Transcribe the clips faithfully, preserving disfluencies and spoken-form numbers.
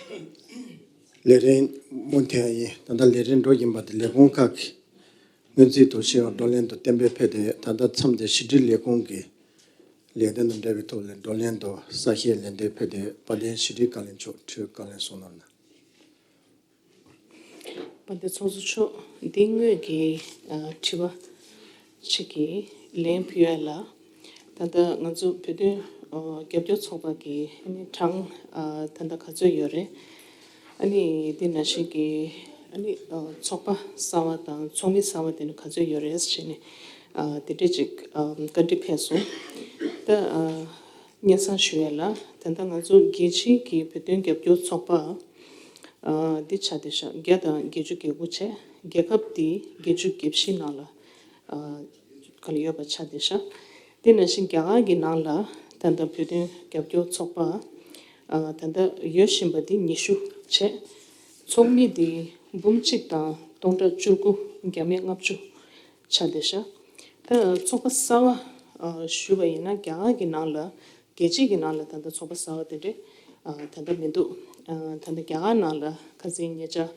ལས་རིམ་མུ་མཐུད་ཡིན། ད་ལྟ་ལས་རིམ་འགྲོ་བཞིན་པ་དེ་ལས་ཁུངས་ཁག་གི་སྔོན་རྩིས་དང་ཤེས་ཡོན་བགྲོ་གླེང་དང་གཏན་འབེབས་ཕེབས་ཏེ། ད་ལྟ་མཚམས་དེ་ཕྱི་དྲིལ་ལས་ཁུངས་ཀྱི་ལས་དོན་དང་འབྲེལ་བའི་ཐོག་ལ་བགྲོ་གླེང་དང་གསལ་བཤད་ལན་འདེབས་ཕེབས་ཏེ། དཔལ་ལྡན་ཕྱི་དྲིལ་བཀའ་བློན་མཆོག་འཕྲོས་བཀའ་ལན་གསུང་གནང་གནང་། དཔལ་ལྡན་ཚོགས་གཙོ་མཆོག་འདི་སྔོན་གྱི་ཨ་དྲི་བ་ཅིག་གི་ལན་ཕུལ་ཡ་ལ། ད་ལྟ་ང་ཚོ་བོད་དོན་ཨ་རྒྱབ་སྐྱོར་ཚོགས་པ་གི་ཨ་ནི་གྲངས་ཨ་ད་ལྟ་ག་ཚོད་ཡོད་རེད། ཨ་ནི་འདི་ནང་བཞིན་གྱི་ཨ་ནི་ཨ་ཚོགས་པ་གསར་བ་དང་ཚོགས་མི་གསར་བ་དེ་ནི་ག་ཚོད་ཡོད་རེད་ཟེར་ནས་ཨ་དེ་འདྲས་ཅིག་ཨ་བཀའ་འདྲི་ཕེབས་སོང་། ད་ཨ་སྙན་སེང་ཞུ་ཡ་ལ། ད་ལྟ་ང་ཚོ་རྒྱལ་སྤྱིའི་གི་བོད་དོན་རྒྱབ་སྐྱོར་ཚོགས་པ་ཨ་འདི་ཆགས་བསྡད་ཤག་བརྒྱ་དང་བརྒྱད་ཅུ་གྱ་དགུ་བྱས། རྒྱལ་ཁབ་འདི་བརྒྱད་ཅུ་གྱ་བཞི་ནང་ལ་ཨ་ག་ལ་ཡོད་པ་ཆགས་བསྡད་ཤག་དེ་ནང་བཞིན་རྒྱ་གར་གྱི་ནང་ལ་ད་ལྟ་བོད་དོན་རྒྱབ་སྐྱོར་ཚོགས་པ་ཨ་ད་ལྟ་ཡོད་བཞིན་པ་འདི་ཉི་ཤུ་བྱས། ཚོགས་མི་འདི་འབུམ་གཅིག་དང་སྟོང་ཕྲག་བཅུ་དགུ་བརྒྱ་མེད་ལྔ་བཅུ་ཆགས་བསྡད་ཤག་ད་ཚོགས་པ་གསར་བ་ཨ་ཞུས་པ་ཡིན་ན། རྒྱ་གར་གྱི་ནང་ལ་རྒྱལ་སྤྱི་གི་ནང་ལ་ད་ལྟ་ཚོགས་པ་གསར་བ་དེ་འདྲས་ཨ་ད་ལྟ་མི་འདུག་ཨ་ད་ལྟ་རྒྱ་གར་ནང་ལ་ཁ་སང་ཉེ་ཆར་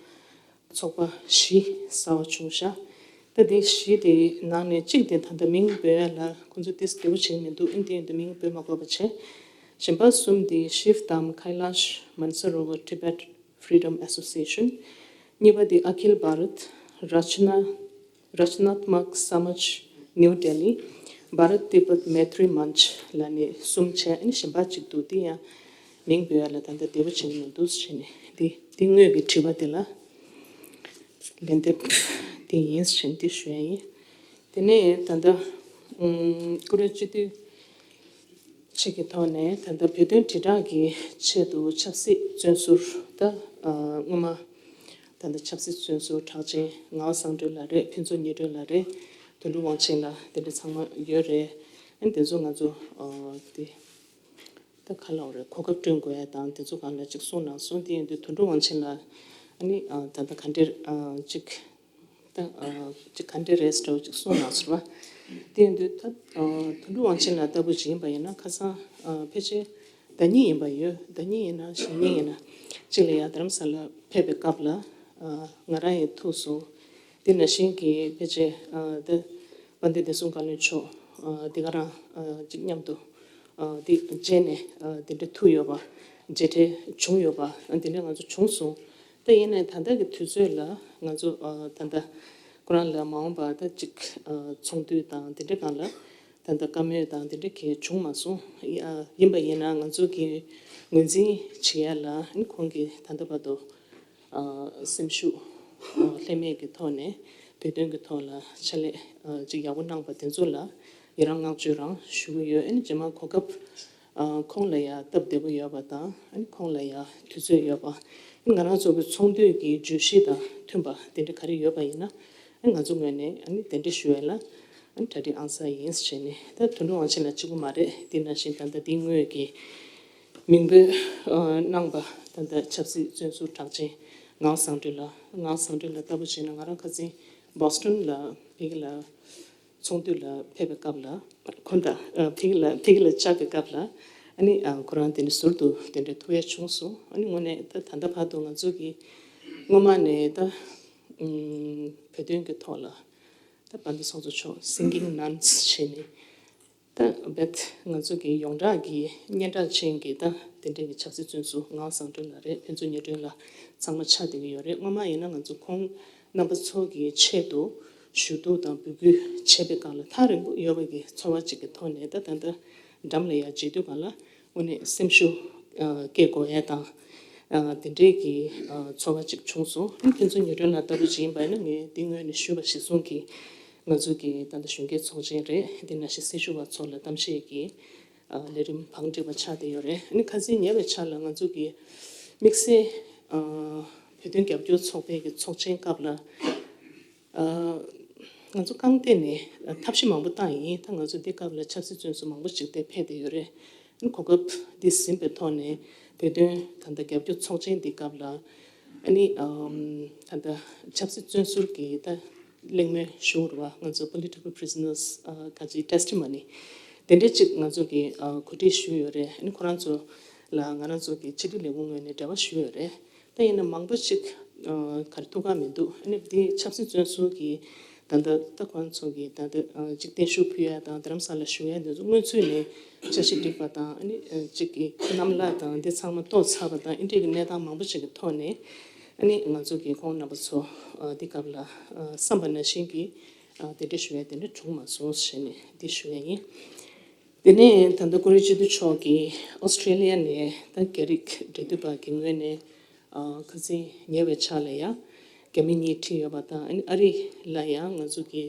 ཚོགས་པ་བཞི་གསར་བ་བྱུང་ཤག་ད་དེ་བཞི་དེ་ནང་ནས་གཅིག་དེ་ད་ལྟ་མིང་འབོད་ཡ་ལ་ཁོང་ཚོ་ཏིས་བདེ་པོ་བྱེད་ཀྱི་མི་འདུག་ཨིན་དེ་ཡིན་དུས་མིང་འབོད་མ་དགོས་པ་བྱས། གཞན་པ་གསུམ་དེ་Shiv Dham Kailash Mansarovar Tibet Freedom Association། གཉིས་པ་དེ་Akhil Bharat Rachana Rachanatmak Samaj New Delhi, Bharat Tibet Maitri Manch ལ་ནི་གསུམ་བྱས། ཨ་ནི་གཞན་པ་གཅིག་འདུག་དེ་ཡང་མིང་འབོད་ཡ་ལ་ད་ལྟ་བདེ་པོ་བྱེད་ཀྱི་མི་འདུག་ཟེར་ནས། དེ་དེ་དངོས་ཀྱི་དྲི་བ་དེ་ལ་ལན་འདེབས་དེ་ཡིན་ཟེར་ནས་དེ་ཞུ་ཡ་ཡིན། དེ་ནས་ད་ལྟ་ཨུམ་བཀུར་འོས་སྤྱི་འཐུས་ཅིག་གི་ཐོག་ནས་ད་ལྟ་བོད་དོན་དྲིལ་བསྒྲགས་ཀྱི་ཆེད་དུ་ཆབ་སྲིད་བཙོན་ཟུར་ད་ཨ་སྔོན་མ་ད་ལྟ་ཆབ་སྲིད་བཙོན་ཟུར་གྲགས་ཅན་ངག་དབང་བསམ་གྲུབ་ལགས་རེད། ཕུན་ཚོགས་ཉི་སྒྲོན་ལགས་རེད། དོན་གྲུབ་དབང་ཆེན་ལགས། དེ་འདྲ་ཚང་མ་ཡོད་རེད། ཨ་ནི་དེ་ཚོ་ང་ཚོ་ཨ་དེ་ད་ག་ལབ་དགོས་རེད། གོ་སྐབས་བསྐྲུན་དགོས་ཡ་དང་དེ་ཚོ་སྒང་ལ་ཅིག་གསུངས་གནང་སོང་། དེ་ཡིན་དུས་དོན་གྲུབ་དབང་ཆེན་ལགས་ཨ་ནི་ཨ་ད་ལྟ་ག་འདྲས་ཨ་ཅིག་ད་ཨ་ཅིག་ག་འདྲས་རེད་ཟེར་བ་ཅིག་གསུངས་གནང་ཟེར་བ། དེ་ཡིན་དུས་ད་ཨ་དོན་གྲུབ་དབང་ཆེན་ལགས་ལྟ་བུ་ཅིག་ཡིན་པ་ཡིན་ན། ཁ་སང་ཨ་ཕལ་ཆེར་ཟླ་ཉིན་ཡིན་པ་ཡོད། ཟླ་ཉིན་ཡིན་ན་གཞེས་ཉིན་ཡིན་ན་ཅིག་ལ་ཡ་རྡ་རམ་ས་ལ་ཕེབས་པའི་སྐབས་ལ་ཨ་ང་རང་ཡང་ཐུག་སོང་། དེ་ནང་བཞིན་གྱི་ཕལ་ཆེར་ཨ་ད་དཔལ་ལྡན་བདེ་སྲུང་བཀའ་བློན་མཆོག་ཨ་དེ་ག་རང་ཨ་ཅིག་མཉམ་དུ་ཨ་དེ་མཇལ་ནས་ཨ་དེ་འདྲ་ཐུག་ཡོད་པ། མཇལ་འཕྲད་བྱུང་ཡོད་པ། ཨ་དེ་འདྲ་ང་ཚོ་བྱུང་སོང་། ད་ཡིན་ནའི་ད་ལྟ་གི་དུས་ཚོད་ལ་ང་ཚོ་ཨ་ད་ལྟ་ཁོ་རང་ལ་མ་འོངས་པ་ད་ཅིག་ཨ་ཚོགས་འདུ་དང་དེ་འདྲ་སྒང་ལ་ད་ལྟ་བཀའ་མོལ་དང་དེ་འདྲ་གང་ཡང་བྱུང་མ་སོང་། ཡ་ཡིན་པ་ཡིན་ན་ང་ཚོ་གི་ངོས་འཛིན་བྱེད་ཡ་ལ་ཨ་ནི་ཁོང་གིས་ད་ལྟ་བར་དུ་ཨ་སེམས་ཤུགས་ཨ་ལྷད་མེད་ཀྱི་ཐོག་ནས་བོད་དོན་གྱི་ཐོག་ལ་ཕྱག་ལས་ཨ་ཅིག་ཡག་པོ་གནང་པ་དེ་ཚོ་ལ་ཡི་རང་བསྔགས་བརྗོད་རང་ཞུ་གི་ཡོད། ཨ་ནི་རྗེས་མ་གོ་སྐབས་ཨ་ཁོང་ལ་ཡ་སྟབས་བདེ་པོ་ཡོད་པ་དང་། ཨ་ནི་ཁོང་ལ་ཡ་དུས་ཚོད་ཡོད་པ། ཨ་ནི་ང་རང་ཚོ་གི་ཚོགས་འདུ་གི་བརྗོད་གཞི་དང་མཐུན་པ་དེ་འདྲ་ག་རེ་ཡོད་པ་ཡིན་ན། ཨ་ནི་ང་ཚོ་ངོས་ནས་ཨ་ནི་དེ་འདྲ་ཞུ་ཡ་ལ་ཨ་ནི་གྲ་སྒྲིག་ཨང་གསར་ཡིན་ཟེར་ནས། ད་དོན་གྲུབ་དབང་ཆེན་ལགས་གཅིག་པུ་མ་རེད། དེ་ནང་བཞིན་ད་ལྟ་དེ་སྔོན་གྱི་མིང་འབོད་ཨ་གནང་པ་ད་ལྟ་ཆབ་སྲིད་བཙོན་ཟུར་གྲགས་ཅན་ངག་དབང་བསམ་གྲུབ་ལགས། ངག་དབང་བསམ་གྲུབ་ལགས་ལྟ་བུ་བྱས་ན་ང་རང་ཁ་སང་བོ་སི་ཊོན་ལ་ཕ་གི་ལ་ཚོགས་འདུ་ལ་ཕེབས་པའི་སྐབས་ལ་ཁོང་དང་ཨ་ཕ་གི་ལ་ཕ་གི་ལ་བཅར་བའི་སྐབས་ལ་ཨ་ནི་ཨ་ཁོ་རང་དེ་འདྲ་ཟུར་དུ་དེ་འདྲ་ཐུག་ཡ་བྱུང་སོང་། ཨ་ནི་དངོས་གནས་ད་ད་ལྟ་བར་དུ་ང་ཚོ་གི་སྔོན་མ་ནས་ད་ཨུམ་བོད་དོན་གྱི་ཐོག་ལ་ད་དཔལ་ལྡན་ཚོགས་གཙོ་མཆོག་སིང་གིང་ནན་བྱས་ནས། ད་རྦད་ང་ཚོ་གི་ཡོངས་གྲགས་ཀྱི་སྙན་གྲགས་ཅན་གྱི་ད་དེ་འདྲའི་གི་ཆབ་སྲིད་བཙོན་ཟུར་ངག་དབང་བསམ་གྲུབ་ལགས་རེད། ཕུན་ཚོགས་ཉི་སྒྲོན་ལགས། ཚང་མ་ཆགས་བསྡད་ཀྱི་ཡོད་རེད། སྔོན་མ་ཡིན་ན་ང་ཚོ་ཁོང་རྣམ་པ་ཚོ་གི་ཆེད་དུ་ཞུ་གཏུག་དང་འབོད་སྐུལ་བྱས་པའི་སྒང་ལ་ཐག་རིང་པོ་ཡོད་པ་གི་ཚོར་བ་ཅིག་གི་ཐོག་ནས། ད་ད་ལྟ་འགྲམ་ལ་ཡ་མཇལ་དུས་སྒང་ལ་དངོས་གནས་སེམས་ཤུགས་ཨ་སྐྱེ་དགོས་ཡ་དང་། ཨ་དེ་འདྲའི་གི་ཨ་ཚོར་བ་ཅིག་བྱུང་སོང་། ཨ་ནི་ཕུན་ཚོགས་ཉི་སྒྲོན་ལགས་ལྟ་བུ་ཅིག་ཡིན་པ་ཡིན་ན། ངས་འདི་སྔོན་ནས་ཞུས་པ་གཞིར་བཟུང་གིས་ང་ཚོ་གི་ད་ལྟ་གཞོན་སྐྱེས་ཚོགས་ཆེན་རེད། དེ་ནང་བཞིན་སེར་ཤུལ་བ་ཚོ་ལ་གཏམ་བཤད་ཀྱི་ཨ་ལས་རིམ་བང་བསྒྲིགས་པ་ཆགས་བསྡད་ཡོད་རེད། ཨ་ནི་ཁ་སང་ཉེ་བའི་ཆར་ལ་ང་ཚོ་གི་དམིགས་བསལ་ཨ་བོད་དོན་རྒྱབ་སྐྱོར་ཚོགས་པའི་གི་ཚོགས་ཆེན་སྐབས་ལ་ཨ་ང་ཚོ་རྐང་སྟེང་ནས་ཐབས་ཤེས་མང་པོ་བཏང་ཡིན། ད་ང་ཚོ་འདི་སྐབས་ལ་ཆབ་སྲིད་བཙོན་ཟུར་མང་པོ་ཅིག་དེ་ཕེབས་བསྡད་ཡོད་རེད། ཨ་ནི་གོ་སྐབས་འདི་ཟིན་པའི་ཐོག་ནས་བོད་དོན་ད་ལྟ་རྒྱབ་སྐྱོར་ཚོགས་ཆེན་འདི་སྐབས་ལ་ཨ་ནི་ཨམ་ད་ལྟ་ཆབ་སྲིད་བཙོན་ཟུར་གྱི་ད་གླེང་མོལ་ཞུ་བར་བ་ང་ཚོ་Political Prisoners ཨ་ག་ཅིག་Testimony དེ་འདྲ་ཅིག་ང་ཚོ་གིས་ཨ་གོ་སྒྲིག་ཞུས་ཡོད་རེད། ཨ་ནི་ཁོ་རང་ཚོ་ ལ་ང་རང་ཚོ་གི་ཕྱི་དྲིལ་ལས་ཁུངས་ངོས་ནས་འབྲེལ་བ་ཞུས་ཡོད་རེད། ད་ཡིན་ན་མང་པོ་ཅིག་ཨ་ག་རེ་ཐུག་ག་མི་འདུག་ཨ་ནི་འདི་ཆབ་སྲིད་བཙོན་ཟུར་གྱི་ད་ལྟ་ད་ཁོང་ཚོ་གི་ད་ལྟ་ཨ་ཅིག་བརྟན་བཞུགས་ཕུལ་ཡ་དང་རྡ་རམ་ས་ལ་བཞུགས་ཡ་འདི་ཚོ་སྔོན་ཚུད་ནས་འཆར་གཞི་སྒྲིག་པ་དང་ཨ་ནི་ཨ་ཅིག་གི་གནམ་ལ་དང་འདི་ཚང་མ་རྟོགས་ཚར་བ་དང་ཨ་འདྲས་ཀྱི་གནས་སྟངས་མང་པོ་ཅིག་གི་ཐོག་ནས་ཨ་ནི་ང་ཚོ་གི་ཁོང་རྣམ་པ་ཚོ་ཨ་འདི་སྐབས་ལ་ཨ་བསམ་པ་ནང་བཞིན་གྱི་ཨ་གདན་འདྲེན་ཞུ་ཡ་དེ་འདྲ་བྱུང་མ་སོང་ཞེས་ནས་འདི་ཞུ་ཡ་ཡིན། དེ་ནས་ད་ལྟ་ཀུ་རེ་སྤྱི་འཐུས་མཆོག་གིས་ཨོ་སི་ཁྲེ་ལི་ཡ་ནས་ད་རྒྱ་རིགས་འབྲེལ་མཐུད་པ་གི་ངོས་ནས་ཨ་ཁ་སང་ཉེ་བའི་ཆར་ལ་ཡ་རྒྱ་མི་གཉིས་ཁྲིད་ཡོད་པ་དང་ཨ་ནི་ཨ་རི་ལ་ཡ་ང་ཚོ་གི་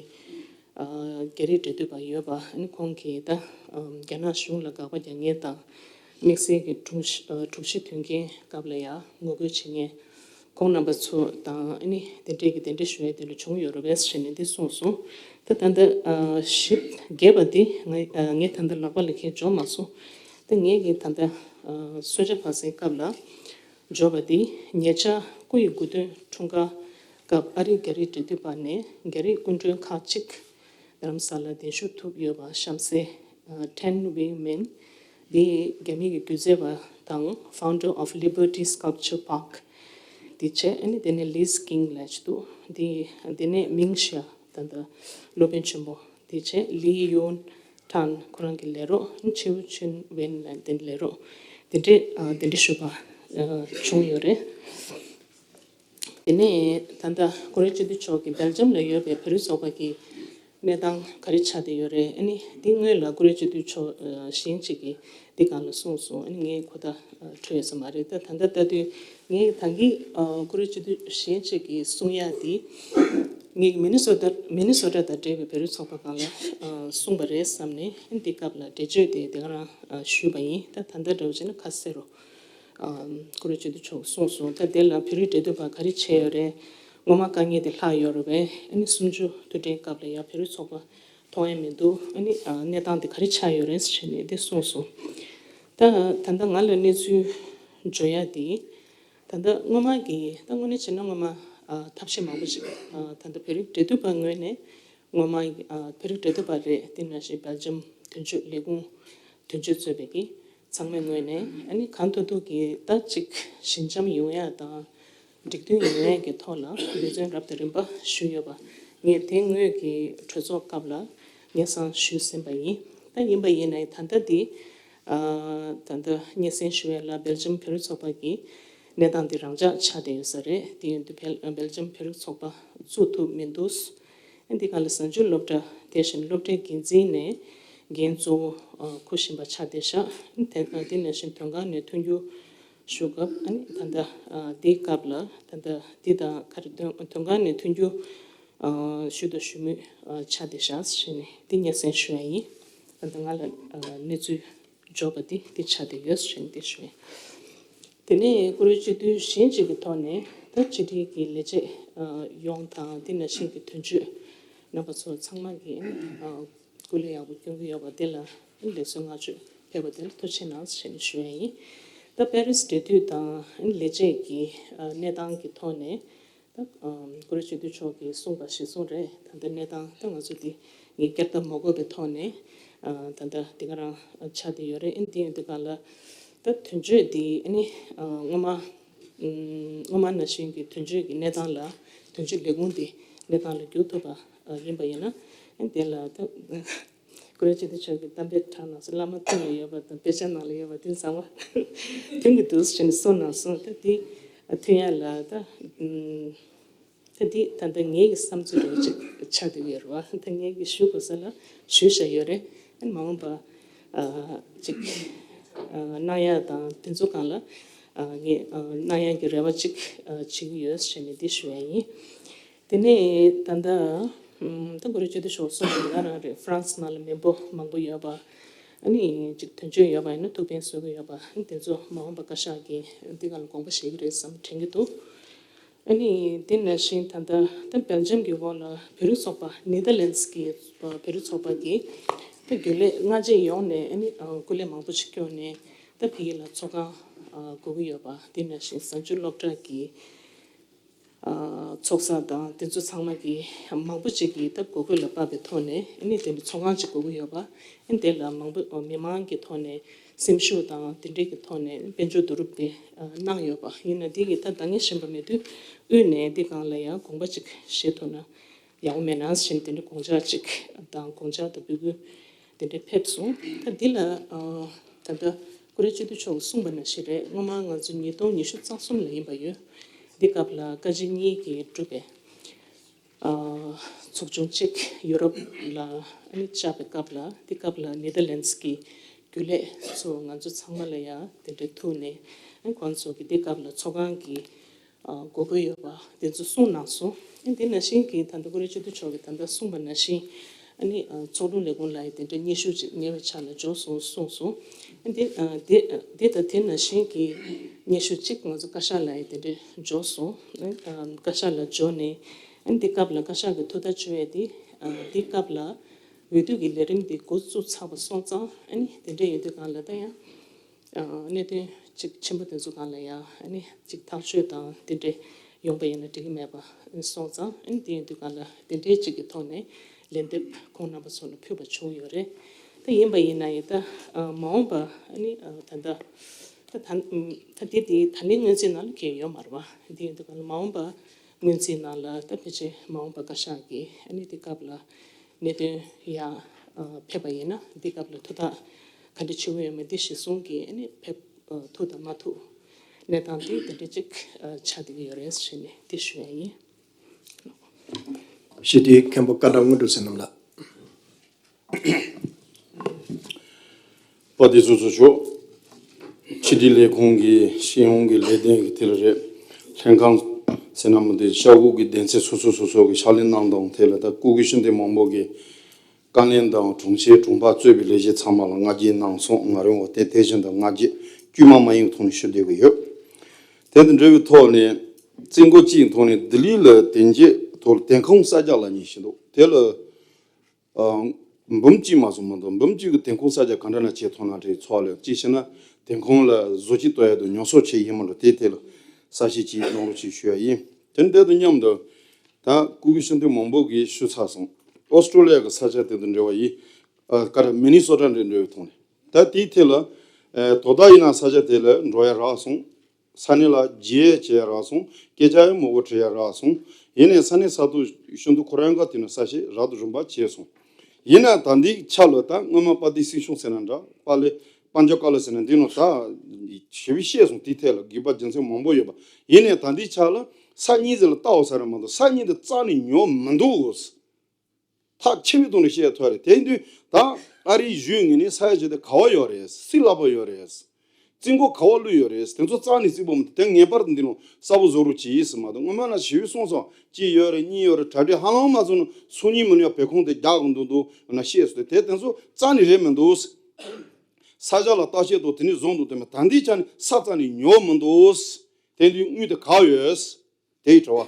ཨ་རྒྱ་རིགས་འབྲེལ་མཐུད་པ་ཡོད་པ་ཨ་ནི་ཁོང་གིས་ད་ཨ་རྒྱ་ནག་གཞུང་ལ་དགག་པ་རྒྱག་མཁན་དང་དམིགས་བསལ་གྱི་དྲུག་བཞི་ཨ་དྲུག་བཞི་དོན་རྐྱེན་སྐབས་ལ་ཡ་ངོ་རྒོལ་བྱེད་མཁན་ཁོང་རྣམ་པ་ཚོ་དང་ཨ་ནི་དེ་འདྲས་ཀྱི་གདན་འདྲེན་ཞུ་ཡས་དེ་འདྲ་བྱུང་ཡོད་རེད་པས་ཞེས་ནས་འདི་གསུངས་སོང་། ད་ད་ལྟ་ཨ་བཞི་བརྒྱད་པ་འདི་ང་ཨ་ངས་ད་ལྟ་ལག་པ་ལ་འཁྱེར་འཇོག་མ་སོང་། ད་ངས་ཀྱི་ད་ལྟ་ཨ་གསོལ་ཇ་ཕབ་སའི་སྐབས་ལ་འབྱོར་བ་འདི་ཉེ་ཆར་སྐུ་ཡི་དགུང་སྟོན་འཁྲུངས་སྐར་སྐབས་ཨ་རི་རྒྱ་རིགས་འབྲེལ་མཐུད་པ་ནས་རྒྱ་རིགས་སྐུ་མགྲོན་ཁག་ཅིག་རྡ་རམ་ས་ལ་གདན་ཞུ་ཐུབ་ཡོད་པ་གཤམ་གསལ་ཨ་Ten Women འདི་རྒྱ་མི་གི་སྒྱུ་རྩལ་བ་དང་Founder of Liberty Sculpture Park འདི་བྱས། ཨ་ནི་དེ་ནས་Liz King ལབ་ཅིག་འདུག་འདི་དེ་ནས་མིང་ཤ་ད་ལྟ་སློབ་དཔོན་ཆེན་པོ་འདི་བྱས། Li Yun Tan ཁོ་རང་གི་ལས་རོགས། Chiu Chun Wen ལབ་དེ་ལས་རོགས་དེ་འདྲས་ཨ་གདན་འདྲེན་ཞུས་པ་ཨ་བྱུང་ཡོད་རེད། དེ་ནས་ད་ལྟ་ཀུ་རེ་སྤྱི་འཐུས་མཆོག་གིས་སྦེལ་ཇམ་ལ་ཡོད་པའི་བོད་རིགས་ཚོགས་པ་གི་གནས་སྟངས་ག་རེ་ཆགས་བསྡད་ཡོད་རེད། ཨ་ནི་འདི་སྔོན་ལ་ཀུ་རེ་སྤྱི་འཐུས་མཆོག་ཨ་གཞན་གཅིག་གིས་འདི་སྒང་ལ་གསུངས་སོང་། ཨ་ནི་ངས་གོ་བརྡ་ཨ་འཕྲོད་ཡོད་ས་མ་རེད། ད་ད་ལྟ་ལྟ་དུས་ངས་ད་གིན་ཨ་ཀུ་རེ་སྤྱི་འཐུས་གཞན་གཅིག་གིས་གསུང་ཡག་འདི་ངས་མི་ནི་སོ་ཊ་མི་ནི་སོ་ཊ་དང་འབྲེལ་བའི་བོད་རིགས་ཚོགས་པ་སྒང་ལ་ཨ་གསུངས་པ་རེད་བསམ་ནས་ཨ་ནི་འདི་སྐབས་ལ་འགྲེལ་བརྗོད་དེ་དེ་ག་རང་ཨ་ཞུས་པ་ཡིན། ད་ད་ལྟ་འདྲ་བོ་བྱས་ན་ཁ་གསལ་རུ། ཨམ། ཀུ་རེ་སྤྱི་འཐུས་མཆོག་གསུངས་སོང་། ད་དེ་ལ་བོད་རིགས་འབྲེལ་མཐུད་པ་ག་རེ་བྱས་ཡོད་རེད། སྔོན་མ་དཀའ་ངལ་དེ་ལྷག་ཡོད་རེད་པས། ཨ་ནི་གསུམ་བཅུ་དུས་དྲན་སྐབས་ལ་ཡང་བོད་རིགས་ཚོགས་པ་མཐོང་ཡ་མི་འདུག་ཨ་ནི་ཨ་གནས་སྟངས་དེ་ག་རེ་ཆགས་ཡོད་རེད་ཟེར་ནས་དེ་གསུངས་སོང་། ད་ད་ལྟ་ང་ལ་གནས་ཚུལ་འབྱོར་ཡ་དེ་ད་ལྟ་སྔོན་མ་གི་ད་དངོས་གནས་བྱས་ན་སྔོན་མ་ཨ་ཐབས་ཤེས་མང་པོ་ཞིག་ཨ་ད་ལྟ་བོད་རིགས་འབྲེལ་མཐུད་པ་ངོས་ནས། སྔོན་མ་ཨ་བོད་རིགས་འབྲེལ་མཐུད་པ་རེད། དེ་ནང་བཞིན་སྦེལ་ཇམ་དོན་གཅོད་ལས་ཁུངས་དོན་གཅོད་གཙོས་པའི་གི་ཚང་མའི་ངོས་ནས་ཨ་ནི་གང་ཐུབ་ཐུབ་ཀྱིས་ད་ཅིག་ཞི་འཇམ་ཡོང་ཡ་དང་འགྲིག་མཐུན་ཡོང་ཡ་གི་ཐོག་ལ་འབད་བརྩོན་རབ་དང་རིམ་པ་ཞུས་ཡོད་པ་ངས་དེ་སྔོན་གྱི་གྲོས་ཚོགས་སྐབས་ལ་སྙན་སེང་ཞུས་ཟིན་པ་ཡིན། ད་ཡིན་པ་ཡིན་ནའི་ད་ལྟ་འདི་ཨ་ད་ལྟ་སྙན་སེང་ཞུ་ཡ་ལ་སྦེལ་ཇམ་བོད་རིགས་ཚོགས་པ་གི་གནས་སྟངས་འདི་རང་འཇགས་ཆགས་བསྡད་ཡོད་ས་རེད། དེ་ཡིན་དུས་སྦེལ་ཇམ་བོད་རིགས་ཚོགས་པ་བཙུགས་ཐུབ་མི་འདུག་འདི་ག་ལ་གཟའ་མཇུག་སློབ་གྲྭ་དེ་བཞིན་སློབ་གྲྭའི་འགན་འཛིན་ནས་འགན་གཙོ་བོ་འཁུར་བཞིན་པ་ཆགས་བསྡད་ཤག་དེ་དེ་ནང་བཞིན་དོན་ཁང་ནས་མཐུན་འགྱུར་ཞུ་སྐབས་ཨ་ནི་ད་ལྟ་འདིའི་སྐབས་ལ་ད་ལྟ་འདི་དང་ག་རེ་དོན་དོན་ཁང་ནས་མཐུན་འགྱུར་ཞུ་དང་ཞུ་མུས་ཆགས་བསྡད་ཤག་ཟེར་ནས་འདི་སྙན་སེང་ཞུ་ཡ་ཡིན། ད་ལྟ་ང་ལ་གནས་ཚུལ་འབྱོར་བ་དེ་དེ་ཆགས་བསྡད་ཡོད་ཟེར་ནས་དེ་ཞུ་ཡིན། དེ་ནས་ཀུ་རེ་སྤྱི་འཐུས་གཞན་གཅིག་གི་ཐོག་ནས་ད་ཕྱི་དྲིལ་གྱི་ལས་བྱེད་ཡོངས་དང་དེ་ནང་བཞིན་གྱི་དོན་གཅོད་རྣམ་པ་ཚོ་ཚང་མ་གིས་སྐུ་ལས་ཡག་པོ་སྐྱོན་གྱི་ཡོད་པ་དེ་ལ་ལེགས་གསོལ་བསྔགས་བརྗོད་ཕེབས་པ་དེ་ལ་ཐུགས་རྗེ་གནང་ཞེས་ནས་ཞུ་ཡ་ཡིན། ད་པེ་རིས་འབྲེལ་མཐུད་དང་ལས་བྱེད་ཀྱི་གནས་སྟངས་ཀྱི་ཐོག་ནས། ད་ཀུ་རེ་སྤྱི་འཐུས་མཆོག་གིས་གསུངས་པ་གཞིར་བཟུང་རེད། ད་ལྟ་གནས་སྟངས་ད་ང་ཚོ་འདི་ངས་བསྐྱར་ལྡབ་མ་དགོས་པའི་ཐོག་ནས་ད་ལྟ་འདི་ག་རང་ཆགས་བསྡད་ཡོད་རེད། ཨ་ནི་འདི་ཡོད་འདི་ག་ལ་ད་དོན་གཅོད་འདི་ཨ་ནི་སྔོན་མ་སྔོན་མ་ནང་བཞིན་གྱི་དོན་གཅོད་ཀྱི་གནས་སྟངས་ལ་དོན་གཅོད་ལས་ཁུངས་འདི་གནས་སྟངས་ལ་བསྒྱུར་ཐུབ་པ་ཡིན་པ་ཡིན་ན་ཨ་ནི་དེ་ལ་ད། ཀུ་རེ་སྤྱི་འཐུས་མཆོག་གི་གཏམ་དཔེ་གྲངས་ནང་སོ་བླ་མ་དཔེ་ལ་ཡོད་པ་དང་དཔེ་ཆ་ནང་ལ་ཡོད་པ་དེ་ཚང་མ་མཐུན་གྱི་འདུག་ཟེར་ནས་སོ་ནང་སོང་ད་དེ་མཐུན་ཡ་ལ་ད་ད་དེ་ད་ལྟ་ངེད་ཀྱི་བསམ་ཚུལ་རེ་ཅིག་ཆགས་བསྡད་ཡོད་རེད་བ། ད་ངེད་ཀྱི་ཞུ་དགོས་ས་ལ་ཞུས་བཞག་ཡོད་རེད། ཨ་ནི་མ་འོངས་པ་ཅིག་གནང་ཡ་དང་དེ་ཚོ་སྒང་ལ་ངས་གནང་ཡ་གི་རེ་བ་ཅིག་བྱེད་ཀྱི་ཡོད་ཟེར་ནས་འདི་ཞུ་ཡ་ཡིན། དེ་ནས་ད་ལྟ་ད་ཀུ་རེ་སྤྱི་འཐུས་མཆོག་གསུངས་པ་ཡིན་ན་རང་རེད། ཧྥ་རན་སི་ནང་ལ་མི་འབོར་མང་པོ་ཡོད་པ། ཨ་ནི་ཅིག་དོན་གཅོད་ཡོད་པ་ཡིན་ན་ཐུགས་ཕན་གསོས་ཀྱི་ཡོད་པ། ཨ་ནི་དེ་ཚོ་མ་འོངས་པ་བཀའ་ཤག་གིས་འདི་ག་ལ་དགོངས་པ་བཞེས་ཀྱི་རེད་བསམ་དྲན་གྱི་འདུག་ཨ་ནི་དེ་ནང་བཞིན་ད་ལྟ་ད་སྦེལ་ཇམ་གྱི་འོག་ལ་བོད་རིགས་ཚོགས་པ་ནེ་དར་ལེན་སི་གི་བོད་རིགས་ཚོགས་པ་གིས་ད་རྒྱུན་ལས་སྔ་རྗེས་ཡོང་ནས་ཨ་ནི་སྐུ་ལས་མང་པོ་ཞིག་བསྐྱོན་ནས་ད་ཕ་གི་ལ་ཚོགས་ཁང་དགོས་ཀྱི་ཡོད་པ། དེ་ནང་བཞིན་གཟའ་མཇུག་སློབ་གྲྭ་གི་ཨ་ ཚོགས་བསགས་དང་དེ་ཚོ་ཚང་མ་གི་མང་པོ་ཅིག་གིས་ད་དགོས་མཁོ་ལ་དཔག་པའི་ཐོག་ནས་ཨ་ནི་དེ་འདྲའི་ཚོགས་ཁང་ཅིག་དགོས་ཀྱི་ཡོད་པ། ཨ་ནི་དེ་ལ་མང་པོ་མི་མང་གི་ཐོག་ནས་སེམས་ཤུགས་དང་དེ་འདྲའི་གི་ཐོག་ནས་དཔལ་འབྱོར་བསྡུ་རུབ་དེ་གནང་ཡོད་པ་ཡིན་ན། དེ་གི་ད་འདང་ངེས་ཤེས་པ་མེད་དུས་དབུས་ནས་འདི་སྒང་ལ་ཡང་དགོངས་པ་ཅིག་བཞེས་ཐུབ་ན་ཡག་པོ་མེད་ན་ཟེར་དེ་འདྲའི་དགོངས་འཆར་ཅིག་དང་དགོངས་འཆར་དང་འབོད་སྐུལ་དེ་འདྲ་ཕེབས་སོང་། ད་འདི་ལ་ཨ་ད་ལྟ་ཀུ་རེ་སྤྱི་འཐུས་མཆོག་གིས་གསུངས་པ་ནང་བཞིན་རེད། སྔོན་མ་ང་ཚོ་ཉིས་སྟོང་ཉི་ཤུ་རྩ་གསུམ་ལ་ཡིན་པ་ཡོད། འདི་སྐབས་ལ་བཀའ་སྤྱི་གཉིས་ཀྱིས་གྲུབ་པའི་ཨ་ཚོགས་ཆུང་གཅིག་ཡུ་རོབ་ལ་ཨ་ནི་བཅར་བའི་སྐབས་ལ། འདི་སྐབས་ལ་ནེ་དར་ལན་སི་གི་རྒྱུན་ལས་ཚོ་ང་ཚོ་ཚང་མ་ལ་ཡང་དེ་འདྲའི་ཐུག་ནས་ཨ་ཁོང་ཚོ་གིས་འདི་སྐབས་ལ་ཚོགས་ཁང་གི་ཨ་དགོས་མཁོ་ཡོད་པ་དེ་ཚོ་གསུངས་གནང་སོང་། ཨ་དེ་ནང་བཞིན་གྱི་ད་ལྟ་ཀུ་རེ་སྤྱི་འཐུས་མཆོག་གིས་ད་ལྟ་གསུངས་པ་ནང་བཞིན་ཨ་ནི་ཨ་ཚོགས་དྲུང་ལས་ཁུངས་ལ་ཡང་དེ་འདྲའི་སྙན་ཞུ་ཅིག་ཉེ་བའི་ཆར་ལ་འབྱོར་སོང་གསུངས་སོང་། ཨ་དེ་ཨ་དེ་ཨ་དེ་དང་དེ་ནང་བཞིན་གྱི་སྙན་ཞུ་གཅིག་ང་ཚོ་བཀའ་ཤག་ལ་ཡང་དེ་འདྲའི་འབྱོར་སོང་། ཨ་བཀའ་ཤག་ལ་འབྱོར་ནས་ཨ་འདི་སྐབས་ལ་བཀའ་ཤག་གིས་ཐུགས་ཐག་གཅོད་ཡས་དེ་ཨ་འདི་སྐབས་ལ་འོས་བསྡུ་གི་ལས་རིམ་དེ་འགོ་བཙུགས་ཚར་བ་སོང་ཙང་། ཨ་ནི་དེ་འདྲ་ཡིན་དུས་སྒང་ལ་ད་ཡང་ཨ་གནད་དོན་ཅིག་ཆེན་པོ་དེ་ཚོ་སྒང་ལ་ཡང་ཨ་ནི་ཅིག་ཐག་གཅོད་དང་དེ་འདྲ་ཡོང་པ་ཡིན་ན་འགྲིག་གི་མེད་པ་སོང་ཙང་། ཨ་ནི་དེ་ཡིན་དུས་སྒང་ལ་དེ་འདྲའི་ཅིག་གི་ཐོག་ནས་ལན་འདེབས་ཁོང་རྣམ་པ་ཚོ་ལ་ཕུལ་བ་བྱུང་ཡོད་རེད། ད་ཡིན་པ་ཡིན་ན་ཡང་ད་ཨ་མ་འོངས་པ་ཨ་ནི་ཨ་ད་ལྟ་ད་ད་ད་དེ་དེ་ད་ལན་སྔོན་རྩིས་ནང་ལ་འཁེལ་ཡོད་མ་རེད་པ། དེ་ཡིན་དུས་སྒང་ལ་མ་འོངས་པ་སྔོན་རྩིས་ནང་ལ་ད་ཕལ་ཆེར་མ་འོངས་པ་བཀའ་ཤག་གིས་ཨ་ནི་དེ་སྐབས་ལ་གནད་དོན་ཡར་ཨ་ཕེབས་པ་ཡིན་ན་འདི་སྐབས་ལ་ཐུགས་ཐག་ག་འདྲ་ཆེ་བོ་ཡོད་མེད་འདི་གཞིར་བཟུང་གིས་ཨ་ནི་ཕེབས་ཨ་ཐུབ་དང་མ་ཐུབ་གནས་སྟངས་འདི་དེ་འདྲ་ཅིག་ཨ་ཆགས་བསྡད་ཀྱི་ཡོད་རེད་ཟེར་ནས་འདི་ཞུ་ཡ་ཡིན། ཞི་བདེའི་མཁན་པོ་ཀ་ཌ་དངོས་གྲུབ་བསོད་ནམས་ལགས། པ་དེ་ཚོ་ཚོ་ཆོག་ཕྱི་དྲིལ་ལས་ཁུངས་ཀྱི་སྤྱི་ཡོངས་ཀྱི་ལས་དོན་གྱི་དེ་ལ་རེད། ལྷན་ཁང་ཟེར་ན་མི་འདུག་ཤར་ཁུག་གི་སྡེ་ཚན་སོ་སོ་སོ་སོ་གི་ཕྱག་ལས་གནང་སྟངས་དེ་ལ་ད་སྐུ་སྒེར་ཤིན་ཏུ་མང་པོ་གི་བཀའ་ལན་དང་དྲུང་ཆེ་དྲུང་འཕར་གཙོས་པའི་ལས་བྱེད་ཚང་མ་ལ་བསྔགས་བརྗོད་གནང་སོང་། ང་རང་བ་དེ་དེ་བཞིན་དུ་བསྔགས་བརྗོད་དཀྱུས་མ་མ་ཡིན་པའི་ཐོག་ནས་ཞུ་བསྡད་ཀྱི་ཡོད། དེ་དང་འབྲེལ་བའི་ཐོག་ནས་རྩིས་འགོ་གཅིག་ཐོག་ནས་ལྡི་ལི་ལ་དེ་རྗེས་ཐོག་དེ་ཁོངས་གསར་རྒྱག་ལ་ཉེ་ཞིག་འདུག་དེ་ལ་ཨ་འབུམ་གཅིག་མ་སོང་མ་གཏོགས། འབུམ་གཅིག་གི་དེ་ཁོངས་གསར་རྒྱག་ག་འདྲ་ན་བྱས་ཐོག་ན་རེད། ཚོགས་ལ་གཅིག་བྱས་ན་དེ་ཁོངས་ལ་བཟོ་བཅོས་གཏོང་ཡ་དང་ཉམས་གསོ་བྱེད་ཡིན་མ་འགྲོ། དེ་དེ་ལ་གསལ་བཤད་ཅིག་གནང་རོགས་ཅིག་ཞུ་ཡ་ཡིན། དེ་འདྲ་དང་མཉམ་དུ་ད་སྐུ་སྒེར་ཤིན་ཏུ་མང་པོ་གིས་ཞུ་ཚར་སོང་། ཨོ་སི་ཀྲོ་ལི་ཡ་གི་ས་ཆ་དེ་དང་འབྲེལ་བ་ཡིན། ཨ་ཀ་ར་མི་ནི་སོ་ཊ་འདྲ་འབྲེལ་བའི་ཐོག་ནས་ད་དེའི་ཐད་ལ་ཨ་དོ་བདག་ཡིན་ན་ས་ཆ་དེ་ལ་འགྲོ་ཡ་རག་སོང་། ས་གནས་ལ་མཇལ་བྱེད་ཡ་རག་སོང་། སྐད་ཆ་ཡང་མང་པོ་དྲི་ཡ་རག་སོང་། ཡིན་ནའི་ས་གནས་ས་ཐོག་ཤིན་ཏུ་ཁོ་རང་ག་དེ་ནས་ས་ཞིག་རག་ཏུ་རིམ་པ་བྱས་སོང་། ཡིན་ན་ད་འདི་ཆ་ལ་ད་སྔོན་མ་པ་ཏི་སྲིད་གཞུང་ཟེར་ན་འདྲ། པ་ལེ་པ་འཇོག་ཀ་ལ་ཟེར་ན་འདི་ནང་ད་ཞིབ་བཤད་སོང་། དེའི་ཐད་ལ་དགོས་པ་རྒྱུ་མཚན་མང་པོ་ཡོད་པ། ཡིན་ནའི་ད་འདི་ཆ་ལ་ས་གཉིས་ཟེར་ལ་ལྟ་བ་ས་རེད་མ་གཏོགས་ས་གཉིས་དེ་རྩ་ནས་ཉོ་མི་འདུག་ཐག་ཆོད་པའི་ཐོག་ནས་བཤད་ཐུབ་རེད། དེ་ཡིན་དུས་ད་ཨ་རིའི་གཞུང་ངོས་ནས་ས་ཡ་བྱེད་དེ་ག་བ་ཡོད་རེད། སུའི་ལག་པ་ཡོད་རེད། རྩིས་འགོ་ག་བ་བླུགས་ཡོད་རེད། དེ་ཚོ་རྩ་ནས་རྩིས་པོ་མི་འདུག་དེ་ངེས་པར་དུ་འདི་ནང་གསལ་པོ་བཟོ་རོགས་གྱིས་ཟེར་མ་གཏོགས། སྔོན་མ་ན་ཞིབ་གསུངས་སོང་། གཅིག་ཡོད་རེད། གཉིས་ཡོད་རེད། གྲ་སྒྲིག་ཧ་ལམ་མ་ཚོགས་ན་སང་ཉིན་མི་ཉོ་བེ་ཁོང་དེ་རྒྱག་གི་འདུག་འདུག་ན་བཤད་སོང་། དེ་དེ་ཚོ་རྩ་ནས་རེད་མི་འདུག་ས་ཆ་ལ་བརྟག་དཔྱད་དང་དེ་ནས་བཟུང་འདུག་དེ་མིན་ད་འདི་ཆ་ནས་ས་རྩ་ནས་ཉོ་མི་འདུག་དེ་འདི་དངུལ་དེ་ག་བ་ཡོད། དེའི་དྲི་བ།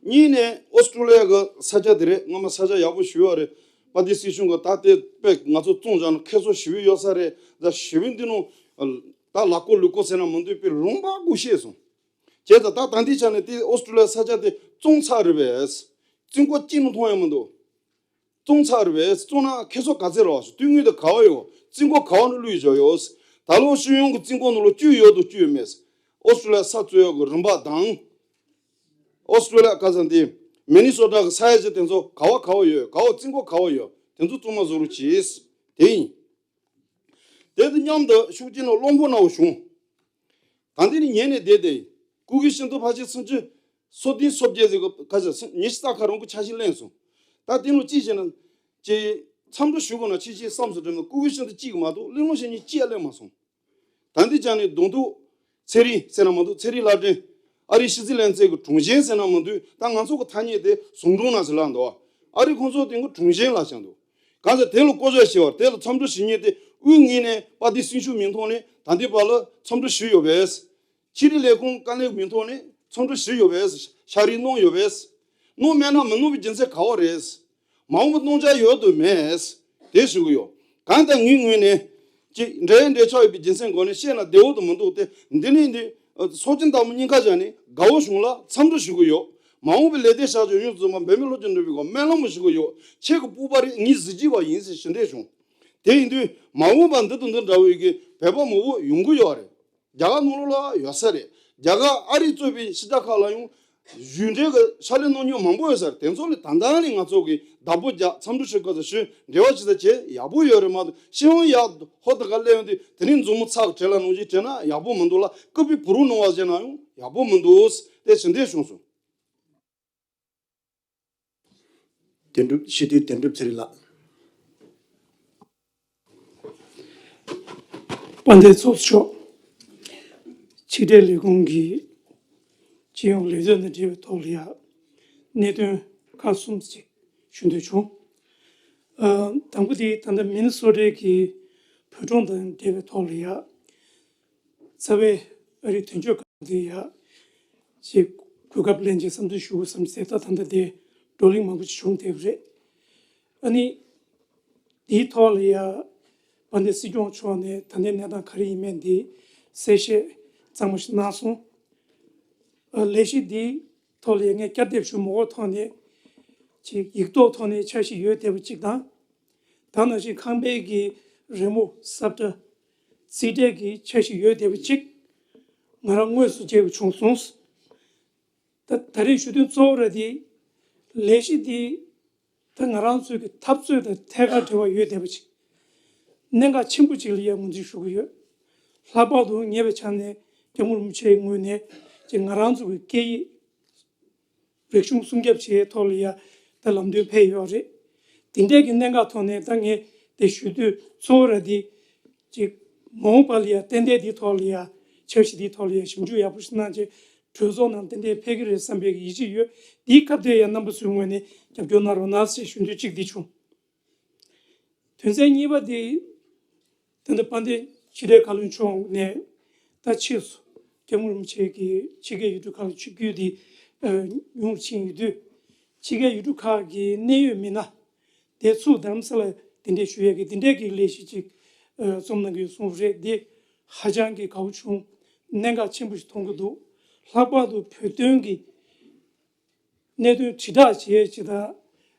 གཉིས་ནས་ཨོ་སི་ཀྲོ་ལི་ཡ་གི་ས་ཆ་དེ་རེད། སྔོན་མ་ས་ཆ་ཡག་པོ་ཞེ་པོ་རེད། པ་ཏི་སྲིད་གཞུང་གི་ད་ལྟའི་དཔེ་ང་ཚོ་བཙོང་བཞག་ན་ཁེ་སོ་ཞེ་པོ་ཡོད་ས་རེད། ད་ཞེ་པོ་འདི་ནང་ད་ལག་ཀོ་ལུག་ཀོ་ཟེར་ན་མི་འདུག་དཔེ་ལུང་པ་དགུ་བཤད་སོང་། བྱས་ཙང་ད་ད་འདི་ཆ་ནས་དེ་ཨོ་སི་ཀྲོ་ལི་ཡ་ས་ཆ་དེ་བཙོང་ཚར་རེད་པས། རྩིས་འགོ་གཅིག་ནང་མཐོང་ཡ་མི་འདུག་བཙོང་ཚར་རེད་པས། བཙོང་ན་ཁེ་སོ་ག་ཚད་རག་སོང་། དེ་དངུལ་དེ་ག་བ་ཡོད། རྩིས་འགོ་ག་བ་ནས་བླུགས་བཞག་ཡོད། ད་ལོ་སྤྱི་ཡོངས་ཀྱི་རྩིས་འགོ་ནང་ལོ་བཅུ་ཡོད་དང་བཅུ་ཡོད་མེད། ཨོ་སི་ཀྲོ་ལི་ཡ་ས་རྩོད་ཡག་གི་རིམ་པ་དང་། ཨོ་སི་ཀྲོ་ལི་ཡ་ག་ས་འདི་མི་ནི་སོ་ཊ་གི་ས་ཡ་གཅིག་དེ་ཚོ་ག་བ་ག་བ་ཡོད། ག་བ་རྩིས་འགོ་ག་བ་ཡོད། དེ་ཚོ་གཙང་མ་བཟོ་རོགས་གྱིས། དེ་ཡིན། དེ་དང་མཉམ་དུ་ཤུགས་ཆེན་ནང་བློ་ཕམ་ནང་བྱུང་། ད་འདི་ནི་ཉན་ནས་བསྡད་དེ། སྐུ་སྒེར་ཤིན་ཏུ་ཕལ་ཆེར་སུམ་ཅུ་སོ་བདུན་སོ་བརྒྱད་ཟིག་གི་ཁ་ཤས་ཉི་ཤུ་རྩ་ཁ་རང་གི་ཆ་ཤས་ལེན་སོང་། ད་དེ་ནང་ཅི་བྱས་ན། ཅི། མཚམས་འཇོག་ཞུ་དགོས་ན་ཆི་ཆི་བསམ་སོང་དྲན་ན། སྐུ་སྒེར་ཤིན་ཏུ་གཅིག་མ་གཏོགས་གླེང་སློང་བྱེད་མཁན་གཅིག་ཡང་ལེན་མ་སོང་། ད་འདི་ཅང་ནས་གདོང་ཐུག་ཚེ་རིང་ཟེར་ན་མ་གཏོགས། ཚེ་རིང་ལྷ་སྒྲོན། ཨ་རིའི་ཕྱི་སྲིད་ལྷན་ཚོགས་ཀྱི་དྲུང་ཆེ་ཟེར་ན་མ་གཏོགས། ད་ང་ཚོ་གི་ཐ་སྙད་དེ་ཟུང་དྲུང་ན་ཟེར་ལབ་འདུག་ཨ་རི་ཁོང་ཚོ་དེ་གི་དྲུང་ཆེ་ལབ་བཞག་འདུག་གང་ཟེར་དེ་ལ་བསྐོ་བཞག་བྱས་པ་དེ་ལ་མཚམས་འཇོག་བྱེད་མཁན་དེ་དབུས་ངོས་ནས་པ་ཏི་སྲིད་གཞུང་མིང་ཐོག་ནས་ད་འདི་བར་ལ་མཚམས་འཇོག་ཞུས་ཡོད་པས། ཕྱི་དྲིལ་ལས་ཁུངས་དཀའ་ལས་མིང་ཐོག་ནས་མཚམས་འཇོག་ཞུས་ཡོད་པས། ཕྱག་རིས་གནང་ཡོད་པས། གནང་མེད་ན་མི་གནང་བའི་རྒྱུ་མཚན་ག་བ་རེད། མ་འོངས་པ་གནང་འཆར་ཡོད་དམ་མེད། དེ་ཞུ་གི་ཡོད། གང་ལྟར་ངའི་ངོས་ནས་ཅིག་འབྲེལ་འབྲེལ་ཆགས་ཡོད་པའི་རྒྱུ་མཚན་སྒོ་ནས་བཤད་ན་བདེ་བོ་དུ་མི་འདུག་སྟེ། འདི་ནས་འདི་ཚོགས་ཆེན་དང་པོ་གཉིས་ཀ་བཞག་ནས་དགའ་བོ་བྱུང་ལ་མཚམས་འཇོག་ཞུ་གི་ཡོད། མ་འོངས་པའི་ལས་དེ་བཞག་ཡོད་ཡོད་ཙམ་པ་འབད་མེད་ལྷོ་ཀྱི་འགྲུབ་པའི་སྒོ་སྨོན་ལམ་ཞུ་གི་ཡོད། ཁྱེད་ཀྱི་སྤོབས་པ་རེད། ངའི་གཟི་བརྗིད་པ་ཡིན་ཟེར་ཞུ་འདོད་བྱུང་། དེ་ཡིན་དུས་མ་འོངས་པ་འདི་དང་འདི་འདྲ་བའི་གི་བོད་པ་མང་པོ་ཡོང་གི་ཡོད་རེད། རྒྱ་གར་ནང་ལོགས་ལ་ཡོད་ས་རེད། རྒྱ་གར་ཨ་རི་གཙོས་པའི་ཕྱི་རྒྱལ་ཁག་ལ་ཡང་གཞུང་འབྲེལ་གྱི་ཕྱག་ལས་གནང་མྱོང་མང་པོ་ཡོད་ས་རེད། དེ་ཚོ་ལ་ད་ལྟ་ནས་ང་ཚོ་གིས་བདག་པོ་རྒྱག་འཚམས་འདྲི་ཞུ་སྐབས་སུ་ཞུ་འབྲེལ་བ་ཇི་ལྟར་བྱས་ཡག་པོ་ཡོད་རེད་མ་གཏོགས། ཤེས་ཡོན་ཡག་ཧོ་ད་ག་སླེབས་ཡོང་དུས་དེ་རིང་མཛུབ་མོ་ཚགས་བྲེལ་ལ་ནང་བཞིན་བྲེལ་ན་ཡག་པོ་མི་འདུག་ལ། སྐུད་པའི་བུ་རུ་གནང་བ་བྱས་ན་ཡང་ཡག་པོ་མི་འདུག་དེ་ཞུ་འདོད་བྱུང་སོང་། དོན་གྲུབ་སྤྱི་འཐུས་དོན་གྲུབ་ཚེ་རིང་ལགས། དཔལ་ལྡན་ཚོགས་གཙོ་མཆོག་ཕྱི་དྲིལ་ལས་ཁུངས་ཀྱི་སྤྱི་ཡོངས་ལས་དོན་དང་འབྲེལ་བའི་ཐོག་ལ་ཡ་གནད་དོན་ཁག་གསུམ་ཅིག་ཞུ་འདོད་བྱུང་། ཨ། དང་པོ་དེ་ད་ལྟ་མི་ནི་སོ་ཊའི་གི་བོད་ལྗོངས་དང་འབྲེལ་བའི་ཐོག་ལ་ཡ། རྩ་བའི་ཨ་རིའི་དོན་གཅོད་ཁང་དེ་ཡ་ཅིག་གོ་སྐབས་ལེན་ཅིག་བསམ་ཚུལ་ཞུ་དགོས་བསམ་ཚེ་ད་ད་ལྟ་དེ་བགྲོ་གླེང་མང་པོ་ཅིག་བྱུང་བསྡད་པ་རེད། ཨ་ནི་དེའི་ཐོག་ལ་ཡ་དཔལ་ལྡན་སྲིད་སྐྱོང་མཆོག་ནས་ད་ལྟའི་གནས་སྟངས་ག་རེ་ཡིན་མིན་དེ་གསལ་བཤད་གཙང་མ་ཞིག་གནང་སོང་། ཨ། ལས་གཞི་འདིའི་ཐོག་ལ་ཡ་ངས་བསྐྱར་ཟློས་ཞུ་མ་དགོས་ཐོག་ནས་ཅིག་ཡིག་ཐོག་ཐོག་ནས་འཆར་གཞི་ཡོད་བསྡད་པ་ཅིག་དང་། ད་ནང་བཞིན་ཁང་པའི་གི་རི་མོ་ས་བཀྲ་རྩིས་འབྲས་ཀྱི་འཆར་གཞི་ཡོད་བསྡད་པ་ཅིག་ང་རང་དངོས་སུ་མཇལ་བ་བྱུང་སོང་། ད་ད་རེས་ཞུ་དོན་གཙོ་བོ་ར་དེ་ལས་གཞི་དེ་ད་ང་རང་ཚོའི་གི་འཐབ་རྩོད་དང་ཐད་ཀར་འབྲེལ་བ་ཡོད་བསྡད་པ་ཅིག་གནད་འགག་ཆེན་པོ་ཅིག་ལ་ཡང་ངོས་འཛིན་ཞུ་གི་ཡོད། ལྷག་པར་དུ་ངེས་པའི་ཆ་ནས་སྐྱབས་མགོན་རིན་པོ་ཆེའི་ངོས་ནས་ཅིག་ང་རང་ཚོ་གི་སྐད་ཡིག་རིག་གཞུང་སྲུང་སྐྱོབ་བྱེད་ཐོག་ལ་ཡ་ད་ལམ་སྟོན་ཕེབས་ཡོད་རེད། དེ་འདྲའི་གི་གནད་འགག་ཐོག་ནས་ད་ངས་དེ་ཞུ་དུས་གཙོ་བོ་ར་དེ་ཅིག་མ་འོངས་པ་ལ་ཡ་ཏན་ཏན་དེའི་ཐོག་ལ་ཡ་འཆར་གཞི་དེའི་ཐོག་ལ་ཡ་ཞིབ་འཇུག་ཡག་པོ་ཞིག་གནང་རྗེས་གྲོས་ཚོགས་ནང་ཏན་ཏན་ཕེབས་ཀྱི་རེད་བསམ་པའི་གི་ཡིད་ཆེས་ཡོད། དེའི་སྐབས་དེ་ཡ་རྣམ་པ་ཚོའི་ངོས་ནས་རྒྱབ་སྐྱོར་གནང་རོགས་གནང་ཞེས་ཞུ་འདོད་གཅིག་འདི་བྱུང་། དོན་ཚན་གཉིས་པ་དེ། ད་ལྟ་དཔལ་ལྡན་ཕྱི་དྲིལ་བཀའ་བློན་མཆོག་ནས་ད་ཕྱིས་སུ་སྐྱབས་མགོན་རིན་པོ་ཆེ་གི་ཕྱི་རྒྱལ་ཡུལ་གྲུ་ཁག་ལ་ཆིབས་བསྒྱུར་དེ་ཨ་ཉུང་རུ་ཕྱིན་ཡོད་དུས། ཕྱི་རྒྱལ་ཡུལ་གྲུ་ཁག་གི་གནད་ཡོད་མི་སྣ་དེ་ཚུར་རྡ་རམ་ས་ལར་གདན་འདྲེན་ཞུ་ཡས་ཀྱི་དེ་འདྲས་ཀྱི་ལས་གཞི་ཅིག་ཨ་རྩོམ་གནང་གི་ཡོད་གསུངས་པ་རེད། དེ་ཧ་ཅང་གི་དགའ་བོ་བྱུང་། གནད་འགག་ཆེན་པོ་ཞིག་མཐོང་གི་འདུག་ལྷག་པར་དུ་བོད་དོན་གྱི་གནད་དོན་དྲིལ་བསྒྲགས་བྱེད་ཡས་ཅིག་དང་།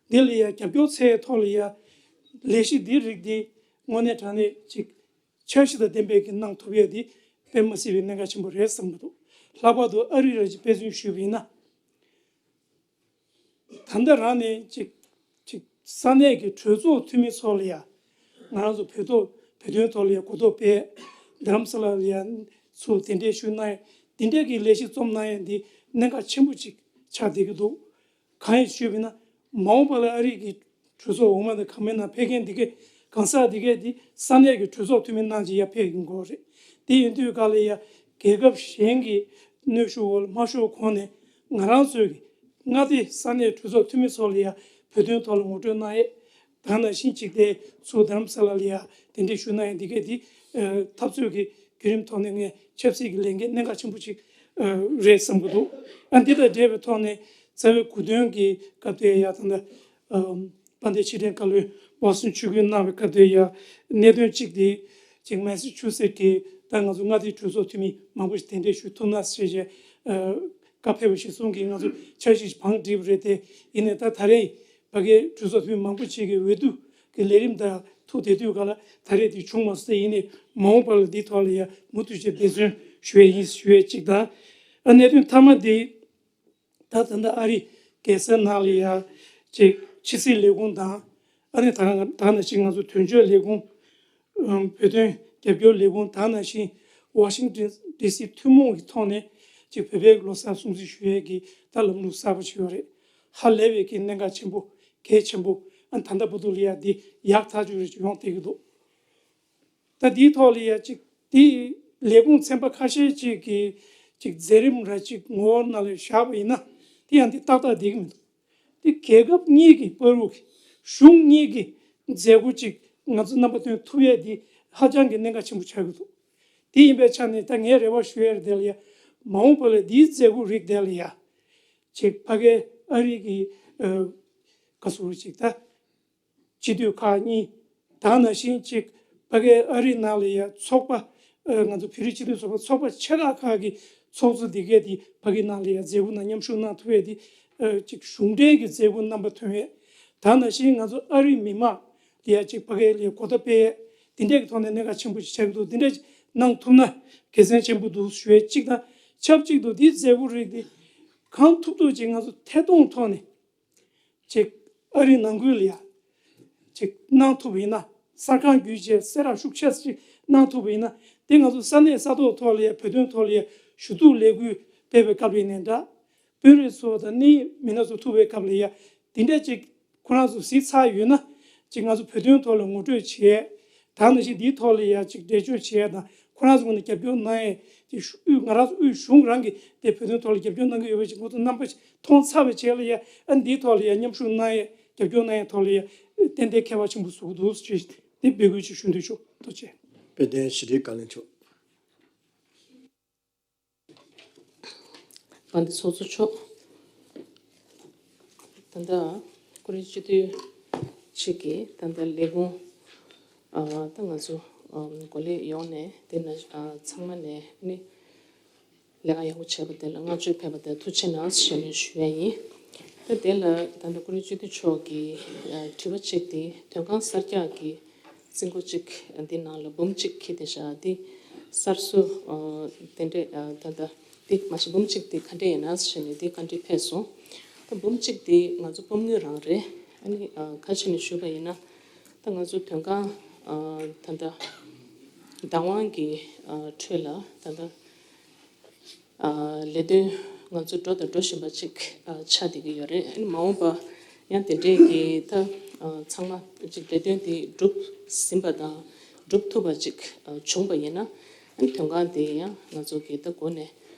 འདི་ལ་ཡ་རྒྱབ་སྐྱོར་འཚོལ་ཡས་ཐོག་ལ་ཡ་ལས་གཞི་འདི་རིགས་འདི་དངོས་གནས་དྲང་གནས་ཅིག་འཆར་གཞི་དང་ལྡན་པའི་གི་གནང་ཐུབ་ཡས་འདི་དཔེ་མ་སྲིད་པའི་གནད་འགག་ཆེན་པོ་རེད་བསམ་གྱི་འདུག་ལྷག་པར་དུ་ཨ་རི་ར་ཅིག་དཔེ་མཚོན་ཞུས་པ་ཡིན་ན། ད་ལྟ་རང་ནས་ཅིག་ཅིག་ས་གནས་ཀྱི་གྲོས་ཚོགས་འཐུས་མི་ཚོ་ལ་ཡ་ང་རང་ཚོ་བོད་ཐོག་བོད་དོན་ཐོག་ལ་ཡ་གོ་རྟོགས་སྤེལ། རྡ་རམ་ས་ལ་ལ་ཡ་ཚུར་གདན་འདྲེན་ཞུས་གནང་ཡས་འདི་འདྲའི་གི་ལས་གཞི་རྩོམ་གནང་ཡས་འདི་གནད་འགག་ཆེན་པོ་ཅིག་ཆགས་བསྡད་ཀྱི་འདུག་གང་ཡིན་ཞུས་པ་ཡིན་ན། མ་འོངས་པ་ལ་ཨ་རི་གི་གྲོས་ཚོགས་འོག་མ་དང་གང་མིན་ན་ཕེབས་མཁན་འདི་གས་གང་ཟག་འདི་གས་འདི་ས་གནས་ཀྱི་གྲོས་ཚོགས་འཐུས་མི་གནང་ཅིག་ཡར་ཕེབས་ཡོང་གི་ཡོད་རེད། དེ་ཡིན་དུས་ག་ལ་ཡ་རྒྱལ་ཁབ་གཞན་གྱི་གནོན་ཤུགས་འོག་ལ་མ་ཤོར་གོང་ནས་ང་རང་ཚོའི་གི་མངའ་སྡེ་ས་གནས་གྲོས་ཚོགས་འཐུས་མི་ཚོ་ལ་ཡ་བོད་དོན་ཐོག་ལ་ངོ་སྤྲོད་གནང་ཡས། ད་ནང་བཞིན་ཅིག་དེ་ཚུར་རྡ་རམ་ས་ལ་ལ་ཡ་གདན་འདྲེན་ཞུ་གནང་ཡས་འདི་གས་འདི་ཨ་འཐབ་རྩོད་ཀྱི་བརྒྱུད་རིམ་ཐོག་ནས་ངས་ཆབ་སྲིད་ཀྱི་ལས་འགན་གནད་འགག་ཆེན་པོ་ཅིག་ཨ་རེད་བསམ་གྱི་འདུག་ཨ་འདི་དང་འབྲེལ་བའི་ཐོག་ནས་རྩ་བའི་གོ་སྟོན་གྱི་སྐབས་དེ་ཡ་ད་ལྟ་ཨ་དཔལ་ལྡན་ཕྱི་དྲིལ་བཀའ་བློན་ཝ་སི་ཊོན་ཆིབས་བསྒྱུར་གནང་བའི་སྐབས་དེ་ཡ་གནད་དོན་གཅིག་དེ་ཅིག་མེ་སི་ཆུ་སེ་ཊི་གི་ད་ང་ཚོ་མངའ་སྡེའི་གྲོས་ཚོགས་འཐུས་མི་མང་པོ་ཞིག་གདན་འདྲེན་ཞུ་ཐུབ་ན་ཞེས་བྱས་ཨ་བཀའ་ཕེབས་པ་ཞིག་གསུང་གིས་ང་ཚོ་འཆར་གཞི་ཞིག་བང་བསྒྲིགས་པ་རེད་དེ། ཡིན་ནའི་ད་ད་རེས་ཕ་གིའི་གྲོས་ཚོགས་འཐུས་མི་མང་པོ་ཅིག་གིས་འོས་བསྡུ་གི་ལས་རིམ་དང་ཐུག་བསྡད་དུས་ག་ལ་ད་རེས་དེ་བྱུང་མ་སོང་། ཡིན་ནའི་མ་འོངས་པ་ལ་འདིའི་ཐོག་ལ་ཡ་མུ་མཐུད་བྱས་འབད་བརྩོན་ཞུ་ཡས་ཡིན་ཞུ་ཡས་གཅིག་དང་། ཨ་གནད་དོན་མཐའ་མ་དེ་ད་ད་ལྟ་ཨ་རི་རྒྱལ་ས་ནང་ལ་ཡ་ཅིག་ཕྱི་སྲིད་ལས་ཁུངས་དང་། ཨ་ནི་ད་ད་ནང་བཞིན་ང་ཚོ་དོན་གཅོད་ལས་ཁུངས། ཨམ་བོད་དོན་རྒྱབ་སྐྱོར་ལས་ཁུངས་ད་ནང་བཞིན་ཝ་ཤིང་ཊོན་ཌི་སི་ཐུན་མོང་གི་ཐོག་ནས་ཅིག་བོད་པའི་ལོ་གསར་སྲུང་བརྩི་ཞུ་ཡས་ཀྱི་ད་ལམ་ལུགས་གསར་པ་ཞིག་ཡོད་རེད། ཧ་ལས་པའི་གི་གནད་འགག་ཆེན་པོ་གལ་ཆེན་པོ། ཨ་ད་ལྟ་བར་དུ་ལ་ཡ་འདི་ཡག་ཐག་ཆོད་རེ་ཅིག་ཡོང་བསྡད་ཀྱི་འདུག་ད་འདིའི་ཐོག་ལ་ཡ་ཅིག་འདི་ལས་ཁུངས་ཚན་པ་ཁ་ཤས་ཅིག་གི་ཅིག་མཛད་རིམ་ར་ཅིག་ངོ་བོ་ནང་ལ་བཞག་པ་ཡིན་ན་དེ་ཡང་འདི་ཏག་ཏག་བསྡད་ཀྱི་མི་འདུག་དེ་རྒྱལ་ཁབ་གཉིས་ཀྱི་བར་དུ་གི་གཞུང་གཉིས་ཀྱི་མཛད་སྒོ་ཅིག་ང་ཚོ་རྣམ་པ་སྟོན་ཐུབ་ཡས་འདི་ཧ་ཅང་གི་གནད་འགག་ཆེན་པོ་ཆགས་ཀྱི་འདུག་དེ་ཡིན་པའི་ཆ་ནས་ད་ངས་རེ་བ་ཞུ་ཡས་དེ་ལ་ཡ་མ་འོངས་པ་ལ་འདིའི་མཛད་སྒོ་རིགས་དེ་ལ་ཡ་ཅིག་ཕ་གིའི་ཨ་རི་གི་ཨ་ག་ཟེར་ཅིག་ད། སྤྱི་འཐུས་ཁག་གཉིས་དང་ནང་བཞིན་གཅིག་ཕ་གིའི་ཨ་རི་ནང་ལ་ཡ་ཚོགས་པ། ཨ་ང་ཚོ་བོད་རིགས་སྤྱི་མཐུན་ཚོགས་པ་ཚོགས་པ་ཆེ་ཁག་ཁག་གི་ཚོགས་གཙོ་འདི་གས་དེ་ཕ་གི་ནང་ལ་ཡ་མཛད་སྒོ་ནང་མཉམ་ཞུགས་གནང་ཐུབ་ཡས་དེ་ ཨ་ཅིག་གཞུང་འབྲེལ་གྱི་མཛད་ཁུར་རྣམ་པ་ཐོན་ཡས། ད་ནང་བཞིན་ང་ཚོ་ཨ་རིའི་མི་མང་ལ་ཡ་ཅིག་ཕ་གི་ལ་ཡ་གོ་བརྡ་སྤེལ་ཡས་དེ་འདྲས་ཀྱི་ཐོག་ནས་གནད་འགག་ཆེན་པོ་ཞིག་ཆགས་ཀྱི་འདུག་དེ་འདྲས་ཅིག་གནང་ཐུབ་ན་དགེ་མཚན་ཆེན་པོ་འདུག་ཞུ་ཡས་གཅིག་དང་། ཆབས་ཅིག་ཏུ་འདིའི་མཛད་ཁུར་རིགས་འདི་གང་ཐུབ་ཐུབ་ཅིག་ང་ཚོ་ཐད་གཏོང་ཐོག་ནས་ཅིག་ཨ་རི་ནང་ཁུལ་ལ་ཡ་ཅིག་གནང་ཐུབ་པ་ཡིན་ན། གསར་ཁང་བརྒྱུད་བྱས་གསལ་བསྒྲགས་ཤུགས་ཆེ་ཅིག་གནང་ཐུབ་པ་ཡིན་ན། དེ་ང་ཚོ་ས་གནས་ས་ཐོག་ཐོག་ལ་ཡ་བོད་དོན་ཐོག་ལ་ཡ་ཞུ་གཏུག་ལས་འགུལ་སྤེལ་བའི་སྐབས་ལ་ཡིན་ནའི་འདྲ། དཔོན་རིགས་ཚོ་དང་གནད་ཡོད་མི་སྣ་ཚོ་ཐུག་པའི་སྐབས་ལ་ཡ་དེ་འདྲ་ཅིག་ཁོ་རང་ཚོ་གཟིགས་ཚར་ཡོད་ན། ཅིག་ང་ཚོ་བོད་དོན་ཐོག་ལ་ངོ་སྤྲོད་བྱས། ད་ནང་བཞིན་འདིའི་ཐོག་ལ་ཡ་ཅིག་འགྲེལ་བརྗོད་བྱས་དང་། ཁོ་རང་ཚོ་ངོས་ནས་རྒྱབ་སྐྱོར་གནང་ཡས་དེ་ཤུ་དབུས་ང་རང་ཚོ་དབུས་གཞུང་རང་གིས་དེ་བོད་དོན་ཐོག་ལ་རྒྱབ་སྐྱོར་གནང་གི་ཡོད་པ་ཅིག་ཁོང་ཚོ་རྣམ་པ་མཐོང་ཚར་བའི་རྗེས་ལ་ཡ། ཨ་འདིའི་ཐོག་ལ་ཡ་མཉམ་ཞུགས་གནང་ཡས་རྒྱབ་སྐྱོར་གནང་ཡས་ཐོག་ལ་ཡ་ཏན་ཏན་ཁྱད་པར་ཆེན་པོ་བཟོ་གི་འདུག་ཅེས་དེ་འབོད་སྐུལ་ཅིག་ཞུ་འདོད་བྱུང་། ཐུགས་རྗེ་ཆེ། དཔལ་ལྡན་ཞི་བདེའི་བཀའ་བློན་མཆོག་དཔལ་ལྡན་ཚོགས་གཙོ་མཆོག་ད་ལྟ་ཀུ་རེ་སྤྱི་འཐུས་གཅིག་གིས་ད་ལྟ་ལས་ཁུངས་ཨ་ད་ང་ཚོ་ཨ་འགོ་ལས་ཡོངས་ནས་དེ་ན་ཨ་ཚང་མ་ནས་ནི་ལས་ཀ་ཡག་པོ་བྱས་པ་དེ་ལ་བསྔགས་བརྗོད་ཕེབས་པ་དེ་ཐུགས་རྗེ་ཆེ་གནང་ཞེས་ནས་ཞུ་ཡ་ཡིན། ད་དེ་ལ་ད་ལྟ་ཀུ་རེ་སྤྱི་འཐུས་མཆོག་གིས་ཨ་དྲི་བ་གཅིག་དེ་མདོ་ཁམས་གསར་རྒྱག་གི་རྩིས་འགོ་གཅིག་འདི་ནང་ལ་འབུམ་གཅིག་འཁྱེར་བསྡད་བཞག་འདི་གསར་བཟོ་ཨ་དེ་འདྲས་ཨ་ད་ལྟ་འདི་མ་གཞི་འབུམ་གཅིག་འདི་ག་འདྲས་ཡིན་ན་ཞེས་ནས་འདི་བཀའ་འདྲི་ཕེབས་སོང་། ད་འབུམ་གཅིག་འདི་ང་ཚོ་སྤོམ་དངུལ་རང་རེད། ཨ་ནི་ཨ་ག་ཞེས་ནས་ཞུས་པ་ཡིན་ན། ད་ང་ཚོ་མདོ་ཁམས་ཨ་ད་ལྟ་བདག་དབང་གི་ཨ་ཁྲོད་ལ་ད་ལྟ་ཨ་ལས་དོན་ང་ཚོ་འགྲོ་དང་འགྲོ་བཞིན་པ་ཅིག་ཨ་ཆགས་བསྡད་ཀྱི་ཡོད་རེད། ཨ་ནི་མ་འོངས་པ་ཡང་དེ་འདྲས་ཀྱི་ད་ཨ་ཚང་མ་ཅིག་ལས་དོན་དེ་འགྲུབ་ཟིན་པ་དང་འགྲུབ་ཐུབ་པ་ཅིག་ཨ་བྱུང་པ་ཡིན་ན། ཨ་ནི་མདོ་ཁམས་དེ་ཡང་ང་ཚོ་གི་ད་འགོ་ནས་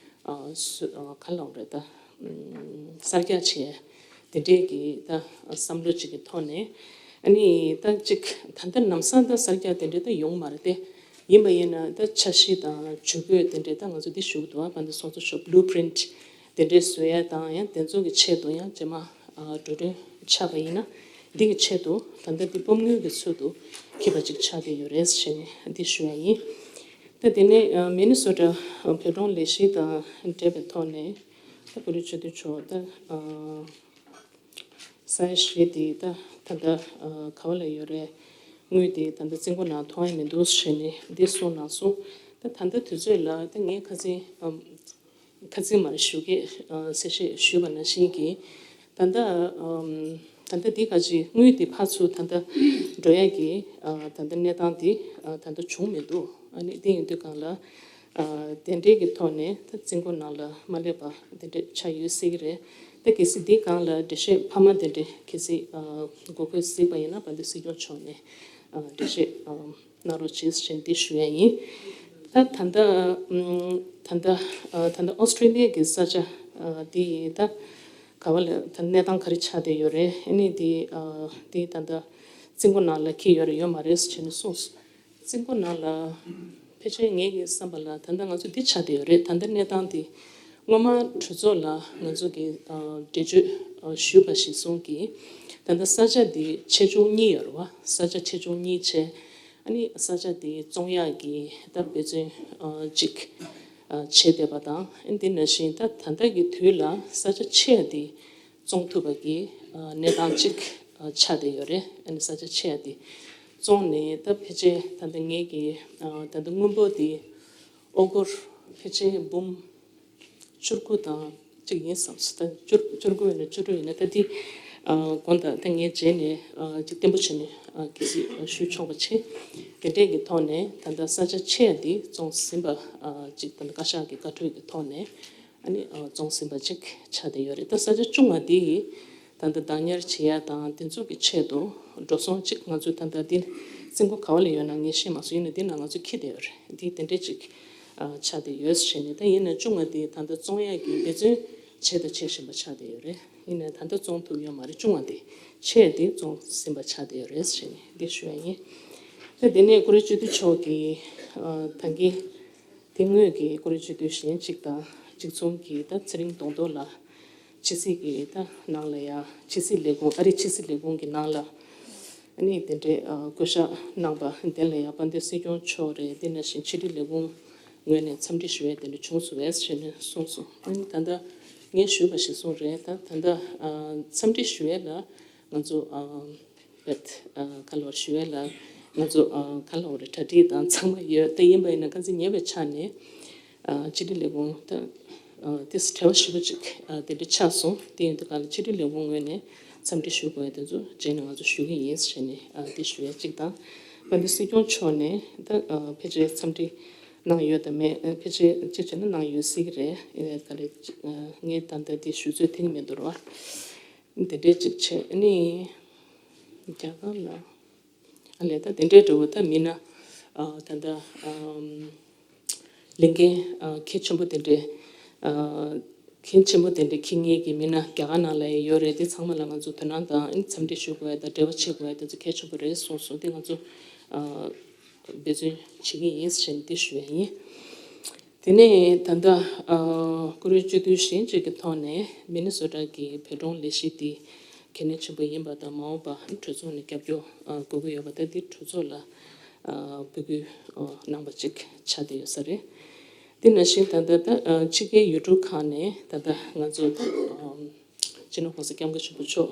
ཨ་སུ་ཨ་ག་ལབ་རེད། ད་ཨམ་གསར་རྒྱག་བྱས་དེ་འདྲས་ཀྱི་ད་བསམ་བློ་ཅིག་གི་ཐོག་ནས། ཨ་ནི་ད་ཅིག་ད་ལྟ་ལམ་སང་ད་གསར་རྒྱག་དེ་འདྲས་ད་ཡོང་མ་རེད་དེ། ཡིན་པ་ཡིན་ན་ད་འཆར་གཞི་དང་ཇུས་འགོད་དེ་འདྲས་ད་ང་ཚོ་འདི་ཞུ་གི་འདུག་ཨ་ཕ་འདི་སོང་ཚོ་ཤོ་བླུ་པི་རིན་ཊི་དེ་འདྲས་བཟོ་ཡ་དང་། ཡང་དེ་ཚོ་གི་ཆེད་དུ་ཡང་རྗེས་མ་ཨ་འགྲོ་གྲོན་ཆགས་པ་ཡིན་ན་འདི་གི་ཆེད་དུ་ད་ལྟ་འདི་སྤོམ་དངུལ་གི་ཚུལ་དུ་འཁྱེར་བ་ཅིག་ཆགས་བསྡད་ཡོད་རེད་ཟེར་ནས་འདི་ཞུ་ཡ་ཡིན། ད་དེ་ནས་ཨ་མི་ནི་སོ་ཊ་བོད་ལྗོངས་ལས་གཞི་དང་འབྲེལ་བའི་ཐོག་ནས་ད་ཀུ་རེ་སྤྱི་འཐུས་མཆོག་ད་ཨ་ས་ཡ་བཞི་དེ་ད་ད་ལྟ་ཨ་ག་བ་ལ་ཡོད་རེད། དངུལ་དེ་ད་ལྟ་རྩིས་འགོ་ནང་མཐོང་ཡ་མི་འདུག་ཟེར་ནས་འདི་གསུངས་གནང་སོང་། ད་ད་ལྟ་དུས་ཚོད་ལ་ད་ངས་ཁ་སང་ཨམ་ཁ་སང་མར་ཞུ་གི་ཨ་གསལ་བཤད་ཞུས་པ་ནང་བཞིན་གྱི་ད་ལྟ་ཨམ་ད་ལྟ་འདི་ག་ཅིག་དངུལ་དེ་ཕར་ཚུར་ད་ལྟ་འགྲོ་ཡ་གི་ཨ་ད་ལྟ་གནས་སྟངས་དེ་ཨ་ད་ལྟ་བྱུང་མི་འདུག་ཨ་ནི་དེ་ཡིན་དུས་སྒང་ལ། ཨ་དེ་འདྲའི་གི་ཐོག་ནས་ད་རྩིས་འགོ་ནང་ལ་མ་སླེབས་པ་དེ་འདྲ་ཆགས་ཡོད་སྲིད་ཀྱི་རེད། ད་གལ་སྲིད་འདི་སྒང་ལ་འགྲེལ་བཤད་འཕར་མ་དེ་འདྲ་གལ་སྲིད་ཨ་དགོས་མཁོ་གཟིགས་པ་ཡིན་ན་བན་དེ་སྲིད་སྐྱོང་མཆོག་ནས་ཨ་འགྲེལ་བཤད་ཨ་གནང་རོགས་བྱེད་ཟེར་འདི་ཞུ་ཡ་ཡིན། ད་ད་ལྟ་ཨམ་ད་ལྟ་ཨ་ད་ལྟ་ཨོ་སི་ཀྲི་ལི་ཡ་གི་ས་ཆ་ཨ་འདི་ཡི་ད་ག་བ་ལ་ད་གནས་སྟངས་ག་རེ་ཆགས་བསྡད་ཡོད་རེད། ཨ་ནི་འདི་ཨ་འདི་ད་ལྟ་རྩིས་འགོ་ནང་ལ་འཁྱེར་ཡོད་རེད་ཡོད་མ་རེད་ཟེར་ནས་གསུངས། རྩིས་འགོ་ནང་ལ་ཕལ་ཆེར་ངེད་ཀྱི་བསམ་པ་ལ་ད་ལྟ་ང་ཚོ་འདི་ཆགས་བསྡད་ཡོད་རེད། ད་ལྟ་གནས་སྟངས་འདི་སྔོན་མ་གྲོས་ཚོགས་ལ་ང་ཚོ་གི་ཨ་འགྲེལ་བརྗོད་ཨ་ཞུས་པ་གཞིར་བཟུང་གིས་ད་ལྟ་ས་ཆ་འདི་ཆེ་ཆུང་གཉིས་ཡོད་རེད་བ། ས་ཆ་ཆེ་ཆུང་གཉིས་བྱས། ཨ་ནི་ས་ཆ་འདི་བཙོང་ཡག་གི་ད་འབད་བརྩོན་ཨ་ཅིག་ཨ་བྱས་བསྡད་པ་དང་། ཨ་ནི་འདི་ནང་བཞིན་ད་ད་ལྟ་གི་དུས་ལ་ས་ཆ་ཆེ་ཡ་འདི་བཙོང་ཐུབ་པ་གི་ཨ་གནས་སྟངས་གཅིག་ཨ་ཆགས་བསྡད་ཡོད་རེད། ཨ་ནི་ས་ཆ་ཆེ་ཡ་དེ་བཙོང་ནས་ད་ཕལ་ཆེར་ད་ལྟ་ངེད་ཀྱི་ཨ་ད་ལྟ་དངུལ་འབོར་དེ་ཨོ་སྒོར་ཕལ་ཆེར་འབུམ་བཅུ་དགུ་དང་གཅིག་ཡིན་བསམ་སོང་། ད་བཅུ་བཅུ་དགུ་ཡིན་ན་བཅུ་དྲུག་ཡིན་ན་ད་དེ་ཨ་དགོངས་དག་ད་ངས་རྗེས་ནས་ཨ་ཅིག་བརྟན་པོ་བྱས་ནས་ཨ་གལ་སྲིད་ཞུ་ཆོག་པ་བྱེད། དེ་འདྲས་ཀྱི་ཐོག་ནས་ད་ལྟ་ས་ཆ་ཆེ་ཡ་དེ་བཙོང་ཟིན་པ་ཨ་ཅིག་ད་ལྟ་བཀའ་ཤག་གི་བཀའ་འཁྲོལ་གྱི་ཐོག་ནས། ཨ་ནི་ཨ་བཙོང་ཟིན་པ་ཅིག་ཆགས་བསྡད་ཡོད་རེད། ད་ས་ཆ་ཆུང་བ་འདི་ཡིས་ད་ལྟ་བདག་ཉར་བྱེད་ཡ་དང་དེ་ཚོ་གི་ཆེད་དུ་འགྲོ་སོང་ཅིག་ང་ཚོས་ད་ལྟ་འདི་རྩིས་འགོ་ག་བ་ལ་ཡོད་ན་ངས་ཤེས་མ་སོང་། ཡིན་ནའི་འདི་ན་ང་ཚོ་འཁྱེར་བསྡད་ཡོད་རེད། འདི་དེ་འདྲས་ཅིག་ཨ་ཆགས་བསྡད་ཡོད་ཟེར་ནས། ད་ཡིན་ན་ཆུང་བ་འདི་ད་ལྟ་བཙོང་ཡ་གི་འབད་བརྩོན་བྱས་དང་བྱེད་བཞིན་པ་ཆགས་བསྡད་ཡོད་རེད། ཡིན་ནའི་ད་ལྟ་བཙོང་ཐུབ་ཡོད་མ་རེད། ཆུང་བ་འདི། ཆེ་བ་འདི་བཙོང་ཟིན་པ་ཆགས་བསྡད་ཡོད་རེད་ཟེར་ནས་འདི་ཞུ་ཡ་ཡིན། ད་དེ་ནས་ཀུ་རེ་སྤྱི་འཐུས་མཆོག་གིས་ཨ་ད་གིན་དེ་སྔོན་གྱི་ཀུ་རེ་སྤྱི་འཐུས་གཞན་གཅིག་དང་གཅིག་མཚུངས་ཀྱིས་ད་ཚེ་རིང་གདོང་ཐོག་ལགས་ཕྱི་སྲིད་ཀྱི་ད་ནང་ལ་ཡ་ཕྱི་སྲིད་ལས་ཁུངས། ཨ་རིའི་ཕྱི་སྲིད་ལས་ཁུངས་ཀྱི་ནང་ལ་ཨ་ནི་དེ་འདྲའི་ཨ་བསྐོ་བཞག་གནང་པ་དེ་ལ་ཡ་དཔལ་ལྡན་སྲིད་སྐྱོང་མཆོག་རེད། དེ་ནང་བཞིན་ཕྱི་དྲིལ་ལས་ཁུངས་ངོས་ནས་འཚམས་འདྲི་ཞུ་ཡས་དེ་འདྲ་བྱུང་སོང་བས་ཞེས་ནས་གསུངས་སོང་། ཨ་ནི་ད་ལྟ་ ངས་ཞུས་པ་ཞིག་གསུངས་རེད། ད་ད་ལྟ་ཨ་འཚམས་འདྲི་ཞུ་ཡས་ལ་ང་ཚོ་ཨ་བེད་ཨ་ག་ལོར་ཞུ་ཡས་ལ་ང་ཚོ་ཨ་ག་ལོར་རེད། གྲ་སྒྲིག་དང་ཚང་མ་ཡོད། ད་ཡིན་པ་ཡིན་ན་ག་ཚོད་ཉེ་བའི་ཆ་ནས་ཨ་ཕྱི་དྲིལ་ལས་ཁུངས་ད་ཨ་དེ་བྲེལ་བ་ཞེ་པོ་ཅིག་ཨ་དེ་འདྲ་ཆགས་སོང་། དེ་ཡིན་དུས་ག་ལ་ཕྱི་དྲིལ་ལས་ཁུངས་ངོས་ནས་འཚམས་འདྲི་ཞུ་དགོས་ཡས་དེ་ཚོ་རྗེས་ནས་ང་ཚོ་ཞུ་གི་ཡིན་ཟེར་ནས་ཨ་དེ་ཞུ་ཡས་གཅིག་དང་། དཔལ་ལྡན་སྲིད་སྐྱོང་མཆོག་ནས་ད་ཨ་ཕལ་ཆེར་འཚམས་འདྲི་གནང་ཡོད་དམ་མེད། ཨ་ཕལ་ཆེར་གཅིག་བྱས་ན་གནང་ཡོད་སྲིད་ཀྱི་རེད། ཨ་ག་རེ་ཨ་ངས་ད་ལྟ་དེ་ཞུ་ཚོད་ཐིག་མི་འདུག་ར། དེ་འདྲའི་གཅིག་བྱས་ནས་རྒྱ་གར་ལ་ཨ་ལས་ད་དེ་འདྲའི་འདྲ་བོ་ད་མི་སྣ་ཨ་ད་ལྟ་ཨམ་ལས་འགན་ཨ་གལ་ཆེན་པོ་དེ་འདྲའི་ཨ་གལ་ཆེན་པོ་དེ་འདྲའི་འཁྱེར་མཁན་གྱི་མི་སྣ་རྒྱ་གར་ནང་ལ་ཡང་ཡོད་རེད། དེ་ཚང་མ་ལ་ང་ཚོ་དོ་སྣང་དང་ཨ་ནི་འཚམས་འདྲི་ཞུ་དགོས་ཡ་དང་འབྲེལ་བ་བྱེད་དགོས་ཡ་དེ་ཚོ་གལ་ཆེན་པོ་རེད་གསུངས་སོང་། དེ་ང་ཚོ་ཨ་འབད་བརྩོན་བྱེད་ཀྱི་ཡིན་ཟེར་ནས་འདི་ཞུ་ཡ་ཡིན། དེ་ནས་ད་ལྟ་ཨ་བཀུར་འོས་སྤྱི་འཐུས་གཞན་གཅིག་གི་ཐོག་ནས་མི་ནི་སོ་ཊ་གི་བོད་འབྲོག་ལས་གཞི་འདི་གལ་གནད་ཆེན་པོ་ཡིན་པ་དང་། མ་འོངས་པ་གྲོས་ཚོགས་ནས་རྒྱབ་སྐྱོར་ཨ་དགོས་ཀྱི་ཡོད་པ་དང་། འདི་གྲོས་ཚོགས་ལ་ཨ་འབོད་སྐུལ་ཨ་གནང་པ་ཅིག་ཆགས་བསྡད་ཡོད་ས་རེད། དེ་ནང་བཞིན་ད་ལྟ་ད་ཨ་ཕྱི་རྒྱལ་ཡུལ་གྲུ་ཁག་ནས་ད་ལྟ་ང་ཚོ་ད་ཨ་སྤྱི་ནོར་༸གོང་ས་༸སྐྱབས་མགོན་ཆེན་པོ་མཆོག་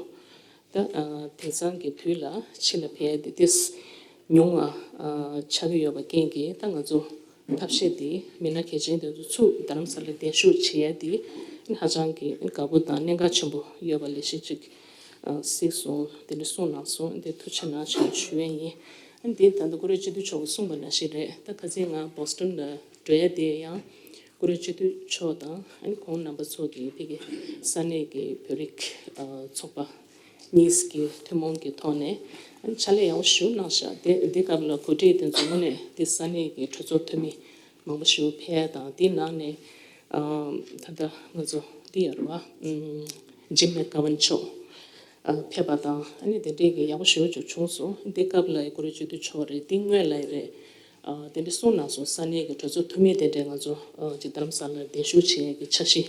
ད་ཨ་དེང་སང་གི་དུས་ལ་ཕྱི་ལ་ཕེབས་ཡ་དེ་ཏོག་ཙམ་ཉུང་བ་ཨ་ཆགས་ཀྱི་ཡོད་པ་རྐྱེན་གྱིས། ད་ང་ཚོ་ཐབས་ཤེས་དེ་མི་སྣ་གལ་ཆེན་དེ་ཚོ་ཚུར་རྡ་རམ་ས་ལ་གདན་ཞུ་བྱེད་ཡ་དེ་ཧ་ཅང་གི་དགའ་པོ་དང་གནད་འགག་ཆེན་པོ་ཡོད་པ་ལས་གཞི་ཅིག་ཨ་གཟིགས་སོང་། དེ་འདྲ་གསུངས་གནང་སོང་། འདི་ཐུགས་རྗེ་གནང་ཞེས་ཞུ་ཡ་ཡིན། ཨ་འདི་ད་ལྟ་བཀུར་འོས་སྤྱི་འཐུས་མཆོག་གིས་གསུངས་པ་ནང་བཞིན་རེད། ད་ཁ་སང་ང་བོ་སི་ཊོན་ལ་འགྲོ་ཡ་དེ་ཡང་བཀུར་འོས་སྤྱི་འཐུས་མཆོག་དང་ཨ་ནི་ཁོང་རྣམ་པ་ཚོ་གིས་ཕ་གི་ས་གནས་ཀྱི་བོད་རིགས་ཨ་ཚོགས་པ་གཉིས་ཀྱི་ཐུན་མོང་གི་ཐོག་ནས་ཨ་ནི་ཕྱག་ལས་ཡག་པོ་ཞེ་པོ་གནང་ཤག་དེ་དེ་སྐབས་ལ་གོ་སྒྲིག་དེ་ཚོ་དངོས་གནས་དེ་ས་གནས་ཀྱི་གྲོས་ཚོགས་འཐུས་མི་མང་པོ་ཞེ་པོ་ཕེབས་ཡ་དང་། དེའི་ནང་ནས་ཨ་ད་ལྟ་ང་ཚོ་འདི་ཡོད་རེད་བ། ཨམ་ཇིམ་མེག་གྷ་ཝན་མཆོག་ཨ་ཕེབས་པ་དང་། ཨ་ནི་དེ་འདྲའི་གི་ཡག་པོ་ཞེ་པོ་ཅིག་བྱུང་སོང་། དེ་སྐབས་ལ་ཡི་བཀུར་འོས་སྤྱི་འཐུས་མཆོག་རེད། དེ་སྔོན་ལ་ཡི་རེད། ཨ་དེ་འདྲ་གསུངས་གནང་སོང་། ས་གནས་ཀྱི་གྲོས་ཚོགས་འཐུས་མི་དེ་འདྲས་ང་ཚོ་ཨ་ཅིག་རྡ་རམ་ས་ལར་གདན་ཞུ་བྱེད་ཡས་ཀྱི་འཆར་གཞི་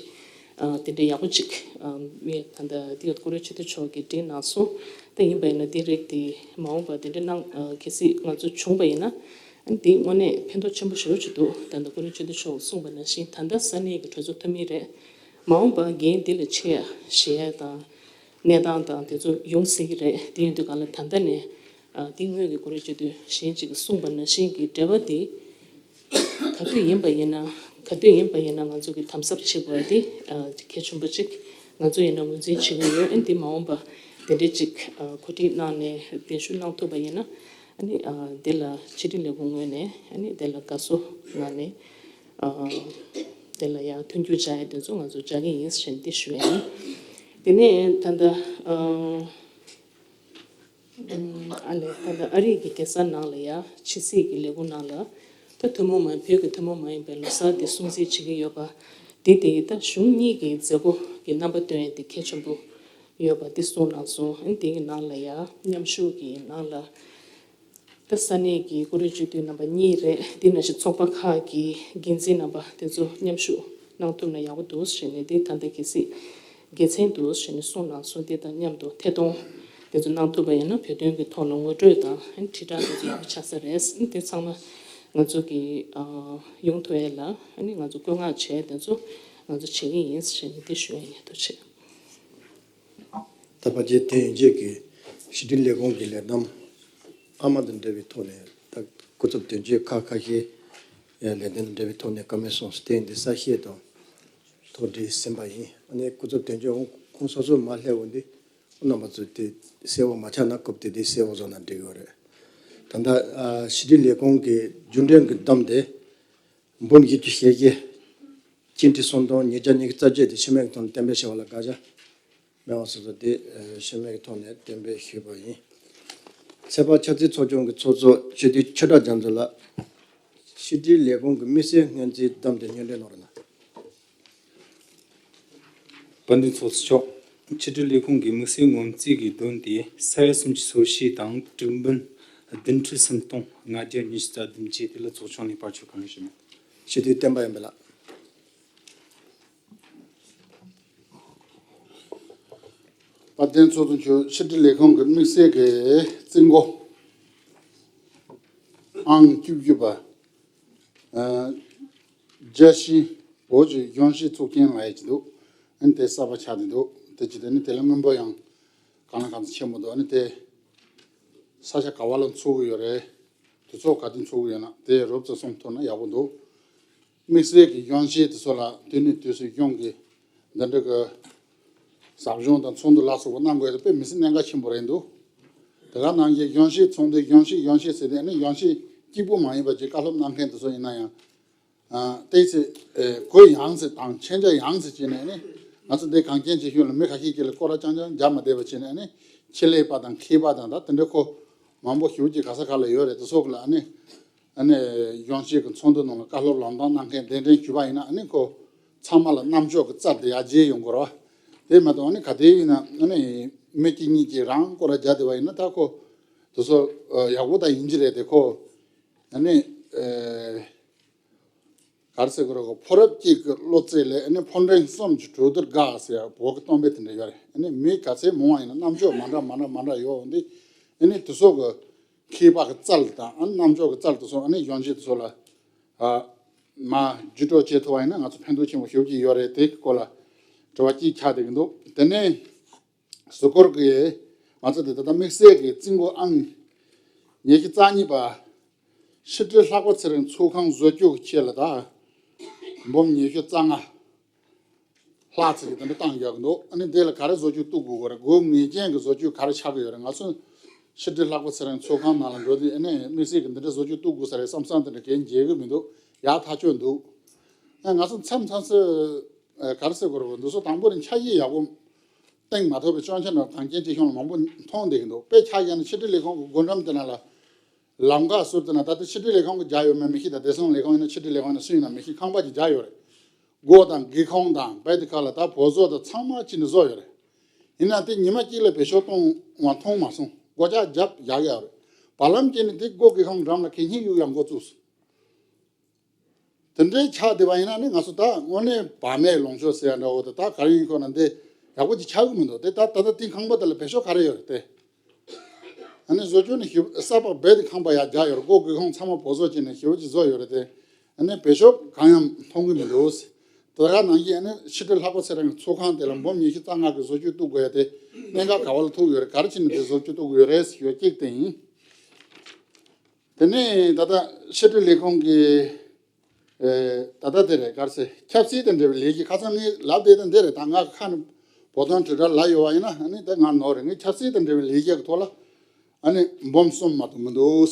ཨ་དེ་འདྲ་ཡག་པོ་ཅིག་ཨ་ངས་ད་ལྟ་དེ་བཀུར་འོས་སྤྱི་འཐུས་མཆོག་གིས་བསྒྲིགས་གནང་སོང་། དེ་ཡིན་པ་ཡིན་ན་དེ་རིགས་དེ་མ་འོངས་པ་དེ་འདྲ་གནང་ཨ་གལ་སྲིད་ང་ཚོ་བྱུང་པ་ཡིན་ན་ཨ་དེ་དངོས་གནས་ཕན་ཐོགས་ཆེན་པོ་ཞེ་པོ་ཅིག་འདུག་ད་ལྟ་བཀུར་འོས་སྤྱི་འཐུས་མཆོག་གིས་གསུངས་པ་ནང་བཞིན་ད་ལྟ་ས་གནས་ཀྱི་གྲོས་ཚོགས་འཐུས་མི་རེད། མ་འོངས་པ་འགན་འདི་ལས་ཆེ་བ་བཞེས་ཡ་དང་གནས་སྟངས་དང་དེ་ཚོ་ཡོང་སྲིད་ཀྱི་རེད། དེ་ཡིན་དུས་ག་ལ་ད་ལྟ་ནས་ཨ་དེ་སྔོན་གྱི་བཀུར་འོས་སྤྱི་འཐུས་གཞན་གཅིག་གིས་གསུངས་པ་ནང་བཞིན་གྱི་འབྲེལ་བ་དེ་ག་དུས་ཡིན་པ་ཡིན་ན་ག་དུས་ཡིན་པ་ཡིན་ན་ང་ཚོ་གི་དམ་ཟབ་བྱེད་དགོས་དེ་ཨ་གལ་ཆེན་པོ་གཅིག་ང་ཚོ་ཡིན་ན་ངོས་འཛིན་བྱེད་ཀྱི་ཡོད། ཨ་འདི་མ་འོངས་པ་དེ་འདྲའི་གཅིག་ཨ་གོ་སྒྲིག་གནང་ནས་གདན་ཞུ་གནང་ཐུབ་པ་ཡིན་ན་ཨ་ནི་ཨ་དེ་ལ་ཕྱི་དྲིལ་ལས་ཁུངས་ངོས་ནས་ཨ་ནི་དེ་ལ་དགའ་བསུ་གནང་ནས་ཨ་དེ་ལ་ཡང་མཐུན་འགྱུར་བྱ་ཡ་དེ་ཚོ་ང་ཚོ་བྱ་གི་ཡིན་ཟེར་ནས་འདི་ཞུ་ཡ་ཡིན། དེ་ནས་ད་ལྟ་ཨ། ཨ་ལས་ད་ལྟ་ཨ་རི་གི་རྒྱལ་ས་ནང་ལ་ཡ་ཕྱི་སྲིད་ཀྱི་ལས་ཁུངས་ནང་ལ་ད་ཐུན་མོང་མ་བོད་ཀྱི་ཐུན་མོང་མ་ཡིན་པའི་ལོ་གསར་འདི་སྲུང་བརྩི་བྱེད་ཀྱི་ཡོད་པ་འདི་དེ་ད་གཞུང་གཉིས་ཀྱི་མཛད་སྒོ་གི་རྣམ་པ་སྟོན་ཡ་འདི་གལ་ཆེན་པོ་ཡོད་པ་འདི་གསུངས་གནང་སོང་། ཨ་ནི་དེ་གི་ནང་ལ་ཡ་མཉམ་ཞུགས་ཀྱི་ནང་ལ་ད་ས་གནས་ཀྱི་བཀུར་འོས་སྤྱི་འཐུས་རྣམ་པ་གཉིས་རེད། འདི་ནང་བཞིན་ཚོགས་པ་ཁག་གི་འགན་འཛིན་རྣམ་པ་དེ་ཚོ་མཉམ་ཞུགས་གནང་ཐུབ་ན་ཡག་པོ་འདུག་ཟེར་ནས་འདི་ད་ལྟ་གལ་སྲིད་དགེ་མཚན་འདུག་ཟེར་ནས་གསུངས་གནང་སོང་། འདི་དང་མཉམ་དུ་ཐད་གཏོང་དེ་ཚོ་གནང་ཐུབ་པ་ཡིན་ན་བོད་དོན་གྱི་ཐོག་ལ་ངོ་སྤྲོད་དང་དྲིལ་བསྒྲགས་དེ་ཚོ་ཡག་པོ་ཆགས་ས་རེད། འདི་ཚང་མ་ང་ཚོ་གི་ཨ་ཡོང་ཐུབ་ཡ་ལ་ཨ་ནི་ང་ཚོ་བཀོད་མངགས་བྱས་དེ་ཚོ་ང་ཚོ་བྱེད་ཀྱི་ཡིན་ཟེར་ནས་འདི་ཞུ་ཡ་ཡིན། ཐུགས་རྗེ་ཆེ། ད་ཕལ་ཆེར་དེ་ཡན་ཆད་ཀྱི་ཕྱི་དྲིལ་ལས་ཁུངས་ཀྱི་ལས་བསྡོམས་ཨ་མ་དང་འབྲེལ་བའི་ཐོག་ནས་ད་སྐུ་ཚབ་དོན་གཅོད་ཁག་ཁ་ཤས་ལས་དོན་དང་འབྲེལ་བའི་ཐོག་ནས་བཀའ་མོལ་གསུངས་སོང་། དེ་འདི་གསལ་བཤད་དང་ཐོག་འདི་ཟིན་པ་ཡིན། ཨ་ནི་སྐུ་ཚབ་དོན་གཅོད་ཁོང་སོ་སོ་མ་སླེབས་འོང་དུས་རྣམ་པ་ཚོས་དེ་གསལ་བོ་མ་ཆགས་ན་སྐབས་དེ་དེ་གསལ་བོ་བཟོ་ན་འགྲིག་ཡོད་རེད། ད་ལྟ་ཕྱི་དྲིལ་ལས་ཁུངས་ཀྱི་རྒྱུན་གྲོན་གྱི་བསྡོམས་དེ་འབུམ་བཞི་བཅུ་ཞེ་བརྒྱད། སྤྱི་འཐུས་སུམ་སྟོང་ཉིས་བརྒྱ་ཉི་ཤུ་རྩ་བརྒྱད་དེ་ཤུལ་མེད་ཀྱི་ཐོག་ནས་གཏན་འབེབས་བྱས་པ་ལ་དགག་བྱ་མེད་པ་སོ་སོ་དེ་ཤུལ་མེད་ཀྱི་ཐོག་ནས་གཏན་འབེབས་ཞུས་པ་ཡིན། ཚོད་དཔག་འཆར་རྩིས་ཚོགས་ཆུང་གི་ཚོགས་གཙོ་སྤྱི་འཐུས་ཆོས་གྲགས་རྒྱ་མཚོ་ལགས། ཕྱི་དྲིལ་ལས་ཁུངས་ཀྱི་དམིགས་བསལ་སྔོན་རྩིས་བསྡོམས་དེ་སྙན་སྒྲོན་གནང་རོགས་གནང་། དཔལ་ལྡན་ཚོགས་གཙོ་མཆོག་ཕྱི་དྲིལ་ལས་ཁུངས་ཀྱི་དམིགས་བསལ་སྔོན་རྩིས་ཀྱི་བསྡོམས་དེ་ས་ཡ་སུམ་ཅུ་སོ་བཞི་དང་དྲུག་འབུམ་བདུན་ཁྲི་སུམ་སྟོང་ལྔ་བརྒྱ་ཉི་ཤུ་རྩ་བདུན་བཅས་དེ་ལ་ཚོགས་ཆུང་ནས་ཕར་ཕྱོགས་གང་ཞུ་མེད། ཕྱི་དྲིལ་བསྟན་པ་ཡིན་པ་ལགས། དཔལ་ལྡན་ཚོགས་གཙོ་མཆོག་ཕྱི་དྲིལ་ལས་ཁུངས་ཀྱི་དམིགས་བསལ་གྱི་རྩིས་འགོ་ཨང་བཅུ་བཅུ་པ། ཨ། རྒྱལ་སྤྱིའི་བོད་ཀྱི་གཞུང་ཞབས་ཚོགས་ཆེན་ལ་ཡིན་གྱི་འདུག་ཨ་ནི་དེ་གསར་པ་ཆགས་བསྡད་འདུག་དེ་ཅི་དེ་ནི་དེ་ལ་སྔོན་པོ་ཡང་གང་ལ་གང་འཚམ་ཆེན་པོ་འདུག་ཨ་ནི་དེ་ས་ཆ་ག་བ་ལ་འཚོགས་ཀྱི་ཡོད་རེད། དུས་ཚོད་ག་དུས་འཚོགས་ཀྱི་ཡོད་ན་དེ་རོབ་ཙམ་གསུང་ཐུབ་ན་ཡག་པོ་འདུག་དམིགས་བསལ་གྱི་གཞོན་སྐྱེས་དེ་ཚོ་ལ་དུས་ནས་དུས་སུ་གཞུང་གི་འདི་འདྲ་གི་ཟབ་སྦྱོང་དང་ཚོགས་འདུ་ལ་སོགས་པ་གནང་དགོས་དེ་དཔེ་མི་སྲིད་གནད་འགག་ཆེན་པོ་རེད་འདུག་དེ་ག་ནང་བཞིན་གཞོན་སྐྱེས་ཚོགས་འདུའི་གཞོན་སྐྱེས་གཞོན་སྐྱེས་ཟེར་དེ་ནི་གཞོན་སྐྱེས་གཅིག་པུ་མ་ཡིན་པ་ཅིག་བཀའ་སློབ་གནང་མཁན་དེ་ཚོ་ཡིན་ན་ཡང་། ཨ། ཏོག་ཙམ་ཨེ། གུ་ཡངས་ཙམ་དང་མཁྱེན་རྒྱ་ཡངས་ཙམ་བྱས་ནས་ནི། ང་ཚོ་འདི་གངས་ཅན་ཅིག་གཞུང་ལ་མི་ཁ་ཤས་ཀྱིས་ལ་སྐོར་ར་རྐྱང་རྐྱང་རྒྱག་མ་བསྡད་པ་བྱས་ནས་ནི། ཆེད་ལས་པ་དང་མཁས་པ་དང་ད་དེ་འདྲ་ཁོ་མང་པོ་ཞེ་པོ་ཅིག་ག་ས་ག་ལ་ཡོད་རེད། དེ་ཚོ་གི་ལ་ཨ་ནི། ཨ་ནི་གཞོན་སྐྱེས་ཀྱི་ཚོགས་འདུ་ནང་ལ་བཀའ་སློབ་ལམ་སྟོན་གནང་མཁན་གདན་འདྲེན་ཞུས་པ་ཡིན་ན་ཨ་ནི་ཁོ་ཚང་མ་ལ་རྣམ་ཅོག་གི་རྩལ་དེ་ཡར་རྒྱས་ཡོང་དགོས་རེད་བ། དེ་མ་གཏོགས་ཨ་ནི་ག་དེ་ཡིན་ན་ཨ་ནི་མི་གཅིག་གཉིས་ཀྱིས་རང་སྐོར་ར་རྒྱག་བསྡད་པ་ཡིན་ན་ད་ཁོ་དེ་ཚོ་ཡག་པོ་ད་ཡིན་གྱི་རེད་དེ་ཁོ་ཨ་ནི། ག་རེ་ཟེར་དགོས་རེད་གོ་ཕོ་རབ་གཅིག་གི་བློ་རྩེ་ལས་ཨ་ནི་ཕོ་འབྲིང་གསུམ་གྱི་གྲོས་བསྡུར་དགའ་ཟེར་ཡ་བོད་ཀྱི་གཏམ་དཔེ་དེ་འདྲ་ཡོད་རེད། ཨ་ནི་མི་ག་ཚད་མང་བ་ཡིན་ན་རྣམ་ཅོག་མ་འདྲ་མ་འདྲ་མ་འདྲ་ཡོད་འོང་དེ་ཨ་ནི་དེ་ཚོ་གི་མཁས་པ་གི་རྩལ་དང་ཨ་ནི་རྣམ་ཅོག་གི་རྩལ་དེ་ཚོ་ཨ་ནི་གཞོན་སྐྱེས་དེ་ཚོ་ལ་ཨ་མ་བརྒྱུད་སྤྲོད་བྱེད་ཐུབ་པ་ཡིན་ན་ང་ཚོ་ཕན་ཐོགས་ཆེན་པོ་ཞེ་པོ་ཅིག་ཡོད་རེད། དེ་གི་སྐོར་ལ་དྲི་བ་གཅིག་ཆགས་བསྡད་ཀྱི་འདུག་དེ་ནས་གཟུགས་སྐོར་གྱི་ང་ཚོ་དེ་ད་ལྟ་དམིགས་བསལ་གྱི་རྩིས་འགོ་ཨང་ཉི་ཤུ་རྩ་གཉིས་པ། ཕྱི་དྲིལ་ལྷག་པ་ཚེ་རིང་ཚོགས་ཁང་བཟོ་བཅོས་ཀྱི་ཆེད་ལ་ད་འབུམ་ཉི་ཤུ་རྩ་ལྔ་ལྷག་ཙམ་གྱི་དེ་འདྲ་བཏང་ཡོད་ཀྱི་འདུག་ཨ་ནི་འདི་ལ་ག་རེ་བཟོ་བཅོས་གཏུག་དགོས་ཀྱི་རེད། དགོས་ངེས་ཅན་གྱི་བཟོ་བཅོས་ག་རེ་ཆགས་ཀྱི་ཡོད་རེད། ང་ཚོ་ཕྱི་དྲིལ་ལྷག་པ་ཚེ་རིང་ཚོགས་ཁང་ནང་ལ་འགྲོ་དུས་ཨ་ནི་དམིགས་བསལ་གྱི་འདི་འདྲ་བཟོ་བཅོས་གཏུག་དགོས་ས་རེད་བསམ་བསམ་དེ་འདྲ་གས་མཇལ་གྱི་མི་འདུག་ཡག་ཐག་ཆོད་འདུག་ཨ་ང་ཚོ་མཚམས་མཚམས་སུ་ཨ་ག་རེ་ཟེར་དགོས་རེད། འདི་ཚོ་དང་པོ་ནས་འཆར་གཞི་ཡག་པོ་བཏིང་མ་ཐུབ་པའི་སྐྱོན་ཆ་ནང་གངས་ཅན་སྐྱིད་གཤོངས་ལ་མང་པོ་མཐོང་བསྡད་ཀྱི་འདུག་དཔེ་ཆ་བཞག་ན་ཕྱི་དྲིལ་ལས་ཁུངས་ཀྱི་སྒོ་འགྲམ་དེ་ནང་ལ། ལམ་ཁ་ཟུར་དེ་ན་ད་ལྟ་ཕྱི་དྲིལ་ལས་ཁང་གི་རྒྱ་ཡོད་མེད་མི་ཤེས། ད་བདེ་སྲུང་ལས་ཁང་ཡིན་ན་ཕྱི་དྲིལ་ལས་ཁང་ཡིན་ན་སུ་ཡིན་ན་མི་ཤེས། ཁང་པ་ཅིག་རྒྱ་ཡོད་རེད། སྒོ་དང་སྒེའུ་ཁུང་དང་བལ་དེ་ཁ་ལ་ད་བོད་བཟོ་དང་ཚང་མ་ཅི་ནས་བཟོ་ཡོད་རེད། ཡིན་ན་དེ་ཉི་མ་གཅིག་ལ་བེད་སྤྱོད་གཏོང་བ་མཐོང་མ་སོང་། སྒོ་ལྕགས་རྒྱབ་བཞག་ཡོད་རེད། བར་ལམ་གཅིག་ནས་དེ་སྒོ་སྒེའུ་ཁུང་འགྲམ་ལ་གད་སྙིགས་གཡུག་ཡག་འགོ་བཙུགས་སོང་། དེ་འདྲའི་ཆགས་བསྡད་པ་ཡིན་ན་ནི་ང་ཚོ་ད་དངོས་གནས་བག་མེད་ལོངས་སྤྱོད་ཟེར་ཡ་འདྲ་བོ་དེ་ད་ག་རེ་ཡིན་ཁོ་ན་འདི་ཡག་པོ་ཅིག་ཆགས་ཀྱི་མི་འདུག་དེ་ད་ད་ལྟ་དེ་ཁང་པ་དེ་ལ་བེད་སྤྱོད་ག་རེ་ཡོད་རེད་དེ། ཨ་ནི་བཟོ་བཅོས་ནི་ཞིབ་གསར་པ་རྦད་དེ་ཁང་པ་ཡར་རྒྱག་ཡོད་རེད། སྒོ་སྒེའུ་ཁུང་ཚང་མ་བོད་བཟོ་བྱས་ནས་ཞེ་པོ་ཅིག་བཟོ་ཡོད་རེད་དེ། ཨ་ནི་བེད་སྤྱོད་གང་ཡང་མཐོང་གི་མི་འདུག་དེ་ག་ནང་བཞིན་ཨ་ནི་ཕྱི་དྲིལ་ལྷག་པ་ཚེ་རིང་གི་ཚོགས་ཁང་དེ་ལ་འབུམ་ཉི་ཤུ་རྩ་ལྔ་གི་བཟོ་བཅོས་གཏུག་དགོས་ཡ་དེ་གནད་འགག་ག་བ་ལ་ཐུག་ཡོད་རེད། ག་རེ་བྱས་ནས་དེ་བཟོ་བཅོས་གཏུག་དགོས་ཡོད་རེད་ཞུ་ཡ་གཅིག་དེ་ཡིན། དེ་ནས་ད་ལྟ་ཕྱི་དྲིལ་ལས་ཁུངས་ཀྱི་ཨེ་ད་ལྟ་དེ་རེད། ག་རེ་ཟེར། ཆབ་སྲིད་དང་འབྲེལ་བའི་ལས་ཀྱི་ཁ་སང་ངས་ལབ་བསྡད་དང་འདི་རེད། ད་ང་ཁ་ནས་བོད་དོན་དྲིལ་བསྒྲགས་ལབ་ཡོད་པ་ཡིན་ན་ཨ་ནི་ད་ང་ནོར་རེད། ངས་ཆབ་སྲིད་དང་འབྲེལ་བའི་ལས་ཀའི་ཐོག་ལ་ཨ་ནི་འབུམ་གསུམ་མ་གཏོགས་མི་འདུག་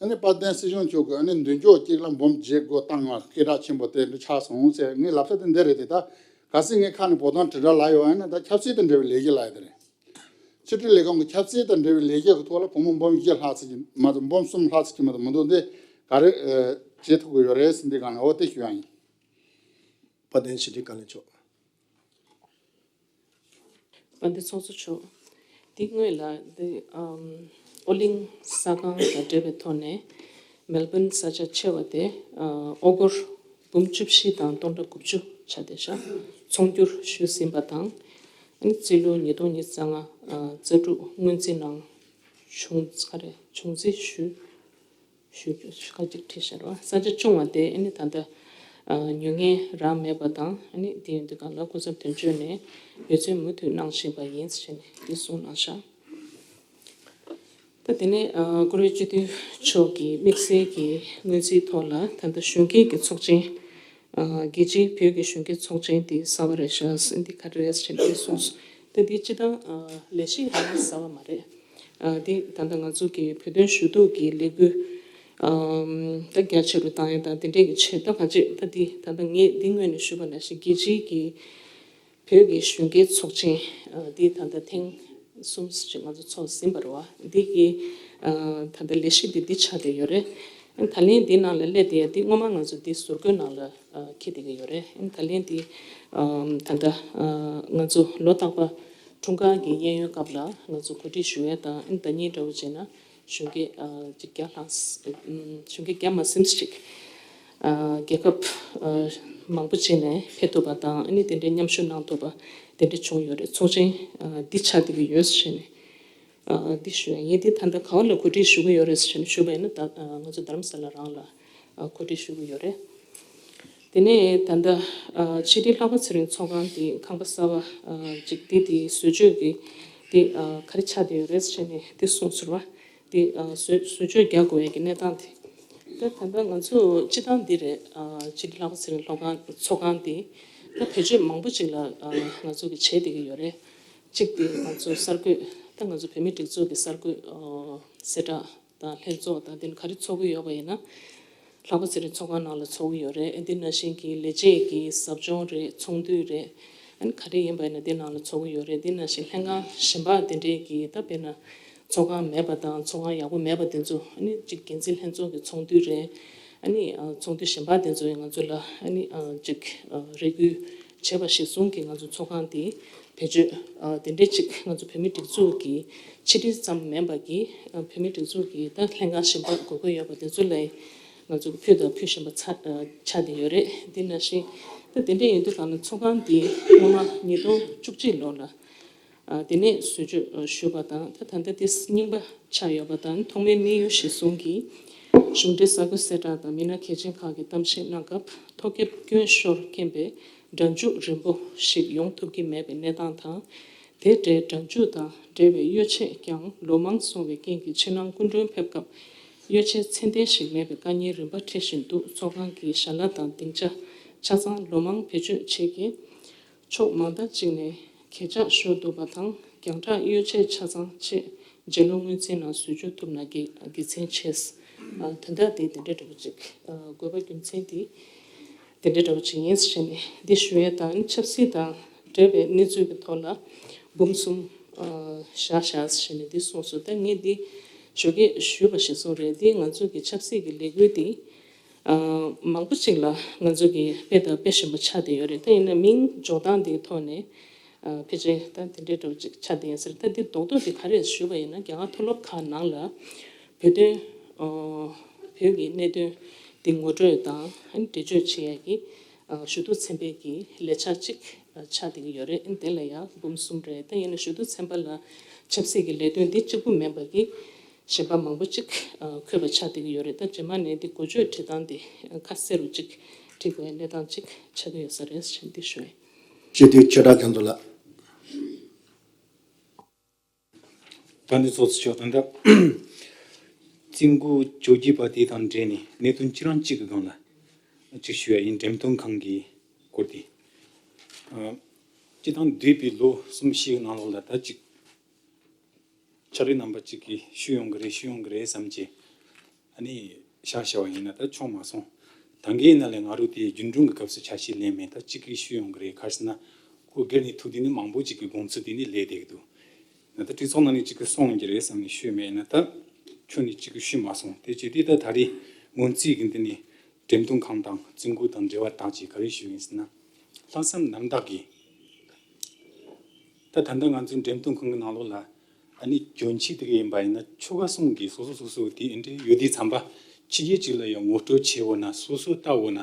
ཨ་ནི་དཔལ་ལྡན་སྲིད་གཞུང་མཆོག་གིས་ཨ་ནི་མདུན་ཅོག་གཅིག་ལ་འབུམ་བརྒྱད་དགོས་བཏང་བ་སྐད་གྲགས་ཆེན་པོ་དེ་འདྲ་ཆགས་སོང་ཟེར། ངས་ལབ་ས་དེ་འདི་རེད་དེ། ད་གལ་སྲིད་ངས་ཁ་ནས་བོད་དོན་དྲིལ་བསྒྲགས་ལབ་ཡོད་པ་ཡིན་ན་ད་ཆབ་སྲིད་དང་འབྲེལ་བའི་ལས་ཀ་ལབ་ཡ་དེ་རེད། ཕྱི་དྲིལ་ལས་ཁང་གི་ཆབ་སྲིད་དང་འབྲེལ་བའི་ལས་ཀ་གི་ཐོག་ལ་བུ་མོ་འབུམ་བཞི་ལྷག་ཙམ་ཅིག་མ་གཏོགས་འབུམ་གསུམ་ལྷག་ཙམ་ཅིག་མ་གཏོགས་མི་འདུག་འདི་ག་རེ་བྱེད་ཐུབ་ཀྱི་ཡོད་རེད་ཟེར། འདི་གང་ལ་འོ་དེ་ཞུ་ཡ་ཡིན། དཔལ་ལྡན་ཕྱི་དྲིལ་བཀའ་བློན་མཆོག་དཔལ་ལྡན་ཚོགས་གཙོ་མཆོག་འདི་སྔོན་ལ་འདི་ཨམ་ཨོ་གླིང་གསར་ཁང་དང་འབྲེལ་བའི་ཐོག་ནས་མེལ་བོན་ས་ཆ་ཆེ་བ་དེ་ཨ་ཨོ་སྒོར་འབུམ་བཅུ་བཞི་དང་སྟོང་ཕྲག་དགུ་བཅུ་ཆ་དེ་ཤ་ཚོང་བསྒྱུར་ཞུས་ཟིན་པ་དང་། ཨ་ནི་རྩིས་ལོ་ཉིས་སྟོང་ཉི་ཤུ་རྩ་ལྔ་ཨ་རྩ་དྲུག་སྔོན་རྩིས་ནང་བྱུང་ཚར་རེད། བྱུང་རྩིས་ཞུས། ཞུ་རྒྱུ་ཁ་ཅིག་བྲིས་ཤར་བ། ས་ཆ་ཆུང་བ་དེ་ཨ་ནི་ད་ལྟ་ཨ་ཉོ་མཁན་རག་མེད་པ་དང་། ཨ་ནི་དེ་ཡོད་དུས་གང་ལ་སྐུ་ཚབ་དོན་གཅོད་ནས་འབད་བརྩོན་མུ་མཐུད་གནང་བཞིན་པ་ཡིན་ཟེར་ནས་འདི་གསུངས་གནང་ཤག་ད་དེ་ནས་ཨ་བཀུར་འོས་སྤྱི་འཐུས་མཆོག་གིས་དམིགས་བསལ་གྱི་སྔོན་རྩིས་ཐོག་ལ་ད་ལྟ་གཞོན་སྐྱེས་ཀྱི་ཚོགས་ཆེན། ཨ་རྒྱལ་སྤྱིའི་བོད་ཀྱི་གཞོན་སྐྱེས་ཚོགས་ཆེན་དེ་གསར་པ་རེད་ཤག་འདི་ག་རེ་རེད་ཟེར་ནས་གསུངས་སོང་། ད་འདི་སྤྱི་བཏང་ཨ་ལས་གཞི་ཡང་གསར་པ་མ་རེད། ཨ་འདི་ད་ལྟ་ང་ཚོ་གི་བོད་དོན་ཞུ་གཏུག་གི་ལས་འགུལ་ཨམ་ད་རྒྱ་ཆེ་རུ་བཏང་ཡ་དང་དེ་འདྲས་ཀྱི་ཆེད་ད་གང་ཅི་ད་འདི་ད་ལྟ་ངས་འདི་སྔོན་ནས་ཞུས་པ་ནང་བཞིན་རྒྱལ་སྤྱིའི་གི་བོད་ཀྱི་གཞོན་སྐྱེས་ཚོགས་ཆེན་ཨ་འདི་ད་ལྟ་ཐེངས་གསུམ་ཅིག་ང་ཚོ་ཚོགས་ཟིན་པ་རེད་བ། འདི་གི་ཨ་ད་ལྟ་ལས་གཞི་འདི་འདི་ཆགས་བསྡད་ཡོད་རེད། ད་ལན་འདི་ནང་ལ་སླེབས་བསྡད་ཡ་འདི་སྔོན་མ་ང་ཚོ་འདི་ཟུར་བཀོད་ནང་ལ་ཨ་འཁྱེར་བསྡད་ཀྱི་ཡོད་རེད། ད་ལན་འདི་ཨ་ད་ལྟ་ཨ་ང་ཚོ་ལོ་རྟག་པ་འཁྲུངས་སྐར་གྱི་གཡས་གཡོན་སྐབས་ལ་ང་ཚོ་གོ་སྒྲིག་ཞུ་ཡ་དང་། ཨ་ནི་ཟླ་ཉིན་འདྲ་བོ་བྱས་ན་གཞོན་སྐྱེས་ཨ་ཅིག་བརྒྱ་ལྷག་ཨ་གཞོན་སྐྱེས་བརྒྱ་མ་ཟིན་ཅིག་ཨ་རྒྱལ་ཁབ་ཨ་མང་པོ་ཅིག་ནས་ཕེབས་ཐུབ་པ་དང་། ཨ་ནི་དེ་འདྲའི་མཉམ་ཞུགས་གནང་ཐུབ་པ་དེ་འདྲ་བྱུང་ཡོད་རེད། ཚོགས་ཆེན་ཨ་འདི་ཆགས་བསྡད་ཀྱི་ཡོད་ཟེར་ནས་ཨ་འདི་ཞུ་ཡ་ཡིན། འདི་ད་ལྟ་ག་བ་ལ་གོ་སྒྲིག་ཞུ་གི་ཡོད་རེད་ཟེར་ནས་ཞུས་པ་ཡིན་ན། ད་ཨ་ང་ཚོ་རྡ་རམ་ས་ལ་རང་ལ་ཨ་གོ་སྒྲིག་ཞུ་གི་ཡོད་རེད། དེ་ནས་ད་ལྟ་ཨ་ཕྱི་དྲིལ་ལྷག་པ་ཚེ་རིང་ཚོགས་ཁང་དེ་ཁང་པ་གསར་པ་ཨ་ཅིག་དེ་དེ་བཟོ་བཅོས་ཀྱི་དེ་ཨ་ག་རེ་ཆགས་བསྡད་ཡོད་རེད་ཟེར་ནས་དེ་གསུངས་ཟེར་བ་དེ་ཨ་བཟོ་བཟོ་བཅོས་རྒྱག་དགོས་ཡ་གི་གནས་སྟངས་དེ། ད་ད་ལྟ་ང་ཚོ་སྤྱི་བཏང་འདི་རེད། ཨ་ཕྱི་དྲིལ་ལྷག་པ་ཚེ་རིང་ལྷོ་ཁང་ཚོགས་ཁང་དེ་ད་བེད་སྤྱོད་མང་པོ་ཅིག་ལ་ཨ་ང་ཚོ་གི་བྱས་བསྡད་ཀྱི་ཡོད་རེད། གཅིག་དེ་ང་ཚོ་གསར་འགོད་ད་ང་ཚོ་བོད་མིའི་སྒྲིག་འཛུགས་ཀྱི་གསར་འགོད་ཨ་གསལ་བསྒྲགས་དང་ལྷན་ཚོགས་དང་དེ་ནི་ག་རེ་ཚོགས་ཀྱི་ཡོད་པ་ཡིན་ན། ལྷག་པ་ཚེ་རིང་ཚོགས་ཁང་ནང་ལ་ཚོགས་ཀྱི་ཡོད་རེད། འདི་ནང་བཞིན་གྱི་ལས་བྱེད་ཀྱི་ཟབ་སྦྱོང་རེད། ཚོགས་འདུ་རེད། ཨ་ནི་ག་རེ་ཡིན་པ་ཡིན་ན་དེ་ནང་ལ་ཚོགས་ཀྱི་ཡོད་རེད། འདི་ནང་བཞིན་ལྷན་ཁང་གཞན་པ་དེ་འདྲས་ཀྱི་ད་དཔེར་ན་ཚོགས་ཁང་མེད་པ་དང་ཚོགས་ཁང་ཡག་པོ་མེད་པ་དེ་ཚོ་ཨ་ནི་གཅིག་འགན་འཛིན་ལྷན་ཚོགས་ཀྱི་ཚོགས་འདུ་རེད། ཨ་ནི་ཨ་ཚོགས་འདུ་གཞན་པ་དེ་ཚོ་ཡང་ང་ཚོ་ལ་ཨ་ནི་ཨ་གཅིག་ཨ་རེ་སྐུལ་བྱས་པ་གཞིར་བཟུང་གིས་ང་ཚོ་ཚོགས་ཁང་དེ་བེད་སྤྱོད་ཨ་དེ་འདྲས་ཅིག་ང་ཚོ་བོད་མིའི་སྒྲིག་འཛུགས་ཀྱི་ཕྱི་དྲིལ་ཙམ་མིན་པ་གི་ཨ་བོད་མིའི་སྒྲིག་འཛུགས་ཀྱི་ད་ལྷན་ཁང་གཞན་པ་དགོས་མཁོ་ཡོད་པ་དེ་ཚོ་ལ་ང་ཚོ་གི་ཕུལ་དང་ཕུལ་བཞིན་པ་ཚ་ཨ་ཆགས་བསྡད་ཡོད་རེད། དེ་ནང་བཞིན་ད་དེ་འདྲས་ཡིན་དུས་གང་ལ་ཚོགས་ཁང་འདི་སྔོན་མ་ཉིས་སྟོང་བཅུ་གཅིག་ལོ་ལ་ཨ་དེ་ནས་བཟོ་བཅོས་ཨ་ཞུས་པ་དང་ད་ད་ལྟ་དེ་རྙིང་པ་ཆགས་ཡོད་པ་དང་ཐོག་མའི་དམིགས་ཡུལ་གཞིར་བཟུང་གིས་གཞུང་འབྲེལ་གསར་འགོད་གསལ་བསྒྲགས་དང་མི་སྣ་གལ་ཆེན་ཁག་གིས་གཏམ་བཤད་གནང་སྐབས་ཐོ་བཀོད་སྐྱོན་ཤོར་རྐྱེན་པས་སྒྲ་འཇུག་རིམ་པོ་ཞིག་ཡོང་ཐུབ་ཀྱི་མེད་པའི་གནས་སྟངས་དང་། དེ་འབྲེལ་སྒྲ་འཇུག་དང་འབྲེལ་བའི་གཡོ་ཆས་ཀྱང་ལོ་མང་སོང་བའི་རྐྱེན་གྱིས་ཕྱི་ནང་སྐུ་མགྲོན་ཕེབས་སྐབས་གཡོ་ཆས་ཚད་ལྡན་ཞིག་མེད་པའི་དཀའ་ངལ་རིམ་པ་འཕྲད་བཞིན་འདུག་ཚོགས་ཁང་གི་ཞལ་ལག་དང་སྡིངས་ཆ་ཆ་ཚང་ལོ་མང་བེད་སྤྱོད་བྱེད་མཁན་ཕྱོགས་མང་དག་ཅིག་ནས་གས་ཆག་ཤོར་འདུག་པ་དང་རྒྱང་གྲགས་གཡོ་ཆས་ཆ་ཚང་ཆེད་རྗེས་ལོ་སྔོན་ཚུད་ནང་བཟོ་བཅོས་ཐུབ་ན་དགེ་དགེ་མཚན་ཆེ། ཨ་དོན་དག་དེ་དེ་འདྲ་འདྲ་པོ་ཅིག་ཨ་དགོས་པ་རྒྱུ་མཚན་དེ་དེ་འདྲ་འདྲ་པོ་ཅིག་ཡིན་ཟེར་ནས་འདི་ཞུ་ཡས་དང་ཆབ་སྲིད་དང་འབྲེལ་བའི་གནས་ཚུལ་གྱི་ཐོག་ལ་འབུམ་གསུམ་ཨ་བཞག་བཞག་ཟེར་ནས་འདི་གསུངས་སོང་། ད་ངས་འདི་ཞོགས་ཀས་ཞུས་པ་ཞིག་གསུངས་རེད། འདི་ང་ཚོ་གི་ཆབ་སྲིད་ཀྱི་ལས་འགུལ་འདི་ཨ་མང་པོ་ཅིག་ལ་ང་ཚོ་གི་སྤེལ་དང་སྤེལ་བཞིན་པ་ཆགས་བསྡད་ཡོད་རེད། ད་ཡིན་ན་མིང་འཇོག་སྟངས་འདིའི་ཐོག་ནས་ཨ་ཕལ་ཆེར་ད་དེ་འདྲའི་འདྲ་པོ་ཅིག་ཆགས་བསྡད་ཡིན་ཟེར། ད་འདི་རྡོག་རྡོག་འདི་ག་རེ་ཞུས་པ་ཡིན་ན་རྒྱ་གར་མཐོ་སློབ་ཁག་ནང་ལ་བོད་དོན་ཨ་བོད་ཀྱི་གནད་དོན་འདི་ངོ་སྤྲོད་དང་འགྲེལ་བརྗོད་བྱེད་ཡག་གི་ཨ་ཞུ་གཏུག་ཚན་པའི་གི་ལས་འཆར་ཅིག་ཨ་ཆགས་བསྡད་ཀྱི་ཡོད་རེད། དེ་ལ་ཡང་འབུམ་གསུམ་རེད། ད་ཡིན་ན་ཞུ་གཏུག་ཚན་པ་ལ་ཆབ་སྲིད་ཀྱི་ལས་དོན་འདི་གཅིག་པུ་མིན་པ་གི་གཞན་པ་མང་པོ་ཅིག་ཨ་འཁོད་པ་ཆགས་བསྡད་ཀྱི་ཡོད་རེད། ད་རྗེས་མ་ནས་འདི་འགོ་བརྗོད་བྲིས་སྟངས་འདི་ཁ་གསལ་རུ་ཅིག་བྲིས་དགོས་ཡ་གནས་སྟངས་ཅིག་ཆགས་ཀྱི་ཡོད་ས་རེད་ཟེར་འདི་ཞུ་ཡིན། སྤྱི་འཐུས་ཆོས་གྲགས་རྒྱ་མཚོ་ལགས། ད་འདི་ཚོགས་གཙོ་མཆོག་ད་ལྟ་རྩིས་འགོ་བཅོ་བརྒྱད་པ་དེ་དང་འབྲེལ་ནས་གནད་དོན་ཁྱེད་རང་གཅིག་གི་སྒང་ལ་གཅིག་ཞུ་ཡ་ཡིན། འགྲེམས་སྟོན་ཁང་གི་སྐོར་དེ། ཨ་སྤྱི་བཏང་འདས་པའི་ལོ་གསུམ་བཞིའི་ནང་ལོགས་ལ་ད་ཅིག་ཕྱག་ལས་རྣམ་པ་གཅིག་གིས་ཞུས་ཡོང་གི་རེད་ཞུས་ཡོང་གི་རེད་བསམ་གྱི། ཨ་ནི་བཞག་བཞག་པ་ཡིན་ན་ད་ཆོག་མ་སོང་། ད་གིན་ཡིན་ན་ལས་ང་རུ་དེ་རྒྱུན་གྲོན་གྱི་སྐབས་སུ་ཆ་ཤས་ལེན་མེད། ད་གཅིག་གིས་ཞུས་ཡོང་གི་རེད། ག་རེ་ཟེར་ན་ཁོ་སྒེར་ནས་ཐུག་དུས་ནི་མང་པོ་ཅིག་གི་དགོངས་ཚུལ་དེ་ནི་ལས་བསྡད་ཀྱི་འདུག་ན་ད་གྲོས་ཚོགས་ནང་ནས་གཅིག་གིས་གསུངས་ཡོང་གི་རེད་བསམ་ནས་ཞུས་མེད། ཡིན་ན་ད་ཁྱོད་ནས་གཅིག་གིས་ཞུས་མ་སོང་། དེ་བྱས་དུས་ད་ད་རེས་སྔོན་རྩིས་ཀྱི་འདི་ནས་འགྲེམས་སྟོན་ཁང་དང་རྩིས་འགོ་དང་འབྲེལ་བ་བཏགས་ཀྱིས་ག་རེ་ཞུས་ཡིན་ཟེར་ན། ལྷག་བསམ་རྣམ་དག་གིས་ད་ད་ལྟ་ང་ཚོའི་འགྲེམས་སྟོན་ཁང་གི་ནང་ལོགས་ལ་ཨ་ནི་གྱོན་ཆས་དེ་ག་ཡིན་པ་ཡིན་ན་ཆོལ་ཁ་གསུམ་གྱི་སོ་སོ་སོ་སོ་དེ་འདྲའི་ཡོད་དུས་ཙམ་པ་ཕྱི་རྒྱལ་ཅིག་ལ་ཡང་ངོ་སྤྲོད་བྱེད་འོ་ན་སོ་སོ་ལྟ་འོ་ན་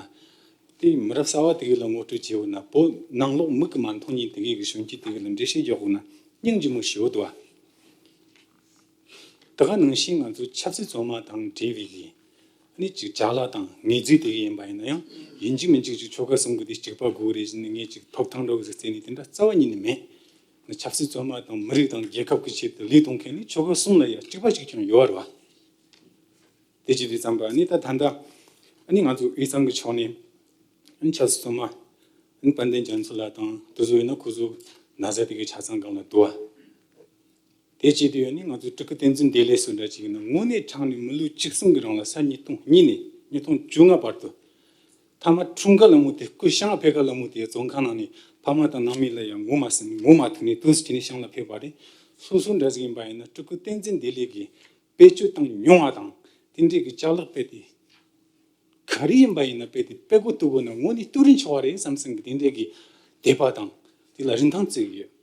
དེ་མི་རབས་གསར་བ་དེ་ག་ལ་ངོ་སྤྲོད་བྱེད་འོ་ན་བོད་ནང་ལོགས་མིག་གིས་མ་མཐོང་མཁན་དེ་ག་གི་གྱོན་ཆས་དེ་ག་ལ་འགྲེལ་བཤད་རྒྱག་འོ་ན་སྙིང་རྗེ་མོ་ཞེ་པོ་འདུག་ཨ། ད་ག་ནང་བཞིན་ང་ཚོ་ཆབ་སྲིད་བཙོན་མ་དང་འབྲེལ་བའི་གི་ཨ་ནི་ཅིག་ཅ་ལག་དང་ངལ་རྩོལ་དེ་ག་ཡིན་པ་ཡིན་ན་ཡང་ཡིན་གཅིག་མིན་གཅིག་ཅིག་ཆོལ་ཁ་གསུམ་གི་དེ་གཅིག་པ་དགོས་རེད་ཟེར་ནས་ངས་ཅིག་ཐོབ་ཐང་འདྲ་བོ་ཟིག་བརྩད་ནས་དེ་འདྲ་རྩ་བ་ཉིད་ནས་མེད། ཆབ་སྲིད་བཙོན་མ་དང་མི་རིགས་དང་རྒྱལ་ཁབ་ཀྱི་ཆེད་དུ་ལས་གཏོང་མཁན་ནི་ཆོལ་ཁ་གསུམ་ལ་ཡང་གཅིག་པ་གཅིག་རྐྱང་ཡོད་རེད་བ། དེ་བྱེད་དུས་ཙམ་པ་ནི་ད་ད་ལྟ་ནི་ང་ཚོ་དབུས་གཙང་གི་ཕྱོགས་ནས་ནི་ཆབ་སྲིད་བཙོན་མ་ནི་དཔལ་ལྡན་རྒྱ་མཚོ་ལགས་དང་དེ་ཚོ་ཡིན་ན་ཁོ་ཚོ་ན་ཚ་དེ་གའི་ཆ་ཚང་སྒང་ལ་འདུག་བ། དེ་བྱེད་དུས་ཡང་ནི་ང་ཚོ་སྤྲུལ་སྐུ་བསྟན་འཛིན་བདེ་ལེགས་སུ་འདྲ་ཅིག་ཡིན་ན་དངོས་གནས་དྲང་ནས་མི་ལོ་བཅུ་གསུམ་གི་རིང་ལ་ས་ཉིས་སྟོང་གཉིས་ནས་ཉིས་སྟོང་བཅོ་ལྔ་བར་དུ་ཐ་མ་འཁྲུངས་སྐར་ལ་མོ་དེ་སྐུ་ཤང་ཕེབས་སྐར་ལ་མོ་དེ་བཙོན་ཁང་ནང་ནས་ཕ་མ་དང་ནང་མི་ལ་ཡང་ངོ་མ་ཟིན་ངོ་མ་ཐུག་ནས་དུས་སུ་དེ་ནས་ཤང་ལ་ཕེབས་པ་རེད། སོ་སོ་འདྲ་ཟིག་ཡིན་པ་ཡིན་ན་སྤྲུལ་སྐུ་བསྟན་འཛིན་བདེ་ལེགས་ཀྱིས་བེད་སྤྱོད་བཏང་མྱོང་བ་དང་དེ་འདྲས་ཀྱི་ཅ་ལག་དཔེ་དེ་ག་རེ་ཡིན་པ་ཡིན་ན་དཔེ་དེ་དཔེ་གོ་ཐུག་གོ་ན་དངོས་གནས་ལྟོས་རིན་ཆོག་པ་རེད་བསམ་བསམ་གི་དེ་འདྲས་ཀྱི་དད་པ་དང་དེ་ལ་རིན་ཐང་བརྩི་གི་ཡོད།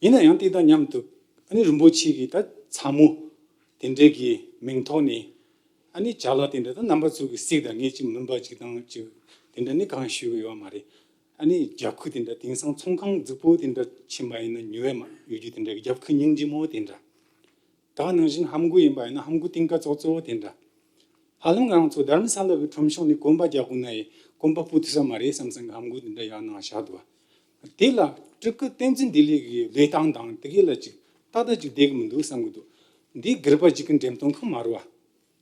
ཡིན་ན་ཡང་དེ་དང་མཉམ་དུ་ཨ་ནི་རིན་པོ་ཆེ་གི་ད་ཚ་མོ་དེ་འདྲས་ཀྱི་མིང་ཐོག་ནས་ཨ་ནི་ཅ་ལག་དེ་འདྲ་ད་རྣམ་པ་ཚོ་གི་གཟིགས་དང་ངས་ཅིག་མིན་པ་ཅིག་དང་ཅིག་དེ་འདྲ་ནི་གང་ཞུ་གི་ཡོད་མ་རེད། ཨ་ནི་རྒྱབ་ཁུག་དེ་འདྲ་དེང་སང་ཚོང་ཁང་རྫིག་པོ་དེ་འདྲ་ཕྱིན་པ་ཡིན་ན་ཉོ་ཡ་མ་ཡོད་རྒྱུ་དེ་འདྲ་གི་རྒྱབ་ཁུག་སྙིང་རྗེ་མོ་དེ་འདྲ། ད་ནང་བཞིན་ཧམ་གོ་ཡིན་པ་ཡིན་ན་ཧམ་གོ་གཏིང་ཀ་ཙོག་ཙོག་དེ་འདྲ། ཧ་ལམ་ང་རང་ཚོ་དྷརྨ་ས་ལ་གི་ཁྲོམ་གཞུང་ནས་གོམ་པ་རྒྱག་དགོས་ན་ཡི་གོམ་པ་སྤོ་ཐུབ་ས་མ་རེད་བསམ་བསམ་གི་ཧམ་གོ་དེ་འདྲ་ཡག་ནང་བཞག་འདུག་དེ་ལ་སྤྲུལ་སྐུ་བསྟན་འཛིན་བདེ་ལེགས་ཀྱི་ལས་སྟངས་དང་དེ་གའི་ལ་ཅིག་ཏག་ཏག་ཅིག་བསྡད་གི་མི་འདུག་བསམ་གི་འདུག་འདི་སྒེར་པ་ཅིག་གི་འགྲེམས་སྟོན་ཁང་མ་རེད་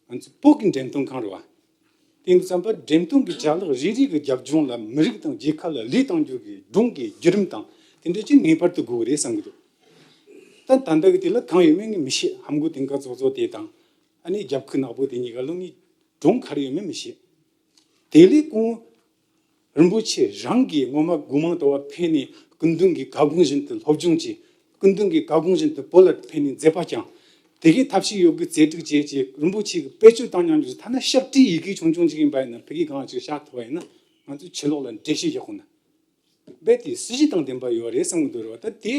བ། ང་ཚོ་བོད་ཀྱི་འགྲེམས་སྟོན་ཁང་རེད་བ། དེ་ཡིན་དུས་ཙམ་པ་འགྲེམས་སྟོན་གྱི་བྱ་གླག་རེ་རེ་གི་རྒྱབ་ལྗོངས་ལ་མི་རིགས་དང་རྒྱལ་ཁབ་ལ་ལས་གཏང་རྒྱུ་གི་སྒྲུང་གི་བརྒྱུད་རིམ་དང་དེ་འདྲ་ཅིག་ངེས་པར་དུ་དགོས་ཀྱི་རེད་བསམ་གི་འདུག་ད་ད་ལྟ་གི་དེ་ལ་གང་ཡོད་མེད་ངས་མི་ཤེས། ཧམ་གོ་དེང་སྐབས་ཚོགས་གཙོ་དེ་དང་ཨ་ནི་རྒྱབ་ཁུག་ནག་པོ་དེ་གཉིས་ཀ་ལོ་ངས་སྒྲུང་ག་རེ་ཡོད་མེད་མི་ཤེས། དེ་ལས་ཁོང་རིན་པོ་ཆེ་རང་གིས་ངོ་མ་སྒོ་མང་དུ་བ་ཕེབས་ནས་སྐུ་མདུན་གྱི་བཀའ་དགོངས་བཞིན་དུ་སློབ་སྦྱོང་བྱས། སྐུ་མདུན་གྱི་བཀའ་དགོངས་བཞིན་དུ་བོད་ལ་ཕེབས་ནས་མཛད་པ་ཀྱང་དེ་གའི་ཐབས་ཤེས་ཡོད་དགུ་རྩལ་སྤྲུགས་བྱས་རྗེས་རིན་པོ་ཆེ་གི་དཔེ་བརྗོད་བཏང་མྱོང་རྒྱུ་ཐ་ན་ཞབས་བྲིས་ཡི་གེ་ཆུང་ཆུང་ཅིག་ཡིན་པ་ཡིན་ན་ཕ་གི་གང་ཅིག་བཞག་ཐུབ་པ་ཡིན་ན་ང་ཚོའི་ཕྱི་ལོགས་ལ་འགྲེལ་བཤད་རྒྱག་དགོས་ན། རྦད་དེ་སྲིད་ཇུས་དང་ལྡན་པ་ཡོད་རེད་བསམ་གི་འདུག་རེད་བ། ད་དེ་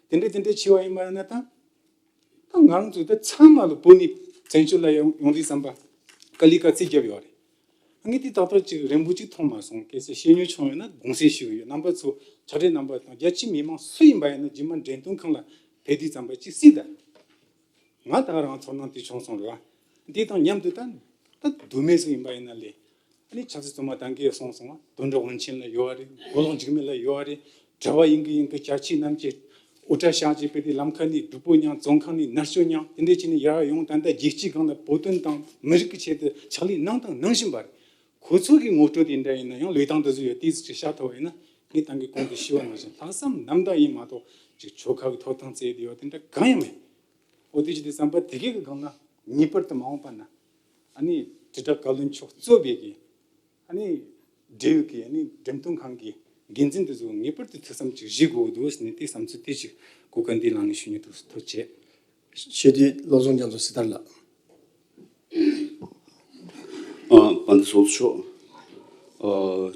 དེ་འདྲ་དེ་འདྲ་བྱས་པ་ཡིན་པ་ཡིན་ན་ད། ད་ང་རང་ཚོ་ད་ཚང་མ་ལ་བོད་ནས་བཙན་བྱོལ་ལ་ཡོང་ཡོང་དུས་ཙམ་པ་དཀའ་ལས་དཀའ་ཚེགས་བརྒྱབ་ཡོད་རེད། ངས་དེ་ཏག་ཏག་ཅིག་རན་པོ་ཅིག་མཐོང་མ་སོང་། གལ་སྲིད་ཤེས་མྱོང་བྱུང་ཡོད་ན་དགོངས་སེལ་ཞུ་གི་ཡོད། རྣམ་པ་ཚོ་ཕྱག་སྦྲེལ་རྣམ་པ་དང་རྒྱ་ཆེའི་མི་མང་སུ་ཡིན་པ་ཡིན་ན་རྗེས་མ་འགྲེམས་སྟོན་ཁང་ལ་ཕེབས་དུས་ཙམ་པ་ཅིག་གཟིགས་དང་། ང་ད་རང་ཚོར་སྣང་དེ་བྱུང་སོང་རེད་བ། འདི་དང་མཉམ་དུ་ད་ད་མདོ་སྨད་སུ་ཡིན་པ་ཡིན་ན་ལས། ཨ་ནི་ཕྱག་རྩལ་བཙོན་མ་ད་གིན་གསུངས་སོང་བ། དོན་གྲུབ་དབང་ཆེན་ལ་ཡོད་རེད། མགོ་ལོག་འཇིགས་མེད་ལ་ཡོད་རེད། གྲྭ་པ་ཡིན་གི་ཡིན་གི་སྐྱ་ཆས་རྣམས་ཀྱི་དབུ་སྐྲ་བཤགས་བྱས་པའི་དེ་ལམ་ཁ་ནས་སྒྲུབ་པོ་མྱངས། བཙོན་ཁང་ནས་མནར་གཅོད་མྱངས། དེ་འདྲས་བྱས་ནས་ཡར་ཡོང་ད་ལྟ་རྒྱལ་སྤྱིའི་སྒང་ལ་བོད་དོན་དང་མི་རིགས་ཀྱི་ཆེད་དུ་ཕྱག་ལས་གནང་དང་གནང་བཞིན་པ་རེད། ཁོ་ཚོ་གི་ངོ་སྤྲོད་དེ་འདྲ་ཡིན་ན་ཡང་ལོས་དང་དེ་ཚོ་ཡོད་དེ་ཚོ་ཅིག་བཤད་ཐུབ་པ་ཡིན་ན་ངས་ད་གིན་གོང་དུ་ཞུས་པ་ནང་བཞིན་ལྷག་བསམ་རྣམ་དག་ཡིན་མ་གཏོགས་ཅིག་ཆོལ་ཁ་གི་ཐོབ་ཐང་བརྩད་དེ་ཡོད་དེ་འདྲ་གང་ཡང་མེད། འོ་དེ་ཅི་དེ་བསམ་པ་དེ་གའི་གི་སྒང་ལ་ངེས་པར་དུ་མ་འོངས་པ་ན་ཨ་ནི་དྲིལ་བསྒྲགས་བཀའ་བློན་མཆོག་གཙོས་པའི་གི་ཨ་ནི་འབྲེལ་ཡོད་ཀྱི་ཨ་ནི་འགྲེམས་སྟོན་ཁང་གི་འགན་འཛིན་དེ་ཚོ་ངེས་པར་དུ་ཐུགས་བསམ་ཅིག་བཞེས་དགོས་འདུག་ཟེར་ནས་དེ་བསམ་ཚུལ་དེ་ཅིག་གོ་སྐབས་འདི་བླངས་ནས་ཞུ་སྙིང་འདུག། ཐུགས་རྗེ་ཆེ། ཞི་བདེ་བློ་བཟང་རྒྱ་མཚོ་སྲི་ཐར་ལགས། ཨ། དཔལ་ལྡན་ཚོགས་གཙོ་མཆོག་ཨ།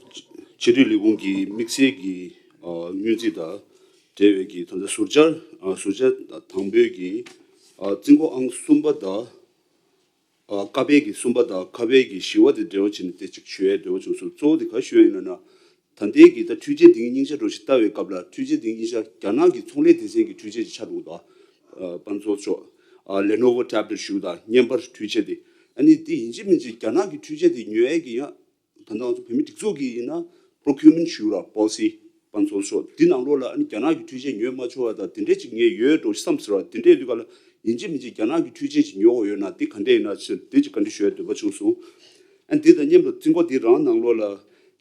སྤྱི་འཐུས་ལས་ཁུངས་ཀྱི་དམིགས་བསལ་གྱི་ཨ། སྙུང་རྩིས་དང་འབྲེལ་བའི་གི་ད་ལྟ་ཟུར་བཅར་ཨ། ཟུར་བཅར་དང་པོའི་གི་ཨ། རྩིས་འགོ་ཨང་གསུམ་པ་དང་། ཨ། ཀ་པའི་གི་གསུམ་པ་དང་ཁ་པའི་གི་བཞི་པ་དེ་འབྲེལ་བ་བྱས་ནས་དེ་ཅིག་ཞུ་ཡས་འབྲེལ་བ་བྱུང་སོང་། གཙོ་བོ་དེ་ག་ཞུ་ཡས་ཡིན་ན་ན། ད་ལྟའི་གི་ད་འཕྲུལ་ཆས་དེ་སྙིང་ཆ་འགྲོ་ཞིག་ལྟ་བའི་སྐབས་ལ་འཕྲུལ་ཆས་དེ་སྙིང་ཆ་རྒྱ་ནག་གི་ཚོང་ལས་སྡེ་ཚན་གྱི་འཕྲུལ་ཆས་ཅིག་ཆགས་འདུག་ད། ཨ། དཔལ་ལྡན་ཚོགས་གཙོ་མཆོག་ཨ། Lenovo tablet ཞུ་ད་བརྙན་པར་འཕྲུལ་ཆས་དེ། ཨ་ནི་དེ་ཡིན་གཅིག་མིན་གཅིག་རྒྱ་ནག་གི་འཕྲུལ་ཆས་དེ་ཉོ་ཡས་ཀྱི་ཡང་། ད་ལྟ་ང་ཚོ་བོད་མི་སྒྲིག་འཛུགས་ཀྱི་ཡིན་ན་procurement ཞུ་ར་policy དཔལ་ལྡན་ཚོགས་གཙོ་མཆོག་འདི་ནང་ལོགས་ལ་ཨ་ནི་རྒྱ་ནག་གི་འཕྲུལ་ཆས་ཉོས་མ་ཆོག་བ་དང་དེ་འདྲས་ཅིག་ངས་ཡོད་འགྲོ་བསམ་ཟེར་བ་དེ་འདྲས་ཡོད་དུས་ག་ལ་ཡིན་གཅིག་མིན་གཅིག་རྒྱ་ནག་གི་འཕྲུལ་ཆས་ཅིག་ཉོ་དགོས་ཡོད་ན་དེ་ག་འདྲས་ཡིན་ན་ཆེ་དེ་ཅིག་བཀའ་འདྲི་ཞུ་ཡ་འདོད་པ་བྱུང་སོང་། ཨ་འདི་དང་མཉམ་དུ་རྩིས་འགོ་འདི་རང་ནང་ལོགས་ལ་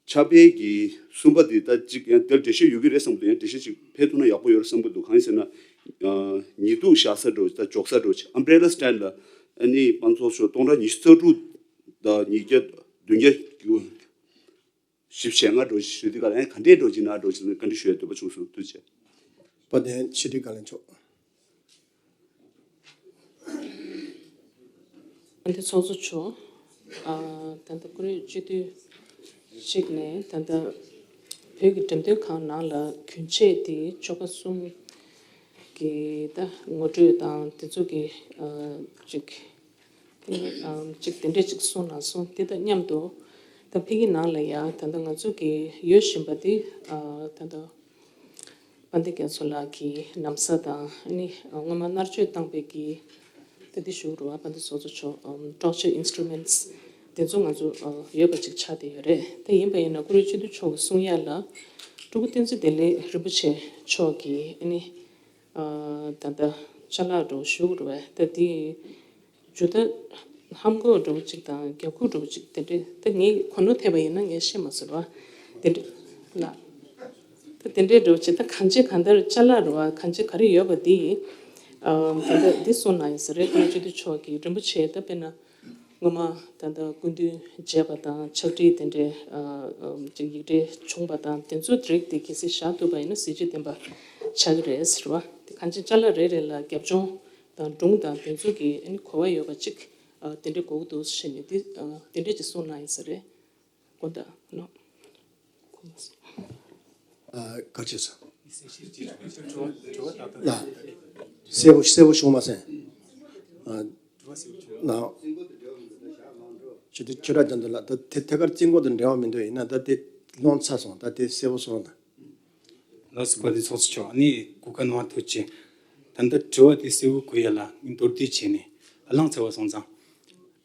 ཕྱག་དཔེ་གི་གསུམ་པ་འདི་ད་ཅིག་ཡང་དེར་འགྲེལ་བཤད་ཡོད་ཀྱི་རེད་བསམ་འདུག། ཡང་འགྲེལ་བཤད་ཅིག་ཕེབས་ཐུབ་ན་ཡག་པོ་ཡོད་རེད་བསམ་གྱི་འདུག། གང་ཡིན་ཟེར་ན། ཨ། ཉི་གདུགས་བཞག་ས་འདྲ་བོ་ད་འཇོག་ས་འདྲ་བོ་ཅིག་umbrella stand ལ་ཨ་ནི་དཔལ་ལྡན་ཚོགས་གཙོ་མཆོག་སྟོང་ཕྲག་ཉི་ཤུ་རྩ་དྲུག་དང་ཉིས་བརྒྱ་བདུན་བརྒྱ་བཞི་བཅུ་ཞེ་ལྔ་འགྲོ་ཞིག་ཞུ་དུས་ག་ལ་ཡང་ག་འདྲས་འགྲོ་ཅིག་ན་འགྲོ་ཅིག་ན་བཀའ་འདྲི་ཞུ་ཡ་འདོད་པ་བྱུང་སོང་། ཐུགས་རྗེ་ཆེ། དཔལ་ལྡན་ཕྱི་དྲིལ་བཀའ་བློན་མཆོག། དཔལ་ལྡན་ཚོགས་གཙོ་མཆོག། ཨ། ད་ལྟ་ཀུ་རེ་སྤྱི་འཐུས་གཅིག་ནས་ད་ལྟ་བོད་ཀྱི་འགྲེམས་སྟོན་ཁང་ནང་ལ་གྱོན་ཆས་དེ་ཆོལ་ཁ་གསུམ་གྱི་ད་ངོ་སྤྲོད་དང་དེ་ཚོ་གི་ཨ། ཅིག་ཨམ། ཅིག་དེ་འདྲས་ཅིག་གསུངས་གནང་སོང་། དེ་དང་མཉམ་དུ་ད་ཕ་གི་ནང་ལ་ཡང་ད་ལྟ་ང་ཚོ་གི་ཡོད་བཞིན་པ་དེ་ཨ། ད་ལྟ་དཔལ་ལྡན་རྒྱ་མཚོ་ལགས་ཀྱི་ན་བཟའ་དང་ཨ་ནི་སྔོན་མ་མནར་གཅོད་བཏང་པའི་གི་ད་དེ་ཞུ་རུ་བ་དཔལ་ལྡན་ཚོགས་གཙོ་མཆོག་ཨམ། torture instruments དེ་ཚོ་ང་ཚོ་ཨ། ཡོད་པ་ཅིག་ཆགས་བསྡད་ཡོད་རེད། དེ་ཡིན་པ་ཡིན་ན་ཀུ་རེ་སྤྱི་འཐུས་མཆོག་གི་གསུང་ཡ་ལ་སྤྲུལ་སྐུ་བསྟན་འཛིན་བདེ་ལེགས་རིན་པོ་ཆེ་མཆོག་གིས་ཨ་ནི། ཨ། ད་ལྟ་ཅ་ལག་འདྲ་བོ་ཞུ་དགོས་རེད་པས། ད་དེ་ཇུ་ད་ཧམ་གོ་འདྲ་བོ་ཅིག་དང་རྒྱབ་ཁུག་འདྲ་བོ་ཅིག་དེ་འདྲས་ད་ངས་གོ་ནོར་ཐེབས་པ་ཡིན་ན་ངས་ཤེས་མ་ཟེར་བ་དེ་འདྲས་ལ། ད་དེ་འདྲས་འདྲ་བོ་ཅིག་ད་གང་ཅི་གང་ལྟར་ཅ་ལག་རེད་བ། གང་ཅི་ག་རེ་ཡོད་པ་དེ་ཨ། ད་ལྟ་འདི་གསུངས་གནང་ཡིན་ས་རེད། ཀུན་སྤྱི་འཐུས་མཆོག་གིས་རིན་པོ་ཆེ་ད་དཔེར་ན། སྔོན་མ་ད་ལྟ་སྐུ་མདུན་མཇལ་བ་དང་ཕྱག་བྲིས་དེ་འདྲའི་ཨ། ཨ། ཅིག་ཡིག་འབྲེལ་བྱུང་བ་དང་དེ་ཚོ་direct དེ་གལ་སྲིད་བཞག་ཐུབ་པ་ཡིན་ན་གཟི་བརྗིད་ལྡན་པ་ཆགས་ཀྱི་རེད་ཟེར་བ། དེ་གང་ཅི་ཅ་ལག་རེ་རེ་ལ་རྒྱབ་ལྗོངས་དང་སྒྲུང་དང་དེ་ཚོ་གི་ཨ་ནི་གོ་བ་ཡོད་པ་ཅིག་ཨ། དེ་འདྲའི་དགོས་ཀྱི་འདུག་ཟེར་ནས་དེ་ཨ། དེ་འདྲས་ཅིག་གསུངས་གནང་ཡིན་ས་རེད། དགོངས་དག་ནོ། ཨ། ག་རེ་བྱས་སོང་། ལ། གསལ་པོ་གསལ་པོ་བྱུང་མ་སོང་། ཨ། ལ། ཆོས་དེ་ཆོས་གྲགས་ཅན་དུ་ལ་ད་དེ་ཐད་ཀར་རྩིས་འགོ་དང་འབྲེལ་བ་མི་འདུག། ཡིན་ན་ད་དེ་ལོང་ཚར་སོང་། ད་དེ་གསལ་པོ་སོང་ད། ལགས་སོ། དཔལ་ལྡན་ཚོགས་གཙོ་མཆོག་ཨ་ནི་གོ་སྐབས་གནང་བ་ཐུགས་རྗེ་ཆེ། ད་ལྟ་དྲི་བ་དེ་གསལ་པོ་གོ་ཡ་ལ་ངས་མདོར་བསྡུས་བྱས་ནས་ཨ་ལང་ཚར་བ་སོང་ཙང་།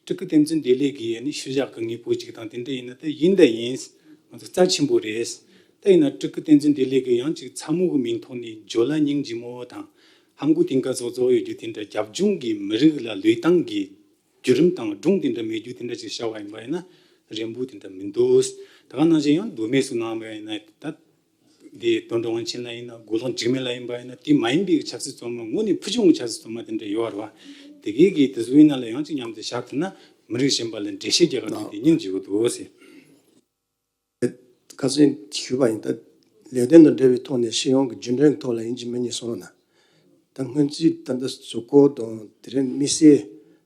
སྤྲུལ་སྐུ་བསྟན་འཛིན་བདེ་ལེགས་ཀྱིས་ནི་ཞུ་བཞག་གི་དངོས་པོ་ཅིག་དང་དེ་འདྲ་ཡིན་ན་ད་ཡིན་ད་ཡིན། ང་ཚོ་རྩ་ཆེན་པོ་རེད། ད་ཡིན་ན་སྤྲུལ་སྐུ་བསྟན་འཛིན་བདེ་ལེགས་ཀྱིས་ཡང་ཅིག་ཚ་མོ་གི་མིང་ཐོག་ནས་ཇོ་ལ་སྙིང་རྗེ་མོ་དང་ཧམ་གོ་ཏིང་ཀ་བཟོ་བཟོ་ཡོད་རྒྱུ་དེ་འདྲ། རྒྱབ་ལྗོངས་ཀྱི་མི་རིགས་ལ་ལུས་སྟངས་ཀྱི་བརྒྱུད་རིམ་དང་སྒྲུང་དེ་འདྲ་མེད་རྒྱུ་དེ་འདྲ་ཅིག་བྱ་བ་ཡིན་པ་ཡིན་ན་རན་པོ་དེ་འདྲ་མི་འདུག་ད་ག་ནང་བཞིན་ཡང་མདོ་སྨད་སུ་གནང་བ་ཡིན་ན་ད། འདི་དོན་གྲུབ་དབང་ཆེན་ལ་ཡིན་ན་དགུ་ལོང་འཇིགས་མེད་ལ་ཡིན་པ་ཡིན་ན་དེ་མ་ཡིན་པའི་ཆབ་སྲིད་བཙོན་མ་དངོས་གནས་ཕུལ་བྱུང་གི་ཆབ་སྲིད་བཙོན་མ་དེ་འདྲ་ཡོད་རེད་བ། དེ་གའི་གི་དེ་ཚོའི་ནང་ལ་ཡང་ཅིག་མཉམ་དུ་བཞག་ཐུབ་ན་མི་རིགས་གཞན་པ་ལ་འགྲེལ་བཤད་རྒྱག་ག་དེ་དེ་སྙིང་རྗེ་བོ་འདུག་ཟེར། ཁ་སང་ཞུས་པ་ཡིན། ད་ལས་དོན་དང་འབྲེལ་བའི་ཐོག་ནས་སྤྱི་ཡོངས་ཀྱི་རྒྱུན་གྲོན་གྱི་ཐོག་ལ་ཡིན་གཅིག་མིན་གཉིས་གསུང་རོགས་གནང་། ད་སྔོན་རྩིས་ད་ལྟ་གཟུགས་སྐོར་དང་དེ་རིང་དམིགས་བསལ།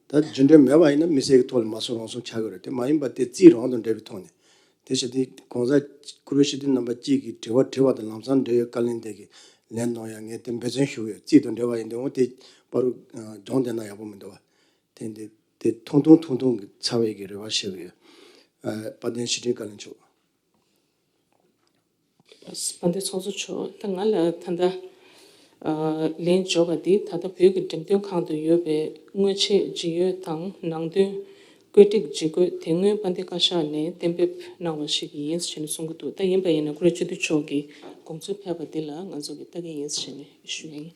ད་རྒྱུན་གྲོན་མེད་པ་ཡིན་ན་དམིགས་བསལ་གྱི་ཐོག་ལ་མ་གསུང་རང་གསུང་ཆགས་ཀྱི་རེད། དེ་མ་ཡིན་པ་དེ་རྩིས་རང་དང་འབྲེལ་བའི་ཐོག་ནས། དེ་བྱས་ཏེ་གོང་ས་བཀུར་འོས་སྤྱི་འཐུས་རྣམ་པ་གཅིག་གིས་དྲི་བ་དྲིས་པ་དང་ལམ་སང་འབྲེལ་ཡོད་བཀའ་ལན་དེ་གི་ལན་གནང་ཡ་ངས་དེ་འབད་བརྩོན་ཞུ་གི་ཡོད། རྩིས་དང་འབྲེལ་བ་ཡིན་དུས་འོ་དེ་པ་རུ་སྦྱོང་བསྡད་ན་ཡག་པོ་མི་འདུག་བ། དེ་འདི་དེ་ཐུང་ཐུང་ཐུང་ཐུང་གི་ཚ་བའི་གི་རེ་བ་བྱེད་གི་ཡོད། ཨ། དཔལ་ལྡན་ཕྱི་དྲིལ་བཀའ་བློན་མཆོག་དཔལ་ལྡན་ཚོགས་གཙོ་མཆོག་ད་ང་ལ་ད་ལྟ་ཨ་ལན་འབྱོར་བ་འདི་ད་ལྟ་བོད་ཀྱི་འགྲེམས་སྟོན་ཁང་དུ་ཡོད་པའི་དངོས་ཆས་ཇི་ཡོད་དང་ནང་དོན་བཀོད་སྒྲིག་ཇི་དགོས་དེ་སྔོན་དཔལ་ལྡན་བཀའ་ཤག་ནས་གཏན་འབེབས་གནང་བ་ཞིག་ཡིན་ཞེས་ནས་གསུང་གི་འདུག་ད་ཡིན་པ་ཡིན་ན་བཀུར་འོས་སྤྱི་འཐུས་མཆོག་གི་དགོངས་ཚུལ་ཕེབས་པ་འདི་ལ་ང་ཚོ་གིས་ལྟ་གི་ཡིན་ཞེས་ནས་ཞུ་ཡ་ཡིན།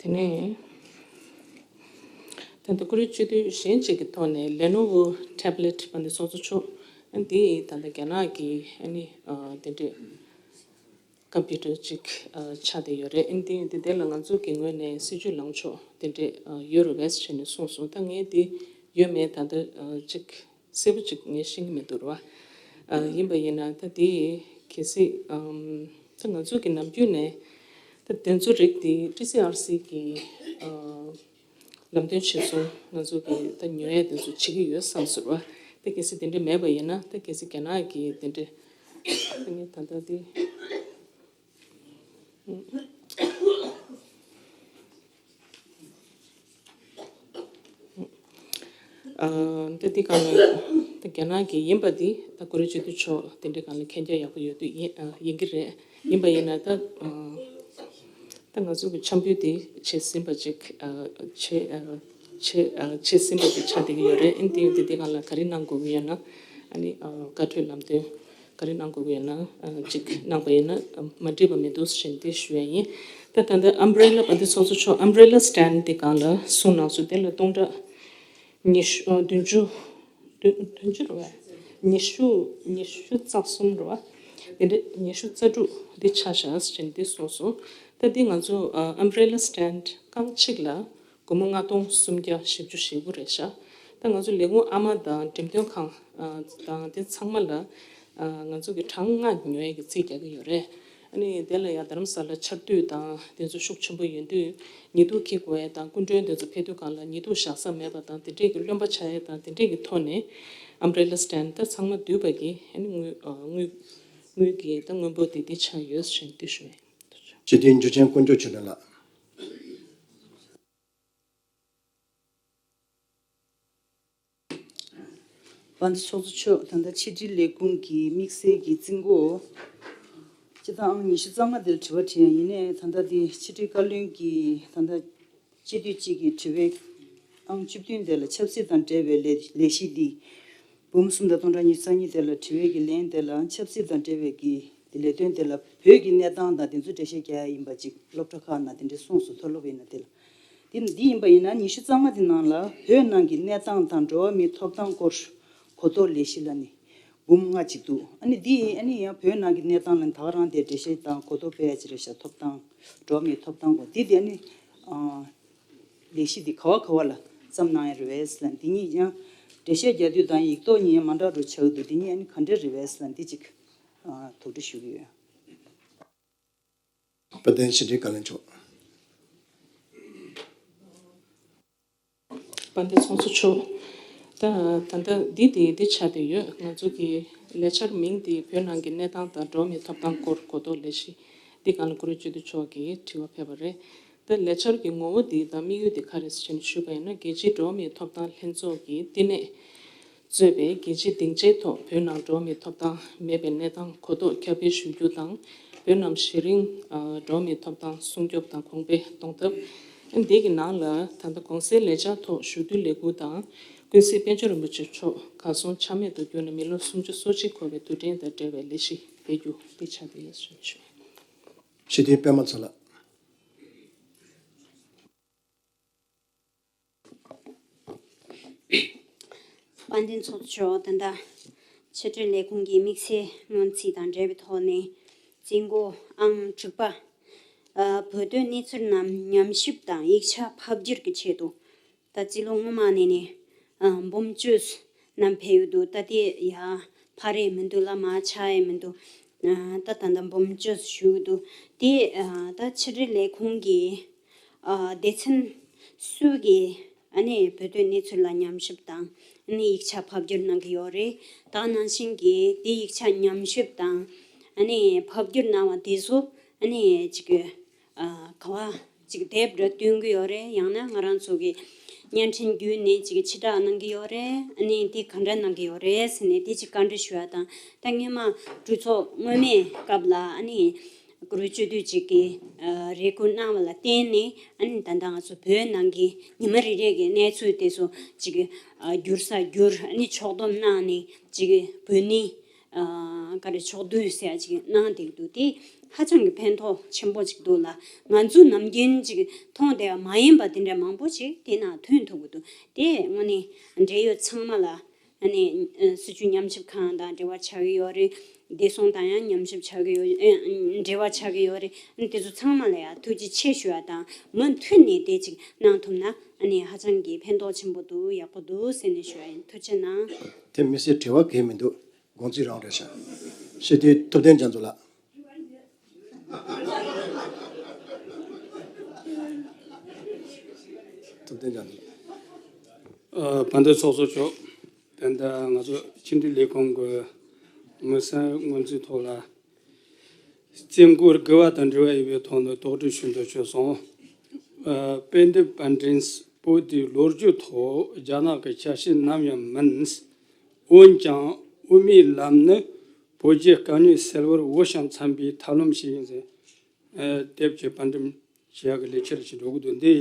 དེ་ནས་ད་ལྟ་བཀུར་འོས་སྤྱི་འཐུས་གཞན་གཅིག་གི་ཐོག་ནས་Lenovo tablet དཔལ་ལྡན་ཚོགས་གཙོ་མཆོག་འདི་ད་ལྟ་རྒྱ་ནག་གི་ཨ་ནི་ཨ་དེ་འདྲས་ཀམ་པུ་ཊར་ཅིག་ཨ་ཆགས་བསྡད་ཡོད་རེད། ཨ་ནི་དེ་དེ་དེ་ལ་ང་ཚོ་གི་ངོས་ནས་སྲིད་ཇུས་ལངས་ཕྱོགས་དེ་འདྲས་ཨ་ཡོད་རེད་བས་ཟེར་ནས་གསུངས་སོང་། ད་ངས་དེ་ཡོད་མེད་ད་ལྟ་ཨ་ཅིག་གསལ་པོ་ཅིག་ངས་ཤེས་ཀྱི་མི་འདུག་ར། ཨ་ཡིན་པ་ཡིན་ན་ད་དེ་གལ་སྲིད་ཨམ་ད་ང་ཚོ་གི་ནམ་རྒྱུན་ནས་ད་དེ་ཚོ་རིགས་དེ་ཊི་སི་ཨར་སི་གི་ཨ་ལམ་སྟོན་བྱེད་སོང་། ང་ཚོ་གི་ད་ཉོ་ཡ་དེ་ཚོ་བྱེད་ཀྱི་ཡོད་བསམ་ཟེར་བ། ད་གལ་སྲིད་དེ་འདྲ་མེད་པ་ཡིན་ན་ད་གལ་སྲིད་རྒྱ་ནག་གི་དེ་འདྲ་ད་ངས་ད་ལྟ་དེ་ཨ་ད་དེ་གང་ལ་ད་རྒྱ་ནག་གི་ཡིན་པ་དེ་ད་བཀུར་འོས་སྤྱི་འཐུས་མཆོག་དེ་འདྲ་གང་ལ་མཁྱེན་རྒྱ་ཡག་པོ་ཡོད་དུས་ཡིན་ཨ་ཡིན་གྱི་རེད། ཡིན་པ་ཡིན་ན་ད་ཨ་ད་ང་ཚོ་གི་འཆམ་འབུལ་དེ་བྱེད་ཟིན་པ་ཅིག་ཨ་བྱེད་ཨ་བྱེད་ཨ་བྱེད་ཟིན་པ་དེ་ཆགས་བསྡད་ཀྱི་ཡོད་རེད། ཨ་ནི་དེ་ཡིན་དུས་དེ་གང་ལ་ག་རེ་གནང་དགོས་ཀྱི་ཡོད་ན་ཨ་ནི་ཨ་བཀའ་འཁྲོལ་ལམ་སྟོན་ག་རེ་གནང་དགོས་ཀྱི་ཡོད་ན་ཨ་ཅིག་གནང་པ་ཡིན་ན་ཨ་མ་འགྲིག་པ་མི་འདུག་ཟེར་ནས་དེ་ཞུ་ཡ་ཡིན། ད་ད་ལྟ་ཨམ་བྷི་རེ་ལ་དཔལ་ལྡན་ཚོགས་གཙོ་མཆོག་ཨམ་བྷི་རེ་ལ་སི་ཊེན་ཌི་དེ་གང་ལ་གསུང་གནང་སོང་། དེ་ལ་སྟོང་ཕྲག་ཉི་ཤུ་ཨ་བདུན་ཅུ་བདུན་བདུན་ཅུ་རེད་བ། ཉི་ཤུ་ཉི་ཤུ་རྩ་གསུམ་རེད་བ། དེ་འདྲ་ཉི་ཤུ་རྩ་དྲུག་འདི་ཆགས་བཞག་ཟེར་ནས་འདི་གསུངས་སོང་། ད་འདི་ང་ཚོ་ཨ་ཨམ་བྷི་རེ་ལ་སི་ཊེན་ཌི་རྐང་གཅིག་ལ་སྒོར་མོ་ལྔ་སྟོང་སུམ་བརྒྱ་བཞི་བཅུ་ཞེ་དགུ་རེད་ཤག་ད་ང་ཚོ་ལས་ཁུངས་ཨ་མ་དང་འགྲེམས་སྟོན་ཁང་ཨ་དང་དེ་ཚང་མ་ལ་ཨ་ང་ཚོ་གི་གྲངས་ལྔ་ཉོ་ཡས་ཀྱི་རྩིས་རྒྱག་གི་ཡོད་རེད། ཨ་ནི་དེ་ལ་ཡང་རྡ་རམ་ས་ལ་ཆར་དུས་དང་དེ་ཚོ་ཤུགས་ཆེན་པོ་ཡོད་དུས་ཉི་གདུགས་འཁྱེར་དགོས་ཡས་དང་སྐུ་མགྲོན་དེ་ཚོ་ཕེབས་དུས་སྒང་ལ་ཉི་གདུགས་བཞག་ས་མེད་པ་དང་དེ་འདྲས་ཀྱི་རློན་པ་ཆགས་ཡས་དང་དེ་འདྲས་ཀྱི་ཐོག་ནས་ཨམ་བྷི་རེ་ལ་སི་ཊེན་ཌི་ད་ཚང་མ་འདུས་པ་གི་ཨ་ནི་དངུལ་ཨ་དངུལ་དངུལ་གྱི་ད་དངོས་པོ་དེ་དེ་ཆགས་ཡོད་ཟེར་ནས་དེ་ཞུ་ཡས། སྤྱི་འཐུས་འཇུ་ཆེན་དཀོན་མཆོག་ཆོས་སྒྲོན་ལགས། དཔལ་ལྡན་ཚོགས་གཙོ་མཆོག་ད་ལྟ་ཕྱི་དྲིལ་ལས་ཁུངས་ཀྱི་དམིགས་བསལ་གྱི་རྩིས་འགོ་སྤྱི་ཟླ་ཨང་ཉི་ཤུ་རྩ་ལྔ་དེར་དྲི་བ་དྲིས་ཡ་ཡིན་ནའི་ད་ལྟ་དེ་ཕྱི་དྲིལ་བཀའ་བློན་གྱི་ད་ལྟ་སྤྱི་འཐུས་གཅིག་གི་དྲི་བའི་ཨང་བཅུ་བདུན་དེ་ལ་ཆབ་སྲིད་དང་འབྲེལ་བའི་ལས་ལས་གཞི་འདི་འབུམ་གསུམ་དང་སྟོང་ཕྲག་ཉི་ཤུ་རྩ་གཉིས་དེ་ལ་དྲི་བའི་གི་ལན་དེ་ལ་ཆབ་སྲིད་དང་འབྲེལ་བའི་གི་དེ་ལས་དོན་དེ་ལ་བོད་ཀྱི་གནས་སྟངས་དང་དེ་ཚོ་འགྲེལ་བཤད་རྒྱག་ཡ་ཡིན་པ་ཅིག་སློབ་གྲྭ་ཁག་ནང་དེ་འདྲའི་གསུངས་སོང་། མཐོ་སློབ་ཡིན་ན་དེ་ལ། དེ་འདི་ཡིན་པ་ཡིན་ན་ཉི་ཤུ་རྩ་ལྔ་དེ་ནང་ལ་བོད་ནང་གི་གནས་སྟངས་དང་འགྲོ་བ་མིའི་ཐོབ་ཐང་སྐོར་གོ་རྟོགས་ལས་གཞི་ལ་ནི་འབུམ་ལྔ་ཅིག་འདུག་ཨ་ནི་འདི་ཨ་ནི་ཡང་བོད་ནང་གི་གནས་སྟངས་ལ་ད་ག་རང་དེ་འགྲེལ་བཤད་དང་གོ་རྟོགས་སྤེལ་ཡ་ཅིག་རེད་ཤག་ཐོབ་ཐང་འགྲོ་བ་མིའི་ཐོབ་ཐང་སྐོར་འདི་དེ་ཨ་ནི་ཨ་ལས་གཞི་འདི་ག་བ་ག་བ་ལ་བརྩམས་གནང་ཡ་རེད་བས་ལ་འདི་གཉིས་ཡང་འགྲེལ་བཤད་རྒྱག་དུས་དང་ཡིག་ཐོག་གཉིས་ཡང་མ་འདྲ་རུ་ཆགས་འདུག་འདི་གཉིས་ཨ་ནི་ག་འདྲ་རེད་བས་ལ་འདི་ཅིག་ཨ་དོགས་འདྲི་ཞུ་གི་ཡོད། དཔལ་ལྡན་ཕྱི་དྲིལ་བཀའ་བློན་མཆོག་དཔལ་ལྡན་ཚོགས་གཙོ་མཆོག་ད་ད་ལྟ་འདི་དེ་འདི་ཆགས་བསྡད་ཡོད། ང་ཚོ་གི་ལས་འཆར་མིང་དེ་བོད་ནང་གི་གནས་སྟངས་དང་འགྲོ་བ་མིའི་ཐོབ་ཐང་སྐོར་གོ་རྟོགས་ལས་གཞི། འདི་སྒང་ལ་བཀུར་འོས་སྤྱི་འཐུས་མཆོག་གིས་དྲི་བ་ཕེབས་པ་རེད། ད་ལས་འཆར་གྱི་ངོ་བོ་འདི་དང་དམིགས་ཡུལ་འདི་ག་རེ་ཟེར་ནས་ཞུས་པ་ཡིན་ན། རྒྱལ་སྤྱིའི་འགྲོ་བ་མིའི་ཐོབ་ཐང་ལྷན་ཚོགས་ཀྱི་བསྟི་གནས་གཙོས་པའི་རྒྱལ་སྤྱིའི་སྡིངས་ཆའི་ཐོག་བོད་ནང་འགྲོ་བ་མིའི་ཐོབ་ཐང་མེད་པའི་གནས་སྟངས་གོ་རྟོགས་ཁྱབ་སྤེལ་ཞུ་རྒྱུ་དང་། བོད་ནང་གཞི་རིམ་ཨ་འགྲོ་བ་མིའི་ཐོབ་ཐང་སྲུང་སྐྱོབ་དང་གོང་འཕེལ་གཏོང་ཐབས། འདི་གི་ནང་ལ་ད་ལྟ་གོང་གསལ་ལས་འཆར་ཐོག་ཞུ་གཏུག་ལས་འགུལ་དང་ ཀུན་གཟིགས་དཔལ་འབྱོར་རིན་པོ་ཆེ་མཆོག་གར་སོང་ཆ་མེད་དུ་གྱུར་ནས་མི་ལོ་སུམ་ཅུ་སོ་གཅིག་འཁོར་བའི་དུས་དྲན་དང་འབྲེལ་བའི་ལས་གཞི་སྤེལ་རྒྱུ་དེ་ཆགས་བསྡད་ཡོད་ཞུ་ཞུ། ཞི་བདེའི་པད་མ་ཚོ་ལགས། དཔལ་ལྡན་ཚོགས་གཙོ་མཆོག་ད་ལྟ་ཕྱི་དྲིལ་ལས་ཁུངས་ཀྱི་དམིགས་བསལ་སྔོན་རྩིས་དང་འབྲེལ་བའི་ཐོག་ནས་རྩིས་འགོ་ཨང་དྲུག་པ། ཨ། བོད་དོན་གནས་ཚུལ་རྣམས་ཉམས་ཞིབ་དང་ཡིག་ཆ་ཕབ་བསྒྱུར་གྱི་ཆེད་དུ། ད་རྩིས་ལོ་སྔོན་མ་ནས་ནས་ཨ་འབུམ་བཅུ་ཙམ་ཕེབས་ཡོད་འདུག་ད་དེ་ཡ་ཕར་རེད་མི་འདུག་ལ་མར་ཆག་ཡས་མི་འདུག་ཨ་ད་ད་ལྟ་འབུམ་བཅུ་ཙམ་ཞུ་གི་འདུག་དེ་ཨ་ད་ཕྱི་དྲིལ་ལས་ཁུངས་ཀྱི་ཨ་སྡེ་ཚན་སུ་གིས་ཨ་ནི་བོད་དོན་གནས་ཚུལ་ལ་ཉམས་ཞིབ་དང་ཨ་ནི་ཡིག་ཆ་ཕབ་བསྒྱུར་གནང་གི་ཡོད་རེད། ད་ནང་བཞིན་གྱི་དེ་ཡིག་ཆ་ཉམས་ཞིབ་དང་ཨ་ནི་ཕབ་བསྒྱུར་གནང་བ་དེ་ཚོ་ཨ་ནི་ཅིག་ཨ་ག་བ་ཅིག་དེབ་འདྲ་བཏོན་གྱི་ཡོད་རེད། ཡང་ན་ང་རང་ཚོ་གི་བརྙན་འཕྲིན་བརྒྱུད་ནས་ཅིག་ཕྱིར་བསྒྲགས་གནང་གི་ཡོད་རེད། ཨ་ནི་དེ་ག་འདྲ་གནང་གི་ཡོད་རེད་ཟེར་ནས་དེ་ཅིག་བཀའ་འདྲི་ཞུ་བ་དང་། ད་སྔོན་མ་གྲོས་ཚོགས་སྔོན་མའི་སྐབས་ལ་ཨ་ནི་བཀུར་འོས་སྤྱི་འཐུས་ཅིག་གིས་ཨ་རེ་སྐུལ་གནང་བ་ལ་བརྟེན་ནས་ཨ་ནི་ད་ལྟ་ང་ཚོ་བོད་ནང་གི་ཉི་མ་རེ་རེ་གི་གནས་ཚུལ་དེ་ཚོ་ཅིག་ཨ་བསྒྱུར་ས་བསྒྱུར། ཨ་ནི་ཕྱོགས་བསྡོམས་གནང་ནས་ཅིག་བོད་ནི་ཨ་ག་རེ་ཕྱོགས་བསྡུས་ཟེར་ཡ་ཅིག་གནང་བསྡད་ཀྱི་འདུག་དེ་ཧ་ཅང་གི་ཕན་ཐོགས་ཆེན་པོ་ཅིག་འདུག་ལ། ང་ཚོ་ནམ་རྒྱུན་ཅིག་མཐོང་བསྡད་པ་མ་ཡིན་པ་དེ་འདྲ་མང་པོ་ཅིག་དེ་ནང་ཐོན་ཐུབ་ཀྱི་འདུག་དེ་དངོས་གནས་འབྲེལ་ཡོད་ཚང་མ་ལ་ཨ་ནི་ཨ་སྲིད་བྱུས་ཉམས་ཞིབ་ཁང་དང་འབྲེལ་བ་ཆགས་ཀྱི་ཡོད་རེད། བདེ་སྲུང་དང་ཡང་ཉམས་ཞིབ་ཆགས་ཀྱི་ཡོད། ཨ་འབྲེལ་བ་ཆགས་ཀྱི་ཡོད་རེད། ཨ་ནི་དེ་ཚོ་ཚང་མ་ལ་ཡང་ཐུགས་རྗེ་ཆེ་ཞུ་བ་དང་། མུ་མཐུད་ནས་དེ་ཅིག་གནང་ཐུབ་ན་ཨ་ནི་ཧ་ཅང་གི་ཕན་ཐོགས་ཆེན་པོ་འདུག་ཡག་པོ་འདུག་ཟེར་ནས་ཞུ་བ་ཡིན། ཐུགས་རྗེ་གནང་། དེ་མི་སེར་དྲི་བ་གང་ཡང་མི་འདུག་དགོངས་ཚུལ་རང་རེད་ཤག་ཤེས་དུས་ཐུབ་བསྟན་རྒྱ་མཚོ་ལགས། ཐུབ་བསྟན་རྒྱ་མཚོ་ལགས། ཨ། དཔལ་ལྡན་ཚོགས་གཙོ་མཆོག་ད་ལྟ་ང་ཚོ་ཕྱི་དྲིལ་ལས་ཁུངས་ཀྱི་མི་སེར་སྔོན་རྩིས་ཐོག་ལ་རྩིས་འགོ་དགུ་པ་དང་འབྲེལ་བ་ཡོད་པའི་ཐོག་ནས་དོགས་འདྲི་ཞུ་འདོད་བྱུང་སོང་། ཨ། དཔེ་དེབ་པཎ་ཌིན་པོ་ཏིའི་ལོ་རྒྱུས་ཐོག་རྒྱ་ནག་གི་ཆ་ཤས་ནམ་ཡང་མིན། འོན་ཀྱང་དབུ་མའི་ལམ་ནི་བོད་རྒྱའི་དཀའ་རྙོག་སེལ་བར་འོས་ཤིང་འཚམ་པའི་ཐབས་ལམ་ཞིག་ཡིན་ཟེར། ཨ། དེབ་ཀྱི་པར་འགྲེམས་བྱེད་ཡག་གི་ལས་འཆར་ཞིག་འགྲོ་གི་འདུག་འདི་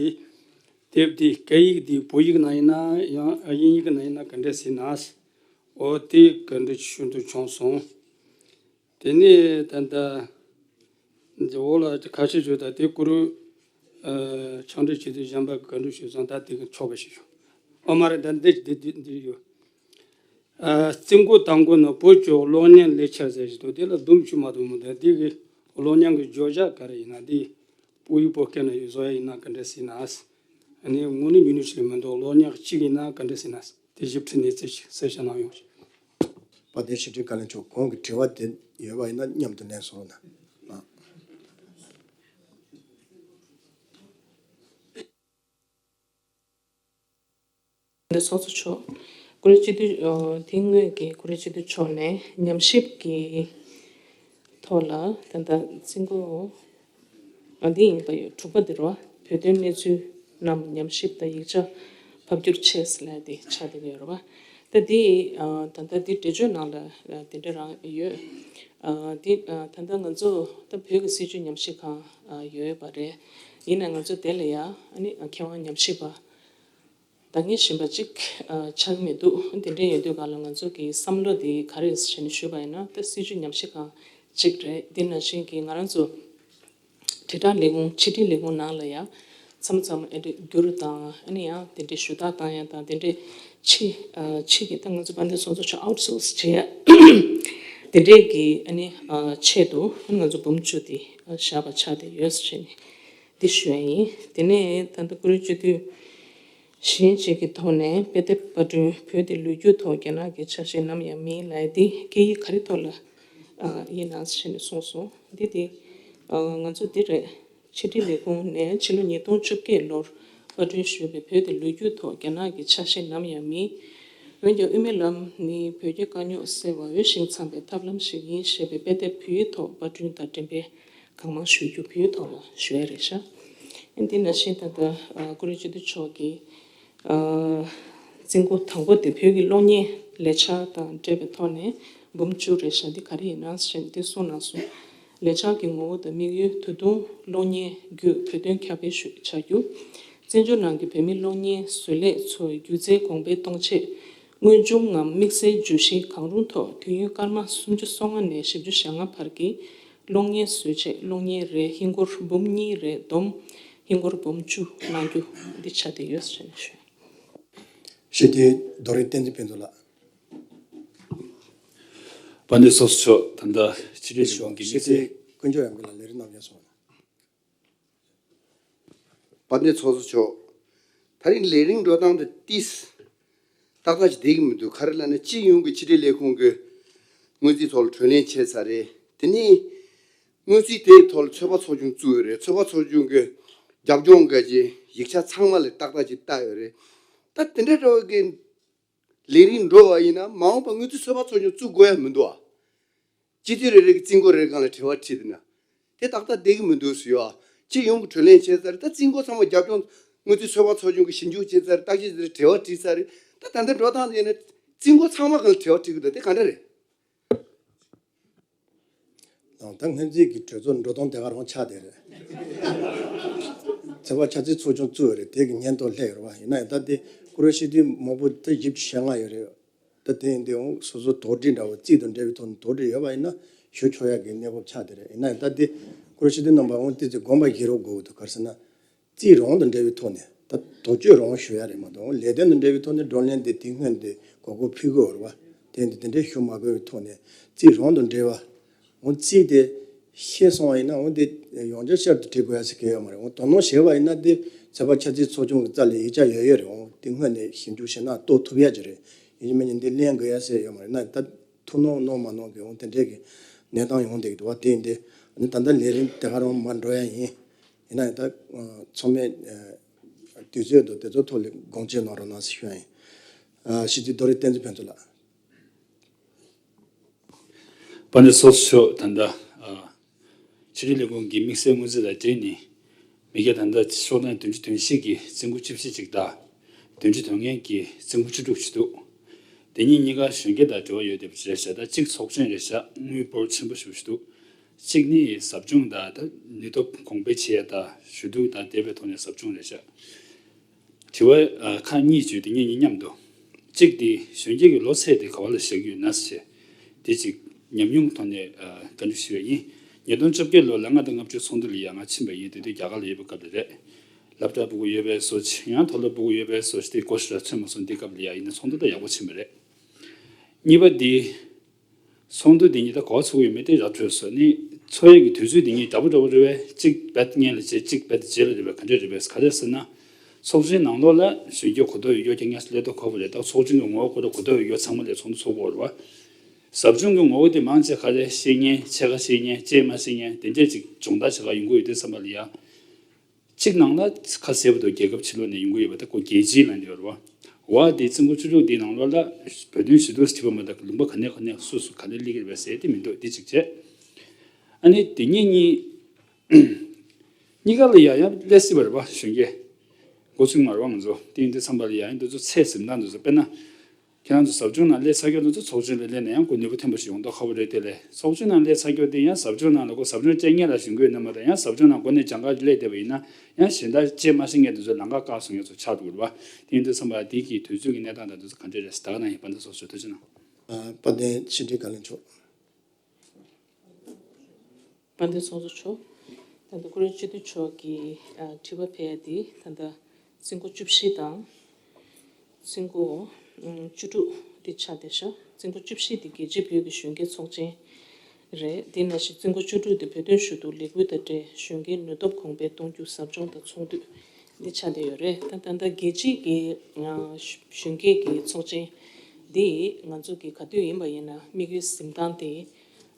དེབ་འདིའི་སྐད་ཡིག་འདི་བོད་ཡིག་ནང་ཡིན་ན་ཡང་དབྱིན་ཡིག་ནང་ཡིན་ན་ག་འདྲ་ཟེར་ན། འོ་དེ་ག་འདྲ་ཞུ་འདོད་བྱུང་སོང་། དེ་ནས་ད་ལྟ་འདི་འོག་ལ་ཁ་ཤས་ཞུ་ད་དེ་བཀུར་འོས་ཕྱག་འབྲེལ་བྱེད་དུས་གཞན་པ་ག་འདྲ་ཞུ་སོང་། ད་དེ་གི་ཆོག་པ་ཞིག་ཞུ། ཨོ་མ་རེད། ད་འདི་འདི་འདི་འདི་ཡོད། ཨ། རྩིས་འགོ་དང་པོ་ནི་བོད་ཀྱི་གློག་བརྙན་ལས་འཆར་ཟེར་ཞིག་འདུག་དེ་ལ་སྡོམ་ཆུ་མ་གཏོགས་མི་འདུག་དེ་གི་གློག་བརྙན་གྱི་བརྗོད་བྱ་ག་རེ་ཡིན་ན། དེ་བོད་ཡིག་བོད་སྐད་ནང་བཟོ་ཡ་ཡིན་ན་ག་འདྲ་ཟེར་ན། ཨ་ནི་དངོས་གནས་ཉུང་ཉུང་ཞིག་མི་འདུག་གློག་བརྙན་གཅིག་ཡིན་ན་ག་འདྲ་ཟེར་ན། དེ་ཞིབ་ཕྲ་གནས་ཚུལ་ཞིག་གསལ་བཤད་གནང་ཡོང་ཞིག་དཔལ་ལྡན་ཕྱི་དྲིལ་བཀའ་བློན་མཆོག་གོང་གི་དྲི་བ་དེ་ཡོད་པ་ཡིན་ན་མཉམ་དུ་ལན་གསུང་རོགས་གནང་། ཚོགས་གཙོ་མཆོག་བཀུར་འོས་སྤྱི་འཐུས། ཨ། དེ་སྔོན་གྱི་བཀུར་འོས་སྤྱི་འཐུས་མཆོག་ནས་ཉམས་ཞིབ་ཀྱི་ཐོག་ལ་ད་ལྟ་རྩིས་འགོ། ཨ། འདི་ཡིན་པ་ཡོད། དྲུག་པ་འདི་རེད་བ། བོད་དོན་གནས་ཚུལ་རྣམས་ཉམས་ཞིབ་དང་ཡིག་ཆ་ཕབ་བསྒྱུར་ཆེད་ཟེར་ལབ་དེ་ཆགས་བསྡད་ཀྱི་ཡོད་རེད་བ། ད་འདི། ཨ། ད་ལྟ་འདི་འགྲེལ་བརྗོད་ནང་ལ་དེ་འདྲ་རང་ཡོད། ཨ། འདི། ཨ། ད་ལྟ་ང་ཚོ་ད་བོད་ཀྱི་སྲིད་བྱུས་ཉམས་ཞིབ་ཁང་ཡོད་པ་རེད། ཡིན་ནའང་ང་ཚོ་དེ་ལ་ཡ་ཨ་ནི་མཁས་དབང་ཉམས་ཞིབ་པ་འདང་ངེས་བཞིན་པ་གཅིག་ཨ། ཆགས་ཀྱི་མི་འདུག་དེ་འདྲ་ཡིན་དུས་ག་ལ་ང་ཚོ་གི་བསམ་བློ་དེ་ག་རེ་ཟེར་ནས་ཞུས་པ་ཡིན་ན། ད་སྲིད་བྱུས་ཉམས་ཞིབ་ཁང་གཅིག་རེད། དེ་ནང་བཞིན་གྱི་ང་རང་ཚོ་དྲིལ་བསྒྲགས་ལས་ཁུངས། ཕྱི་དྲིལ་ལས་ཁུངས་ནང་ལ་ཡང་མཚམས་མཚམས་ཨེ་འདྲ་བསྒྱུར་དང་། ཨ་ནི་ཡང་དེ་འདྲའི་ཞུ་དག་བཏང་ཡ་དང་། དེ་འདྲའི་ཕྱི། ཨ། ཕྱི་གི་ད་ང་ཚོ་དཔལ་ལྡན་ཚོགས་གཙོ་མཆོག་ཨའུཊ་སོར་སི་བྱེད་ཡ་དེ་འདྲའི་གི་ཨ་ནི། ཨ། ཆེད་དུ་ང་ཚོ་འབུམ་བཅུ་དེ་བཞག་པ་ཆགས་བསྡད་ཡོད་ཟེར་ནས་འདི་ཞུ་ཡ་ཡིན། དེ་ནས་ད་ལྟ་བཀུར་འོས་སྤྱི་འཐུས་གཞན་ཞིག་གི་ཐོག་ནས་དཔེ་དེབ་པར་སྐྲུན། བོད་དེ་ལོ་རྒྱུས་ཐོག་རྒྱ་ནག་གི་ཆ་ཤས་ནམ་ཡང་མིན་ལབ་ཡ་འདི་སྐད་ཡིག་ག་རེ་ཐོག་ལ། ཨ། ཡིན་ན་ཟེར་ནས་གསུངས་སོང་། འདི་དེ། ཨ། ང་ཚོ་འདི་རེད། ཕྱི་དྲིལ་ལས་ཁུངས་ནས་ཕྱི་ལོ་ཉིས་སྟོང་བཅོ་བརྒྱད་ལོར་པར་སྐྲུན་ཞུས་པའི་བོད་དེ་ལོ་རྒྱུས་ཐོག་རྒྱ་ནག་གི་ཆ་ཤས་ནམ་ཡང་མིན། འོན་ཀྱང་དབུ་མའི་ལམ་ནི་བོད་ཀྱི་དཀའ་རྙོག་སེལ་བར་འོས་ཤིང་འཚམ་པའི་ཐབས་ལམ་ཞིག་ཡིན་ཞེས་པའི་དཔེ་དེབ་བོད་ཡིག་ཐོག་པར་སྐྲུན་དང་འགྲེམས་སྤེལ་གང་མང་ཞུ་རྒྱུ། བོད་ཡིག་ཐོག་ལ་ཞུ་ཡ་རེད་ཤག་ཨ། འདི་ནང་བཞིན་ད་ལྟ། ཨ། བཀུར་འོས་སྤྱི་འཐུས་མཆོག་གིས། ཨ། རྩིས་འགོ་དང་པོ་དེ་བོད་ཀྱི་གློག་བརྙན་ལས་འཆར་དང་འབྲེལ་བའི་ཐོག་ནས་འབུམ་བཅུ་རེད་ཤག་འདི་ག་རེ་ཡིན་ན་ཟེར་ནས་འདི་གསུངས་གནང་སོང་། ལས་འཆར་གྱི་ངོ་བོ་དང་དམིགས་ཡུལ། ད་དུང་གློག་བརྙན་བརྒྱུད་བོད་དོན་ཁྱབ་སྤེལ་ཞུ་བྱ་རྒྱུ། བཙན་བྱོལ་ནང་གི་བོད་མི་གློག་བརྙན་བཟོ་ལས་ཚོའི་སྒྱུ་རྩལ་གོང་འཕེལ་གཏོང་ཆེད། དངོས་བྱུང་ངམ་དམིགས་བསལ་བརྗོད་གཞི་གང་རུང་ཐོག་དུས་ཡུན་སྐར་མ་སུམ་ཅུ་སོ་ལྔ་ནས་བཞི་བཅུ་ཞེ་ལྔ་བར་གྱི་གློག་བརྙན་བཟོས་རྗེས་གློག་བརྙན་རེ་ཧིན་སྒོར་འབུམ་གཉིས་རེ་བསྡོམས་ཧིན་སྒོར་འབུམ་བཅུ་གནང་རྒྱུ་འདི་ཆགས་བསྡད་ཡོད་ཟེར་ནས་ཞུ། ཞི་བདེའི་རྡོ་རིང་བསྟན་འཛིན་ཕུན་ཚོགས་ལགས། དཔལ་ལྡན་ཚོགས་གཙོ་མཆོག་ད་ལྟ་ཕྱི་དྲིལ་ལས་ཁུངས་ཀྱི་དམིགས་བསལ། དཀོན་མཆོག་ཡང་གི་ལ་ལས་རིམ་ནང་ཡོད་སོང་། དཔལ་ལྡན་ཚོགས་གཙོ་མཆོག་ད་རིང་ལས་རིམ་འགྲོ་སྟངས་དེ་ཏིས་ཏག་ཏག་ཅིག་བསྡད་ཀྱི་མི་འདུག་ག་རེ་ལབ་ན་སྤྱི་ཡོངས་ཀྱི་ཕྱི་དྲིལ་ལས་ཁུངས་ཀྱི་སྔོན་རྩིས་ཐོག་ལ་གྲོས་གླེང་བྱས་ཚར་རེད། དེ་ནས་སྔོན་རྩིས་དེའི་ཐོག་ལ་ཚོད་དཔག་ཚོགས་ཆུང་བཙུགས་ཡོད་རེད། ཚོད་དཔག་ཚོགས་ཆུང་གི་རྒྱབ་ལྗོངས་འགའ་ཅིག་ཡིག་ཆ་ཚང་མ་ལ་ཏག་ཏག་ཅིག་བལྟ་ཡོད་རེད། ད་དེ་འདྲ་འདྲ་བ་གི་ལས་རིམ་འགྲོ་བ་ཡིན་ན་མ་འོངས་པ་སྔོན་རྩིས་ཚོད་དཔག་ཚོགས་ཆུང་བཙུགས་དགོས་ཡ་མི་འདུག་ཨ། སྤྱི་འཐུས་རེ་རེ་གི་རྩིས་འགོ་རེ་སྒང་ལ་དྲི་བ་དྲིས་ཏེ་ན། དེ་ཏག་ཏག་བསྡད་ཀྱི་མི་འདུག་ཟེར་ཡོད་ཨ། སྤྱི་ཡོངས་ཀྱི་གྲོས་གླེང་བྱས་ཚར། ད་རྩིས་འགོ་ཚང་མ་རྒྱབ་ལྗོངས་སྔོན་རྩིས་ཚོད་དཔག་ཚོགས་ཆུང་གིས་ཞིབ་འཇུག་བྱས་ཚར། བརྟག་དཔྱད་བྱས་ཚར། དྲི་བ་དྲིས་ཚར་རེད། ད་ད་ལྟ་འགྲོ་སྟངས་དེ་ཡིན་ན་རྩིས་འགོ་ཚང་མ་སྒང་ལ་དྲི་བ་དྲིས་ཀྱི་འདུག་དེ་ག་འདྲ་རེད། ད་སྔོན་རྩིས་ཀྱི་གྲོས་ཚོགས་འགྲོ་སྟངས་དེ་ག་རང་ཆགས་བསྡད་རེད། ཚོད་དཔག་ཆ་རྩིས་ཚོགས་ཆུང་བཙུགས་ཡོད་རེད། དེ་གི་སྙན་ཐོ་སླེབས་ཡོད་རེད་བ། ཡིན་ན་ཡང་ད་དེ་བཀུར་འོས་སྤྱི་འཐུས་མང་པོ་ད་བཞི་བཅུ་ཞེ་ལྔ་ཡོད་རེད། ད་དེ་ཡིན་དུས་འོང་སོ་སོ་དོགས་འདྲི་འདྲ་བོ་རྩིས་དང་འབྲེལ་བའི་ཐོག་ནས་དོགས་འདྲི་ཡོད་པ་ཡིན་ན་ཞུ་ཆོག་ཡག་གི་གནས་བབ་ཆགས་བསྡད་རེད། ཡིན་ན་ཡང་ད་དེ་བཀུར་འོས་སྤྱི་འཐུས་རྣམ་པ་འོང་ཏི་ཙི་དགོངས་པ་བཞེས་རོགས་དགོས་འདུག་ག་རེ་ཟེར་ན། རྩིས་རང་དང་འབྲེལ་བའི་ཐོག་ནས་ད་དོགས་གཅོད་རང་ཞུ་ཡ་རེད་མ་གཏོགས་ལས་དོན་དང་འབྲེལ་བའི་ཐོག་ནས་བགྲོ་གླེང་དེ་དེ་སྔོན་དེ་གོ་སྐབས་ཕུལ་དགོས་རེད་བ། དེ་འདི་དེ་འདྲའི་ཞུ་མ་དགོས་པའི་ཐོག་ནས་རྩིས་རང་དང་འབྲེལ་བ། འོ་རྩིས་དེ་ཤེས་སོང་བ་ཡིན་ན་འོ་དེ་ཡང་བསྐྱར་བསྐྱར་དུ་བྲིས་དགོས་ཡ་ཟེར་གི་ཡོད་མ་རེད། འོ་དོ་སྣང་བྱས་པ་ཡིན་ན་དེ་ཚོད་དཔག་ཆ་རྩིས་ཚོགས་ཆུང་གི་རྩ་ལ་ཡིག་ཆ་ཡོད་ཡོད་རེད། འོ་དེ་སྔོན་ནས་ཞིབ་འཇུག་བྱས་ན་རྟོགས་ཐུབ་ཡ་ཅིག་རེད། ཡིན་གཅིག་མིན་གཅིག་འདི་ལེན་དགོས་ཡ་ཟེར་ཡོད་མ་རེད། ན་ད་ཐུགས་སྣང་གནང་མ་གནང་གི་འོ་དེ་འདྲས་ཀྱི་གནས་སྟངས་ཡོང་བསྡད་ཀྱི་འདུག་བ། དེ་ཡིན་དེ་ཨ་ནི་ད་ལྟ་ལས་རིམ་དེ་ག་རང་མར་འགྲོ་ཡ་ཡིན། ཡིན་ན་ཡང་ད་ཚང་མས་དུས་ཚོད་དང་དེ་ཚོ་ཐོག་ལ་དགོངས་བཅོལ་གནང་རོགས་གནང་ཟེར་ཞུ་ཡ་ཡིན། ཞི་བདེའི་རྡོ་རིང་བསྟན་འཛིན་ཕུན་ཚོགས་ལགས། དཔལ་ལྡན་ཚོགས་གཙོ་མཆོག་ད་ལྟ་ཕྱི་དྲིལ་ལས་ཁུངས་ཀྱི་དམིགས་བསལ་སྔོན་རྩིས་དང་འབྲེལ་ནས་མི་སྒེར་ད་ལྟ་ཤོག་གྲངས་བདུན་ཅུ་དོན་བཞི་གི་རྩིས་འགོ་བཅུ་བཞི་ཅིག་དང་། བདུན་ཅུ་དོན་ལྔ་གི་རྩིས་འགོ་བཅུ་དྲུག་ཅིག་འདུག་དེ་གཉིས་གཉིས་ཀ་གཞོན་སྐྱེས་དང་འབྲེལ་བ་ཡོད་བསྡད་པ་རེད་ཤག་ད་གཅིག་ཚོགས་ཆེན་རེད་ཤག་དངུལ་འབོར་ཆེན་པོ་ཞེ་པོ་ཞིག་འདུག་གཅིག་ནི་ཟབ་སྦྱོང་དང་ད་ནུས་སྟོབས་གོང་འཕེལ་བྱེད་ཡ་དང་ཞུ་གཏུག་དང་འདས་པའི་ཐོག་ནས་ཟབ་སྦྱོང་རེད་ཤག་དྲི་བ་ཨ་ཁག་གཉིས་བརྗོད་དེ་ངེད་གཉིས་མཉམ་དུ། གཅིག་དེ་གཞོན་སྐྱེས་ཀྱི་ལོ་ཚད་དེ་ག་བ་ལ་བཞག་གི་ཡོད་ན་ཟེར། དེ་གཅིག་ཉམས་མྱོང་ཐོག་ནས་ཨ་བཀའ་འདྲི་ཞུ་ཡ་ཡིན། ཉིས་སྟོང་བཅོ་བརྒྱད་ལོ་ལ་ལྔ་དང་ལྔ་བཅུ་ཚོགས་འདུ་ལ་ཡ་ང་ཕྱིན་པ་ཡིན། དེ་དུས་རྒྱ་གར་ལ་ཡོད་པའི་སྐབས་ལ་རེད། སློབ་གྲྭ་ཕྲུ་གུ་ཡོད་པའི་བཟོ་ཅིག་ཡང་མཐོ་སློབ་ཕྲུ་གུ་ཡོད་པའི་བཟོ་ཅིག་དེ་གོ་ཤེས་ར་ཚོད་མ་སོང་། དེ་སྐབས་ལ་ཡ་ཡིན་ན་ཚོགས་འདུ་ད་ཡག་པོ་ཕྱིན་པ་རེད། གཉིས་པ་དེ། ཚོགས་འདུ་འདི་ཉིད་ད་གོ་ཚུགས་ཡོད་མེད་དེ་ར་འཕྲོད་སོང་ནི། ཚོགས་ཡིག་གི་དུས་ཚོད་འདི་ཉིད་འདྲ་པོ་འདྲ་པོ་རེད་པས། གཅིག་བེད་སྔོན་ལ་བྱས་གཅིག་བེད་རྗེས་ལ་རེད་པས། ག་འདྲས་རེད་པས། ག་རེ་ཟེར་ན། ཚོགས་ཆེན་ནང་ལོགས་ལ་གཞོན་སྐྱེས་གོ་རྟོགས་ཡོད་རྒྱུ་རྐྱང་རྐྱང་ཞིག་སླེབས་ཐུབ་ཁག་པོ་རེད། ད་ཚོགས་ཆུང་གི་ངོ་བོ་གོ་རྟོགས་གོ་རྟོགས་ཡོད་རྒྱུ་ཚང་མ་ལ་ཚོགས་འདུ་ཚོགས་དགོས་རེད་པ། ཟབ་སྦྱོང་གི་ངོ་བོ་དེ་མང་ཆེ་ག་རེ། ཤེས་མཁན་ཕྱེད་ཀ་ཤེས་མཁན་ཕྱེད་མ་ཤེས་མཁན་དེ་འདྲས་ཅིག་སྦྱོང་བརྡར་བྱེད་ག་ཡོང་གི་ཡོད་དུས་ཙམ་པ་ལ་ཡ། གཅིག་ནང་ལ་ཁ་གསལ་པོ་འདུག་རྒྱལ་ཁབ་ཕྱི་ལོགས་ནས་ཡོང་གི་ཡོད་པ་དེ་ཁོ་རྒྱལ་སྤྱི་ལབ་ནས་ཡོད་རེད་བ། འོ་དེ་རྩིས་འགོ་བཅུ་དྲུག་དེའི་ནང་ལོགས་ལ་བོད་དོན་ཞུ་གཏུག་ཟེར་བ་མ་གཏོགས་ལུང་པ་ག་ནས་ག་ནས་སུ་སུ་ག་ནས་སླེབས་ཀྱི་རེད་པས་ཟེར་དེ་མི་འདུག་དེ་གཅིག་བྱས། ཨ་ནི་དེ་གཉིས་གཉིས་གཉིས་ཀ་ལ་ཡང་ཡང་སླེབས་སྲིད་པ་རེད་བ། གཞོན་སྐྱེས་འགོ་ཚུགས་མ་རེད་བ། ང་ཚོ་དེ་ཡིན་དུས་ཙམ་པ་ལ་ཡང་ཡང་འདི་ཚོ་ཚད་ཟིན་སྟངས་འདི་ཚོ་དཔེར་ན། ཁྱེད་རང་ཚོ་ཟབ་སྦྱོང་ནང་སླེབས་ཚར་རྒྱུ་དེ་ཚོ་ཚོགས་ཆེན་ལ་སླེབས་ནས་ཡང་ཁོ་ནུས་པ་ཐོན་པ་ཞིག་ཡོང་མདོག་ཁ་པོ་རེད། དེ་ལས་ཚོགས་ཆེན་ནང་སླེབས་ཚར་རྒྱུ་དེ་ཡང་ཟབ་སྦྱོང་ནང་ལ་ཁོ་ཟབ་སྦྱོང་སྤྲད་མཁན་ལ་ཞུགས་མཁན་ཡོད་ན་མ་གཏོགས། ཡང་ཟབ་སྦྱོང་ནང་འགོ་ནས་སྦྱང་ག་སླེབས་བསྡད་པ་ཡིན་ན་ཡང་གཞན་དག་ཅིག་མ་ཤེས་མཁན་དེ་ཚོ་ལམ་ཁ་བཀག་སོང་ཡ་ཚོ་ཆགས་འགྲོ་གི་རེད་བ། དེ་ཡིན་དུས་ཙམ་པ་དེ་གི་དུས་ཚོད་ཀྱི་གནས་སྟངས་དང་དེ་ཚོ་ག་འདྲས་རེད་ཟེར། ད་ག་ནང་བཞིན་དཔལ་ལྡན་ཚོགས་གཙོ་ཐུགས་རྗེ་གནང་། དཔལ་ལྡན་ཕྱི་དྲིལ་བཀའ་བློན་མཆོག་དཔལ་ལྡན་ཚོགས་གཙོ་མཆོག་ད་ལྟ་བཀུར་འོས་སྤྱི་འཐུས་མཆོག་གིས་ཨ་དྲི་བ་ཕེབས་ཡ་དེ་ད་ལྟ་རྩིས་འགོ་བཅུ་བཞི་དང་། རྩིས་འགོ་ཨ་བཅུ་དྲུག་དེ་ཆགས་བསྡད་ཤག་རྩིས་འགོ་བཅུ་བཞི་དེ་རྒྱལ་སྤྱིའི་བོད་ཀྱི་གཞོན་སྐྱེས་ཚོགས་ཆེན་རེད། དེ་ནང་བཞིན་རྩིས་འགོ་བཅུ་དྲུག་དེ་བོད་དོན་ཞུ་གཏུག་ལས་འགུལ་དང་འབྲེལ་གཞོན་སྐྱེས་ནུས་སྟོབས་གོང་འཕེལ་གཏོང་རྒྱུ་ཟབ་སྦྱོང་དང་ཚོགས་འདུ་འདི་ཆགས་བསྡད་ཡོད་རེད། ད་ད་ལྟ་རྒྱལ་སྤྱིའི་གི་ཨ་གཞོན་སྐྱེས་ཀྱི་ཚོགས་ཆེན་འདི་ང་ཚོ་གི་ག་དུས་ཡིན་པ་ཡིན་ན་དམིགས་ཡུལ་འཛིན་སྟངས་དེ་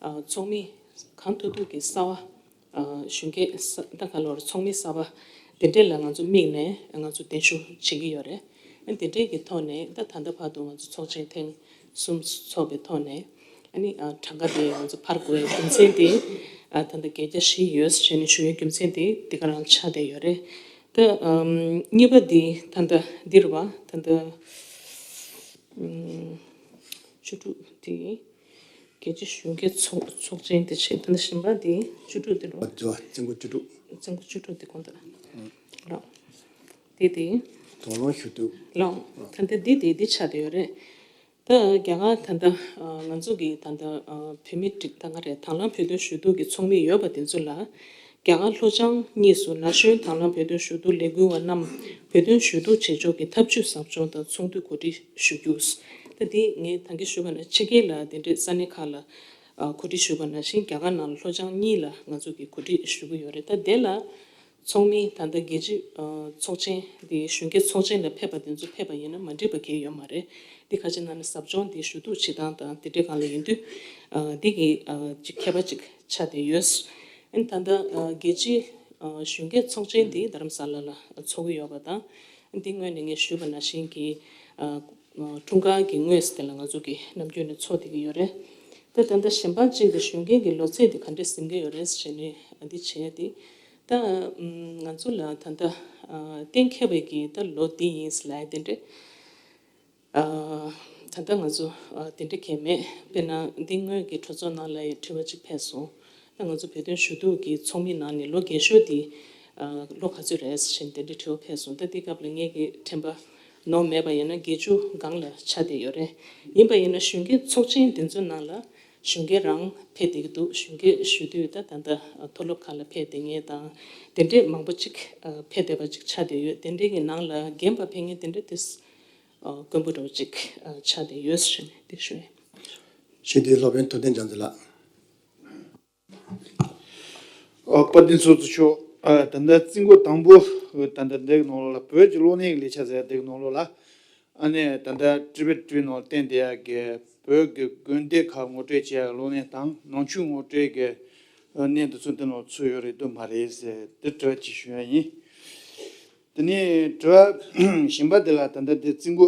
ཨ་ཚོགས་མི་གང་ཐུབ་ཐུབ་ཀྱི་གསར་པ། ཨ་གཞོན་སྐྱེས་ས་ད་ག་ལོར་ཚོགས་མི་གསར་པ་དེ་འདྲས་ལ་ང་ཚོ་དམིགས་ནས་ང་ཚོ་གདན་ཞུ་བྱེད་ཀྱི་ཡོད་རེད། ཨ་དེ་འདྲས་ཀྱི་ཐོག་ནས་ད་ད་ལྟ་བར་དུ་ང་ཚོ་ཚོགས་ཆེན་ཐེངས་གསུམ་ཚོགས་པའི་ཐོག་ནས་ཨ་ནི་ཨ་གྲངས་ཀ་དེ་ང་ཚོ་འཕར་དགོས་ཡའི་རྒྱུ་མཚན་དེ་ཨ་ད་ལྟ་བརྒྱད་བརྒྱ་བཞི་ཡོད་ཟེར་ནས་ཞུ་ཡའི་རྒྱུ་མཚན་དེ་འདི་ག་རང་ཆགས་བསྡད་ཡོད་རེད། ད་ཨམ་གཉིས་པ་དེ་ད་ལྟ་འདི་རེད་བ། ད་ལྟ་ཨམ་བཅུ་དྲུག་དེ། རྒྱལ་སྤྱིའི་གཞོན་སྐྱེས་ཚོགས་ཚོགས་ཆེན་དེ་བྱས། དེ་ནས་གཞན་པ་དེ་བཅུ་དྲུག་དེ་རེད་བ། རྩིས་འགོ་བཅུ་དྲུག་རྩིས་འགོ་བཅུ་དྲུག་དེ་གོང་དུ་རང་ དེ་དེ། དང་བླངས་ཞུ་གཏུག་ལོང་། ད་ལྟ་འདི་དེ་འདི་ཆགས་བསྡད་ཡོད་རེད། ད་རྒྱ་གར་ད་ལྟ་ང་ཚོ་གི་ད་ལྟ་བོད་མི་ཀྲིག་ད་ག་རེད། དང་བླངས་བོད་དོན་ཞུ་གཏུག་གི་ཚོགས་མི་ཡོད་པ་དེ་ཚོ་ལ། རྒྱ་གར་ལྷོ་བྱང་གཉིས་སུ་ན་གཞོན་དང་བླངས་བོད་དོན་ཞུ་གཏུག་ལས་འགུལ་བ་རྣམས་བོད་དོན་ཞུ་གཏུག་བྱེད་ཕྱོགས་ཀྱི་ཐབས་ཇུས་ཟབ་སྦྱོང་དང་ཚོགས་འདུ་གོ་སྒྲིག་ཞུ་རྒྱུ། ད་འདི་ངས་ད་གིན་ཞུས་པ་ནང་ཕྱི་རྒྱལ་ལ་དེ་འདྲའི་ས་གནས་ཁག་ལ་གོ་སྒྲིག་ཞུས་པ་ནང་བཞིན་རྒྱ་གར་ནང་ལ་ལྷོ་བྱང་གཉིས་ལ་ང་ཚོ་གིས་གོ་སྒྲིག་ཞུ་གི་ཡོད་རེད། ད་དེ་ལ། ཚོགས་མི་ད་ལྟ་རྒྱལ་སྤྱིའི་ཚོགས་ཆེན་དེ་གཞོན་སྐྱེས་ཚོགས་ཆེན་ལ་ཕེབས་པ་དེ་ཚོ་ཕེབས་པ་ཡིན་ན་མ་འགྲིག་པ་གང་ཡང་ཡོད་མ་རེད། འདི་ཁ་ཆེ་ནང་ནས་ཟབ་སྦྱོང་དེ་ཞུ་གཏུག་བྱེད་སྟངས་དང་དེ་འདྲའི་སྒང་ལ་ཡིན་དུས་འདི་གི་ཅིག་ཁྱད་པར་ཅིག་ཆགས་བསྡད་ཡོད། ཨ་ནི་ད་ལྟ་རྒྱལ་སྤྱིའི་གཞོན་སྐྱེས་ཚོགས་ཆེན་དེ་རྡ་རམ་ས་ལ་ལ་ཚོགས་ཀྱི་ཡོད་པ་དང་། འདི་སྔོན་ནས་ངས་ཞུས་པ་ནང་བཞིན་གྱི་འཁྲུངས་སྐར་གྱི་དངོས་སུ་དེ་ལ་ང་ཚོ་གི་ནམ་རྒྱུན་ནས་ཚོགས་བསྡད་ཀྱི་ཡོད་རེད། ད་ད་ལྟ་གཞན་པ་གཅིག་དེ་གཞོན་སྐྱེས་ཀྱི་ལོ་ཚད་དེ་ག་འདྲས་ཟིན་གྱི་ཡོད་རེད་ཟེར་ནས་འདི་བྱས་ཏེ། ད་ང་ཚོ་ལ་ད་ལྟ་གཏན་འཁེལ་བའི་གི་ད་ལོ་འདི་ཡིན་ཟེར་ལབ་ཡ་དེ་འདྲས། ད་ལྟ་ང་ཚོ་དེ་འདྲས་གང་མེད། དཔེར་ན་འདི་སྔོན་གྱི་གྲོས་ཚོགས་ནང་ལ་ཡང་དྲི་བ་གཅིག་ཕེབས་སོང་། ད་ང་ཚོ་བོད་དོན་ཞུ་གཏུག་གི་ཚོགས་མི་ནང་ནས་ལོ་རྒན་ཤོས་དེ་ལོ་ག་ཚོད་རེད་ཟེར་ནས་དེ་འདྲས་དྲི་བ་ཕེབས་སོང་། ད་འདི་སྐབས་ལ་ངེད་ཀྱི་དྲན་པ་ནོར་མེད་པ་ཡིན་ན་བརྒྱད་ཅུ་སྒང་ལ་ཆགས་བསྡད་ཡོད་རེད། ཡིན་པ་ཡིན་ན་གཞོན་སྐྱེས་ཚོགས་ཆེན་དེ་ཚོའི་ནང་ལ་གཞོན་སྐྱེས་རང་ཕེབས་བསྡད་ཀྱི་འདུག་གཞོན་སྐྱེས་ཞུ་དུས་ད་ད་ལྟ་མཐོ་སློབ་ཁག་ལ་ཕེབས་བསྡད་མཁན་དང་དེ་འདྲས་མང་པོ་ཅིག་ཕེབས་བསྡད་པ་ཅིག་ཆགས་བསྡད་ཡོད། དེ་འདྲས་ཀྱི་ནང་ལ་རྒན་པ་ཕེབས་མཁན་དེ་འདྲས་དེ་དཀོན་པོ་འདྲ་བོ་ཅིག་ཆགས་བསྡད་ཡོད་ཟེར་ནས་དེ་ཞུ་ཡིན། ཞུ་དེ་སློབ་དཔོན་ཐུབ་བསྟན་རྒྱ་མཚོ་ལགས། ཨོ། དཔལ་ལྡན་ཚོགས་གཙོ་མཆོག་ཨ། ད་ལྟ་རྩིས་འགོ་དང་པོ་ད་ལྟ་འདི་གི་ནང་ལོགས་ལ་བོད་ཀྱི་གློག་བརྙན་གྱི་ལས་འཆར་ཟེར་འདི་གི་ནང་ལོགས་ལ། ཨ་ནི་ད་ལྟ་ཊི་བེཊ་ཊི་ཝི་ནང་བསྟན་བསྡད་ཡག་གི་བོད་ཀྱི་དགོན་སྡེ་ཁག་ངོ་སྤྲོད་བྱེད་ཡག་གློག་བརྙན་དང་ནང་ཆོས་ངོ་སྤྲོད་ཀྱི་གནས་འདི་ཚོ་འདི་ནང་ཚུད་ཡོད་རེད་འདུག་མ་རེད་ཟེར་འདི་དྲི་བ་ཅིག་ཞུ་ཡ་ཡིན། དེ་ནས་དྲི་བ་གཞན་པ་འདི་ལ་ད་ལྟ་འདི་རྩིས་འགོ།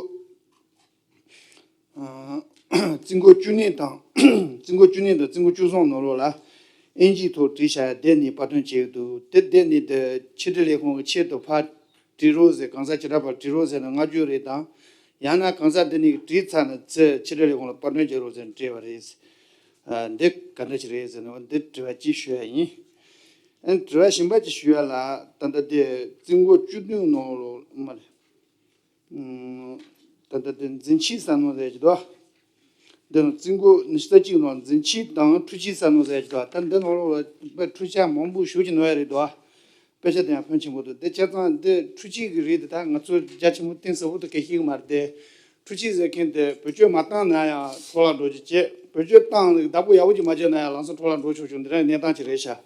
རྩིས་འགོ་བཅུ་གཉིས་དང་། རྩིས་འགོ་བཅུ་གཉིས་དང་རྩིས་འགོ་བཅུ་གསུམ་ནང་ལོགས་ལ། དབྱིན་ཇིའི་ཐོག་བྲིས་བཞག་ཡ་དེབ་གཉིས་པར་སྐྲུན་བྱས་འདུག་དེ་དེབ་གཉིས་དེ་ཕྱི་དྲིལ་ལས་ཁུངས་ཀྱི་ཆེད་དུ་ཕར་བྲིས་རོགས་ཟེར། གང་ཟག་བྱེ་བྲག་པར་བྲིས་རོགས་ཟེར་ན་མངགས་རྒྱུ་རེད་དམ། ཡང་ན་གང་ཟག་འདི་གཉིས་ཀྱིས་བྲིས་ཚར་ན་ཚེ་ཕྱི་དྲིལ་ལས་ཁུངས་ལ་པར་སྐྲུན་བྱེད་རོགས་ཟེར་ནས་བྲིས་པ་རེད། འདི་ག་འདྲ་ཞིག་རེད་ཟེར་ན་འདི་དྲི་བ་གཅིག་ཞུ་ཡ་ཡིན། ཨ་ནི་དྲི་བ་གཞན་པ་གཅིག་ཞུ་ཡ་ལ། ད་ལྟ་དེ་རྩིས་འགོ་བཅུ་བདུན་ནང་ལོགས་མ་རེད། ད་ལྟ་དེ་འཛིན་ཆས་ཟ་ནོ་ཟེར་གྱི་འདུག་འདི་ནང་རྩིས་འགོ་ཉི་ཤུ་རྩ་གཅིག་ནང་འཛིན་ཆས་དང་འཕྲུལ་ཆས་ཟ་ནོ་ཟེར་གྱི་འདུག་ད་འདི་ནང་ལོགས་ལ་དཔེ་འཕྲུལ་ཆས་མང་པོ་ཞེ་ཅིག་ནོར་ཡ་རེད་འདུག་དཔེ་ཆ་དེ་ཡང་ཕོན་ཆེན་པོ་འདུག་དེ་བྱས་ཙང་འདི་འཕྲུལ་ཆས་ཀྱི་རིགས་དེ་ད་ང་ཚོ་རྒྱ་ཆེན་པོ་གཏིང་ཟབ་པོ་དེ་ག་ཤེས་ཀྱི་མ་རེད་དེ། འཕྲུལ་ཆས་ཟེར་མཁན་དེ་བེད་སྤྱོད་མ་བཏང་ན་ཡང་འཕྲོ་བརླག་འགྲོ་རྒྱུ་བྱེད། བེད་སྤྱོད་བཏང་བདག་པོ་ཡག་པོ་ཅིག་མ་བྱས་ན་ཡང་ལམ་སང་འཕྲོ་བརླག་འགྲོ་ཆོག་ཆོག་འདི་འདྲ་གནས་སྟངས་ཅིག་རེད་ཤག་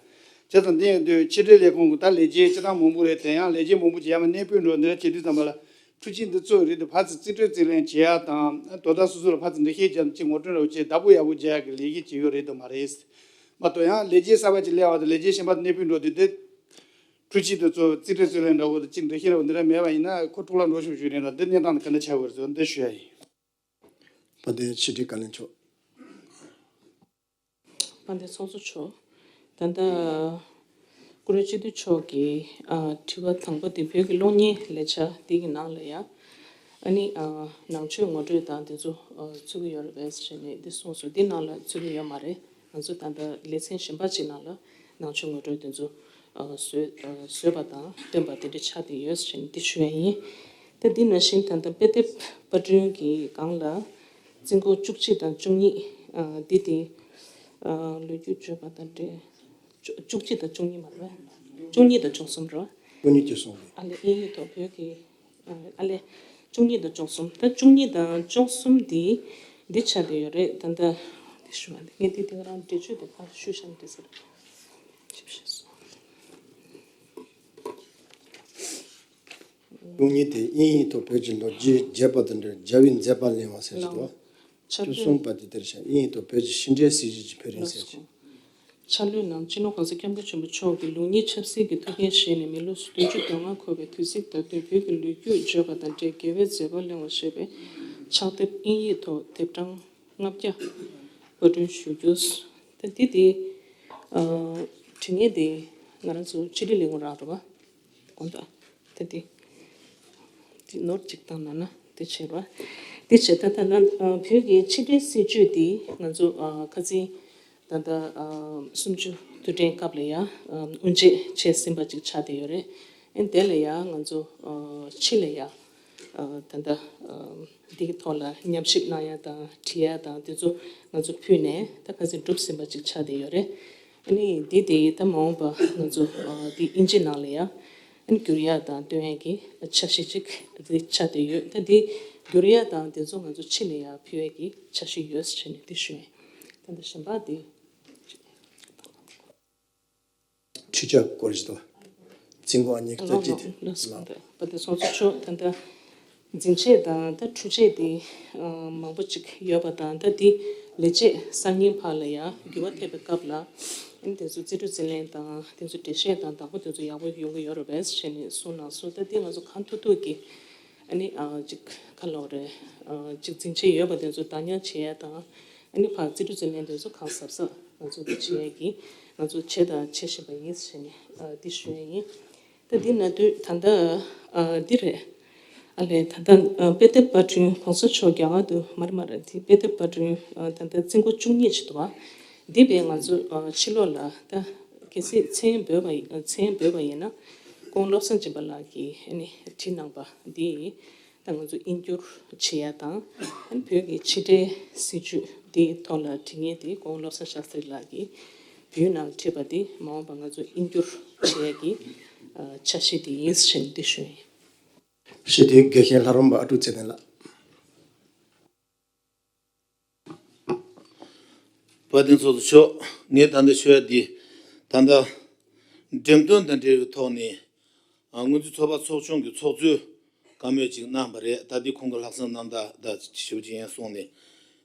བྱས་ཙང་འདི་ཡིན་དུས་ཕྱི་དྲིལ་ལས་ཁུངས་ཀྱི་ད་ལས་བྱེད་སྤྱི་བཏང་མང་པོ་རེད་དེ། ཡང་ལས་བྱེད་མང་པོ་ཅིག་ཡར་མར་གནས་སྤོས་འགྲོ་འདི་འདྲ་བྱེད་དུས་ཙམ་པ་ལ། འཕྲུལ་ཆས་འདི་ཚོའི་རིགས་དེ་ཕར་ཚུར་རྩིས་སྤྲོད་རྩིས་ལེན་བྱེད་ཡ་དང་། དོ་བདག་སོ་སོ་ལ་ཕར་ཚུར་འགྲེལ་བཤད་བརྒྱབ་ནས་ཅིག་ངོ་སྤྲོད་འདྲ་བོ་བྱེད་བདག་པོ་ཡག་པོ་བྱེད་ཡ་གི་ལས་གཞི་ཅིག་ཡོད་རེད་དམ་མ་རེད། མ་གཏོགས་ཡང་ལས་བྱེད་གསར་པ་ཅིག་སླེབས་པ་དང་ལས་བྱེད་གཞན་པ་དེ་གནས་སྤོས་འགྲོ་དུས་དེ། འཕྲུལ་ཆས་དེ་ཚོ་རྩིས་སྤྲོད་རྩིས་ལེན་འདྲ་བོ་དང་གཅིག་འགྲེལ་བཤད་འདྲ་བོ་འདི་འདྲ་མེད་པ་ཡིན་ན་ཁོ་འཕྲོ་བརླག་འགྲོ་ཆོག་ཆོག་རེད་ལ། འདི་གནས་སྟངས་དེ་ག་འདྲ་ཆགས་དགོས་རེད་ཟེར་འདི་ཞུ་ཡ་ཡིན། དཔལ་ལྡན་ཕྱི་དྲིལ་བཀའ་བློན་མཆོག་དཔལ་ལྡན་ཚོགས་གཙོ་མཆོག་ད་ལྟ་བཀུར་འོས་སྤྱི་འཐུས་མཆོག་གི་ཨ་དྲི་བ་དང་པོ་དེ་བོད་ཀྱི་གློག་བརྙན་ལས་འཆར་འདི་གི་ནང་ལ་ཡ། ཨ་ནི་ཨ་ནང་ཆོས་ངོ་སྤྲོད་དང་དེ་ཚོ་ཨ་ཚུད་ཀྱི་ཡོད་རེད་པས་ཟེར་ནས་འདི་གསུངས་སོང་། འདི་ནང་ལ་ཚུད་ཀྱི་ཡོད་མ་རེད། ང་ཚོ་ད་ལྟ་ལེ་ཚན་གཞན་པ་ཅིག་ནང་ལ་ནང་ཆོས་ངོ་སྤྲོད་དེ་ཚོ་ཨ་བཟོས་ཨ་བཟོས་པ་དང་བཏོན་པ་དེ་འདྲ་ཆགས་བསྡད་ཡོད་ཟེར་ནས་འདི་ཞུ་ཡ་ཡིན། ད་འདི་ནང་བཞིན་ད་ལྟ་དཔེ་དེབ་པར་སྐྲུན་གྱི་སྒང་ལ་རྩིས་འགོ་བཅུ་གཅིག་དང་བཅུ་གཉིས་ཨ་འདི་དེ་ཨ་ལོ་རྒྱུས་བརྗོད་པ་དང་འབྲེལ། བཅུ་བཅུ་གཅིག་དང་བཅུ་གཉིས་མ་རེད་པས། བཅུ་གཉིས་དང་བཅུ་གསུམ་རེད། བཅུ་གཉིས་བཅུ་གསུམ་རེད། ཨ་ལས་དབྱིན་ཡིག་ཐོག་བོད་ཀྱི་ཨ་ལས་བཅུ་གཉིས་དང་བཅུ་གསུམ། ད་བཅུ་གཉིས་དང་བཅུ་གསུམ་འདི་འདི་ཆགས་བསྡད་ཡོད་རེད། ད་ལྟ་འདི་ཞུ་བ་འདི་ངས་འདི་འདི་ག་རང་འགྲེལ་བརྗོད་དེ་ཕར་ཞུས་བཞག་ན་འགྲིག་ས་རེད། ཞིབ་ཞིབ་སོང་། བཅུ་གཉིས་དེ་དབྱིན་ཡིག་ཐོག་བོད་ཀྱི་ལོ་རྒྱུས་རྒྱས་པ་དང་འབྲེལ་རྒྱལ་བའི་མཛད་པ་གླེང་བ་ཟེར་གྱི་འདུག་བཅུ་གསུམ་པ་དེ་དེར་བཞག་དབྱིན་ཡིག་ཐོག་བོད་ཀྱི་ཕྱི་འབྲེལ་སྲིད་བྱུས་ཀྱི་འཕེལ་རིམ་ཟེར་གྱི། འཆར་ལོའི་ནང་སྤྱི་ནོར་གོང་ས་སྐྱབས་མགོན་ཆེན་པོ་མཆོག་གིས་ལུགས་གཉིས་ཆབ་སྲིད་ཀྱི་ཐུགས་འགན་བཞེས་ནས་མི་ལོ་བདུན་ཅུ་དོན་ལྔ་འཁོར་བའི་དུས་ཚིགས་ད་དུས་བོད་ཀྱི་ལོ་རྒྱུས་བརྗོད་པ་དང་འབྲེལ་རྒྱལ་བའི་མཛད་པ་གླེང་བ་ཞེས་པའི་ཕྱག་དེབ་དབྱིན་ཡིག་ཐོག་དེབ་གྲངས་ལྔ་བརྒྱ་པར་སྐྲུན་ཞུ་རྒྱུ། ད་འདི་དེ་ཨ་དྲི་ངེས་དེ་ང་རང་ཚོ་ཕྱི་དྲིལ་ལས་ཁུངས་རག་འགྲོ་བ། དགོངས་དག་ད་དེ་དེ་ནོར་གཅིག་བཏང་ན་ན་དེ་བྱེད་རོགས། དེ་བྱེད་ད་ད་ན་བོད་ཀྱི་ཕྱི་འབྲེལ་སྲིད་བྱུས་དེ་ང་ཚོ་ཁ་སང་ད་ལྟ་གསུམ་བཅུ་དུས་དྲན་སྐབས་ལ་ཡང་དབུ་འབྱེད་བྱས་ཟིན་པ་ཅིག་ཆགས་བསྡད་ཡོད་རེད། དེ་ལ་ཡང་ང་ཚོ་ཕྱི་ལ་ཡང་ད་ལྟ་འདི་གི་ཐོག་ལ་མཉམ་ཞིབ་གནང་ཡ་དང་བྲིས་ཡ་དང་དེ་ཚོ་ང་ཚོ་ཕུལ་ནས་ད་ཁ་སང་གྲུབ་ཟིན་པ་ཅིག་ཆགས་བསྡད་ཡོད་རེད། ཨ་ནི་འདི་དེ་ད་མ་འོངས་པ་ང་ཚོ་འདི་དབྱིན་ཇི་ནང་ལ་ཡང་ཨ་ནི་བསྒྱུར་ཡ་དང་སྟོན་ཡ་གི་འཆར་གཞི་ཅིག་འདི་ཆགས་བསྡད་ཡོད། ད་འདི་བསྒྱུར་ཡ་དང་དེ་ཚོ་ང་ཚོ་ཕྱི་ལ་ཡང་ཕུལ་ཡ་གི་འཆར་གཞི་ཡོད་ཟེར་ནས་འདི་ཞུ་ཡ་ཡིན། ད་ལྟ་གཞན་པ་འདི། འཕྲུལ་ཆས་སྐོར་ཞིག་དང་། རྩིས་འགོ་ཨ་ཉིག་ད་ལོ་ཅི་ལོ་ཅི་ལོ་ལ་པ་དེ་སོང་ཚོ་ཆོ་ད་ལྟ་འཛིན་ཆས་དང་ད་འཕྲུལ་ཆས་དེ་མང་པོ་ཅིག་ཡོད་པ་དང་ད་དེ་ལས་བྱེད་གསར་རྙིང་བར་ལ་ཡང་འགྱུར་བ་ཐེབས་པའི་སྐབས་ལ་ཨ་ནི་དེ་ཚོ་རྩིས་སྤྲོད་རྩིས་ལེན་དང་དེ་ཚོ་འགྲེལ་བཤད་དང་བདག་པོ་དེ་ཚོ་ཡག་པོ་ཡོང་གི་ཡོད་རེད་པས་ཞེས་ནས་གསུངས་གནང་སོང་། ད་དེ་ང་ཚོ་གང་ཐུབ་ཐུབ་ཀྱིས་ཨ་ནི་ཅིག་ག་ལབ་རེད། ཅིག་འཛིན་ཆས་ཡོད་པ་དེ་ཚོ་བདག་ཉར་བྱེད་ཡ་དང་ཨ་ནི་ཕར་རྩིས་སྤྲོད་རྩིས་ལེན་དེ་ཚོ་གང་ཟབ་ཟབ་ང་ཚོ་འདི་བྱེད་ཡ་གི་ང་ཚོ་བྱས་དང་བྱེད་བཞིན་པ་ཡིན་ཞེས་ནས་འདི་ཞུ་ཡ་ཡིན། ད་འདི་ན་དུས་ད་ལྟ་འདི་རེད། ཨ་ལས་ད་ལྟ་དཔེ་དེབ་པར་སྐྲུན་གོང་ས་མཆོག་རྒྱ་གར་དུ་མར་མར་འདི་དཔེ་དེབ་པར་སྐྲུན་ད་ལྟ་རྩིས་འགོ་བཅུ་གཉིས་ཅིག་འདུག་བ། འདི་བས་ང་ཚོ་ཕྱི་ལོགས་ལ་ད་གལ་སྲིད་མཚན་འབོད་པ་མཚན་འབོད་པ་ཡིན་ན་ཀོང་བློ་བཟང་སྦྱིན་པ་ལགས་ཀྱིས་ཨ་ནི་བྲིས་གནང་པ་འདི་ད་ང་ཚོ་དབྱིན་བསྒྱུར་བྱེད་ཡ་དང་ཨ་ནི་བོད་ཀྱི་ཕྱི་འབྲེལ་སྲིད་ཇུས་འདི་ཐོག་ལ་བྲིས་མཁན་དེ་ཀོང་བློ་བཟང་ཤཱ་སྟྲི་ལགས་ཀྱིས་བོད་ནང་ཁྲིད་པ་དེ་མ་འོངས་པ་ང་ཚོ་དབྱིན་བསྒྱུར་བྱེད་ཡ་གི་འཆར་གཞི་དེ་ཡིན་ཞེས་འདི་ཞུ་ཡིན། ཞི་བདེའི་དགེ་བཤེས་ལྷ་རམས་པ་ཨ་ཀྲུག་ཚེ་བརྟན་ལགས། དཔལ་ལྡན་ཚོགས་གཙོ་མཆོག་ངས་ད་ལྟ་ཞུ་ཡ་འདི་ད་ལྟ་འགྲེམས་སྟོན་དང་འབྲེལ་བའི་ཐོག་ནས་སྔོན་རྩིས་ཚོགས་པ་ཚོགས་ཆུང་གི་ཚོགས་གཙོས་བཀའ་མོལ་ཅིག་གནང་བ་རེད། ད་འདི་ཁོང་གི་ལྷག་བསམ་རྣམ་དག་ད་ཞུ་རྒྱུ་ཡིན་གསུངས་ནས་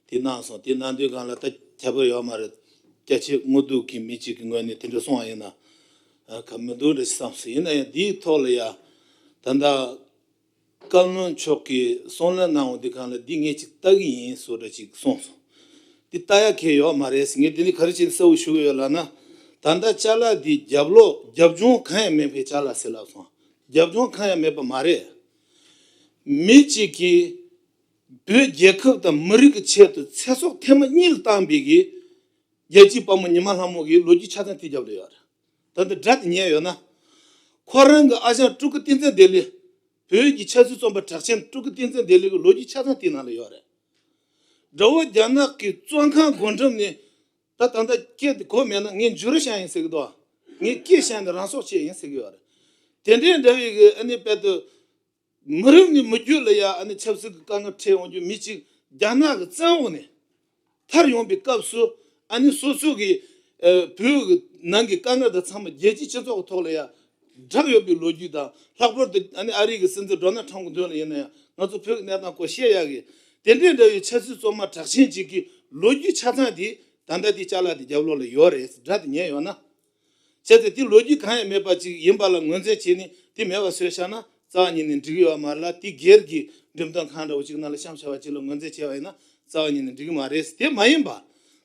དེ་གནང་སོང་། དེ་གནང་དུས་སྒང་ལ་ད་ཁྱད་པར་ཡོད་མ་རེད། སྐྱ་ཆེ་དངོས་གཏུག་གི་མི་གཅིག་གི་ངོས་ནས་དེ་འདྲ་གསུངས་པ་ཡིན་ན་ག་མི་འདུག་འདྲ་ཞིག་བསམ་སོང་། ཡིན་ན་ཡང་འདིའི་ཐོག་ལ་ཡ་ད་ལྟ་བཀའ་བློན་མཆོག་གིས་གསུང་གླེང་གནང་བ་འདི་སྒང་ལ་འདི་ངས་ཅིག་ལྟ་གི་ཡིན་བཟོ་འདྲ་ཅིག་གསུངས་སོང་། འདི་ལྟ་ཡ་གལ་ཡོད་མ་རེད་ཟེར། ངས་འདི་ནི་ག་རེ་བྱས་ནས་གསལ་བོ་ཞུ་གི་ཡོད་ལབ་ན། ད་ལྟ་ཅ་ལག་འདི་རྒྱབ་ལོགས་རྒྱབ་ལྗོངས་གང་ཡང་མེད་པའི་ཅ་ལག་ཟེར་ལབ་སོང་། རྒྱབ་ལྗོངས་གང་ཡང་མེད་པ་མ་རེད། མི་གཅིག་གིས་བོད་རྒྱལ་ཁབ་དང་མི་རིགས་ཀྱི་ཆེད་དུ་ཚེ་སྲོག་ཐེངས་མ་གཉིས་ལ་བཏང་བའི་གི་རྒྱལ་གཅེས་དཔའ་མོ་ཉི་མ་ལྷ་མོ་གི་ལོ་རྒྱུས་ཆ་ཚང་དེ་རྒྱབ་ལ་ཡོད་རེད། ད་ལྟ་སྒྲ་དེ་ཉན་ཡོད་ན། ཁོ་རང་གི་ཨ་ཞང་སྤྲུལ་སྐུ་བསྟན་འཛིན་བདེ་ལེགས། བོད་ཀྱི་ཆབ་སྲིད་བཙོན་པ་གྲགས་ཅན་སྤྲུལ་སྐུ་བསྟན་འཛིན་བདེ་ལེགས་ཀྱི་ལོ་རྒྱུས་ཆ་ཚང་དེའི་ནང་ལ་ཡོད་རེད། དགྲ་བོ་རྒྱ་ནག་གི་བཙོན་ཁང་སྒོ་འགྲམ་ནས་ད་ད་ལྟ་སྐད་དེ་གོ་མེད་ན་ངས་འཇུ་རུ་བཞག་ཡིན་ཟེར་གི་འདུག་ངས་སྐད་བཞག་ནས་རང་སྲོག་བཅད་ཡིན་ཟེར་གི་ཡོད་རེད། དེ་འདྲའི་འདྲ་བའི་གི་ཨ་ནི་དཔལ་དུ། མི་རབས་ནས་མི་རྒྱུད་ལ་ཡ་ཨ་ནི་ཆབ་སྲིད་ཀྱི་དཀའ་ངལ་འཕྲད་འོང་རྒྱུ་མི་གཅིག་རྒྱ་ནག་གི་བཙོན་འོག་ནས་ཐར་ཡོང་པའི་སྐབས་སུ་ཨ་ནི་སོ་སོ་གི་ཨ་བོད་ཀྱི་ནང་གི་དཀའ་ངལ་དང་ཚང་མ་རྒྱལ་སྤྱིའི་སྤྱི་ཚོགས་ཀྱི་ཐོག་ལ་ཡ་བསྒྲགས་ཡོད་པའི་ལོ་རྒྱུས་དང་། ལྷག་པར་དུ་ཨ་ནི་ཨ་རི་གི་སྲིད་འཛིན་ཌོ་ནལ་ཊམ་གྱི་མདུན་ལ་ཡིན་ན་ཡང་ང་ཚོ་བོད་ཀྱི་གནས་སྟངས་སྐོར་བཤད་ཡག་གི་དེ་འདྲའི་འདྲ་བའི་ཆབ་སྲིད་བཙོན་མ་གྲགས་ཅན་ཅིག་གི་ལོ་རྒྱུས་ཆ་ཚང་དེ་ད་ལྟ་དེ་ཅ་ལག་དེ་རྒྱབ་ལོགས་ལ་ཡོད་རེད་ཟེར་སྒྲ་དེ་ཉན་ཡོད་ན། བྱས་ཙང་དེ་ལོ་རྒྱུས་གང་ཡང་མེད་པ་ཅིག་ཡིན་པ་ལ་ངོས་འཛིན་བྱས་ནས་དེ་མེད་པ་བཟོས་བཞག་ན་རྩ་བ་ཉིད་ནས་འགྲིག་གི་ཡོད་མ་རེད་ལ། དེ་སྒེར་གྱི་འགྲེམས་སྟོན་ཁང་འདྲ་བོ་ཅིག་ནང་ལ་གཤམ་བཞག་པ་ཅིག་ལ་ངོས་འཛིན་བྱས་པ་ཡིན་ན་རྩ་བ་ཉིད་ནས་འགྲིག་གི་མ་རེད། དེ་མ་ཡིན་པ་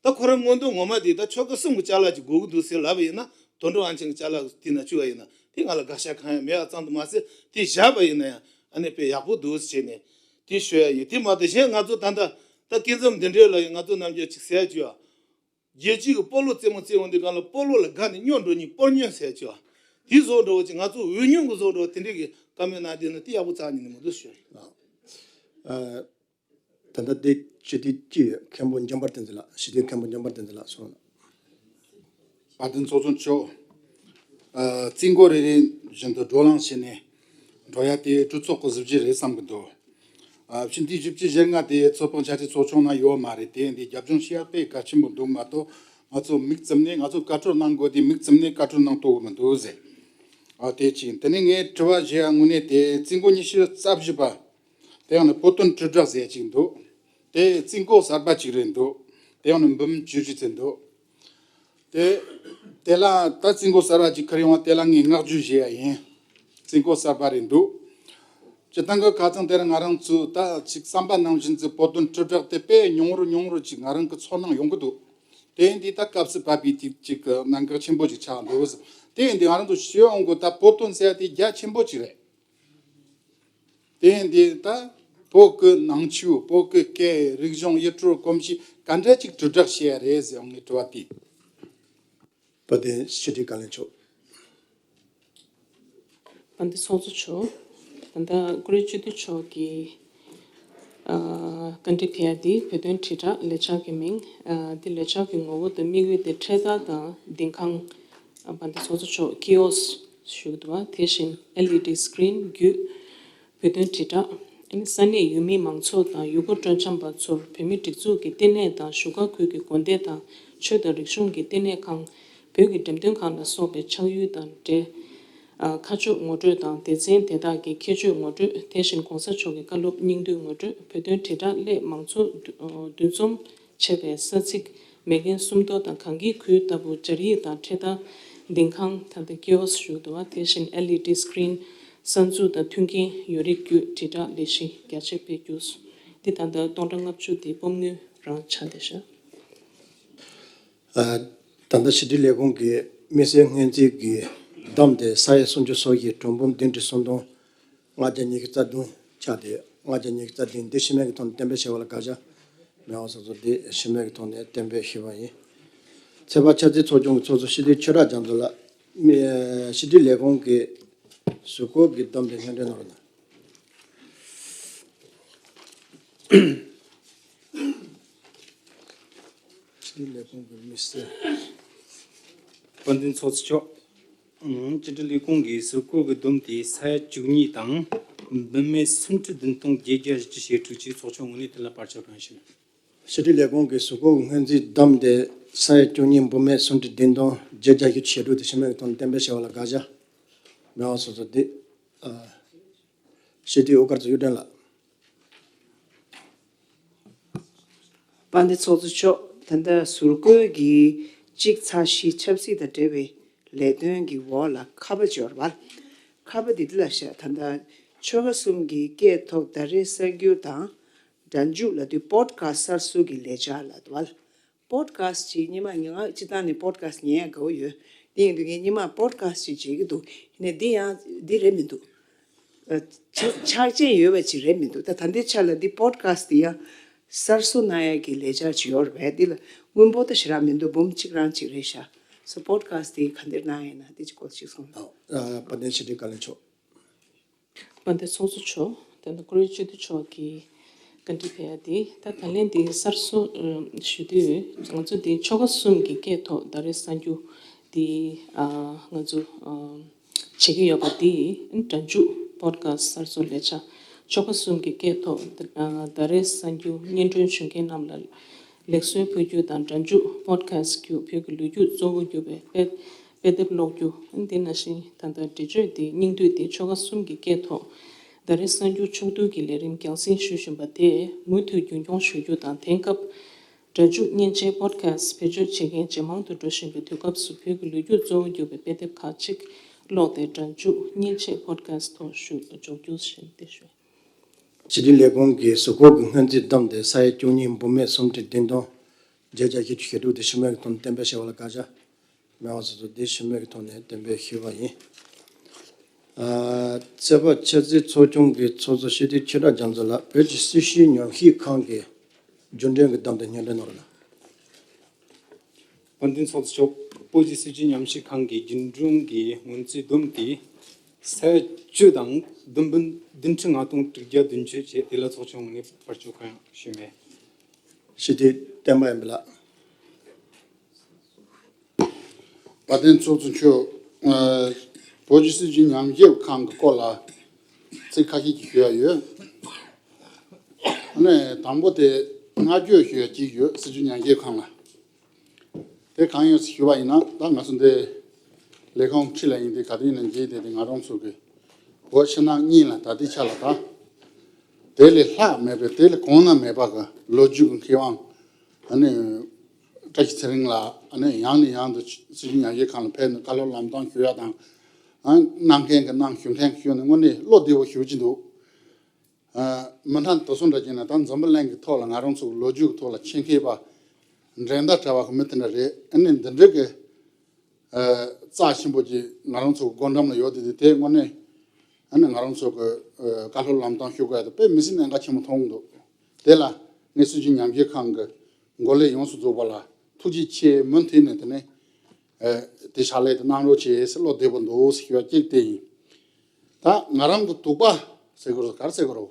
ད་ཁོ་རང་མངོན་འདོད་ངོ་མ་དེ་ད་ཆོལ་ཁ་གསུམ་གྱི་ཅ་ལག་ཅིག་དགོས་ཀྱི་འདུག་ཟེར་ལབ་པ་ཡིན་ན། དོན་གྲུབ་དབང་ཆེན་གྱི་ཅ་ལག་དེ་ནང་བཅུག་པ་ཡིན་ན་དེ་ང་ལ་དགག་བྱ་གང་ཡང་མེད་པ་ཙམ་དུ་མ་ཟད་དེ་བཞག་པ་ཡིན་ན་ཡང་ཨ་ནི་དཔེ་ཡག་པོ་འདུག་ཟེར་བྱས་ནས་དེ་ཤོད་ཡ་ཡིན། དེ་མ་གཏོགས་གཞན་ང་ཚོ་ད་ལྟ་ད་སྐྱེ་མཚམས་འདི་འདྲའི་ལ་ཡིན་ང་ཚོ་རྣམས་ཀྱིས་ཅིག་ཟེར་ཡ་བཅུག་ཡ། རྒྱལ་སྤྱི་གི་སྤོ་ལོ་རྩེད་མོ་རྩེ་འོང་དུས་སྒང་ལ་སྤོ་ལོ་ལ་དགའ་ནས་སྨྱོ་འགྲོ་ཉིན་སྤོ་སྨྱོ་ཟེར་ཆོག་དེ་བཟོ་འདྲ་བོ་ཅིག་ང་ཚོ་འོས་སྨྱོན་གྱི་བཟོ་འདྲ་བོ་དེ་འདྲས་ཀྱི་བཀའ་མོལ་གནང་དུས་ན་དེ་ཡག་པོ་རྩ་ཉིད་ནས་མི་འདུག་ཞུ། ཨ། ད་ལྟ་དེ་སྤྱི་འཐུས་སྤྱི་མཁན་པོ་འཇམ་དཔལ་བསྟན་འཛིན་ལགས། སྤྱི་འཐུས་མཁན་པོ་འཇམ་དཔལ་བསྟན་འཛིན་ལགས་སོང་ལགས། དཔལ་ལྡན་ཚོགས་གཙོ་མཆོག་ཨ། རྩིས་འགོ་རེ་རེ་བཞིན་དུ་བགྲོ་གླེང་བྱས་ནས་འགྲོ་ཡ་དེ་གྲོས་ཚོགས་ཀྱི་གཟི་བརྗིད་རེད་བསམ་གྱི་འདུག་ཨ། སྤྱི་འཐུས་བཞི་བཅུ་ཞེ་ལྔ་དེ་ཚོགས་དཔོན་ཆ་ཚིག་ཚོགས་ཆུང་ནང་ཡོད་མ་རེད། དེ་འདི་རྒྱབ་ལྗོངས་ཤེས་ཡ་དཔེ་གལ་ཆེན་པོ་འདུག་མ་གཏོགས་ང་ཚོ་མིག་བཙུམ་ནས་ང་ཚོ་བཀའ་འཁྲོལ་གནང་དགོས་དེ་མིག་བཙུམ་ནས་བཀའ་འཁྲོལ་གནང་ཐུབ་ཀྱི་མི་འདུག་ཟེར། ཨ། དེ་གཅིག་དེ་ནས་ངས་དྲི་བ་བཞི་ཡ་དངོས་གནས་དེ་རྩིས་འགོ་ཉི་ཤུ་རྩ་བཞི་པ། དེ་ཡང་ནི་བོད་དོན་དྲིལ་བསྒྲགས་ཟེར་གཅིག་འདུག་དེ་རྩིས་འགོ་གསར་པ་གཅིག་རེད་འདུག་དེ་ཡང་ནི་འབུམ་བཅུ་བཞི་ཚེ་འདུག་དེ། དེ་ལ་ད་རྩིས་འགོ་གསར་པ་གཅིག་ཁར་ཡོང་བ་དེ་ལ་ངས་བསྔགས་བརྗོད་བྱེད་ཡ་ཡིན། རྩིས་འགོ་གསར་པ་རེད་འདུག་སྤྱི་བཏང་གི་ཁ་སང་དེར་ང་རང་ཚོས་ད་ཅིག་བསམ་པ་ནང་བཞིན་གྱི་བོད་དོན་དྲིལ་བསྒྲགས་དེ་དཔེ་ཉུང་རུ་ཉུང་རུ་ཅིག་ང་རང་གི་ཚོར་སྣང་ཡོང་གི་འདུག་དེ་འདི་ད་སྐབས་སུ་བབས་པའི་དེ་ཅིག་གི་གནད་འགག་ཆེན་པོ་ཅིག་ཆགས་འདུག་དེ་འདི་ང་རང་ཚོ་ཤེས་ཡོང་གི་ད་བོད་དོན་ཟེར་ཡ་དེ་རྒྱ་ཆེན་པོ་ཅིག་རེད། དེ་འདི་ད་བོད་ཀྱི་ནང་ཆོས་བོད་ཀྱི་སྐད་རིག་གཞུང་ཡུལ་གྲུ་གོམས་གཤིས་ག་འདྲ་ཅིག་དྲིལ་བསྒྲགས་བྱེད་ཡ་རེད་ཟེར་ཡོང་ངའི་དྲི་བ་དེ། བོད་དོན་ཕྱི་དྲིལ་བཀའ་བློན་མཆོག་ཨ་འདི་ཚོགས་གཙོ་མཆོག་ད་ལྟ་ཀུ་རེ་སྤྱི་འཐུས་མཆོག་གིས་ཨ་བཀའ་འདྲི་ཕེབས་ཡ་འདི་བོད་དོན་དྲིལ་བསྒྲགས་ལས་འཆར་གྱི་མིང་། ཨ་འདི་ལས་འཆར་གྱི་ངོ་བོ་དང་དམིགས་ཡུལ་དེ་འཕྲེད་དར་དང་ལྡིང་ཁང་། ཨ་འདི་ཚོགས་གཙོ་མཆོག་ཀི་ཨོ་སི་ཞུ་གི་འདུག་བ། དེ་བཞིན་ཨེལ་ཨི་ཌི་སི་ཀི་རིན་བརྒྱུད་བོད་དོན་དྲིལ་བསྒྲགས། ཨ་ནི་ས་གནས་ཡུལ་མི་མང་ཚོགས་དང་ཡུལ་སྐོར་སྤྲོ་འཆམ་པ་ཚོར་བོད་མིའི་སྒྲིག་འཛུགས་ཀྱི་ལྟེ་གནས་དང་བཞུགས་སྒར་ཁུལ་གྱི་དགོན་སྡེ་དང་ཆོས་དང་རིག་གཞུང་གི་ལྟེ་གནས་ཁང་། བོད་ཀྱི་འགྲེམས་སྟོན་ཁང་ལ་སོགས་པའི་ཆགས་ཡུལ་དང་འབྲེལ། ཨ་ཁ་ཕྱོགས་ངོ་སྤྲོད་དང་སྡེ་ཚན་དེ་དག་གི་ཁྱད་ཆོས་ངོ་སྤྲོད། དེ་བཞིན་གོང་ས་མཆོག་གི་བཀའ་སློབ་སྙིང་བསྡུས་ངོ་སྤྲོད། བོད་དོན་དྲིལ་བསྒྲགས་སླད་མང་ཚོགས་འདུ་འཛོམས་བྱེད་པའི་ས་ཚིགས་མེག་གྷན་སུམ་མདོ་དང་གངས་སྐྱིད་ཁུལ་ལྟ་བུ་སྦྱར་ཡིག་དང་འཕྲེད་དར་ལྡིང་ཁང་། ད་ལྟ་ཀི་ཨོ་སི་ཞུ་འདུག་བ། དེ་བཞིན་ཨེལ་ཨི་ཌི་སི་ཀི་རིན་གསར་འཛུགས་དང་མཐུན་རྐྱེན་ཡོད་རིགས་བརྒྱུད་དྲིལ་བསྒྲགས་ལས་གཞི་རྒྱ་ཆེར་སྤེལ་རྒྱུ། འདི་ད་ལྟ་སྟོང་ཕྲག་ལྔ་བཅུ་དེ་སྤོམ་དངུལ་རང་ཆགས་བསྡད་ཤག་ཨ་ད་ལྟ་ཕྱི་དྲིལ་ལས་ཁུངས་ཀྱི་དམིགས་བསལ་སྔོན་རྩིས་ཀྱི་བསྡོམས་དེ་ས་ཡ་སུམ་ཅུ་སོ་བཞི་གྲངས་འབུམ་བདུན་ཁྲི་སུམ་སྟོང་ལྔ་བརྒྱ་ཉི་ཤུ་རྩ་བདུན་ཆགས་ཏེ། ལྔ་བརྒྱ་ཉི་ཤུ་རྩ་བདུན་འདི་ཤི་རྨས་ཀྱི་ཐོག་ནས་གཏན་འབེབས་བྱས་པ་ལ་དགག་བྱ་མེད་པ་སོགས་སོགས་འདི་ཤི་རྨས་ཀྱི་ཐོག་ནས་གཏན་འབེབས་ཞུས་པ་ཡིན། ཚོད་དཔག་འཆར་རྩིས་ཚོགས་ཆུང་གི་ཚོགས་གཙོ་སྤྱི་འཐུས་ཆོས་གྲགས་རྒྱ་མཚོ་ལགས། མི་ཕྱི་དྲིལ་ལས་ཁུངས་ཀྱི་ཟུར་བཀོད་ཀྱི་བསྡོམས་དེ་སྙན་སྒྲོན་གནང་རོགས་གནང་། ཕྱི་དྲིལ་ལས་ཁུངས་ཀྱི་མི་སེར། དཔལ་ལྡན་ཚོགས་གཙོ་མཆོག་ཨང་། ཕྱི་དྲིལ་ལས་ཁུངས་ཀྱི་ཟུར་བཀོད་ཀྱི་བསྡོམས་དེ་ས་ཡ་བཅུ་གཉིས་དང་འབུམ་མེད་སུམ་ཁྲི་བདུན་སྟོང་བརྒྱད་བརྒྱ་བཞི་བཅུ་ཞེ་དྲུག་ཅིག་ཚོགས་ཆུང་ངོས་ནས་དེ་ལ་བར་ཆད་གང་ཞུ། ཕྱི་དྲིལ་ལས་ཁུངས་ཀྱི་ཟུར་བཀོད་ཀྱི་སྔོན་རྩིས་བསྡོམས་དེ་ས་ཡ་བཅུ་གཉིས་འབུམ་མེད་སུམ་ཁྲི་བདུན་སྟོང་བརྒྱད་བརྒྱ་བཞི་བཅུ་ཞེ་དྲུག་དེ་ཤི་རྨས་ཀྱི་ཐོག་ནས་གཏན་འབེབས་བྱས་པ་ལ་དགག་བྱ་མེད་པ་སོགས་སོགས་འདི། ཨ་སྤྱི་འཐུས་དབུ་དཀར་ཚོ་གཡུ་སྒྲོན་ལགས། དཔལ་ལྡན་ཚོགས་གཙོ་མཆོག་ད་ལྟ་ཟུར་བཀོད་ཀྱི་གཅིག་ཚེག་བཞི་ཆབ་སྲིད་དང་འབྲེལ་བའི་ལས་དོན་གྱི་འོག་ལ་ཁ་པ་འབྱོར་བ། ཁ་པ་འདི་འདི་ལ་བཤད། ད་ལྟ་ཆོལ་ཁ་གསུམ་གྱི་སྐད་ཐོག་ཟླ་རེའི་གསར་འགྱུར་དང་སྒྲ་འཇུག་ལབ་དུས་པོཌ་ཁ་སི་ཊི་གསར་བཟོ་གི་ལས་འཆར་ལབ་འདུག་བ། པོཌ་ཁ་སི་ཊི་ཅིག་སྔོན་མ་ང་སྤྱིར་བཏང་ནས་པོཌ་ཁ་སི་ཊི་ཉན་ཡ་དགའ་བོ་ཡོད། དེ་ཡིན་དུས་ངས་སྔོན་མ་པོཌ་ཁ་སི་ཊི་ཅིག་བྱེད་ཀྱི་འདུག་ཡིན་ནའི་འདི་ཡང་འདི་རེད་མི་འདུག་ཨ་ཆ་ཆ་རྐྱེན་ཡོད་པ་ཅིག་རེད་མི་འདུག་ད་ད་ལྟའི་ཆ་ལ་འདི་པོཌ་ཁ་སི་ཊི་འདི་ཡང་གསར་བཟོ་གནང་ཡ་གི་ལས་འཆར་ཅིག་ཡོད་རེད་པས། འདི་ལ་སྔོན་པོ་ད་ཞེ་དྲག་མི་འདུག་འབུམ་གཅིག་རང་ཅིག་རེད་ཤག་སོ་པོཌ་ཁ་སི་ཊི་འདི་ག་འདིར་གནང་ཡ་ཡིན་ན་འདི་ཅིག་སྐོར་ཅིག་གསུངས། ཨ་ཨ་དཔལ་ལྡན་ཕྱི་དྲིལ་བཀའ་བློན་མཆོག་དཔལ་ལྡན་ཚོགས་གཙོ་མཆོག་ད་ལྟ་ཀུ་རེ་སྤྱི་འཐུས་མཆོག་གིས་བཀའ་འདྲི་ཕེབས་ཡ་དེ། ད་ད་ལན་དེ་གསར་བཟོ་ཨ་ཞུ་དུས་ང་ཚོ་དེ་ཆོལ་ཁ་གསུམ་གྱི་སྐད་ཐོག་ཟླ་རེའི་གསར་འགྱུར་དེ་ཨ་ང་ཚོ་ཨ་བྱེད་ཀྱི་ཡོད་པ་དེ་སྒྲ་འཇུག་པོཌ་ཁ་སི་ཊི་གསར་བཟོ་ལས་འཆར། ཆོལ་ཁ་གསུམ་གྱི་སྐད་ཐོག་ཨ་ཟླ་རེའི་གསར་འགྱུར་སྙན་སྒྲོན་ཞུ་མཁན་རྣམས་ལ་ལེགས་གསོལ་ཕུལ་རྒྱུ་དང་། སྒྲ་འཇུག་པོཌ་ཁ་སི་ཊི་བརྒྱུད་བོད་ཀྱི་ལོ་རྒྱུས་གཙོ་བོ་གྱུར་པའི་དཔེ་དཔེ་དེབ་ཀློག་རྒྱུ། དེ་ནང་བཞིན་ད་ལྟ་འགྲེལ་བརྗོད་དེ་སྙིང་བསྡུས་ཏེ་ཆོལ་ཁ་གསུམ་གྱི་སྐད་ཐོག་ཟླ་རེའི་གསར་འགྱུར་ཕྱོགས་བསྡུས་ཀྱི་ལས་རིམ་རྒྱང་སྲིང་ཞུ་བཞིན་པ་དེ་མུ་མཐུད་རྒྱུན་འཁྱོངས་ཞུ་རྒྱུ་དང་། དེང་སྐབས་སྒྲ་འཇུག་མཉེན་ཆས་པོཌ་ཁ་སི་ཊི་བེད་སྤྱོད་བྱེད་མཁན་ཇེ་མང་དུ་འགྲོ་བཞིན་པའི་དུས་སྐབས་སུ་བོད་ཀྱི་ལོ་རྒྱུས་གཙོ་བོ་གྱུར་པའི་དཔེ་དེབ་ཁག་ཅིག་ཀློག་སྟེ་སྒྲ་འཇུག་མཉེན་ཆས་པོཌ་ཁ་སི་ཊི་ཐོག་ཞུགས་འཇོག་རྒྱུ་ཞེས་འདི་ཞུ། ཕྱི་དྲིལ་ལས་ཁུངས་ཀྱི་ཟུར་བཀོད་ཀྱི་སྔོན་རྩིས་བསྡོམས་ཏེ་ས་ཡ་བཅུ་གཉིས་འབུམ་མེད་སུམ་ཁྲི་བདུན་སྟོང་བརྒྱད་བརྒྱ་བཞི་བཅུ་ཞེ་དྲུག་དེ་ཤི་རྨས་ཀྱི་ཐོག་ནས་གཏན་འབེབས་བྱས་པ་ལ་དགག་བྱ་མེད་པ་སོགས་སོགས་འདི་ཤི་རྨས་ཀྱི་ཐོག་ནས་གཏན་འབེབས་ཞུས་པ་ཡིན། ཨ་ཚོད་དཔག་འཆར་རྩིས་ཚོགས་ཆུང་གི་ཚོགས་གཙོ་སྤྱི་འཐུས་ཆོས་གྲགས་རྒྱ་མཚོ་ལགས། བོད་ཀྱི་སྲིད་བྱུས་ཉམས་ཞིབ་ཁང་གི་རྒྱུན་གྲོན་གྱི་བསྡོམས་དེ་སྙན་སྒྲོན་གནང་རོགས་གནང་། དཔལ་ལྡན་ཚོགས་གཙོ་མཆོག་བོད་ཀྱི་སྲིད་བྱུས་ཉམས་ཞིབ་ཁང་གི་རྒྱུན་གྲོན་གྱི་སྔོན་རྩིས་བསྡོམས་དེ་ས་ཡ་བཅུ་དང་བདུན་འབུམ་བདུན་ཁྲི་ལྔ་སྟོང་དྲུག་བརྒྱ་བདུན་ཅུ་བྱས། དེ་ལ་ཚོགས་ཆུང་ངོས་ནས་བར་ཆད་གང་ཡང་ཞུས་མེད། སྤྱི་འཐུས་བསྟན་པ་ཨེ་མི་ལགས། དཔལ་ལྡན་ཚོགས་གཙོ་མཆོག་ཨ་བོད་ཀྱི་སྲིད་བྱུས་ཉམས་ཞིབ་ཁང་གི་སྐོར་ལ་ཚིག་ཁ་ཤས་ཅིག་ཞུ་ཡ་ཡོད། ཨ་ནི་དང་པོ་དེ་བསྔགས་བརྗོད་ཞུ་ཡ་གཅིག་ཡོད། སྲིད་བྱུས་ཉམས་ཞིབ་ཁང་ལ། དེ་གང་ཡིན་ཞུས་པ་ཡིན་ན། ད་ང་ཚོ་འདི་ལས་ཁུངས་ཁྲི་ལ་ཡིན་དེ་ག་དུས་ཡིན་ན་མཇལ་བསྡད་དེ། ང་རང་ཚོ་གི་བོད་ཕྱི་ནང་གཉིས་ལ་ད་ལྟའི་ཆ་ལ་ད་དེ་ལས་ལྷག་མེད་པའི་དེ་ལས་གོང་ན་མེད་པ་གི་ལོ་རྒྱུས་ཀྱི་མཁས་དབང་ཨ་ནི་བཀྲ་ཤིས་ཚེ་རིང་ལགས། ཨ་ནི་ཡང་ནས་ཡང་དུ་སྲིད་བྱུས་ཉམས་ཞིབ་ཁང་ལ་ཕེབས་ནས་བཀའ་སློབ་ལམ་སྟོན་ཞུ་ཡ་དང་། ཨ་གནང་མཁན་གྱི་གནང་། ཞུ་མཁན་གྱི་ཞུ་ནས་དངོས་གནས་བློ་བདེ་བོ་ཞེ་པོ་ཅིག་འདུག་ཨ་མི་འདྲ་དེ་ཚོ་འདྲ་བྱས་ན་ད་འཛམ་བུ་གླིང་གི་ཐོག་ལ་ང་རང་ཚོ་གི་ལོ་རྒྱུས་ཀྱི་ཐོག་ལ་ཆེད་མཁས་པ་འགྲན་ཟླ་བྲལ་བ་གི་མི་དེ་འདྲ་རེད། ཨ་ནི་འདི་འདྲ་གི་ཨ་རྩ་ཆེན་པོ་ཅིག་ང་རང་ཚོ་གི་སྒོ་འགྲམ་ལ་ཡོད་དེ། དེ་དེ་དངོས་གནས་ཨ་ནི་ང་རང་ཚོ་གི་ཨ་བཀའ་སློབ་ལམ་སྟོན་ཞུ་དགོས་ཡ་དེ་དཔེ་མི་སྲིད་གནད་འགག་ཆེན་པོ་མཐོང་གི་འདུག་དེ་ལ་ངས་སྲིད་བྱུས་ཉམས་ཞིབ་ཁང་གི་འགོ་ལས་ཡོངས་སུ་རྫོགས་པ་ལ་ཐུགས་རྗེ་ཆེ། མུ་མཐུད་ནས་དེ་ནས་ཨ་དེ་ཕྱག་ལས་དེ་གནང་རོགས་བྱེད་ཟེར། བློ་བདེ་པོ་འདུག་ཟེར་ཞུ་བ་གཅིག་དེ་ཡིན། ད་ང་རང་གི་འདུག་པ་ཟེར་དགོས་རེད། ག་རེ་ཟེར་དགོས་རེད།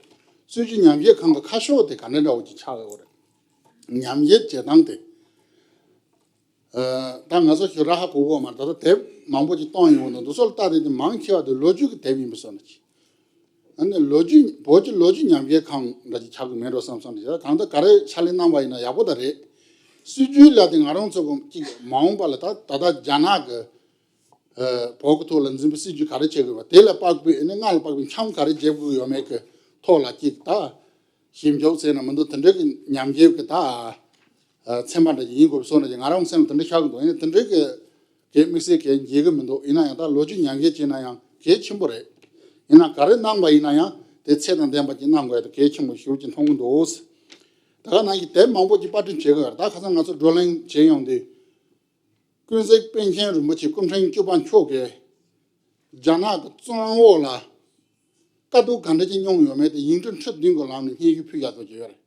སྲིད་བྱུས་ཉམས་ཞིབ་ཁང་གི་ཁ་ཕྱོགས་དེ་ག་འདྲ་འདྲ་བོ་ཅིག་ཆགས་ཡོད་རེད། ཉམས་ཞིབ་བྱེད་སྟངས་དེ། ད་ང་ཚོ་ཞུ་ར་ཧ་གོ་གོ་མ་རེད། ད་ལྟ་དེབ་མང་པོ་ཅིག་གཏོང་ཡོང་འདུག་འདུག་སོགས་ལ་ལྟ་དེ་དེ་མང་ཆེ་བ་དེ་ལོ་རྒྱུས་ཀྱི་དེབ་ཡིན་པ་སོགས་ནི་ཅིག་ཨ་ནི་ལོ་རྒྱུས་བོད་ཀྱི་ལོ་རྒྱུས་ཉམས་ཞིབ་ཁང་འདྲ་ཅིག་ཆགས་ཀྱི་མེད་འགྲོ་བསམ་བསམ་ནས་གང་ལྟར་ག་རེ་ཕྱག་ལས་གནང་བ་ཡིན་ན་ཡག་པོ་ད་རེད། སྲིད་བྱུས་ལ་དེ་ང་རང་ཚོ་གི་ཅིག་མ་འོངས་པ་ལ་ད་ད་ལྟ་རྒྱ་ནག་གི་བོད་ཀྱི་ཐོག་ལ་འཛིན་པའི་སྲིད་བྱུས་ག་རེ་བྱེད་དགོས་པ་དེ་ལ་དཔག་པའི་ཨ་ནི་སྔར་ལ་དཔག་པའི་འཆམ་ག་རེ་བརྒྱབ་དགོས་ཡོད་མེད་ཀྱི་ཐོག་ལ་ཅིག་ད་ཞིབ་འཇུག་བྱས་ན་མི་འདུག་དེ་འདྲ་གི་ཉམས་ཞིབ་ཀྱི་ད། ཚན་པ་འདྲ་ཅིག་ཡིན་དགོས་པའི་བཟོ་འདྲ་ཅིག་ང་རང་སེམས་ལ་དེ་འདྲ་ཤར་གྱི་འདུག་ཡིན་ན་དེ་འདྲའི་གི་གལ་དམིགས་བསལ་གལ་འགྱེད་ཀྱི་མི་འདུག་ཡིན་ན་ཡང་ད་ལོ་རྒྱུས་ཉམས་ཞིབ་བྱས་ན་ཡང་གལ་ཆེན་པོ་རེད། ཡིན་ན་ག་རེ་གནང་བ་ཡིན་ན་ཡང་དེ་ཚད་དང་ལྡན་པ་ཅིག་གནང་དགོས་ཡ་དེ་གལ་ཆེན་པོ་ཞེ་པོ་ཅིག་མཐོང་གི་འདུག་ད་ག་ནང་བཞིན་དེབ་མང་པོ་ཅིག་པར་སྐྲུན་བྱེད་དགོས་ཡ་ད་ཁ་སང་ང་ཚོ་བགྲོ་གླེང་བྱེད་ཡོང་དུས། ཀུན་གཟིགས་པཎ་ཆེན་རིན་པོ་ཆེ་སྐུ་ཕྲེང་བཅུ་པ་མཆོག་གིས་རྒྱ་ནག་གི་བཙོན་འོག་ལ་དཀའ་སྡུག་ག་འདྲ་ཅིག་མྱོང་ཡོད་མེད་དེ་ཡིག་འབྲུ་ཁྲི་བདུན་གྱི་ལམ་ནས་སྙན་ཞུ་ཕུལ་ཡག་ཐོག་བྱས་ཡོད་རེད།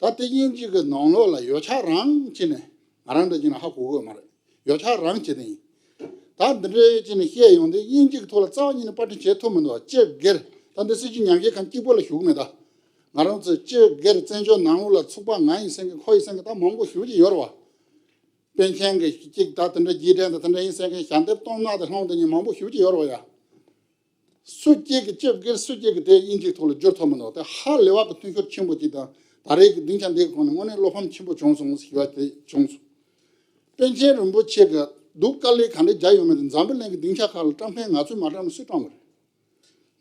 ད་དེ་དབྱིན་ཇི་གི་ནང་ལོགས་ལ་ཡོད་ཆ་རང་བྱས་ནས་ང་རང་འདྲ་བྱས་ན་ཧ་གོ་གི་མ་རེད། ཡོད་ཆ་རང་བྱས་ནས་ཡིན། ད་འདི་འདྲའི་བྱས་ནས་བཤད་ཡོང་དུས་དབྱིན་ཇི་གི་ཐོག་ལ་རྩ་བ་ཉིད་ནས་པར་སྐྲུན་བྱེད་ཐུབ་མི་འདུག་སྤྱི་སྒེར་ད་འདི་སྲིད་བྱུས་ཉམས་ཞིབ་ཁང་གཅིག་པོ་ལ་ཞུགས་མེད་ད། ང་རང་ཚོ་སྤྱི་སྒེར་བཙན་བྱོལ་ནང་ལོགས་ལ་ཚུགས་པ་ང་ཡིན་ཟེར་མཁན་ཁོ་ཡིན་ཟེར་མཁན་ད་མང་པོ་ཞེ་པོ་ཅིག་ཡོད་རེད་བ། པཎ་ཆེན་གྱི་གཅིག་ད་དེ་འདྲ་རྗེས་དྲན་དང་དེ་འདྲ་ཡིན་ཟེར་མཁན་ཞལ་འདེབས་གཏོང་གནང་དང་སློང་དེ་གཉིས་མང་པོ་ཞེ་པོ་ཅིག་ཡོད་རེད་བ་ཡ། སུ་གཅིག་གིས་སྤྱི་སྒེར་སུ་གཅིག་གིས་དེ་དབྱིན་ཇིའི་ཐོག་ལ་བསྒྱུར་ཐུབ་མི་འདུག་དེ་ཧ་ལས་པ་གི་མཐུན་ཤོར་ཆེན་པོ་ཅིག་དང་ད་རེས་ཀྱི་སྡིངས་ཆ་འདིའི་ཁོངས་ནས་དངོས་གནས་བློ་ཕམ་ཆེན་པོ་བྱུང་སོང་ཞུ་བ་དེ་བྱུང་སོང་། པཎ་ཆེན་རིན་པོ་ཆེ་གིས་སྡུག་དཀའ་ལས་ག་འདྲ་བརྒྱབ་ཡོད་མེད་དེ་འཛམ་བུ་གླིང་གི་སྡིངས་ཆ་ཁག་ལ་བཀྲམ་མཁན་ང་ཚོས་མ་བཀྲམ་ན་སུས་བཀྲམ་དགོས་རེད།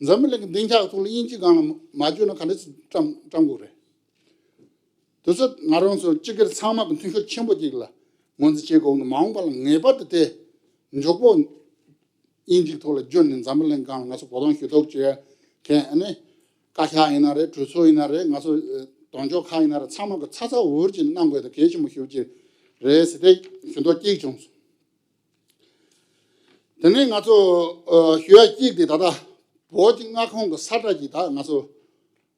འཛམ་བུ་གླིང་གི་སྡིངས་ཆ་གི་ཐོག་ལ་དབྱིན་ཇིའི་སྒང་ལ་མ་བསྒྱུར་ན་ག་འདྲ་སེ་བཀྲམ་བཀྲམ་དགོས་རེད། དེ་ཚོ་ང་རང་ཚོ་སྤྱི་སྒེར་ཚང་མ་གི་མཐུན་ཤོར་ཆེན་པོ་ཅིག་ལ་ངོས་འཛིན་བྱེད་དགོས་འདུག་མ་འོངས་པ་ལ་ངེས་པར་དུ་དེ་མགྱོགས་པོ་དབྱིན་ཇིའི་ཐོག་ལ་བསྒྱུར་ནས་འཛམ་བུ་གླིང་སྒང་ལ་ང་ཚོ་བོད་དོན་ཞུ་གཏུག་བྱེད་མཁན་ཨ་ནི་བཀའ་ཤག་ཡིན་ན་རེད། གྲོས་ཚོགས་ཡིན་ན་རེད། ང་ཚོ་ཨ་དོན་གཅོད་ཁག་ཡིན་ན་རེད། ཚང་མ་གི་ཚ་ཚ་འུར་འུར་ཅིག་གནང་དགོས་དེ་གལ་ཆེན་པོ་ཞེ་པོ་ཅིག་རེད་ཟེར་ཏེ་ཞུ་མདོག་གཅིག་བྱུང་སོང་། དེ་ནས་ང་ཚོ་ཨ་ཞུ་ཡ་གཅིག་དེ་ད་ལྟ་བོད་ཀྱི་མངའ་ཁོངས་ཀྱི་ས་ཁྲ་ཅིག་ད་ང་ཚོ་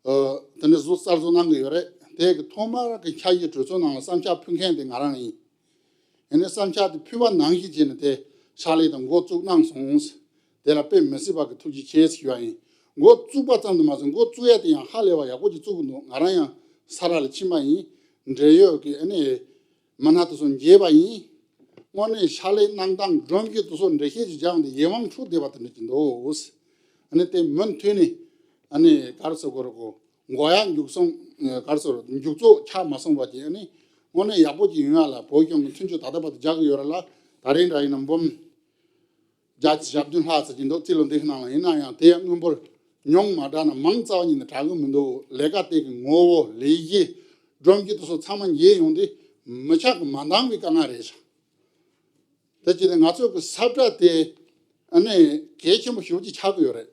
ཨ་དེ་འདྲ་བཟོ་གསར་བཟོ་གནང་གི་ཡོད་རེད། དེ་གི་ཐོག་མར་གི་འཆར་གཞི་གྲོས་ཚོགས་ནང་ལ་བསམ་འཆར་ཕུལ་མཁན་དེ་ང་རང་ཡིན། ཡིན་ནའི་བསམ་འཆར་དེ་ཕུལ་བ་ནང་བཞིན་བྱས་ནས་དེ་ཕྱག་ལས་དང་འགོ་བཙུགས་གནང་སོང་། དེ་ལ་དཔེ་མི་སྲིད་པ་གི་ཐུགས་རྗེ་ཆེ་ཞུ་བ་ཡིན། འགོ་བཙུགས་པ་ཙམ་དུ་མ་ཟད་འགོ་བཙུགས་ཡ་དེ་ཡང་ཧ་ལས་པ་ཡག་པོ་ཅིག་བཙུགས་གི་འདུག་ང་རང་ཡང་ས་ར་ལ་ཕྱིན་པ་ཡིན། འབྲེལ་ཡོད་ཀྱི་ཨ་ནི་མི་སྣ་དེ་ཚོ་མཇལ་བ་ཡིན། དངོས་གནས་ཕྱག་ལས་གནང་སྟངས་སྒྲོམ་གཞི་དེ་ཚོ་འགྲེལ་བཤད་ཅིག་སྦྱངས་ཏེ་ཡིད་དབང་འཕྲོག་བསྡད་པ་དེ་འདྲ་ཅིག་འདུག་ཨ་ནི་དེ་མུ་མཐུད་ནས་ཨ་ནི་ག་རེ་ཟེར་དགོས་རེད་གོ། འགོ་ཡག་མཇུག་སོང་ག་རེ་ཟེར་མཇུག་རྫོགས་ཆགས་མ་སོང་བ་ཅིག་ཨ་ནི་དངོས་གནས་ཡག་པོ་ཅིག་ཡོང་ཡག་ལ་བོད་གཞུང་གི་མཐུན་ཕྱོགས་ད་ལྟ་བར་དུ་རྒྱག་གི་ཡོད་རེད་ལ། ད་རིང་འདྲ་ཡིན་ན་འབུམ་བརྒྱ་ཆ་བདུན་ལྷག་ཙམ་ཅིག་འདུག་རྩིས་ལོ་འདི་གི་ནང་ལ་ཡིན་ན་ཡང་དེ་ཡང་དངུལ་འབོར་ཉུང་མ་དྲགས་ན་མང་རྩ་བ་ཉིད་ནས་དྲག་གི་མི་འདུག་ལས་ཀ་དེ་གི་ངོ་བོ་ལས་གཞི་སྒྲོམ་གཞི་དེ་ཚོ་ཚང་མ་མཇལ་ཡོང་དུས་མི་ཆག་གི་མ་འདང་བའི་དཀའ་ངལ་རེད་ཤག་དེ་བྱས་ཏེ་ང་ཚོ་གི་ས་བཀྲ་དེ་ཨ་ནི་གལ་ཆེན་པོ་ཞེ་པོ་ཅིག་ཆགས་ཀྱི་ཡོད་རེད།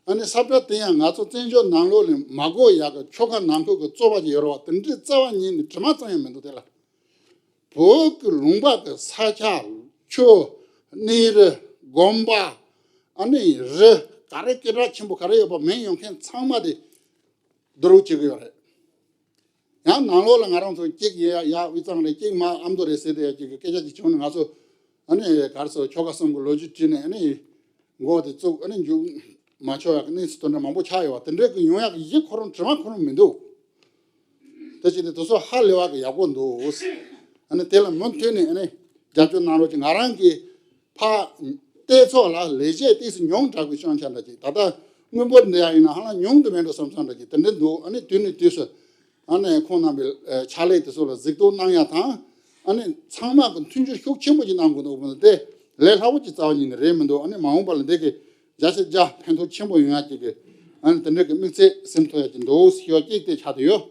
ཨ་ནི་ས་བཀྲ་དེ་ཡང་ང་ཚོ་བཙན་བྱོལ་ནང་ལོགས་ནས་མ་དགོས་ཡག་གི་ཆོལ་ཁ་ནང་ཁུལ་གྱི་རྩོད་པ་ཅིག་ཡོད་རེད་བ། དེ་འདྲའི་རྩ་བ་ཉིད་ནས་དྲི་མ་ཙམ་ཡང་མི་འདུག་དེ་ལ་བོད་ཀྱི་ལུང་པ་གི་ས་ཆ་ཆུ་གནས་རི་དགོན་པ་ཨ་ནི་རི་ག་རེ་སྐད་གྲགས་ཆེན་པོ་ག་རེ་ཡོད་པ་མིང་ཡོད་མཁན་ཚང་མ་དེ་བསྡུ་རུབ་བྱེད་ཀྱི་ཡོད་རེད། ཡང་ནང་ལོགས་ལ་ང་རང་ཚོ་གཅིག་ཡ་ཡ་དབུས་གཙང་རེད། གཅིག་མ་ཨ་མདོ་རེད་ཟེར་ཏེ་ཡ་གཅིག་གི་སྐད་ཆ་གཅིག་བྱུང་ནས་ང་ཚོ་ཨ་ནི་ག་རེ་ཟེར་ཆོལ་ཁ་གསུམ་གི་ལོ་རྒྱུས་བྲིས་ནས་ཨ་ནི་མགོ་དེ་བཙུགས་ཨ་ནི་མཇུག་མ་ཆོད་ཡག་གི་གནས་ཚུལ་དེ་འདྲ་མང་པོ་ཆགས་ཡོད་བ། དེ་འདྲའི་གི་ཡོང་ཡག་གི་གཞི་ཁོ་རང་དྲི་མ་ཁོ་རང་མི་འདུག་དེ་བྱས་ཏེ་དེ་ཚོ་ཧ་ལས་པ་གི་ཡག་པོ་འདུག་ཨ་ནི་དེ་ལ་མུ་མཐུད་ནས་ཨ་ནི་རྒྱབ་སྐྱོར་གནང་རོགས་གྱིས། ང་རང་གི་ཕ་བལྟས་ཚོགས་ལ་ལས་བྱེད་ཏོག་ཙམ་ཉུང་དྲགས་པའི་སྐྱོན་ཆ་འདྲ་ཅིག་ད་ལྟ་དངུལ་འབོར་འདི་ཡང་ཡིན་ན་ཧ་ལམ་ཉུང་དུ་མེད་འགྲོ་བསམ་བསམ་འདྲ་ཅིག་དེ་འདྲ་འདུག་ཨ་ནི་དུས་ནས་དུས་སུ་ཨ་ནི་ཁོང་རྣམ་པའི་ཕྱག་ལས་དེ་ཚོ་ལ་གཟིགས་རྟོག་གནང་ཡ་དང་ཨ་ནི་ཚང་མ་གི་མཐུན་འགྱུར་ཤུགས་ཆེན་པོ་ཅིག་གནང་དགོས་འདུག་དེ་ལས་སླ་པོ་ཅིག་རྩ་བ་ཉིད་ནས་རེད་མི་འདུག་ཨ་ནི་མ་འོངས་པ་ལ་འདི་གི་བརྒྱ་ཆ་བརྒྱ་ཕན་ཐོགས་ཆེན་པོ་ཡོང་ཡ་ཅིག་གི་ཨ་ནི་དེ་འདྲ་གི་དམིགས་ཚད་སེམས་ཐོག་ཡ་ཅིག་འདུག་ཞེས་པ་གཅིག་དེ་ཆགས་བསྡད་ཡོད།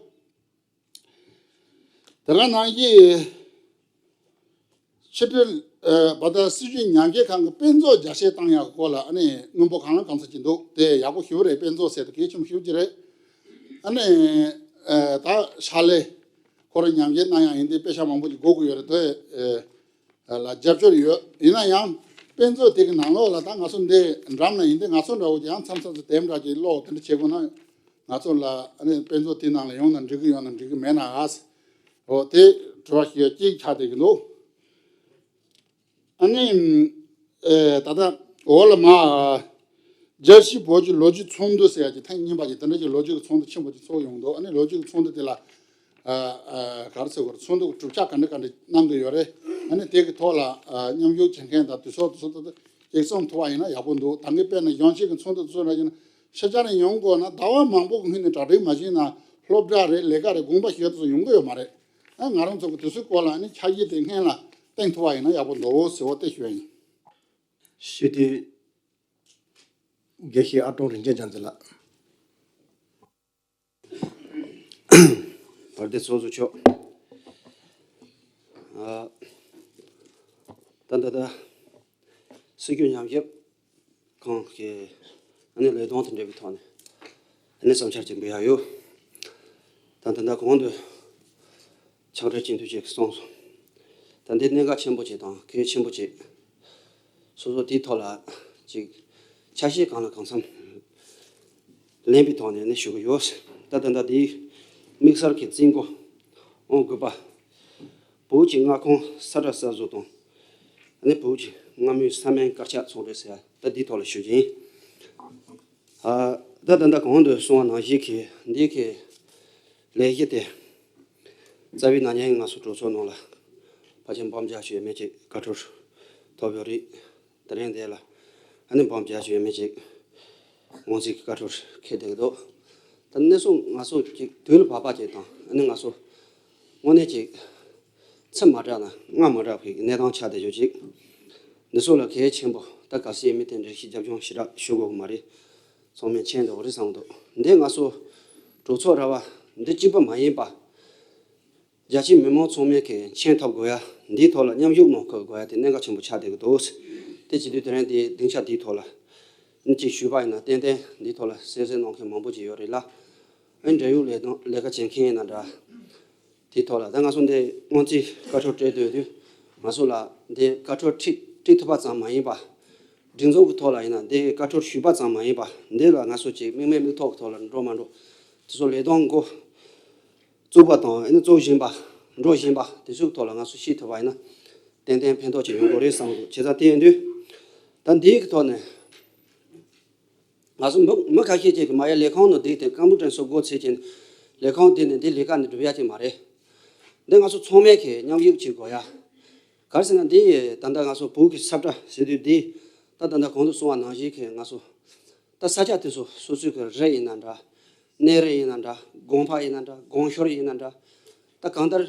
དེ་ག་ནང་བཞིན་ཕྱི་དྲིལ་ཨ་བར་དུ་སྲིད་བྱུས་ཉམས་ཞིབ་ཁང་གི་དཔེ་མཛོད་རྒྱ་སྐྱེད་བཏང་ཡག་སྐོར་ལ་ཨ་ནི་དངུལ་འབོར་གང་ལ་གང་འཚམ་ཅིག་འདུག་དེ་ཡག་པོ་ཞེ་པོ་རེད། དཔེ་མཛོད་ཟེར་དེ་གལ་ཆེན་པོ་ཞེ་པོ་ཅིག་རེད། ཨ་ནི་ཨ་ད་ཕྱག་ལས་ཁོ་རང་ཉམས་ཞིབ་གནང་ཡག་ཡིན་དུས་དཔེ་ཆ་མང་པོ་ཅིག་དགོས་ཀྱི་ཡོད་རེད། དེ་ཨ་ལ་རྒྱབ་སྐྱོར་ཡོད། ཡིན་ན་ཡང་དཔེ་མཛོད་དེ་གི་ནང་ལོགས་ལ་ད་ང་ཚོ་འདི་འགྲམ་ན་ཡིན་དུས་ང་ཚོ་འདྲ་བོ་ཅིག་ཡང་མཚམས་མཚམས་སུ་དེབ་འདྲ་ཅིག་ཀློག་དེ་འདྲ་བྱེད་དགོས་ན། ང་ཚོ་ལ་ཨ་ནི་དཔེ་མཛོད་དེའི་ནང་ལ་ཡོང་ན་འགྲིག་གི་ཡོད་ན་འགྲིག་གི་མེད་ན་ཨ་ཟེར། འོ་དེ་དྲི་བ་ཞིག་གཅིག་ཆགས་བསྡད་ཀྱི་འདུག་ཨ་ནི་ཨེ་ད་ལྟ་འོག་ལ་མ་ རྒྱལ་སྤྱིའི་བོད་ཀྱི་ལོ་རྒྱུས་ཚོགས་འདུ་ཟེར་ཡ་གི་ཐེངས་གཉིས་པ་གི་དེ་འདྲ་གི་ལོ་རྒྱུས་ཀྱི་ཚོགས་འདུ་ཆེན་པོ་ཅིག་ཚོགས་ཡོང་འདུག་ཨ་ནི་ལོ་རྒྱུས་ཀྱི་ཚོགས་འདུ་དེ་ལ་ཨ་ཨ་ག་རེ་ཟེར་དགོས་རེད། ཚོགས་འདུ་གི་གྲུབ་ཆ་ག་འདྲ་ག་འདྲ་གནང་གི་ཡོད་རེད། ཨ་ནི་དེ་གི་ཐོག་ལ་ཨ་མཉམ་ཞུགས་བྱེད་མཁན་དང་དེ་ཚོ་དེ་ཚོ་དེ་ཚོ་ཅིག་རྩོམ་ཐུབ་པ་ཡིན་ན་ཡག་པོ་འདུག་ད་གིན་དཔེར་ན་གཞུང་ཆེན་གྱི་ཚོགས་འདུ་དེ་ཚོ་འདྲ་ཡིན་ན་ཕྱི་རྒྱལ་ནས་ཡོང་དགོས་ན་ཟླ་བ་མང་པོ་གི་སྔོན་ནས་གྲ་སྒྲིག་མ་བྱས་ན་སློབ་གྲྭ་རེད། ལས་ཀ་རེད། དགོངས་པ་ཞུ་ཡ་དེ་ཚོ་ཡོང་གི་ཡོད་མ་རེད། ཨ་ང་རང་ཚོ་གི་དེ་ཚོའི་སྐོར་ལ་ཨ་ནི་འཆར་གཞི་དེ་སྔོན་ལ་བཏིང་ཐུབ་པ་ཡིན་ན་ཡག་པོ་འདུག་ཟེར་བ་དེ་ཞུ་ཡ་ཡིན། ཞུ་དེ། དགེ་བཤེས་ཨ་ཀྲོང་རིན་ཆེན་རྒྱ་མཚོ་ལགས། བར་དེ་ཚོགས་གཙོ་མཆོག་ཨ། ད་ད་ད། སྲིད་སྐྱོང་ཉམས་ཞིབ་ཁང་གི་ཨ་ནི་ལས་དོན་དང་འབྲེལ་བའི་ཐོག་ནས་ཨ་ནི་བསམ་འཆར་ཅིག་འབུལ་ཡ་ཡོད། ད་ད་ད་གོང་དུ་ཕྱག་སྦྲེལ་སྤྱི་འཐུས་ཅིག་གསུངས་སོང་། ད་འདི་གནད་འགག་ཆེན་པོ་ཅིག་དང་གལ་ཆེན་པོ་ཅིག་སོ་སོ་དེའི་ཐོག་ལ་ཅིག་ཆ་ཤས་གང་ལ་གང་འཚམ་ལེན་པའི་ཐོག་ནས་ནི་ཞུ་གི་ཡོད། ད་ད་ད་འདིའི་དམིགས་བསལ་གྱི་རྩིས་འགོ་ཨང་དགུ་པ། བོད་ཀྱི་མངའ་ཁོངས་ས་བཀྲ་གསར་བཟོ་དང་། ཨ་ནི་བོད་ཀྱི་སྔ་མོའི་ས་མིང་དཀར་ཆག་ཚོགས་སྡེ་ཟེར་ཡ་ད་འདིའི་ཐོག་ལ་ཞུ་རྒྱུ་ཡིན། ཨ། ད་ད་ལྟ་གོང་དུ་གསུངས་པ་ནང་བཞིན་གྱི་འདི་གི་ལས་གཞི་དེ་རྩ་བའི་ན་ནིང་ང་ཚོ་གྲོས་ཚོགས་ནང་ལ་ཕལ་ཆེར་འབུམ་བརྒྱ་ཞིག་ཡས་མས་ཅིག་བཀའ་འཁྲོལ་ཐོབ་ཡོད་རེད། དེ་རིང་འདི་ལ་ཨ་ནི་འབུམ་བརྒྱ་ཞིག་ཡས་མས་ཅིག་སྔོན་རྩིས་ཀྱི་བཀའ་འཁྲོལ་འཁེལ་བསྡད་ཀྱི་འདུག་ད་གནས་ཚུལ་ང་ཚོ་ཅིག་དུས་ལ་བབ་པ་ཅིག་དང་ཨ་ནི་ང་ཚོ་དངོས་གནས་ཅིག་ཚེ་མ་དྲག་ན་སྔ་མ་དྲག་པའི་གནས་སྟངས་ཆགས་བསྡད་ཡོད་ཅིག་འདི་ཚོ་ལ་གལ་ཆེན་པོ་ད་ག་སྲིད་ཡིན་མིན་དེ་འདྲ་ཞིག་རྒྱབ་ལྗོངས་ཞེ་དྲག་ཞུ་དགོས་ཀྱི་མ་རེད། ཚང་མས་མཁྱེན་འདུག་རེད་བསམ་འདུག་འདི་ང་ཚོ་གྲོས་ཚོགས་ར་བ་འདི་གཅིག་པ་མ་ཡིན་པ། རྒྱ་ཆེའི་མི་མང་ཚང་མས་ཀྱི་མཁྱེན་ཐུབ་དགོས་ཡ། འདིའི་ཐོག་ལ་མཉམ་ཞུགས་གནང་ཐུབ་དགོས་ཡ་དེ་གནད་འགག་ཆེན་པོ་ཆགས་བསྡད་ཀྱི་འདུག་དེ་བྱེད་དུས་དེ་རིང་འདིའི་སྡིངས་ཆ་འདིའི་ཐོག་ལ་ནི་ཅིག་ཞུས་པ་ཡིན་ན་ཏན་ཏན་འདིའི་ཐོག་ལ་གསན་གཟིགས་གནང་མཁན་མང་པོ་ཅིག་ཡོད་རེད་ལ། ཨ་ནི་འབྲེལ་ཡོད་ལས་དོན་ལས་ཀ་བྱེད་མཁན་ཡིན་ན་འདྲ། དེའི་ཐོག་ལ་ད་ང་ཚོ་འདི་སྔོན་རྩིས་བཀའ་འཁྲོལ་སྤྲད་དུས་དུས་ང་ཚོ་ལ་འདི་བཀའ་འཁྲོལ་ཁྲིད་ཁྲིད་ཐུབ་པ་ཙམ་མ་ཡིན་པ། སྒྲིག་འཛུགས་ཀྱི་ཐོག་ལ་ཡིན་ན་འདི་བཀའ་འཁྲོལ་ཞུས་པ་ཙམ་མ་ཡིན་པ་འདི་ལ་ང་ཚོ་ཅིག་དམིགས་མེད་དམིགས་ཐོག་གི་ཐོག་ལ་འགྲོ་མ་འགྲོ། དེ་ཚོ་ལས་དོན་འགོ་བཙུགས་པ་དང་ཨ་ནི་བཙུགས་བཞིན་པ་འགྲོ་བཞིན་པ་དེ་ཚོའི་ཐོག་ལ་ང་ཚོ་ཤེས་ཐུབ་པ་ཡིན་ན་ཏན་ཏན་ཕན་ཐོགས་ཅིག་ཡོང་དགོས་རེད་བསམ་གི་འདུག་བྱས་ཙང་དེ་ཡིན་དུས་ད་འདིའི་གི་ཐོག་ནས་ང་ཚོ་མི་མི་ཁ་ཤས་ཅིག་གི་མ་ཡ་ལས་ཁང་ནང་བསྡད་དེ་ཀམ་པུ་ཊར་སོགས་སྒོ་ཕྱེ་བྱས་ནས་ལས་ཁང་བསྡད་ནས་འདི་ལས་ཀ་འདི་སྒྲུབ་ཡ་ཅིག་མ་རེད། འདི་ང་ཚོ་ཚང་མས་གི་མཉམ་ཞུགས་བྱེད་དགོས་ཡ། ག་རེ་ཟེར་ན་འདི་ད་ལྟ་ང་ཚོ་བོད་ཀྱི་ས་བཀྲ་ཟེར་དུས་འདི་ད་ད་ལྟ་གོང་དུ་གསུངས་པ་ནང་བཞིན་གི་ང་ཚོ་ད་ས་ཆ་དེ་ཚོ་སོ་སོའི་གི་རི་ཡིན་ན་འདྲ། གནས་རི་ཡིན་ན་འདྲ། དགོན་པ་ཡིན་ན་འདྲ། དགོན་ཤོར་ཡིན་ན་འདྲ། ད་གང་ལྟར་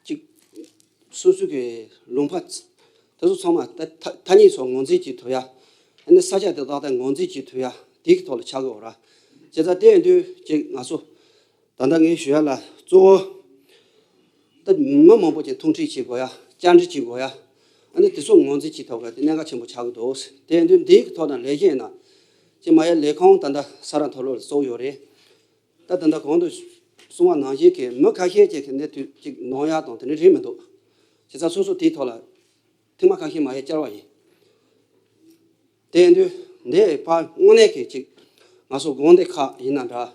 ཅིག་སོ་སོའི་གི་ལུང་པ་དེ་ཚོ་ཚང་མ་ད་ཐ་ཐ་སྙད་ཚོ་ངོས་འཛིན་བྱེད་ཐུབ་ཡ། ཨ་ནི་ས་ཆ་དེ་དག་ད་ངོས་འཛིན་བྱེད་ཐུབ་ཡ་དེ་གི་ཐོག་ལ་ཆགས་དགོས་ར། བྱས་ཙང་དེ་ཡིན་དུས་ཅིག་ང་ཚོ་ད་ལྟ་ངས་ཞུ་ཡ་ལ་གཙོ་བོ། ད་མི་མང་པོ་ཅིག་ཐུག་འཕྲད་བྱེད་དགོས་ཡ། བཅར་འདྲི་བྱེད་དགོས་ཡ། ཨ་ནི་དེ་ཚོ་ངོས་འཛིན་བྱེད་ཐུབ་དགོས་དེ་གནད་འགག་ཆེན་པོ་ཆགས་ཀྱི་འདུག་དེ་ཡིན་དུས་འདིའི་ཐོག་ནས་ལས་གཞི་ཡིན་ན། ཅིག་མ་ཡ་ལས་ཁང་ད་ལྟ་ས་རཱ་མཐོ་སློབ་ལ་བཙུགས་ཡོད་རེད། ད་ད་ལྟ་གོང་དུ་གསུངས་པ་ནང་བཞིན་གྱི་མི་ཁ་ཤས་ཅིག་གི་འདི་དུས་ཅིག་གནང་ཡ་དང་དེ་འདྲ་རེད་མི་འདུག་བྱས་ཙང་སོ་སོ་དེའི་ཐོག་ལ་ཐེངས་མ་ཁ་ཤས་མ་ཡ་བཅར་བ་ཡིན། དེ་ཡིན་དུས་འདི་ཕར་དངོས་གནས་ཀྱི་ཅིག་ང་ཚོ་དགོན་སྡེ་ཁག་ཡིན་ན་འདྲ།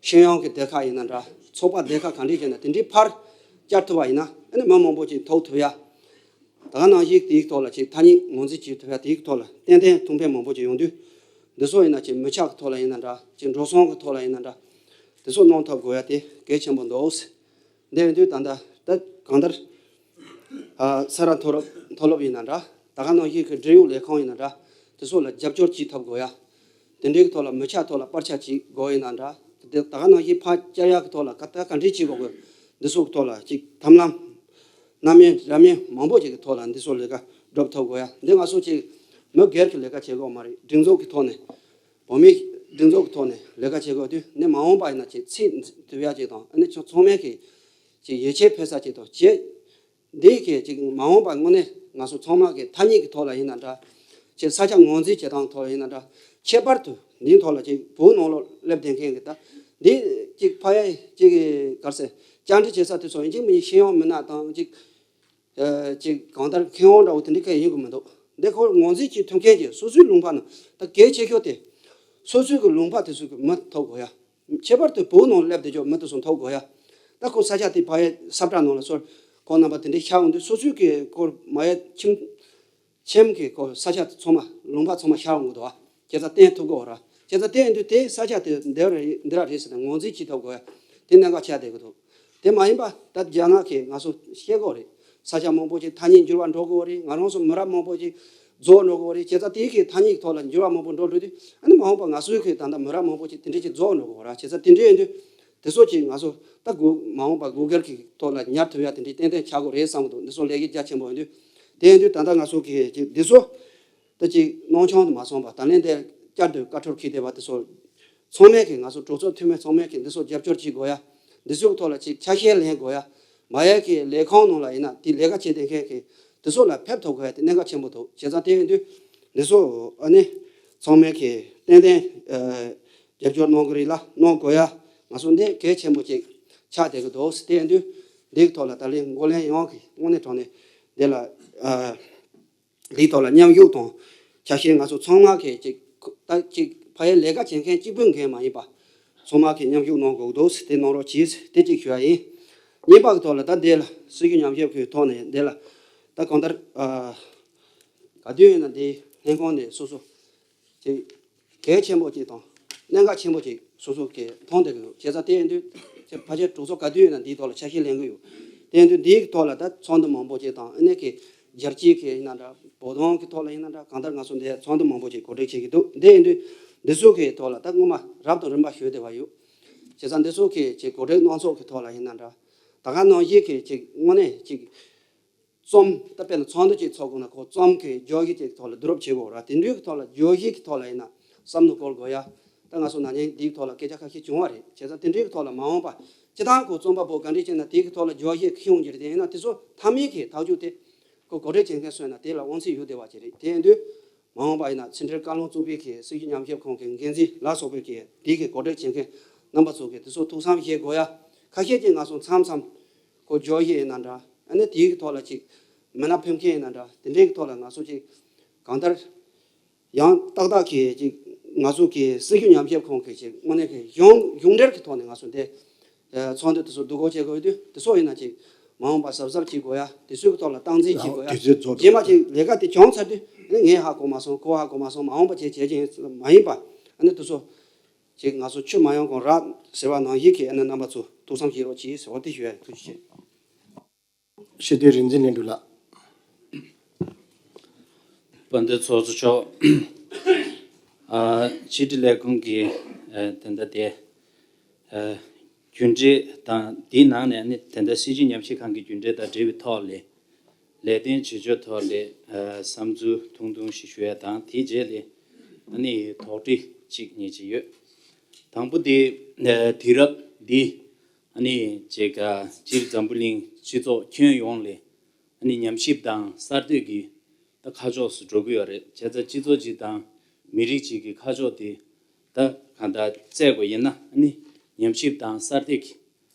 ཤེས་ཡོན་གྱི་སྡེ་ཁག་ཡིན་ན་འདྲ། ཚོགས་པ་སྡེ་ཁག་ག་འདྲས་བྱས་ན་དེ་འདྲའི་ཕར་བཅར་ཐུབ་པ་ཡིན་ན་ཨ་ནི་མི་མང་པོ་ཅིག་ཐུག་ཐུབ་ཡ། ད་ག་ནང་བཞིན་དེའི་ཐོག་ལ་ཅིག་ཐ་སྙད་ངོས་འཛིན་བྱེད་ཐུབ་ཡ་དེའི་ཐོག་ལ་ཏན་ཏན་ཐུགས་ཕན་མང་པོ་ཅིག་ཡོང་དུས། འདི་ཚོ་ཡིན་ན་ཅིག་མི་ཆགས་ཀྱི་ཐོག་ལ་ཡིན་ན་འདྲ། ཅིག་འགྲོ་སོང་གི་ཐོག་ལ་ཡིན་ན་འདྲ། དེ་ཚོ་གནང་ཐུབ་དགོས་ཡ་དེ་གལ་ཆེན་པོ་འདུག་འདི་ཡིན་དུས་ད་ལྟ་ད་གང་ལྟར། ཨ་ས་རཱ་མཐོ་སློབ་མཐོ་སློབ་ཡིན་ན་འདྲ། ད་ག་ནང་བཞིན་གྱི་འབྲེལ་ཡོད་ལས་ཁང་ཡིན་ན་འདྲ། དེ་ཚོ་ལ་རྒྱབ་སྐྱོར་བྱེད་ཐུབ་དགོས་ཡ། དེ་འདྲའི་གི་ཐོག་ལ་མི་ཆགས་ཐོག་ལ་པར་ཆས་བྱེད་དགོས་ཡིན་ན་འདྲ། དེ་ད་ག་ནང་བཞིན་ཕར་བཅར་ཡག་གི་ཐོག་ལ་ག་ད་ག་འདྲས་བྱེད་དགོས་དགོས། འདི་ཚོ་གི་ཐོག་ལ་ཅིག་ཐབས་ལམ་སྣ་མིན་ར་མིན་མང་པོ་ཅིག་གི་ཐོག་ལ་འདི་ཚོ་ལས་ཀ་སྒྲུབ་ཐུབ་དགོས་ཡ། འདི་ང་ཚོ་ཅིག་མི་སྒེར་གྱི་ལས་ཀ་བྱེད་དགོས་མ་རེད། སྒྲིག་འཛུགས་ཀྱི་ཐོག་ནས་བོད་མིའི་སྒྲིག་འཛུགས་ཀྱི་ཐོག་ནས་ལས་ཀ་བྱེད་དགོས་དུས་ནི་མ་འོངས་པ་ཡིན་ན་ཅིག་ཚིག་འཛིན་ཐུབ་ཡ་ཅིག་དང་ཨ་ནི་ཚང་མས་ཀྱི་ཅིག་ཡིད་ཆེས་འཕེར་ས་ཅིག་དང་བྱེད། འདི་གི་ཅིག་མ་འོངས་པ་དངོས་གནས་ང་ཚོ་ཚང་མ་གི་ཐ་སྙད་ཀྱི་ཐོག་ལ་ཡིན་ན་འདྲ། ཅིག་ས་ཆ་ངོས་འཛིན་བྱེད་སྟངས་ཐོག་ལ་ཡིན་ན་འདྲ། ཁྱད་པར་དུ་འདིའི་ཐོག་ལ་ཅིག་བོད་ནང་ལོགས་སླེབས་བསྡད་མཁན་གྱི་ད་འདི་ཅིག་ཕ་ཡ་ཅིག་གི་ག་རེ་ཟེར་བཅར་འདྲི་བྱེད་ས་དེ་ཚོ་ཡིན་གཅིག་མིན་གཅིག་ཤེས་ཡོན་མི་སྣ་དང་ཅིག་ཨ་ཅིག་གང་ལྟར་མཁས་དབང་འདྲ་བོ་དེ་འདྲ་གང་ཡིན་གི་མི་འདུག་འདི་ཁོ་ངོས་འཛིན་བྱེད་ཐུབ་མཁན་གྱི་སོ་སོའི་ལུང་པ་ནང་ད་གལ་ཆེ་ཤོས་དེ་སོ་སོའི་གི་ལུང་པ་དེ་ཚོ་གི་མི་ཐུག་དགོས་ཡ། ཁྱད་པར་དུ་བོད་ནང་སླེབས་བསྡད་ཀྱོག་མི་དེ་ཚོ་ཐུག་དགོས་ཡ། ད་ཁོ་ས་ཆ་དེ་ཕ་ཡ་ས་བཀྲ་ནང་ལ་སོར་ཁོང་རྣམ་པ་དེ་འདྲའི་ཤར་འོང་དུས་སོ་སོའི་གི་ཁོ་མ་ཡ་ཁྱིམ་ཁྱིམ་གི་ཁོ་ས་ཆ་དེ་ཚང་མ་ལུང་པ་ཚང་མ་ཤར་འོང་གི་འདུག་ཨ། བྱས་ཙང་བརྟན་ཐུབ་དགོས་ར། བྱས་ཙང་བརྟན་དུས་དེ་ས་ཆ་དེ་འདི་ར་རེད་འདི་ར་རེད་ཟེར་ནས་ངོས་འཛིན་བྱེད་ཐུབ་དགོས་ཡ། དེ་གནད་འགག་ཆགས་བསྡད་ཀྱི་འདུག་དེ་མ་ཡིན་པ་ད་རྒྱ་ནག་གིས་ང་ཚོ་བཤད་དགོས་རེད། ས་ཆ་མང་པོ་ཅིག་ཐ་སྙད་འགྱུར་བ་འགྲོ་དགོས་རེད། ང་རང་ཚོ་མི་རབས་མང་པོ་ཅིག་རྫོགས་འགྲོ་དགོས་རེད། བྱས་ཙང་དེའི་གི་ཐ་སྙད་ཀྱི་ཐོག་ལ་འགྱུར་བ་མང་པོ་འགྲོ་འགྲོ་དུས་ཨ་ནི་མ་འོངས་པ་ང་ཚོའི་གི་ད་ལྟ་མི་རབས་མང་པོ་ཅིག་དེ་འདྲས་ཅིག་རྫོགས་འགྲོ་དགོས་ར། བྱས་ཙང་དེ་འདྲས་ཡིན་དུས་དེ་ཚོ་ཅིག་ང་ཚོ་ད་གུ་མ་འོངས་པ་Google་གི་ཐོག་ལ་ཉར་ཐུབ་ཡ་དེ་འདྲས་ཏན་ཏན་ཆགས་དགོས་རེད་བསམ་གི་འདུག་འདི་ཚོ་ལས་ཀའི་རྒྱ་ཆེན་པོ་ཡིན་དུས་དེ་ཡིན་དུས་ད་ལྟ་ང་ཚོ་གི་ཅིག་འདི་ཚོ་ད་ཅིག་སྣང་ཆུང་དུ་མ་སོང་བ་ད་ལན་དེ་བསྐྱར་དུ་བཀའ་འཁྲོལ་ཁྱེར་བསྡད་པ་དེ་ཚོ་ཚང་མས་གི་ང་ཚོ་གྲོས་ཚོགས་འཐུས་མི་ཚང་མས་གི་འདི་ཚོ་རྒྱབ་སྐྱོར་བྱེད་དགོས་ཡ། འདི་ཚོའི་ཐོག་ལ་ཅིག་ཆ་ཤས་ལེན་དགོས་ཡ། མ་ཡ་གི་ལས་ཁང་ནང་ལ་ཡིན་ན་དེ་ལས་ཀ་བྱེད་བསྡད་མཁན་གི་དེ་ཚོ་ལ་ཕེབས་ཐུབ་དགོས་ཡ་དེ་གནད་འགག་ཆེན་པོ་འདུག་བྱས་ཙང་དེ་ཡིན་དུས་འདི་ཚོ་ཨ་ནི་ཚང་མས་གི་ཏན་ཏན་རྒྱབ་སྐྱོར་གནང་གི་རེད་ལ་གནང་དགོས་ཡ། ང་ཚོ་འདི་གལ་ཆེན་པོ་ཅིག་ཆགས་བསྡད་གི་འདུག་དེ་ཡིན་དུས་འདིའི་ཐོག་ལ་ད་ལན་འགོ་ལེན་ཡོངས་གི་དངོས་གནས་དྲང་གནས་འདི་ལ་ཨ། འདིའི་ཐོག་ལ་མཉམ་ཞུགས་དང་། ཆ་ཤས་ང་ཚོ་ཚང་མ་གི་ཅིག་ད་ཅིག་ཕ་ཡའི་ལས་ཀ་བྱེད་མཁན་གཅིག་པུ་མཁན་མ་ཡིན་པ། ཚང་མ་གི་མཉམ་ཞུགས་གནང་དགོས་འདུག་དེ་གནང་རོགས་གྱིས་དེ་གཅིག་ཞུ་ཡ་ཡིན། གཉིས་པ་གི་ཐོག་ལ་ད་འདི་ལ་སྲིད་ཞུ་ཉམས་ཞིབ་ཁུལ་ཐོག་ནས་འདི་ལ་ད་གང་ལྟར་ག་དུས་ཡིན་ན་འདི་ལྷན་ཁང་ནས་སོ་སོ་ཅིག་གལ་ཆེན་པོ་ཅིག་དང་གནད་འགག་ཆེན་པོ་ཅིག་སོ་སོ་གི་མཐོང་བསྡད་ཀྱི་ཡོད། བྱས་ཙང་དེ་ཡིན་དུས་ཕལ་ཆེར་གྲོས་ཚོགས་ག་དུས་ཡིན་ན་འདིའི་ཐོག་ལ་ཆ་ཤས་ལེན་གྱི་ཡོད། དེ་ཡིན་དུས་འདིའི་ཐོག་ལ་ད་ཚོགས་འདུ་མང་པོ་ཅིག་དང་ཨ་ནེ་གི་རྒྱལ་སྤྱིའི་གི་ཡིན་ན་འདྲ་བོད་དོན་གི་ཐོག་ལ་ཡིན་ན་འདྲ་གང་ལྟར་ང་ཚོ་འདི་ཚོགས་འདུ་མང་པོ་ཅིག་གོ་སྒྲིག་བྱེད་ཀྱི་འདུག་དེ་ཡིན་དུས་འདི་ཚོ་གི་ཐོག་ལ་ད་སྔོན་མ་རབ་དང་རིམ་པ་ཞུས་བསྡད་པ་ཡོད། བྱས་ཙང་འདི་ཚོ་གི་ཅིག་གོ་སྒྲིག་གནང་ཕྱོགས་གི་ཐོག་ལ་ཡིན་ན་འདྲ་ད་ག་ནང་བཞིན་གི་ཅིག་དངོས་གནས་ཅིག་རྩོམ་ད་དཔེར་ན་ཚོགས་འདུ་ཅིག་ཚོགས་དགོས་ན་ཁོ་རྩོམ་གྱི་བརྗོད་གཞི་ཅིག་ཐོག་ལ་བསྡུ་རུབ་བྱེད་དགོས་ར། དེ་འདྲའི་གི་ཐོག་ལ་བརྗོད་གཞི་གི་ཐོག་ལ་ཡིན་ན་བསམ་བློ་འཁོར་དགོས་ཡ། ད་ང་ཚོ་ན་ནིང་འདིའི་ཐོག་ལ་སྐད་ཆ་ཁ་ཤས་བྱུང་བ་རེད། བྱས་ཙང་དེ་འདྲའི་གི་ཐོག་ལ་མ་འོངས་པ་སྤྱི་བཏང་ཁོ་རྩོམ་པ་པོ་ག་འདྲས་བྱས་ན་དེའི་གི་ཐོག་ལ་བརྗོད་གཞི་ཁྱོན་ཡོངས་ཀྱི་རེད། དེ་ཡིན་ན་དེ་ཚོ་མཐའ་མའི་གི་ཐག་གཅོད་དེ་ཁོ་གོ་སྒྲིག་བྱེད་མཁན་སུ་ཡིན་ན་དེ་ལ་དབང་ཚད་ཡོད་བསྡད་པ་ཅིག་རེད། དེ་ཡིན་དུས་མ་འོངས་པ་ཡིན་ན་ཕྱི་འབྲེལ་བཀའ་བློན་གཙོ་པའི་གི་སྲིད་ཞུ་ཉམས་ཞིབ་ཁང་གི་འགན་འཛིན་ལ་སོགས་པའི་གི་དེའི་གི་གོ་སྒྲིག་བྱེད་མཁན་རྣམ་པ་ཚོ་གི་དེ་ཚོ་ཐུགས་བསམ་བཞེས་དགོས་ཡ། ཁ་ཤས་ཀྱིས་ང་ཚོ་མཚམས་མཚམས་ཁོ་བརྗོད་གཞི་ཡིན་ན་འདྲ། ཨ་ནི་དེའི་གི་ཐོག་ལ་ཅིག་མི་སྣ་ཕེབས་མཁན་ཡིན་ན་འདྲ། དེ་འདྲའི་གི་ཐོག་ལ་ང་ཚོ་ཅིག་གང་ལྟར་ཡང་ཏག་ཏག་གི་ཅིག་ང་ཚོ་གི་སྲིད་ཞུ་ཉམས་ཞིབ་ཁང་གི་ཅིག་དངོས་གནས་གི་གཞུང་གཞུང་འབྲེལ་གི་ཐོག་ནས་ང་ཚོ་འདི་ཚོགས་འདུ་དེ་ཚོ་བསྡུ་སྒོ་བྱེད་དགོས་དུས་དེ་ཚོ་ཡིན་ན་ཅིག་མ་འོངས་པ་གཟབ་གཟབ་བྱེད་དགོས་ཡ། དེ་ཚོའི་གི་ཐོག་ལ་སྟངས་འཛིན་བྱེད་དགོས་ཡ། དུས་ཚོད་རྫོགས་རྗེས་མ་ཅིག་ལས་ཀ་དེ་བྱུང་ཚར་དུས་ཨ་ནི་ངས་ཧ་གོ་མ་སོང་ཁོ་ཧ་གོ་མ་སོང་མ་འོངས་པ་ཅིག་བྱེད་ཀྱི་ཡིན་མ་ཡིན་པ་ཨ་ནི་དེ་ཚོ་ཅིག་ང་ཚོ་ཆུ་མ་ཡོང་གོང་རག་ཟེར་བ་ནང་བཞིན་གི་ཨ་ནི་རྣམ་པ་ཚོ་ཐུགས་བསམ་བཞེས་རོགས་གྱིས་ཟེར་བ་དེ་ཞུ་ཡ་ཡིན། ཐུགས་རྗེ་ཆེ། ཤེས་ལྡན་རིག་འཛིན་ལྷུན་གྲུབ་ལགས། དཔལ་ལྡན་ཚོགས་གཙོ་མཆོག་ཨ་ཕྱི་དྲིལ་ལས་ཁུངས་ཀྱི་ཨ་དེ་འདྲ་དེ་ཨ་རྒྱུ་འབྲས་དང་དེའི་ནང་ནས་ནི་དེ་འདྲ་སྲིད་ཞུ་ཉམས་ཞིབ་ཁང་གི་རྒྱུ་འབྲས་དང་འབྲེལ་བའི་ཐོག་ལས་ལས་དོན་བྱེད་ཕྱོགས་ཐོག་ལས་ཨ་བསམ་ཚུལ་ཐུང་ཐུང་ཞིག་ཞུ་ཡ་དང་དེའི་རྗེས་ལས་ཨ་ནི་དོགས་འདྲི་གཅིག་གཉིས་ཅིག་ཡོད། དང་པོ་དེ་ཨ་དུས་རབས་འདི་ཨ་ནི་ཅིག་ཨ་སྤྱིར་འཛམ་བུ་གླིང་སྤྱི་ཚོགས་ཁྱོན་ཡོངས་ལས་ཨ་ནི་ཉམས་ཞིབ་དང་གསར་གཏོད་ཀྱི་ད་ཁ་ཕྱོགས་སུ་འགྲོ་གི་ཡོད་རེད། བྱས་ཙང་སྤྱི་ཚོགས་གཅིག་དང་མི་རིགས་གཅིག་གི་ཁ་ཕྱོགས་དེ་ད་གང་ལྟར་བཙལ་དགོས་ཡིན་ན་ཨ་ནི་ཉམས་ཞིབ་དང་གསར་གཏོད་ཀྱི་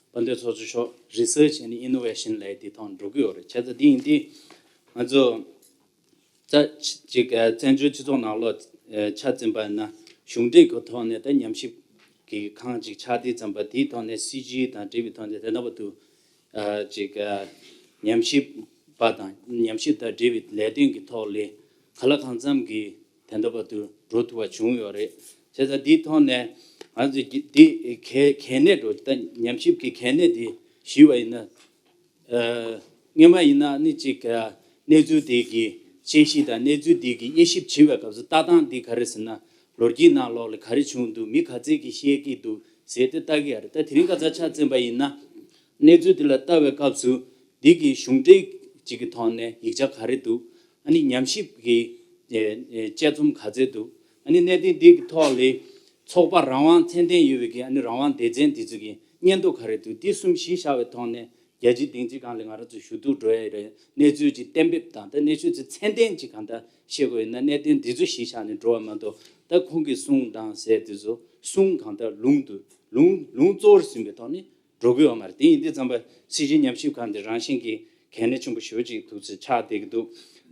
དཔལ་ལྡན་ཚོགས་གཙོ་མཆོག་Research and Innovation་ལབ་ཡ་དེ་ཐོག་འགྲོ་གི་ཡོད་རེད། བྱས་ཙང་འདི་ཡིན་དུས་ང་ཚོ་ད་ཅིག་བཙན་བྱོལ་སྤྱི་ཚོགས་ནང་ལོགས་ཆ་འཛིན་པ་ཡིན་ན་གཞུང་འབྲེལ་གྱི་ཐོག་ནས་ད་ཉམས་ཞིབ་ཀྱི་ཁང་ཅིག་ཆགས་དུས་ཙམ་པ་དེའི་ཐོག་ནས་སྲིད་ཇུས་དང་འབྲེལ་བའི་ཐོག་ནས་དེ་འདྲ་བ་དུ་ཨ་ཅིག་ཨ་ཉམས་ཞིབ་པ་དང་ཉམས་ཞིབ་དང་འབྲེལ་བའི་ལས་དོན་གྱི་ཐོག་ལས་གང་ལ་གང་འཚམ་གྱི་དེ་འདྲ་བ་དུ་འགྲོ་ཐུབ་པ་བྱུང་ཡོད་རེད། བྱས་ཙང་འདིའི་ཐོག་ནས་ང་ཚོས་འདི་གལ་གལ་གནད་འགྲོ་ད་ཉམས་ཞིབ་ཀྱི་གལ་གནད་དེ་ཞུས་པ་ཡིན་ན། ཨ་སྔོན་མ་ཡིན་ན་ནི་ཅིག་ཨ་གནས་ཚུལ་དེ་གི་དཔྱད་གཞི་དང་གནས་ཚུལ་དེ་གི་དབྱེ་ཞིབ་བྱེད་པའི་སྐབས་སུ་ལྟ་སྟངས་འདི་ག་རེ་ཟེར་ན་ལོ་རྒྱུས་ནང་ལོགས་ལ་ག་རེ་བྱུང་འདུག་མི་ག་ཚད་ཀྱིས་བཤད་ཀྱི་འདུག་ཟེར་ཏེ་ལྟ་གི་ཡ་རེད། ད་དེ་རིང་ཁ་སང་ཆ་འཛིན་པ་ཡིན་ན་གནས་ཚུལ་དེ་ལ་ལྟ་བའི་སྐབས་སུ་འདི་གི་གཞུང་འབྲེལ་ཅིག་གི་ཐོག་ནས་ཡིག་ཆ་ག་རེ་འདུག་ཨ་ནི་ཉམས་ཞིབ་ཀྱི་ཨེ་ཨེ་དཔྱད་རྩོམ་ག་ཚད་འདུག་ཨ་ནི་གནད་དོན་འདི་གི་ཐོག་ལས་ཚོགས་པ་རང་དབང་ཚད་ལྡན་ཡོད་པའི་གི་ཨ་ནི་རང་དབང་སྡེ་ཚན་དེ་ཚོ་གི་སྙན་ཐོ་ག་རེ་འདུག་འདི་གསུམ་གཞི་བཞག་པའི་ཐོག་ནས་རྒྱལ་སྤྱིའི་སྡིངས་ཆའི་སྒང་ལ་ང་རང་ཚོ་ཞུ་གཏུག་འགྲོ་ཡ་རེད། གནས་ཚུལ་ཅིག་གཏན་འབེབས་དང་ད་གནས་ཚུལ་ཅིག་ཚད་ལྡན་ཅིག་གང་ལྟར་ཤེས་དགོས་ཡིན་ན་གནད་དོན་འདི་ཚོ་གཞི་བཞག་ནས་འགྲོ་བ་མ་གཏོགས་ད་ཁོང་གིས་གསུངས་དང་ཟེར་དེ་ཚོ་གསུང་གང་ལྟར་ལུང་དུ་ལུང་ལུང་གཙོ་བོར་ཟིན་པའི་ཐོག་ནས་འགྲོ་གི་ཡོད་མ་རེད། དེ་ཡིན་དུས་ཙམ་པ་སྲིད་ཇུས་ཉམས་ཞིབ་ཁང་འདི་རང་བཞིན་གྱིས་གལ་གནད་ཆེན་པོ་ཞེ་པོ་ཅིག་འདུག་ཚེ་ཆགས་བསྡད་ཀྱི་འདུག་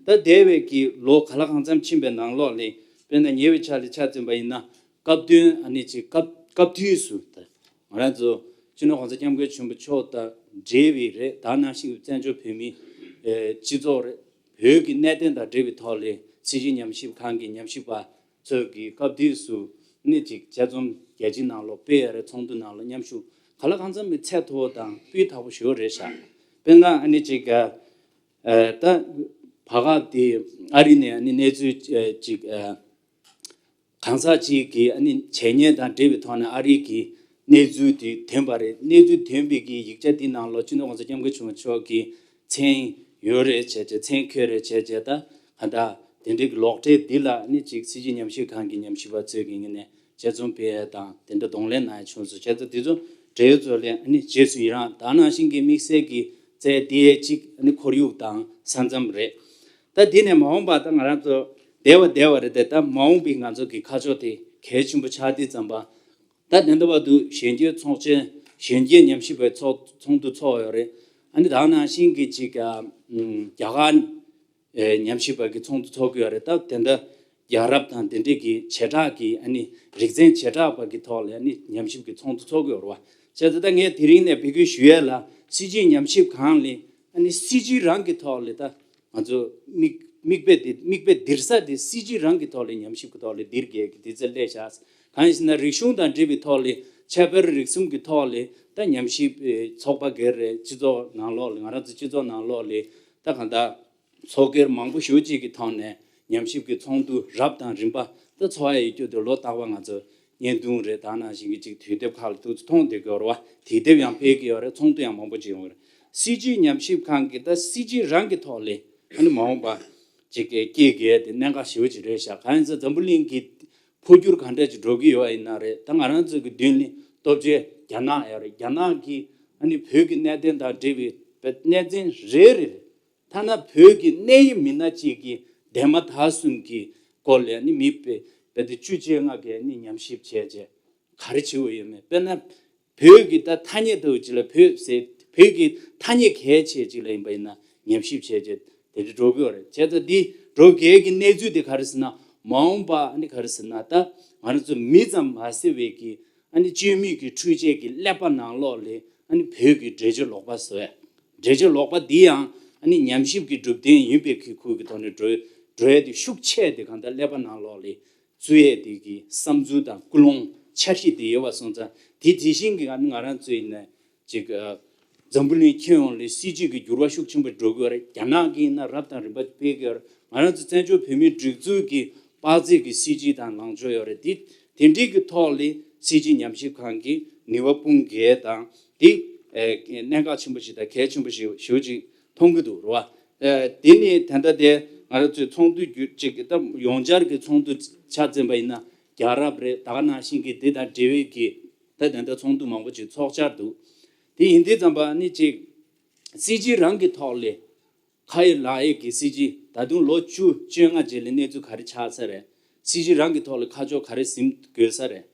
ད་འདས་པའི་གི་ལོ་ག་ལ་གང་འཚམ་ཕྱིན་པའི་ནང་ལོགས་ལ་དཔེར་ན་ཉེ་བའི་ཆར་ལ་ཆ་འཛིན་པ་ཡིན་ན་སྐབས་བསྟུན་ཨ་ནི་ཅིག་སྐབས་སྐབས་དུས་སུ་ད་ང་རང་ཚོ་སྤྱི་ནོར་༸གོང་ས་༸སྐྱབས་མགོན་ཆེན་པོ་མཆོག་དང་འབྲེལ་བའི་རེད། ད་ནང་བཞིན་གྱི་བཙན་བྱོལ་བོད་མིའི་སྤྱི་ཚོགས་རེད། བོད་ཀྱི་གནད་དོན་དང་འབྲེལ་བའི་ཐོག་ལ་སྲིད་ཇུས་ཉམས་ཞིབ་ཁང་གི་ཉམས་ཞིབ་པ་ ཚོས་ཀྱི་སྐབས་དུས་སུ་ནི་ཅིག་དཔྱད་རྩོམ་རྒྱལ་སྤྱིའི་ནང་ལོགས་སྤེལ་ཡ་རེད། ཚོགས་འདུ་ནང་ལོགས་མཉམ་ཞུགས་ག་ལ་གང་འཚམ་པའི་ཚད་མཐོ་བོ་དང་སྤུས་དག་པོ་ཞེ་པོ་རེད་ཤག་དཔེར་ན་ཨ་ནི་ཅིག་ཨ་ད་བར་སྐབས་དེ་ཨ་རི་ནས་ཨ་ནི་གནས་ཚུལ་ཅིག་གང་ཟག་ཅིག་གིས་ཨ་ནི་བྱས་ཉེས་དང་འབྲེལ་བའི་ཐོག་ནས་ཨ་རི་གི་གནས་ཚུལ་དེ་ཐོན་པ་རེད། གནས་ཚུལ་ཐོན་པའི་གི་ཡིག་ཆ་དེ་ནང་ལོགས་སྤྱི་ནོར་གོང་ས་སྐྱབས་མགོན་ཆེན་པོ་མཆོག་གི་མཚན་ཡོད་རེད་བྱས་བྱས། མཚན་འཁོད་རེད་བྱས་བྱས། ད་ག་ད་དེ་འདྲའི་གི་ལོག་འགྲེལ་འདི་ལ་ནི་ཅིག་སྲིད་སྤྱི་ཉམས་ཞིབ་ཁང་གི་ཉམས་ཞིབ་པ་ཚོས་ཀྱི་ངོས་ནས་དཔྱད་རྩོམ་སྤེལ་ཡ་དང་དེ་འདྲ་གདོང་ལེན་གནང་ཡ་བྱུང་སོང་། བྱས་ཙང་དེ་ཚོ་འབྲེལ་ཡོད་ཚོ་ལས་ནི་རྗེས་སུ་ཡི་རང་། ད་ནང་བཞིན་གྱི་དམིགས་བསལ་གྱི་རྩལ་དེ་ཅིག་ནི་ཁོར་ཡུག་དང་ས་མཚམས་རེད། ད་དེ་ནས་མ་འོངས་པ་ད་ང་རང་ཚོ་བསྡད་པ་བསྡད་པ་རེད་དེ། ད་མ་འོངས་པའི་ང་ཚོ་གི་ཁ་ཕྱོགས་དེ་གལ་ཆེན་པོ་ཆགས་དུས་ཙམ་པ། ད་དེ་འདྲ་བར་དུ་གཞོན་སྐྱེས་ཚོགས་ཆེན། གཞོན་སྐྱེས་ཉམས་ཞིབ་པའི་ཚོགས་ཚོགས་འདུ་ཚོགས་ཡོད་རེད། ཨ་ནི་ད་ནང་བཞིན་གྱི་ཅིག་ཨ་ཨམ་རྒྱ་གར་ཨེ་ཉམས་ཞིབ་པ་གི་ཚོགས་འདུ་ཚོགས་ཀྱི་ཡོད་རེད། ད་དེ་འདྲ་རྒྱལ་རབས་དང་དེ་འདྲས་ཀྱི་བྱེ་བྲག་གི་ཨ་ནི་རིག་ཚན་བྱེ་བྲག་པ་གི་ཐོག་ལ་ཨ་ནི་ཉམས་ཞིབ་ཀྱི་ཚོགས་འདུ་ཚོགས་ཀྱི་ཡོད་རེད་བ། བྱས་ཙང་ད་ངས་དེ་རིང་ནས་འབོད་སྐུལ་ཞུ་ཡས་ལ། སྲིད་སྤྱི་ཉམས་ཞིབ་ཁང་ལ་ཨ་ནི་སྲིད་སྤྱི་རང་གི་ཐོག་ལ་ད་ང་ཚོ་མིག་མིག་དཔེ་དེ་མིག་དཔེ་ལྡིར་ས་དེ་སྲིད་སྤྱི་རང་གི་ཐོག་ལ་ཉམས་ཞིབ་ཀྱི་ཐོག་ལ་ལྡིར་དགོས་ཀྱི་དུས་ཚོད་སླེབས་ཤག་གང་ཡིན་ཟེར་ན་རིག་གཞུང་དང་འབྲེལ་བའི་ཐོག་ལ། ཁྱད་པར་རིག་གསུམ་གྱི་ཐོག་ལ་ད་ཉམས་ཞིབ་ཨེ་ཚོགས་པ་སྒེར་རེད། སྤྱི་ཚོགས་ནང་ལོགས་ལ་ང་རང་ཚོ་སྤྱི་ཚོགས་ནང་ལོགས་ལ་ད་གང་ལྟར་ཚོགས་སྒེར་མང་པོ་ཞེ་པོ་ཅིག་གི་ཐོག་ནས་ཉམས་ཞིབ་ཀྱི་ཚོགས་འདུ་རབ་དང་རིམ་པ་ད་ཚོགས་ཡ་ཡོད་རྒྱུ་དེ་ལོ་རྟག་པར་ང་ཚོ་བརྙན་ཐུང་རེད། ད་ནང་བཞིན་གྱི་ཅིག་དུས་དེབ་ཁག་ལ་ཐུགས་མཐོང་བསྡད་ཀྱི་ཡོད་རེད་བ། དུས་དེབ་ཡང་སྤེལ་གྱི་ཡོད་རེད། ཚོགས་འདུ་ཡང་མང་པོ་ཅིག་ཡོང་གི་རེད། སྲིད་སྤྱི་ཉམས་ཞིབ་ཁང་གིས་ད་སྲིད་སྤྱི་རང་གི་ཐོག་ལ་ཨ་ནི་མ་འོངས་པ་ཅིག་སྐྱེལ་དགོས་དེ་གནད་འགག་ཞེ་པོ་ཅིག་རེད་ཤག་གང་ཡིན་ཟེར་འཛམ་བུ་གླིང་གི་འཕོ་འགྱུར་ག་འདྲ་ཅིག་འགྲོ་གི་ཡོད་པ་ཡིན་ན་རེད། ད་ང་རང་ཚོ་གི་མདུན་ལ་སྟོབས་ཆེ་རྒྱ་ནག་ཡོད་རེད། རྒྱ་ནག་གིས་ཨ་ནི་བོད་ཀྱི་གནད་དོན་དང་འབྲེལ་བའི་གནས་ཚུལ་རེ་རེ། ཐ་ན་བོད་ཀྱི་གནད་ཡོད་མི་སྣ་གཅིག་གི་འདས་མ་ད་གསུམ་གྱི་སྐོར་ལ་ཨ་ནི་མི་དཔེ་དཔེ་དེ་བཅུ་བཅོ་ལྔ་གིས་ཨ་ནི་ཉམས་ཞིབ་བྱས་རྗེས་ག་རེ་བྱེད་འོས་ཡོད་མེད། དཔེར་ན། བོད་ཀྱི་ད་ཐ་སྙད་ལྟ་བུ་ཅིག་ལ། བོད་ཟེར་བོད་ཀྱི་ཐ་སྙད་གལ་ཆེ་ཅིག་ལ་ཡིན་པ་ཡིན་ན་ཉམས་ཞིབ་བྱས་རྗེས་དེ་འདྲ་འགྲོ་གི་ཡོད་རེད། བྱས་ཙང་འདི་འགྲོ་གལ་གྱི་གནས་ཚུལ་དེ་ག་རེ་ཟེར་ན། མ་འོངས་པ་ཨ་ནི་ག་རེ་ཟེར་ན། ད་ང་རང་ཚོ་མི་ཙམ་མ་ཟེར་བའི་གི་ཨ་ནི་བཅོས་མིན་གྱི་འཕྲུལ་ཆས་ཀྱི་ཀླད་པ་ནང་ལོགས་ལ་ཨ་ནི་བོད་ཀྱི་འགྲེལ་བརྗོད་ལོག་པ་བཟོ་ཡ། འགྲེལ་བརྗོད་ལོག་པ་འདི་ཡང་ཨ་ནི་ཉམས་ཞིབ་ཀྱི་གྲུབ་དོན་ཡིན་པའི་གི་ཁུལ་གྱི་ཐོག་ནས་འགྲོ་འགྲོ་ཡ་དེ་ཤུགས་ཆེ་དེ་གང་ལྟར་ཀླད་པ་ནང་ལོགས་ལ་བཙུགས་ཡས་དེ་གི་བསམ་ཚུལ་དང་ཀུན་སློང་འཆར་གཞི་དེ་ཡོད་པ་སོང་ཙང་། དེ་དེ་བཞིན་གྱི་ང་ང་རང་ཚོ་ཡིན་ན་ཅིག་ཨ་འཛམ་བུ་གླིང་ཁྱོན་ཡོངས་ལ་སྲིད་ཇུས་ཀྱི་འགྱུར་བ་ཤུགས་ཆེན་པོ་འགྲོ་གི་ཡོད་རེད། རྒྱ་ནག་གི་ཡིན་ན་རབ་དང་རིམ་པ་སྤེལ་གི་ཡོད་རེད། ང་རང་ཚོ་བཙན་བྱོལ་བོད་མིའི་སྒྲིག་འཛུགས་ཀྱི་དཔའ་རྩལ་གྱི་སྲིད་ཇུས་དང་ལངས་ཕྱོགས་ཡོད་རེད། དེ་དེ་འདྲའི་གི་ཐོག་ལ་སྲིད་ཇུས་ཉམས་ཞིབ་ཁང་གིས་ནུས་པ་སྤུངས་གལ་དང་། དེ་ཨེ་གནད་འགག་ཆེན་པོ་ཞིག་དང་གལ་ཆེན་པོ་ཞིག་ཞེ་པོ་ཅིག་མཐོང་གི་འདུག་རེད་བ། ཨ་དེ་ནི་ད་ལྟ་དེ་ང་རང་ཚོའི་ཚོགས་འདུ་བརྒྱུད་ཅིག་ད་ཡོངས་བསྐྱར་གྱི་ཚོགས་འདུ་ཆ་འཛིན་པ་ཡིན་ན་རྒྱལ་རབས་རེད། ད་ག་ནང་བཞིན་གྱི་དེ་དང་འབྲེལ་བའི་གི་ད་ད་ལྟ་ཚོགས་འདུ་མང་པོ་ཅིག་ཚོགས་འཆར་འདུག་དེ་ཡིན་དུས་ཙམ་པ་ནི་ཅིག་སྲིད་སྤྱི་རང་གི་ཐོག་ལས་ཁ་ཡོད་ལག་ཡོད་ཀྱི་སྲིད་སྤྱི་ད་དུང་ལོ་བཅུ་བཅོ་ལྔ་རྗེས་ལ་གནས་ཚུལ་ག་རེ་ཆགས་ཚར་རེད། སྲིད་སྤྱི་རང་གི་ཐོག་ལ་ཁ་ཕྱོགས་ག་རེ་ཟིན་དགོས་ས་རེད།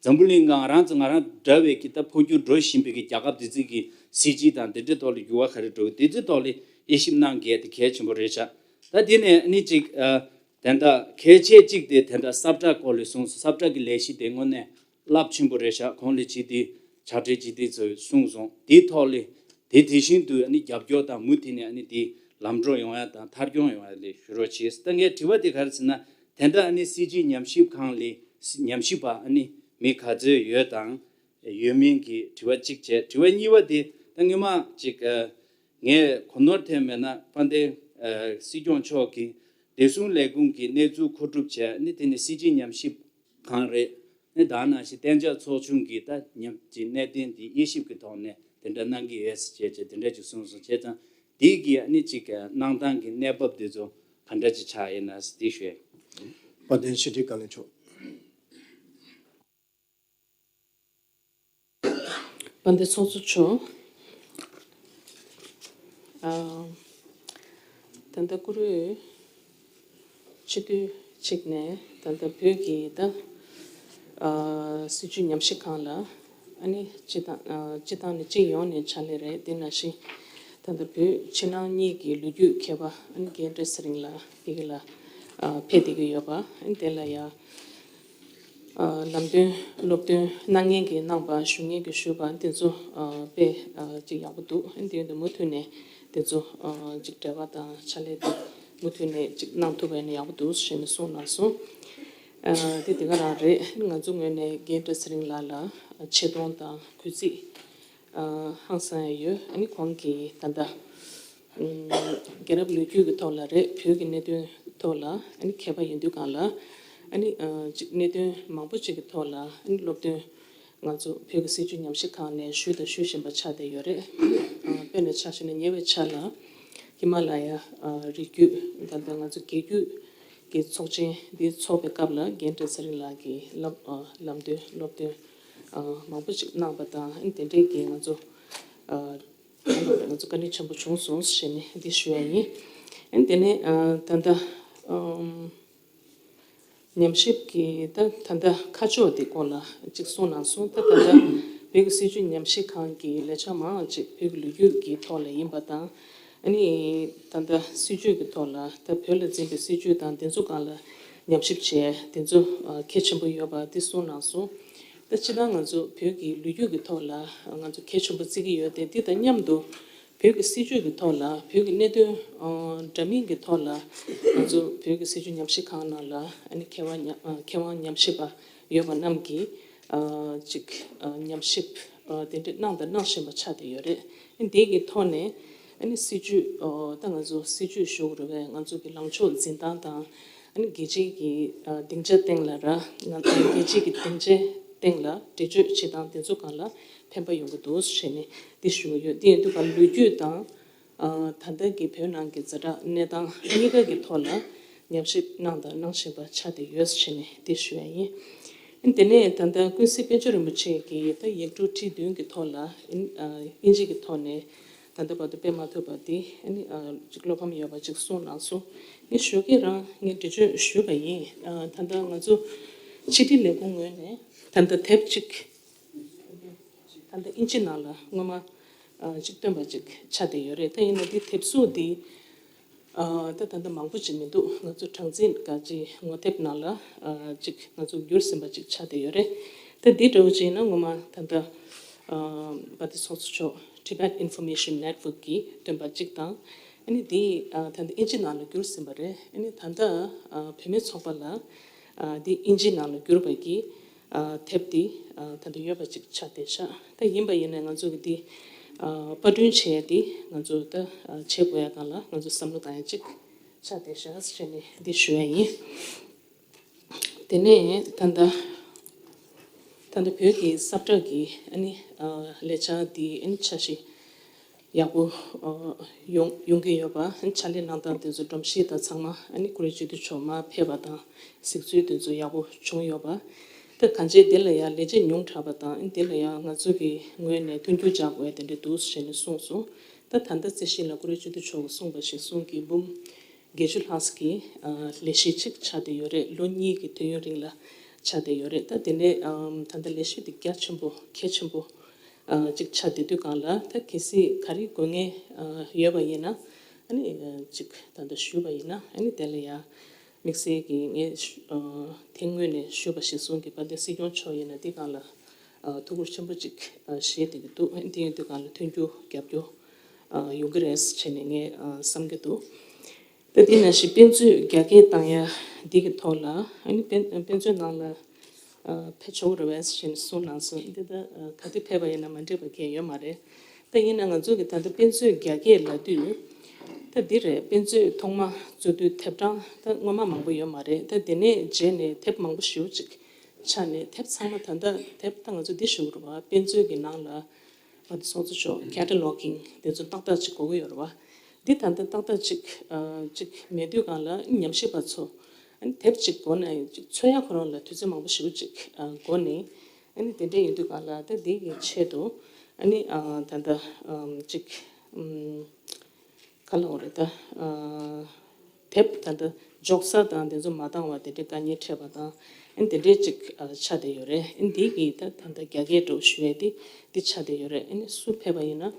འཛམ་བུ་གླིང་ང་རང་ཚོ་ང་རང་འདྲ་བའི་གི་ད་འཕོ་འགྱུར་འགྲོ་བཞིན་པའི་གི་རྒྱལ་ཁབ་དེ་ཚོའི་གི་སྲིད་སྤྱི་དང་དེ་འདྲའི་ཐོག་ལ་འགྱུར་བ་ག་རེ་འགྲོ་གི་དེ་ཚོའི་ཐོག་ལ་དབྱེ་ཞིབ་གནང་གལ་དེ་གལ་ཆེན་པོ་རེད་ཤག་ད་དེ་ནས་ནི་ཅིག་ཨ་དེ་འདྲ་གལ་ཆེ་གཅིག་དེ་དེ་འདྲ་ས་བཀྲ་སྐོར་ལ་གསུངས་སོང་། ས་བཀྲ་གི་ལས་གཞི་དེ་དངོས་གནས་རླབས་ཆེན་པོ་རེད་ཤག་གོང་ལ་ཅིག་དེ་ཕྱག་སྦྲེལ་ཅིག་དེ་ཚོས་གསུངས་སོང་། དེའི་ཐོག་ལ་དེ་དེ་བཞིན་དུ་ནི་རྒྱབ་སྐྱོར་དང་མུ་མཐུད་ནས་ནི་དེ་ལམ་འགྲོ་ཡོང་ཡ་དང་མཐའ་འཁྱོངས་ཡོང་ཡ་ལ་ཞུ་རོགས་བྱས། ད་ངས་དྲི་བ་དེ་ག་རེ་ཟེར་ན། དེ་འདྲ་ཨ་ནི་སྲིད་སྤྱི་ཉམས་ཞིབ་ཁང་ལས་ཉམས་ཞིབ་པ་ཨ་ནི་མི་ག་ཚོད་ཡོད་དང་ཡོད་མིན་གྱི་དྲི་བ་གཅིག་བྱས། དྲི་བ་གཉིས་པ་དེ་ད་སྔོན་མ་ཅིག་ཨ་ངས་གོ་ནོར་ཐེབས་མེད་ན་དཔལ་ལྡན་ཨ་སྲིད་སྐྱོང་མཆོག་གིས་བདེ་སྲུང་ལས་ཁུངས་ཀྱི་གནས་ཚུལ་མཁོ་སྒྲུབ་བྱས་ནི་དེ་ནི་སྲིད་སྤྱི་ཉམས་ཞིབ་ཁང་རེད། ནི་ད་ནང་བཞིན་གཏན་འཇགས་ཚོགས་ཆུང་གིས་ད་ཉམས་ཀྱི་གནད་དོན་འདི་དབྱེ་ཞིབ་ཀྱི་ཐོག་ནས་དེ་འདྲ་གནང་གི་ཡོད་ཟེར་བྱས་བྱས་དེ་འདྲ་ཅིག་གསུངས་སོང་། བྱས་ཙང་དེའི་གི་ཨ་ནི་ཅིག་གནང་སྟངས་ཀྱི་གནས་བབ་དེ་ཚོ་ག་འདྲ་ཅིག་ཆགས་ཡིན་ན་ཟེར་དེ་ཞུ་ཡ་ཡིན། དཔལ་ལྡན་ཕྱི་དྲིལ་བཀའ་བློན་མཆོག་དཔལ་ལྡན་ཚོགས་གཙོ་མཆོག་ཨ་ད་ལྟ་བཀུར་འོས་སྤྱི་འཐུས་གཅིག་ནས་ད་ལྟ་བོད་ཀྱི་ད་ཨ་སྲིད་བྱུས་ཉམས་ཞིབ་ཁང་ལ་ཨ་ནི་སྤྱི་བཏང་ཨ་སྤྱི་བཏང་ནས་གཅིག་ཡོང་ནས་ཕྱག་ལས་རེད། དེ་ནང་བཞིན་ད་ལྟ་བོད་ཕྱི་ནང་གཉིས་ཀྱི་ལོ་རྒྱུས་མཁས་པ་ཨ་ནི་རྒན་བཀྲ་ཚེ་རིང་ལགས་དེ་ག་ལ་ཨ་ཕེབས་བསྡད་ཀྱི་ཡོད་པ། ཨ་ནི་དེ་ལ་ཡ་ཨ་ལམ་སྟོན་སློབ་སྟོན་གནང་མཁན་གྱིས་གནང་པ། ཞུ་མཁན་གྱིས་ཞུས་པ། དེ་ཚོ་ཨ་དཔེ་ཨ་ཅིག་ཡག་པོ་འདུག་ཨ་ནི་དེ་ཡོད་དུས་མུ་མཐུད་ནས་དེ་ཚོ་ཨ་ཅིག་འབྲེལ་བ་དང་ཕྱག་ལས་དེ་མུ་མཐུད་ནས་ཅིག་གནང་ཐུབ་པ་ཡིན་ན་ཡག་པོ་འདུག་ཞེས་ནས་གསུངས་གནང་སོང་། ཨ་དེ་དེ་ག་རང་རེད། ང་ཚོ་ངོས་ནས་རྒན་བཀྲ་ཚེ་རིང་ལགས་ལ་ཆེ་མཐོང་དང་གུས་བརྩི་ཨ་ཧང་སང་ཡ་ཡོད། ཨ་ནི་ཁོང་གིས་ད་ལྟ་ཨམ་རྒྱལ་རབས་ལོ་རྒྱུས་ཀྱི་ཐོག་ལ་རེད། བོད་ཀྱི་གནད་དོན་ཐོག་ལ་ཨ་ནི་མཁས་པ་ཡིན་དུས་གང་ལ་ཨ་ནི་ཨ་ཅིག་གནད་དོན་མང་པོ་ཅིག་གི་ཐོག་ལ་ཨ་ནི་སློབ་སྟོན། ང་ཚོ་བོད་ཀྱི་སྲིད་བྱུས་ཉམས་ཞིབ་ཁང་ནས་ཞུས་དང་ཞུ་བཞིན་པ་ཆགས་བསྡད་ཡོད་རེད། ཨ་དཔེར་ན་ཆ་བཞག་ན་ཉེ་བའི་ཆར་ལ་ཧི་མ་ལ་ཡ་ཨ་རི་རྒྱུད་ད་ལྟ་ང་ཚོ་རྒྱལ་རྒྱུད་ཀྱི་ཚོགས་ཆེན་འདི་ཚོགས་པའི་སྐབས་ལ་རྒན་བཀྲ་ཚེ་རིང་ལགས་ཀྱིས་ལམ་ཨ་ལམ་སྟོན་སློབ་སྟོན་ཨ་མང་པོ་ཅིག་གནང་པ་དང་། ཨ་ནི་དེ་འདྲའི་གི་ང་ཚོ་ཨ་ང་ཚོ་བཀའ་དྲིན་ཆེན་པོ་བྱུང་སོང་ཞེས་ནས་འདི་ཞུ་ཡ་ཡིན། ཨ་ནི་དེ་ནས་ཨ་ད་ལྟ་ཨམ། ཉམས་ཞིབ་ཀྱི་ད་ད་ལྟ་ཁ་ཕྱོགས་དེ་སྐོར་ལ་གཅིག་གསུངས་གནང་སོང་། ད་ད་ལྟ་བོད་ཀྱི་སྲིད་བྱུས་ཉམས་ཞིབ་ཁང་གི་ལས་བྱ་མང་ཆེ་བོད་ཀྱི་ལོ་རྒྱུས་ཀྱི་ཐོག་ལ་ཡིན་པ་དང་། ཨ་ནི་ད་ལྟ་སྲིད་བྱུས་ཀྱི་ཐོག་ལ་ད་བོད་ལ་འཛིན་པའི་སྲིད་བྱུས་དང་དེ་ཚོ་སྒང་ལ་ཉམས་ཞིབ་བྱས་དེ་ཚོ་གལ་ཆེན་པོ་ཡོད་པ་དེ་གསུངས་གནང་སོང་། ད་སྤྱིར་བཏང་ང་ཚོ་བོད་ཀྱི་ལོ་རྒྱུས་ཀྱི་ཐོག་ལ་ང་ཚོ་གལ་ཆེན་པོ་བརྩི་གི་ཡོད་དེ། འདི་དང་མཉམ་དུ་བོད་ཀྱི་སྲིད་བྱུས་ཀྱི་ཐོག་ལ་བོད་ཀྱི་གནད་དོན་ཨ་འདྲ་མིན་གྱི་ཐོག་ལ་ང་ཚོ་བོད་ཀྱི་སྲིད་བྱུས་ཉམས་ཞིབ་ཁང་ནང་ལ་ཨ་ནི་མཁས་དབང་ཉམས་ཨ་མཁས་དབང་ཉམས་ཞིབ་པ་ཡོད་པ་རྣམས་ཀྱིས་ཨ་ཅིག་ཨ་ཉམས་ཞིབ་ཨ་དེ་འདྲ་གནང་དང་གནང་བཞིན་པ་ཆགས་བསྡད་ཡོད་རེད། ཨ་ནི་དེ་གི་ཐོག་ནས་ཨ་ནི་སྲིད་བྱུས་ཨ་ད་ང་ཚོ་སྲིད་བྱུས་ཞུ་དགོས་རེད་པས། ང་ཚོ་གི་ལངས་ཕྱོགས་འཛིན་སྟངས་དང་ཨ་ནི་རྒྱལ་སྤྱིའི་གི་ཨ་སྡིངས་ཆ་སྟེང་ལ་ར་ང་ཚོ་རྒྱལ་སྤྱིའི་གི་སྡིངས་ཆའི་སྟེང་ལ་འགྲེལ་བརྗོད་བྱེད་སྟངས་དེ་ཚོ་སྒང་ལ་ཕན་པ་ཡོང་གི་འདུག་ཟེར་ནས་འདི་ཞུ་གི་ཡོད། དེ་ཡིན་དུས་ག་ལོ་རྒྱུས་དང་ཨ་ད་ལྟ་གི་བོད་ནང་གི་ཛ་དྲག་གནས་སྟངས་གཉིས་ཀ་གི་ཐོག་ལ་ཉམས་ཞིབ་གནང་དང་གནང་བཞིན་པ་ཆགས་བསྡད་ཡོད་ཟེར་ནས་འདི་ཞུ་ཡ་ཡིན། དེ་ནས་ད་ལྟ་ཀུན་གཟིགས་དཔལ་འབྱོར་རིན་པོ་ཆེ་གིས་ད་ཡིག་འབྲུ་ཁྲི་བདུན་གྱི་ཐོག་ལ་ཨིན་ཨ་ཨིན་ཇི་གི་ཐོག་ནས་ད་ལྟ་བར་དུ་སྤེལ་མ་ཐུབ་པ་འདི་ཨ་ནི་ཨ་ཅིག་བློ་ཕམ་ཡོད་པ་ཅིག་གསུངས་གནང་སོང་། ངས་ཞོགས་ཀས་རང་ངས་འགྲེལ་བརྗོད་ཞུས་པ་ཡིན། ཨ་ད་ལྟ་ང་ཚོ་ཕྱི་དྲིལ་ལས་ཁུངས་ངོས་ནས་ད་ལྟ་དེབ་ཅིག་ད་ལྟ་ཨིན་ཇི་ནང་ལ་སྔོན་མ་ཨ་ཅིག་བཏོན་པ་ཅིག་ཆགས་བསྡད་ཡོད་རེད། ད་ཡིན་ན་འདི་དེབ་གཟུགས་འདི་ཨ་ད་ད་ལྟ་མང་པོ་ཅིག་མི་འདུག་ང་ཚོ་གྲངས་འཛིན་ག་ཅིག་ངོ་དེབ་ནང་ལ་ཨ་ཅིག་ང་ཚོ་བསྒྱུར་ཟིན་པ་ཅིག་ཆགས་བསྡད་ཡོད་རེད། ད་འདི་འདྲ་བོ་ཅིག་ཡིན་ན་སྔོན་མ་ད་ལྟ་ཨ་བ་དི་སོགས་མཆོག Tibet Information Network གིས་བཏོན་པ་གཅིག་དང་། ཨ་ནི་འདི་ཨ་ད་ལྟ་ཨིན་ཇི་ནང་ལ་བསྒྱུར་ཟིན་པ་རེད། ཨ་ནི་ད་ལྟ་ཨ་བུད་མེད་ཚོགས་པ་ལ་ཨ་འདི་ཨིན་ཇི་ནང་ལ་བསྒྱུར་བ་གི་ཨ་དེབ་འདི་ཨ་ད་ལྟ་ཡོད་པ་ཅིག་ཆགས་བསྡད་ཤག་ད་ཡིན་པ་ཡིན་ན་ང་ཚོ་གི་འདི་ཨ་པར་སྐྲུན་བྱས་ཏེ་ང་ཚོ་ད་ཨ་བྱེད་དགོས་ཡ་སྒང་ལ་ང་ཚོ་བསམ་བློ་བཏང་ཡ་ཅིག་ཆགས་བསྡད་ཤག་ཟེར་ནས་འདི་ཞུ་ཡ་ཡིན། དེ་ནས་ད་ལྟ་ད་ལྟ་བོད་ཀྱི་ས་བསྒྲགས་ཀྱི་ཨ་ནི་ཨ་ལས་འཆར་འདི་ཨ་ནི་འཆར་གཞི་ཡག་པོ་ཨ་ཡོང་ཡོང་གི་ཡོད་པ། ཨ་ནི་ཕྱག་ལས་གནང་སྟངས་དེ་ཚོ་སྒྲོམ་གཞི་དང་ཚང་མ་ཨ་ནི་སྐུ་ངོ་སྤྱི་འཐུས་མཆོག་མར་ཕེབས་པ་དང་གཟིགས་ཚུལ་དེ་ཚོ་ཡག་པོ་བྱུང་ཡོད་པ། ད་གང་ཅི་དེ་ལ་ཡང་ལས་བྱེད་ཉུང་དྲགས་པ་དང་། ཨ་ནི་དེ་ལ་ཡང་ང་ཚོ་གི་ངོས་ནས་མཐུན་འགྱུར་རྒྱག་དགོས་དེ་འདྲ་འདུག་ཟེར་ནས་གསུངས་སོང་། ད་ད་ལྟ་རྩིས་གཞི་ལ་སྐུ་ངོ་སྤྱི་འཐུས་མཆོག་གིས་གསུངས་པ་བཞིན་གསུང་གི་འབུམ་བརྒྱད་ཅུ་ལྷག་ཙམ་གྱི་ཨ་ལས་གཞི་ཅིག་ཆགས་བསྡད་ཡོད་རེད། ལོ་གཉིས་ཀྱི་དུས་ཡུན་རིང་ལ་ཆགས་བསྡད་ཡོད་རེད། ད་དེ་ནས་ཨམ་ད་ལྟ་ལས་གཞི་དེ་རྒྱ་ཆེན་པོ་གལ་ཆེན་པོ་ཨ་ཅིག་ཆགས་བསྡད་དུས་སྒང་ལ། ད་གལ་སྲིད་ག་རེ་དགོས་ངེས་ཨ་ཡོད་པ་ཡིན་ན་ཨ་ནི་ཨ་ཅིག་ད་ལྟ་ཞུས་པ་ཡིན་ན་ཨ་ནི་དེ་ལ་ཡང་དམིགས་བསལ་གྱི་ངས་ཨ་དེ་སྔོན་ནས་ཞུས་པ་བཞིན་གསུང་གི། དཔལ་ལྡན་སྲིད་སྐྱོང་མཆོག་ཡིན་ན་འདི་སྒང་ལ་ཨ་ཐུགས་ཁུར་ཆེན་པོ་ཅིག་ཨ་བཞེས་བསྡད་ཀྱི་འདུག་དེ་ཡིན་དུས་སྒང་ལ་མཐུན་འགྱུར་རྒྱབ་སྐྱོར་ཨ་ཡོང་གི་རེད་ཟེར་ནས་ངས་ཨ་བསམ་གྱི་འདུག་ད་དེ་ནང་བཞིན་དཔེ་མཛོད་རྒྱ་སྐྱེད་བཏང་ཡ་འདི་གི་ཐོག་ལ་ཨ་ནི་དཔེ་དཔེ་མཛོད་ནང་ལ་ཨ་ཕེབས་ཆོག་གི་རེད་པས་ཟེར་ནས་གསུངས་གནང་སོང་། འདི་ད་ཨ་ག་དུས་ཕེབས་པ་ཡིན་ན་མ་འགྲིག་པ་གང་ཡང་ཡོད་མ་རེད། ད་ཡིན་ན་ང་ཚོ་གི་ད་ལྟ་དཔེ་མཛོད་རྒྱ་སྐྱེད་ལབ་དུས་ད་འདི་རེད། དཔེ་མཛོད་ཐོག་མ་བཙུགས་དུས་དེབ་གྲངས་ད་སྔོན་མ་མང་པོ་ཡོད་མ་རེད། ད་དེ་ནས་རྗེས་ནས་དེབ་མང་པོ་ཞེ་པོ་ཅིག་ཆགས་ནས་དེབ་ཚང་མ་ད་ལྟ་དེབ་ད་ང་ཚོ་འདི་ཞུ་གི་རེད་པ། དཔེ་མཛོད་ཀྱི་ནང་ལ་བ་དེ་སོགས་ཚོ་ཆོག་ཁེ་ཊ་ལོག་གིང་དེ་ཚོ་ཏག་ཏག་ཅིག་དགོས་ཀྱི་ཡོད་རེད་པ། འདི་ད་ལྟ་ཏག་ཏག་ཅིག་ཨ་ཅིག་མེད་དུས་སྒང་ལ་ཉམས་ཞིབ་པ་ཚོ་ཨ་ནི་དེབ་ཅིག་དགོས་ན་ཅིག་འཚོལ་ཡ་ཁོ་རང་ལ་དུས་ཚོད་མང་པོ་ཞེ་པོ་ཅིག་ཨ་དགོས་ནས། ཨ་ནི་དེ་འདྲ་ཡིན་དུས་སྒང་ལ་ད་འདི་གི་ཆེད་དུ་ཨ་ནི་ཨ་ད་ལྟ་ཨམ་ཅིག་ཨམ་ག་ལབ་དགོས་རེད་ད། ཨ་དེབ་ད་ལྟ་འཇོག་ས་དང་དེ་ཚོ་མ་འདང་བ་དེ་འདྲའི་དཀའ་ངལ་འཕྲད་པ་དང་། ཨ་ནི་དེ་འདྲའི་ཅིག་ཨ་ཆགས་བསྡད་ཡོད་རེད། ཨ་ནི་འདི་གི་ད་ད་ལྟ་རྒྱ་སྐད་འདྲ་བོ་ཞུ་ཡས་དེ་འདི་ཆགས་བསྡད་ཡོད་རེད། ཨ་ནི་སུ་ཕེབས་པ་ཡིན་ན་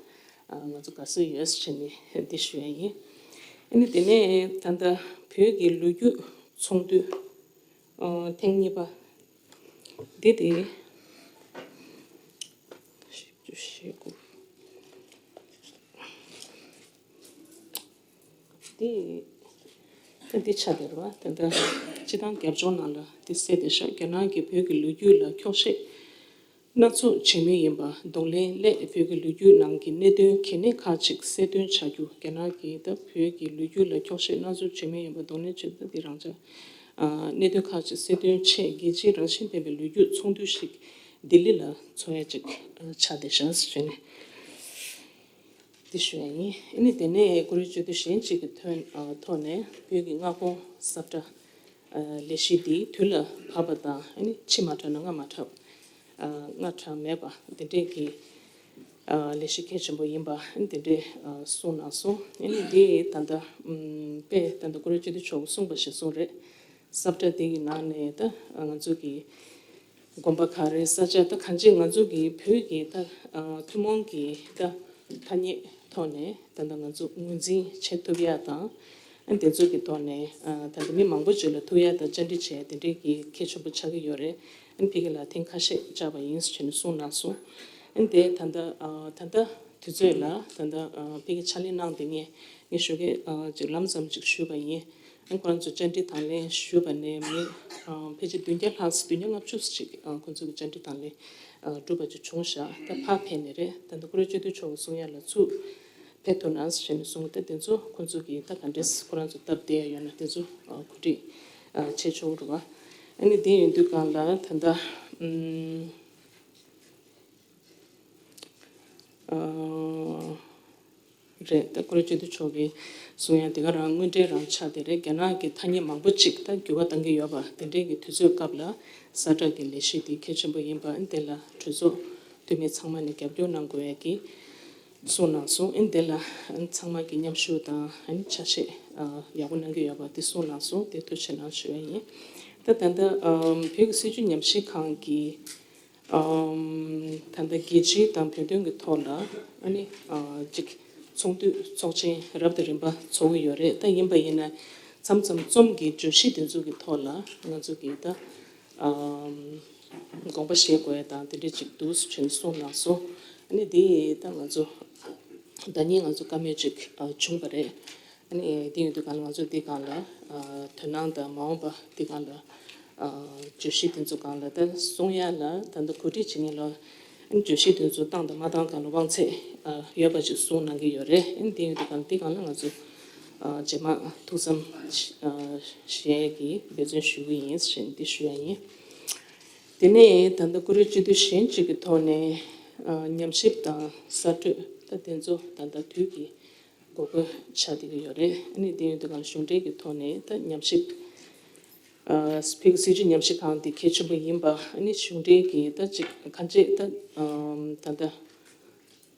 ཨ་ང་ཚོ་དགའ་བསུ་ཡོད་ཟེར་ནས་འདི་ཞུ་ཡས་ཡིན། ཨ་ནི་དེ་ནས་ད་ལྟ་བོད་ཀྱི་ལོ་རྒྱུས་ཚོགས་འདུ་ཨ་ཐེངས་གཉིས་པ་འདི་དེ་བཞི་བཅུ་ཞེ་དགུ། འདི་ད་འདི་ཆགས་བསྡད་རེད་པ། ད་ལྟ་ སྤྱི་བཏང་རྒྱབ་ལྗོངས་ནང་ལ་དེ་གསལ་བསྡད་ཤག་རྒྱ་ནག་གིས་བོད་ཀྱི་ལོ་རྒྱུས་ལ་འཁྱོག་བཤད་སྣ་ཚོགས་བྱེད་མུས་ཡིན་པ། གདོང་ལེན་སླད་བོད་ཀྱི་ལོ་རྒྱུས་ནང་གི་གནད་དོན་གལ་གནད་ཁག་ཅིག་གསལ་སྟོན་བྱ་རྒྱུ། རྒྱ་ནག་གིས་ད་བོད་ཀྱི་ལོ་རྒྱུས་ལ་འཁྱོག་བཤད་སྣ་ཚོགས་བྱེད་མུས་ཡིན་པ། གདོང་ལེན་བྱེད་ད་དེ་རང་ཅག་གནད་དོན་ཁག་ཅིག་གསལ་སྟོན་ཆེད་རྒྱལ་སྤྱིའི་རང་བཞིན་ལྡན་པའི་ལོ་རྒྱུས་ཚོགས་འདུ་ཞིག་ལྡི་ལི་ལ་ཚོགས་ཡ་ཅིག་ཆགས་བསྡད་ཤག་ཟེར་ནས། དེ་ཞུ་ཡ་ཡིན། ཨ་ནི་དེ་ནས་ཀུ་རེ་བཅུ་དུས་གཞན་གཅིག་གི་ཐོན་ཨ་ཐོག་ནས་བོད་ཀྱི་མངའ་ཁོངས་ས་བཀྲ་ཨ་ལས་གཞི་འདི་དུས་ལ་བབ་པ་དང་། ཨ་ནི་ཕྱི་མ་དྲགས་ན་སྔ་མ་དྲགས་ཨ་སྔ་དྲགས་མེད་པ་དེ་འདྲས་ཀྱི་ཨ་ལས་གཞི་གལ་ཆེན་པོ་ཡིན་པ། ཨ་ནི་དེ་འདྲས་ཨ་གསུངས་གནང་སོང་། ཨ་ནི་འདི་ད་ལྟ་ཨམ་དཔེ་ད་ལྟ་ཀུ་རེ་བཅུ་དུས་མཆོག་གིས་གསུངས་པ་ཞིག་གསུངས་རེད། ས་བཀྲ་འདི་གི་ནང་ནས་ད་ང་ཚོ་གི་དགོན་པ་ག་རེ། ས་ཆ་ད་གང་ཅི་ང་ཚོ་གི་བོད་ཀྱི་ད་ཨ་ཐུན་མོང་གི་ད་ཐ་སྙད་ཐོག་ནས་ད་ལྟ་ང་ཚོ་ངོས་འཛིན་བྱེད་ཐུབ་ཡ་དང་། ཨ་དེ་ཚོ་གི་ཐོག་ནས་ཨ་ད་ལྟ་མི་མང་པོ་ཅིག་ལ་ཐུག་ཡ་དང་བཅར་འདྲི་བྱས་དེ་འདྲའི་གི་གལ་ཆེན་པོ་ཆགས་ཀྱི་ཡོད་རེད། ཨ་ཕ་གི་ལ་ཐེངས་ཁ་ཤས་བཅར་བ་ཡིན་ཟེར་ནས་གསུངས་གནང་སོང་། ཨ་དེ་ད་ལྟ་ཨ་ད་ལྟ་དུས་ཚོད་ལ་ད་ལྟ་ཨ་ཕ་གི་ཕྱག་ལས་གནང་བསྡད་མཁན་ངས་ཞོགས་ཀས་ཨ་ཅིག་ལམ་ཙམ་ཅིག་ཞུས་པ་ཡིན། ཁོ་རང་ཚོ་བཅར་འདྲི་དང་ལེན་ཞུས་པ་ནས་མི་ཕལ་ཆེར་བདུན་བརྒྱ་ལྷག་བདུན་བརྒྱ་ལྔ་བཅུ་ཅིག་ཁོ་ཚོ་གི་བཅར་འདྲི་དང་ལེན་གྲུབ་པ་ཅིག་བྱུང་ཤག་ད་ཕར་ཕེབས་ནས་རེད། ད་ལྟ་ཀུ་རེ་བཅུ་དུས་མཆོག་གིས་གསུང་ཡ་ལ་ཚུར་ཕེབས་ཐུབ་ན་ཟེར་ནས་གསུངས། ད་དེ་ཚོ་ཁོ་ཚོ་གི་ད་ག་འདྲས་ཁོ་རང་ཚོ་སྟབས་བདེ་ཡ་ཡོད་ན་དེ་ཚོ་གོ་སྒྲིག་བྱེད་ཆོག་འགྲོ་བ། ཨ་ནི་དེ་ཡིན་དུས་གང་ལ་ད་ལྟ་ཨ། རེད། ད་ཀུ་རེ་བཅུ་དུས་མཆོག་གིས་གསུང་ཡ་དེ་ག་རང་དངོས་འབྲེལ་རང་ཆགས་བསྡད་རེད། རྒྱ་ནག་གི་ཐ་སྙད་མང་པོ་ཅིག་ད་འགྱུར་བ་གཏང་གི་ཡོད་པ་དེ་འདྲའི་གི་དུས་ཚོད་སྐབས་ལ་ས་བཀྲ་གི་ལས་གཞི་དེ་གལ་ཆེན་པོ་ཡིན་པ། ཨ་ནི་དེ་ལ་གྲོས་ཚོགས་འཐུས་མི་ཚང་མ་ནས་རྒྱབ་སྐྱོར་གནང་དགོས་ཡ་གི་གསུངས་གནང་སོང་། ཨ་ནི་དེ་ལ་ཨ་ནི་ཚང་མ་གི་མཉམ་ཞུགས་དང་ཨ་ནི་ཆ་ཤས་ཡག་པོ་གནང་གི་ཡོད་པ་དེ་གསུངས་གནང་སོང་། དེ་ཐུགས་རྗེ་ཆེ་གནང་ཞུ་ཡ་ཡིན། ད་ད་ལྟ་བོད་ཀྱི་སྲིད་བྱུས་ཉམས་ཞིབ་ཁང་གི་ད་ལྟ་རྒྱལ་སྤྱི་དང་བོད་དོན་གྱི་ཐོག་ལ་ཨ་ནི་ཅིག་ཚོགས་འདུ་ཚོགས་ཆེན་རབ་དང་རིམ་པ་ཚོགས་ཀྱི་ཡོད་རེད། ད་ཡིན་པ་ཡིན་ན་མཚམས་མཚམས་རྩོམ་གྱི་བརྗོད་གཞི་དེ་ཚོ་གི་ཐོག་ལ་ང་ཚོ་གི་ད་དགོངས་པ་བཞེས་དགོས་ཡ་དང་དེ་འདྲ་ཅིག་འདུག་ཟེར་ནས་གསུངས་གནང་སོང་། ཨ་ནི་དེ་ད་ང་ཚོ་ཟླ་ཉིན་ང་ཚོ་བཀའ་མོལ་ཅིག་བྱུང་བ་རེད། ཨ་ནི་དེ་ཡིན་དུས་གང་ལ་ང་ཚོ་འདི་སྒང་ལ་ཨ་དོ་སྣང་དང་མ་འོངས་པ་འདི་སྒང་ལ་ཨ་བརྗོད་གཞི་དེ་ཚོ་སྒང་ལ་ད་གསུང་ཡ་ལ་ད་ལྟ་གོ་སྒྲིག་བྱེད་མཁན་ལ་ཨ་ནི་བརྗོད་གཞི་དེ་ཚོ་བཏང་དང་མ་བཏང་སྒང་ལ་དབང་ཚད་ཨ་ཡོད་པ་ཅིག་གསུང་གནང་གི་ཡོད་རེད། ཨ་ནི་དེ་ཡིན་དུས་གང་འདི་སྒང་ལ་ང་ཚོ་ཨ་རྗེས་མ་ཐུགས་བསམ་ཨ་བཞེས་ཡས་ཀྱི་འབད་བརྩོན་ཞུ་གི་ཡིན་ཟེར་འདི་ཞུ་ཡ་ཡིན། དེ་ནས་ད་ལྟ་ཀུ་རེ་སྤྱི་འཐུས་གཞན་གཅིག་གི་ཐོག་ནས་ཨ་ཉམས་ཞིབ་དང་གསར་གཏོད་ད་དེ་ཚོ་ད་ལྟ་དུས་ཀྱི་འགོ་དགོས་ཆགས་བསྡད་ཀྱི་ཡོད་རེད། ཨ་ནི་དེ་ཡོད་དུས་གང་གཞུང་འབྲེལ་གྱི་ཐོག་ནས་ད་ཉམས་ཞིབ་ཨ་བོད་ཀྱི་སྲིད་བྱུས་ཉམས་ཞིབ་ཁང་དེ་གལ་ཆེན་པོ་ཡིན་པ། ཨ་ནི་གཞུང་འབྲེལ་གྱི་ད་ཅིག་གང་ཅི་ད་ཨམ་ད་ལྟ་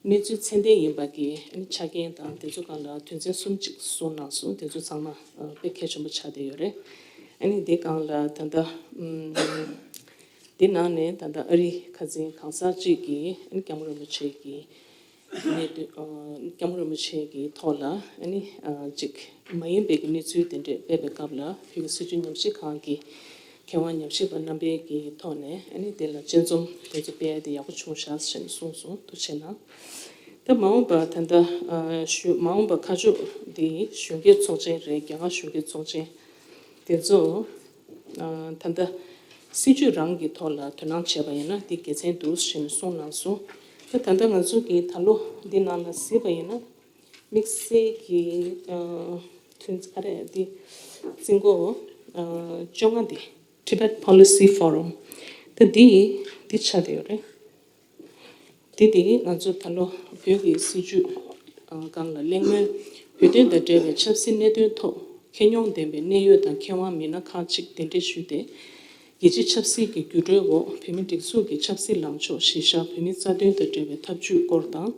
གནས་ཚུལ་ཚད་ལྡན་ཡིན་པ་གི་ཨ་ནི་ཆ་རྐྱེན་དང་དེ་ཚོ་སྒང་ལ་དོན་ཚན་གསུམ་ཅིག་གསུངས་གནང་སོང་། དེ་ཚོ་ཚང་མ་ཨ་དཔེ་གལ་ཆེན་པོ་ཆགས་བསྡད་ཡོད་རེད། ཨ་ནི་དེ་སྒང་ལ་ད་ལྟ་ཨམ་དེ་ནང་ནས་ད་ལྟ་ཨ་རིའི་ཁ་འཛིན་གང་ཟག་ཅིག་གིས་ཨ་ནི་སྐྱབས་མགོན་རིན་པོ་ཆེ་གི་གནད་དོན་ཨ་སྐྱབས་མགོན་རིན་པོ་ཆེ་གི་ཐོག་ལ་ཨ་ནི་ཨ་ཅིག་མ་ཡིན་པའི་གི་གནས་ཚུལ་དེ་འདྲས་སྤེལ་བའི་སྐབས་ལ་བོད་ཀྱི་སྲིད་བྱུས་ཉམས་ཞིབ་ཁང་གི་མཁས་དབང་ཉམས་ཞིབ་པ་རྣམ་པའི་གི་ཐོག་ནས་ཨ་ནི་དེ་ལ་དཔྱད་རྩོམ་དེ་ཚོ་སྤེལ་ཡ་དེ་ཡག་པོ་བྱུང་ཤག་ཟེར་ནས་གསུངས་སོང་། ཐུགས་རྗེ་གནང་། ད་མ་འོངས་པ་ད་ལྟ་ཨ་ཞུ་མ་འོངས་པ་ཁ་ཕྱོགས་དེ་གཞོན་སྐྱེས་ཚོགས་ཆེན་རེད། རྒྱ་གར་གཞོན་སྐྱེས་ཚོགས་ཆེན་དེ་ཚོ་ཨ་ད་ལྟ་སྲིད་བྱུས་རང་གི་ཐོག་ལ་དོ་སྣང་བྱས་པ་ཡིན་ན་དེ་དགེ་མཚན་འདུག་ཟེར་ནས་གསུངས་གནང་སོང་། ད་ད་ལྟ་ང་ཚོ་གི་ད་ལོ་འདི་ནང་ལ་གཟིགས་པ་ཡིན་ན་དམིགས་བསལ་གྱི་ཨ་ཐོན་ཨ་རེ་འདི་རྩིས་འགོ་ཨ་བཅོ་ལྔ་འདི་Tibet Policy Forum ད་འདི་འདི་ཆགས་བསྡད་ཡོད་རེད། དེ་དེ་ང་ཚོ་ད་ལོ་བོད་ཀྱི་སྲིད་བྱུས་སྒང་ལ་གླེང་མོལ། བོད་དོན་དང་འབྲེལ་བའི་ཆབ་སྲིད་གནད་དོན་ཐོག་མཁས་མྱོང་ལྡན་པའི་གནད་ཡོད་དང་མཁས་དབང་མི་སྣ་ཁག་ཅིག་གདན་འདྲེན་ཞུས་ཏེ། རྒྱལ་སྤྱིའི་ཆབ་སྲིད་ཀྱི་འགྱུར་འགྲོས་འོག་བོད་མིའི་སྒྲིག་འཛུགས་ཀྱི་ཆབ་སྲིད་ལངས་ཕྱོགས། གཞི་བཞག་བོད་མིའི་རྩ་དོན་དང་འབྲེལ་བའི་ཐབས་ཇུས་སྐོར་དང་།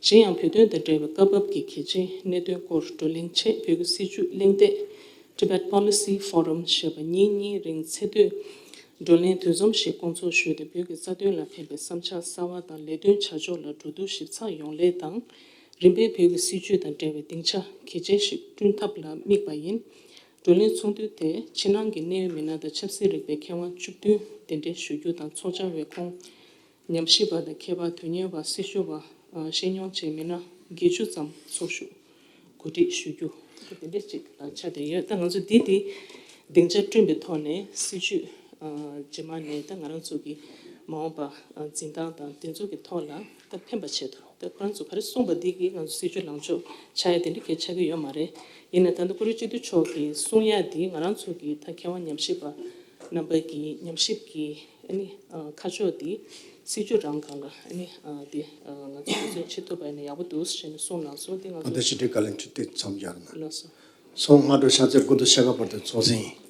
གཞན་ཡང་བོད་དོན་དང་འབྲེལ་བའི་སྐབས་བབ་ཀྱི་གལ་ཆེའི་གནད་དོན་སྐོར་བགྲོ་གླེང་ཆེད་བོད་ཀྱི་སྲིད་བྱུས་གླེང་སྟེགས་Tibet Policy Forum ཞེས་པ་ཉིན་གཉིས་རིང་ཚེ་སྟོད་བགྲོ་གླེང་འདུ་འཛོམས་ཤིག་བསྐོང་ཚོགས་ཞུས་ཏེ། བོད་ཀྱི་རྩ་དོན་ལ་ཕན་པའི་བསམ་འཆར་གསར་བ་དང་ལས་དོན་བྱ་ཕྱོགས་ལ་འགྲོ་འདུག་ཞིབ་ཚགས་ཡོང་སླད་དང་། རིམ་པས་བོད་ཀྱི་སྲིད་བྱུས་དང་འབྲེལ་བའི་སྡིངས་ཆ་གལ་ཆེན་ཞིག་བསྐྲུན་ཐབས་ལ་དམིགས་པ་ཡིན། བགྲོ་གླེང་ཚོགས་འདུ་དེ་ཕྱི་ནང་གི་གནད་ཡོད་མི་སྣ་དང་ཆབ་སྲིད་རིག་པའི་མཁས་དབང་བཅུ་བདུན་གདན་འདྲེན་ཞུ་རྒྱུ་དང་། ཚོགས་བཅར་བའི་ཁོངས་ཉམས་ཞིབ་པ་དང་མཁས་པ། དོན་གཉེར་བ། སྲི་ཞུ་བ། ཨ་ཤེས་མྱོང་ཅན་མི་སྣ་བརྒྱད་ཅུ་ཙམ་ཚོགས་ཞུགས་གོ་སྒྲིག་ཞུ་རྒྱུ་དེ་འདྲ་ཅིག་ཆགས་བསྡད་ཡོད། ད་ང་ཚོ་འདི་དེ་ སྡིངས་ཆ་བསྐྲུན་པའི་ཐོག་ནས་སྲིད་ཇུས་ཨ་རྗེས་མ་ནས་ད་ང་རང་ཚོ་གི་མ་འོངས་པ་ཨ་འཛིན་སྟངས་དང་དེ་ཚོ་གི་ཐོག་ལ་ད་ཕན་པ་ཆེད་དུ་ད་ཁོ་རང་ཚོ་ག་རེ་གསུངས་པ་འདི་གིས་ང་ཚོ་སྲིད་ཇུས་ལངས་ཕྱོགས་ཆགས་ཡ་དེ་འདྲ་གལ་ཆགས་ཀྱི་ཡོད་མ་རེད། ཡིན་ན་ད་ལྟ་བཀུར་འོས་སྤྱི་འཐུས་མཆོག་གིས་གསུང་ཡ་འདི་ང་རང་ཚོ་གི་ད་མཁས་དབང་ཉམས་ཞིབ་པ་རྣམ་པ་གི་ཉམས་ཞིབ་ཀྱི་ཨ་ནི་ཨ་ཁ་ཕྱོགས་འདི་སྲིད་ཇུས་རང་སྒང་ལ་ཨ་ནི་ཨ་འདི་ཨ་ང་ཚོ་འགྲོ་སོང་བྱེད་ཐུབ་པ་ཡིན་ན་ཡག་པོ་འདུག་ཟེར་ནས་གསུངས་གནང་སོང་། འདི་ང་ད་ལྟ་ཚོ་ཕྱི་དྲིལ་བཀའ་བློན་ཁྲི་ཏི་མཚམས་སྦྱར་ན། ལགས་སོ། སོ་སྔ་དྲོ་ཕྱག་ཚེས་དགུ་དང་ཕྱེད་ཀ་བར་དུ་ཚོགས་ཟིན་ཡིན།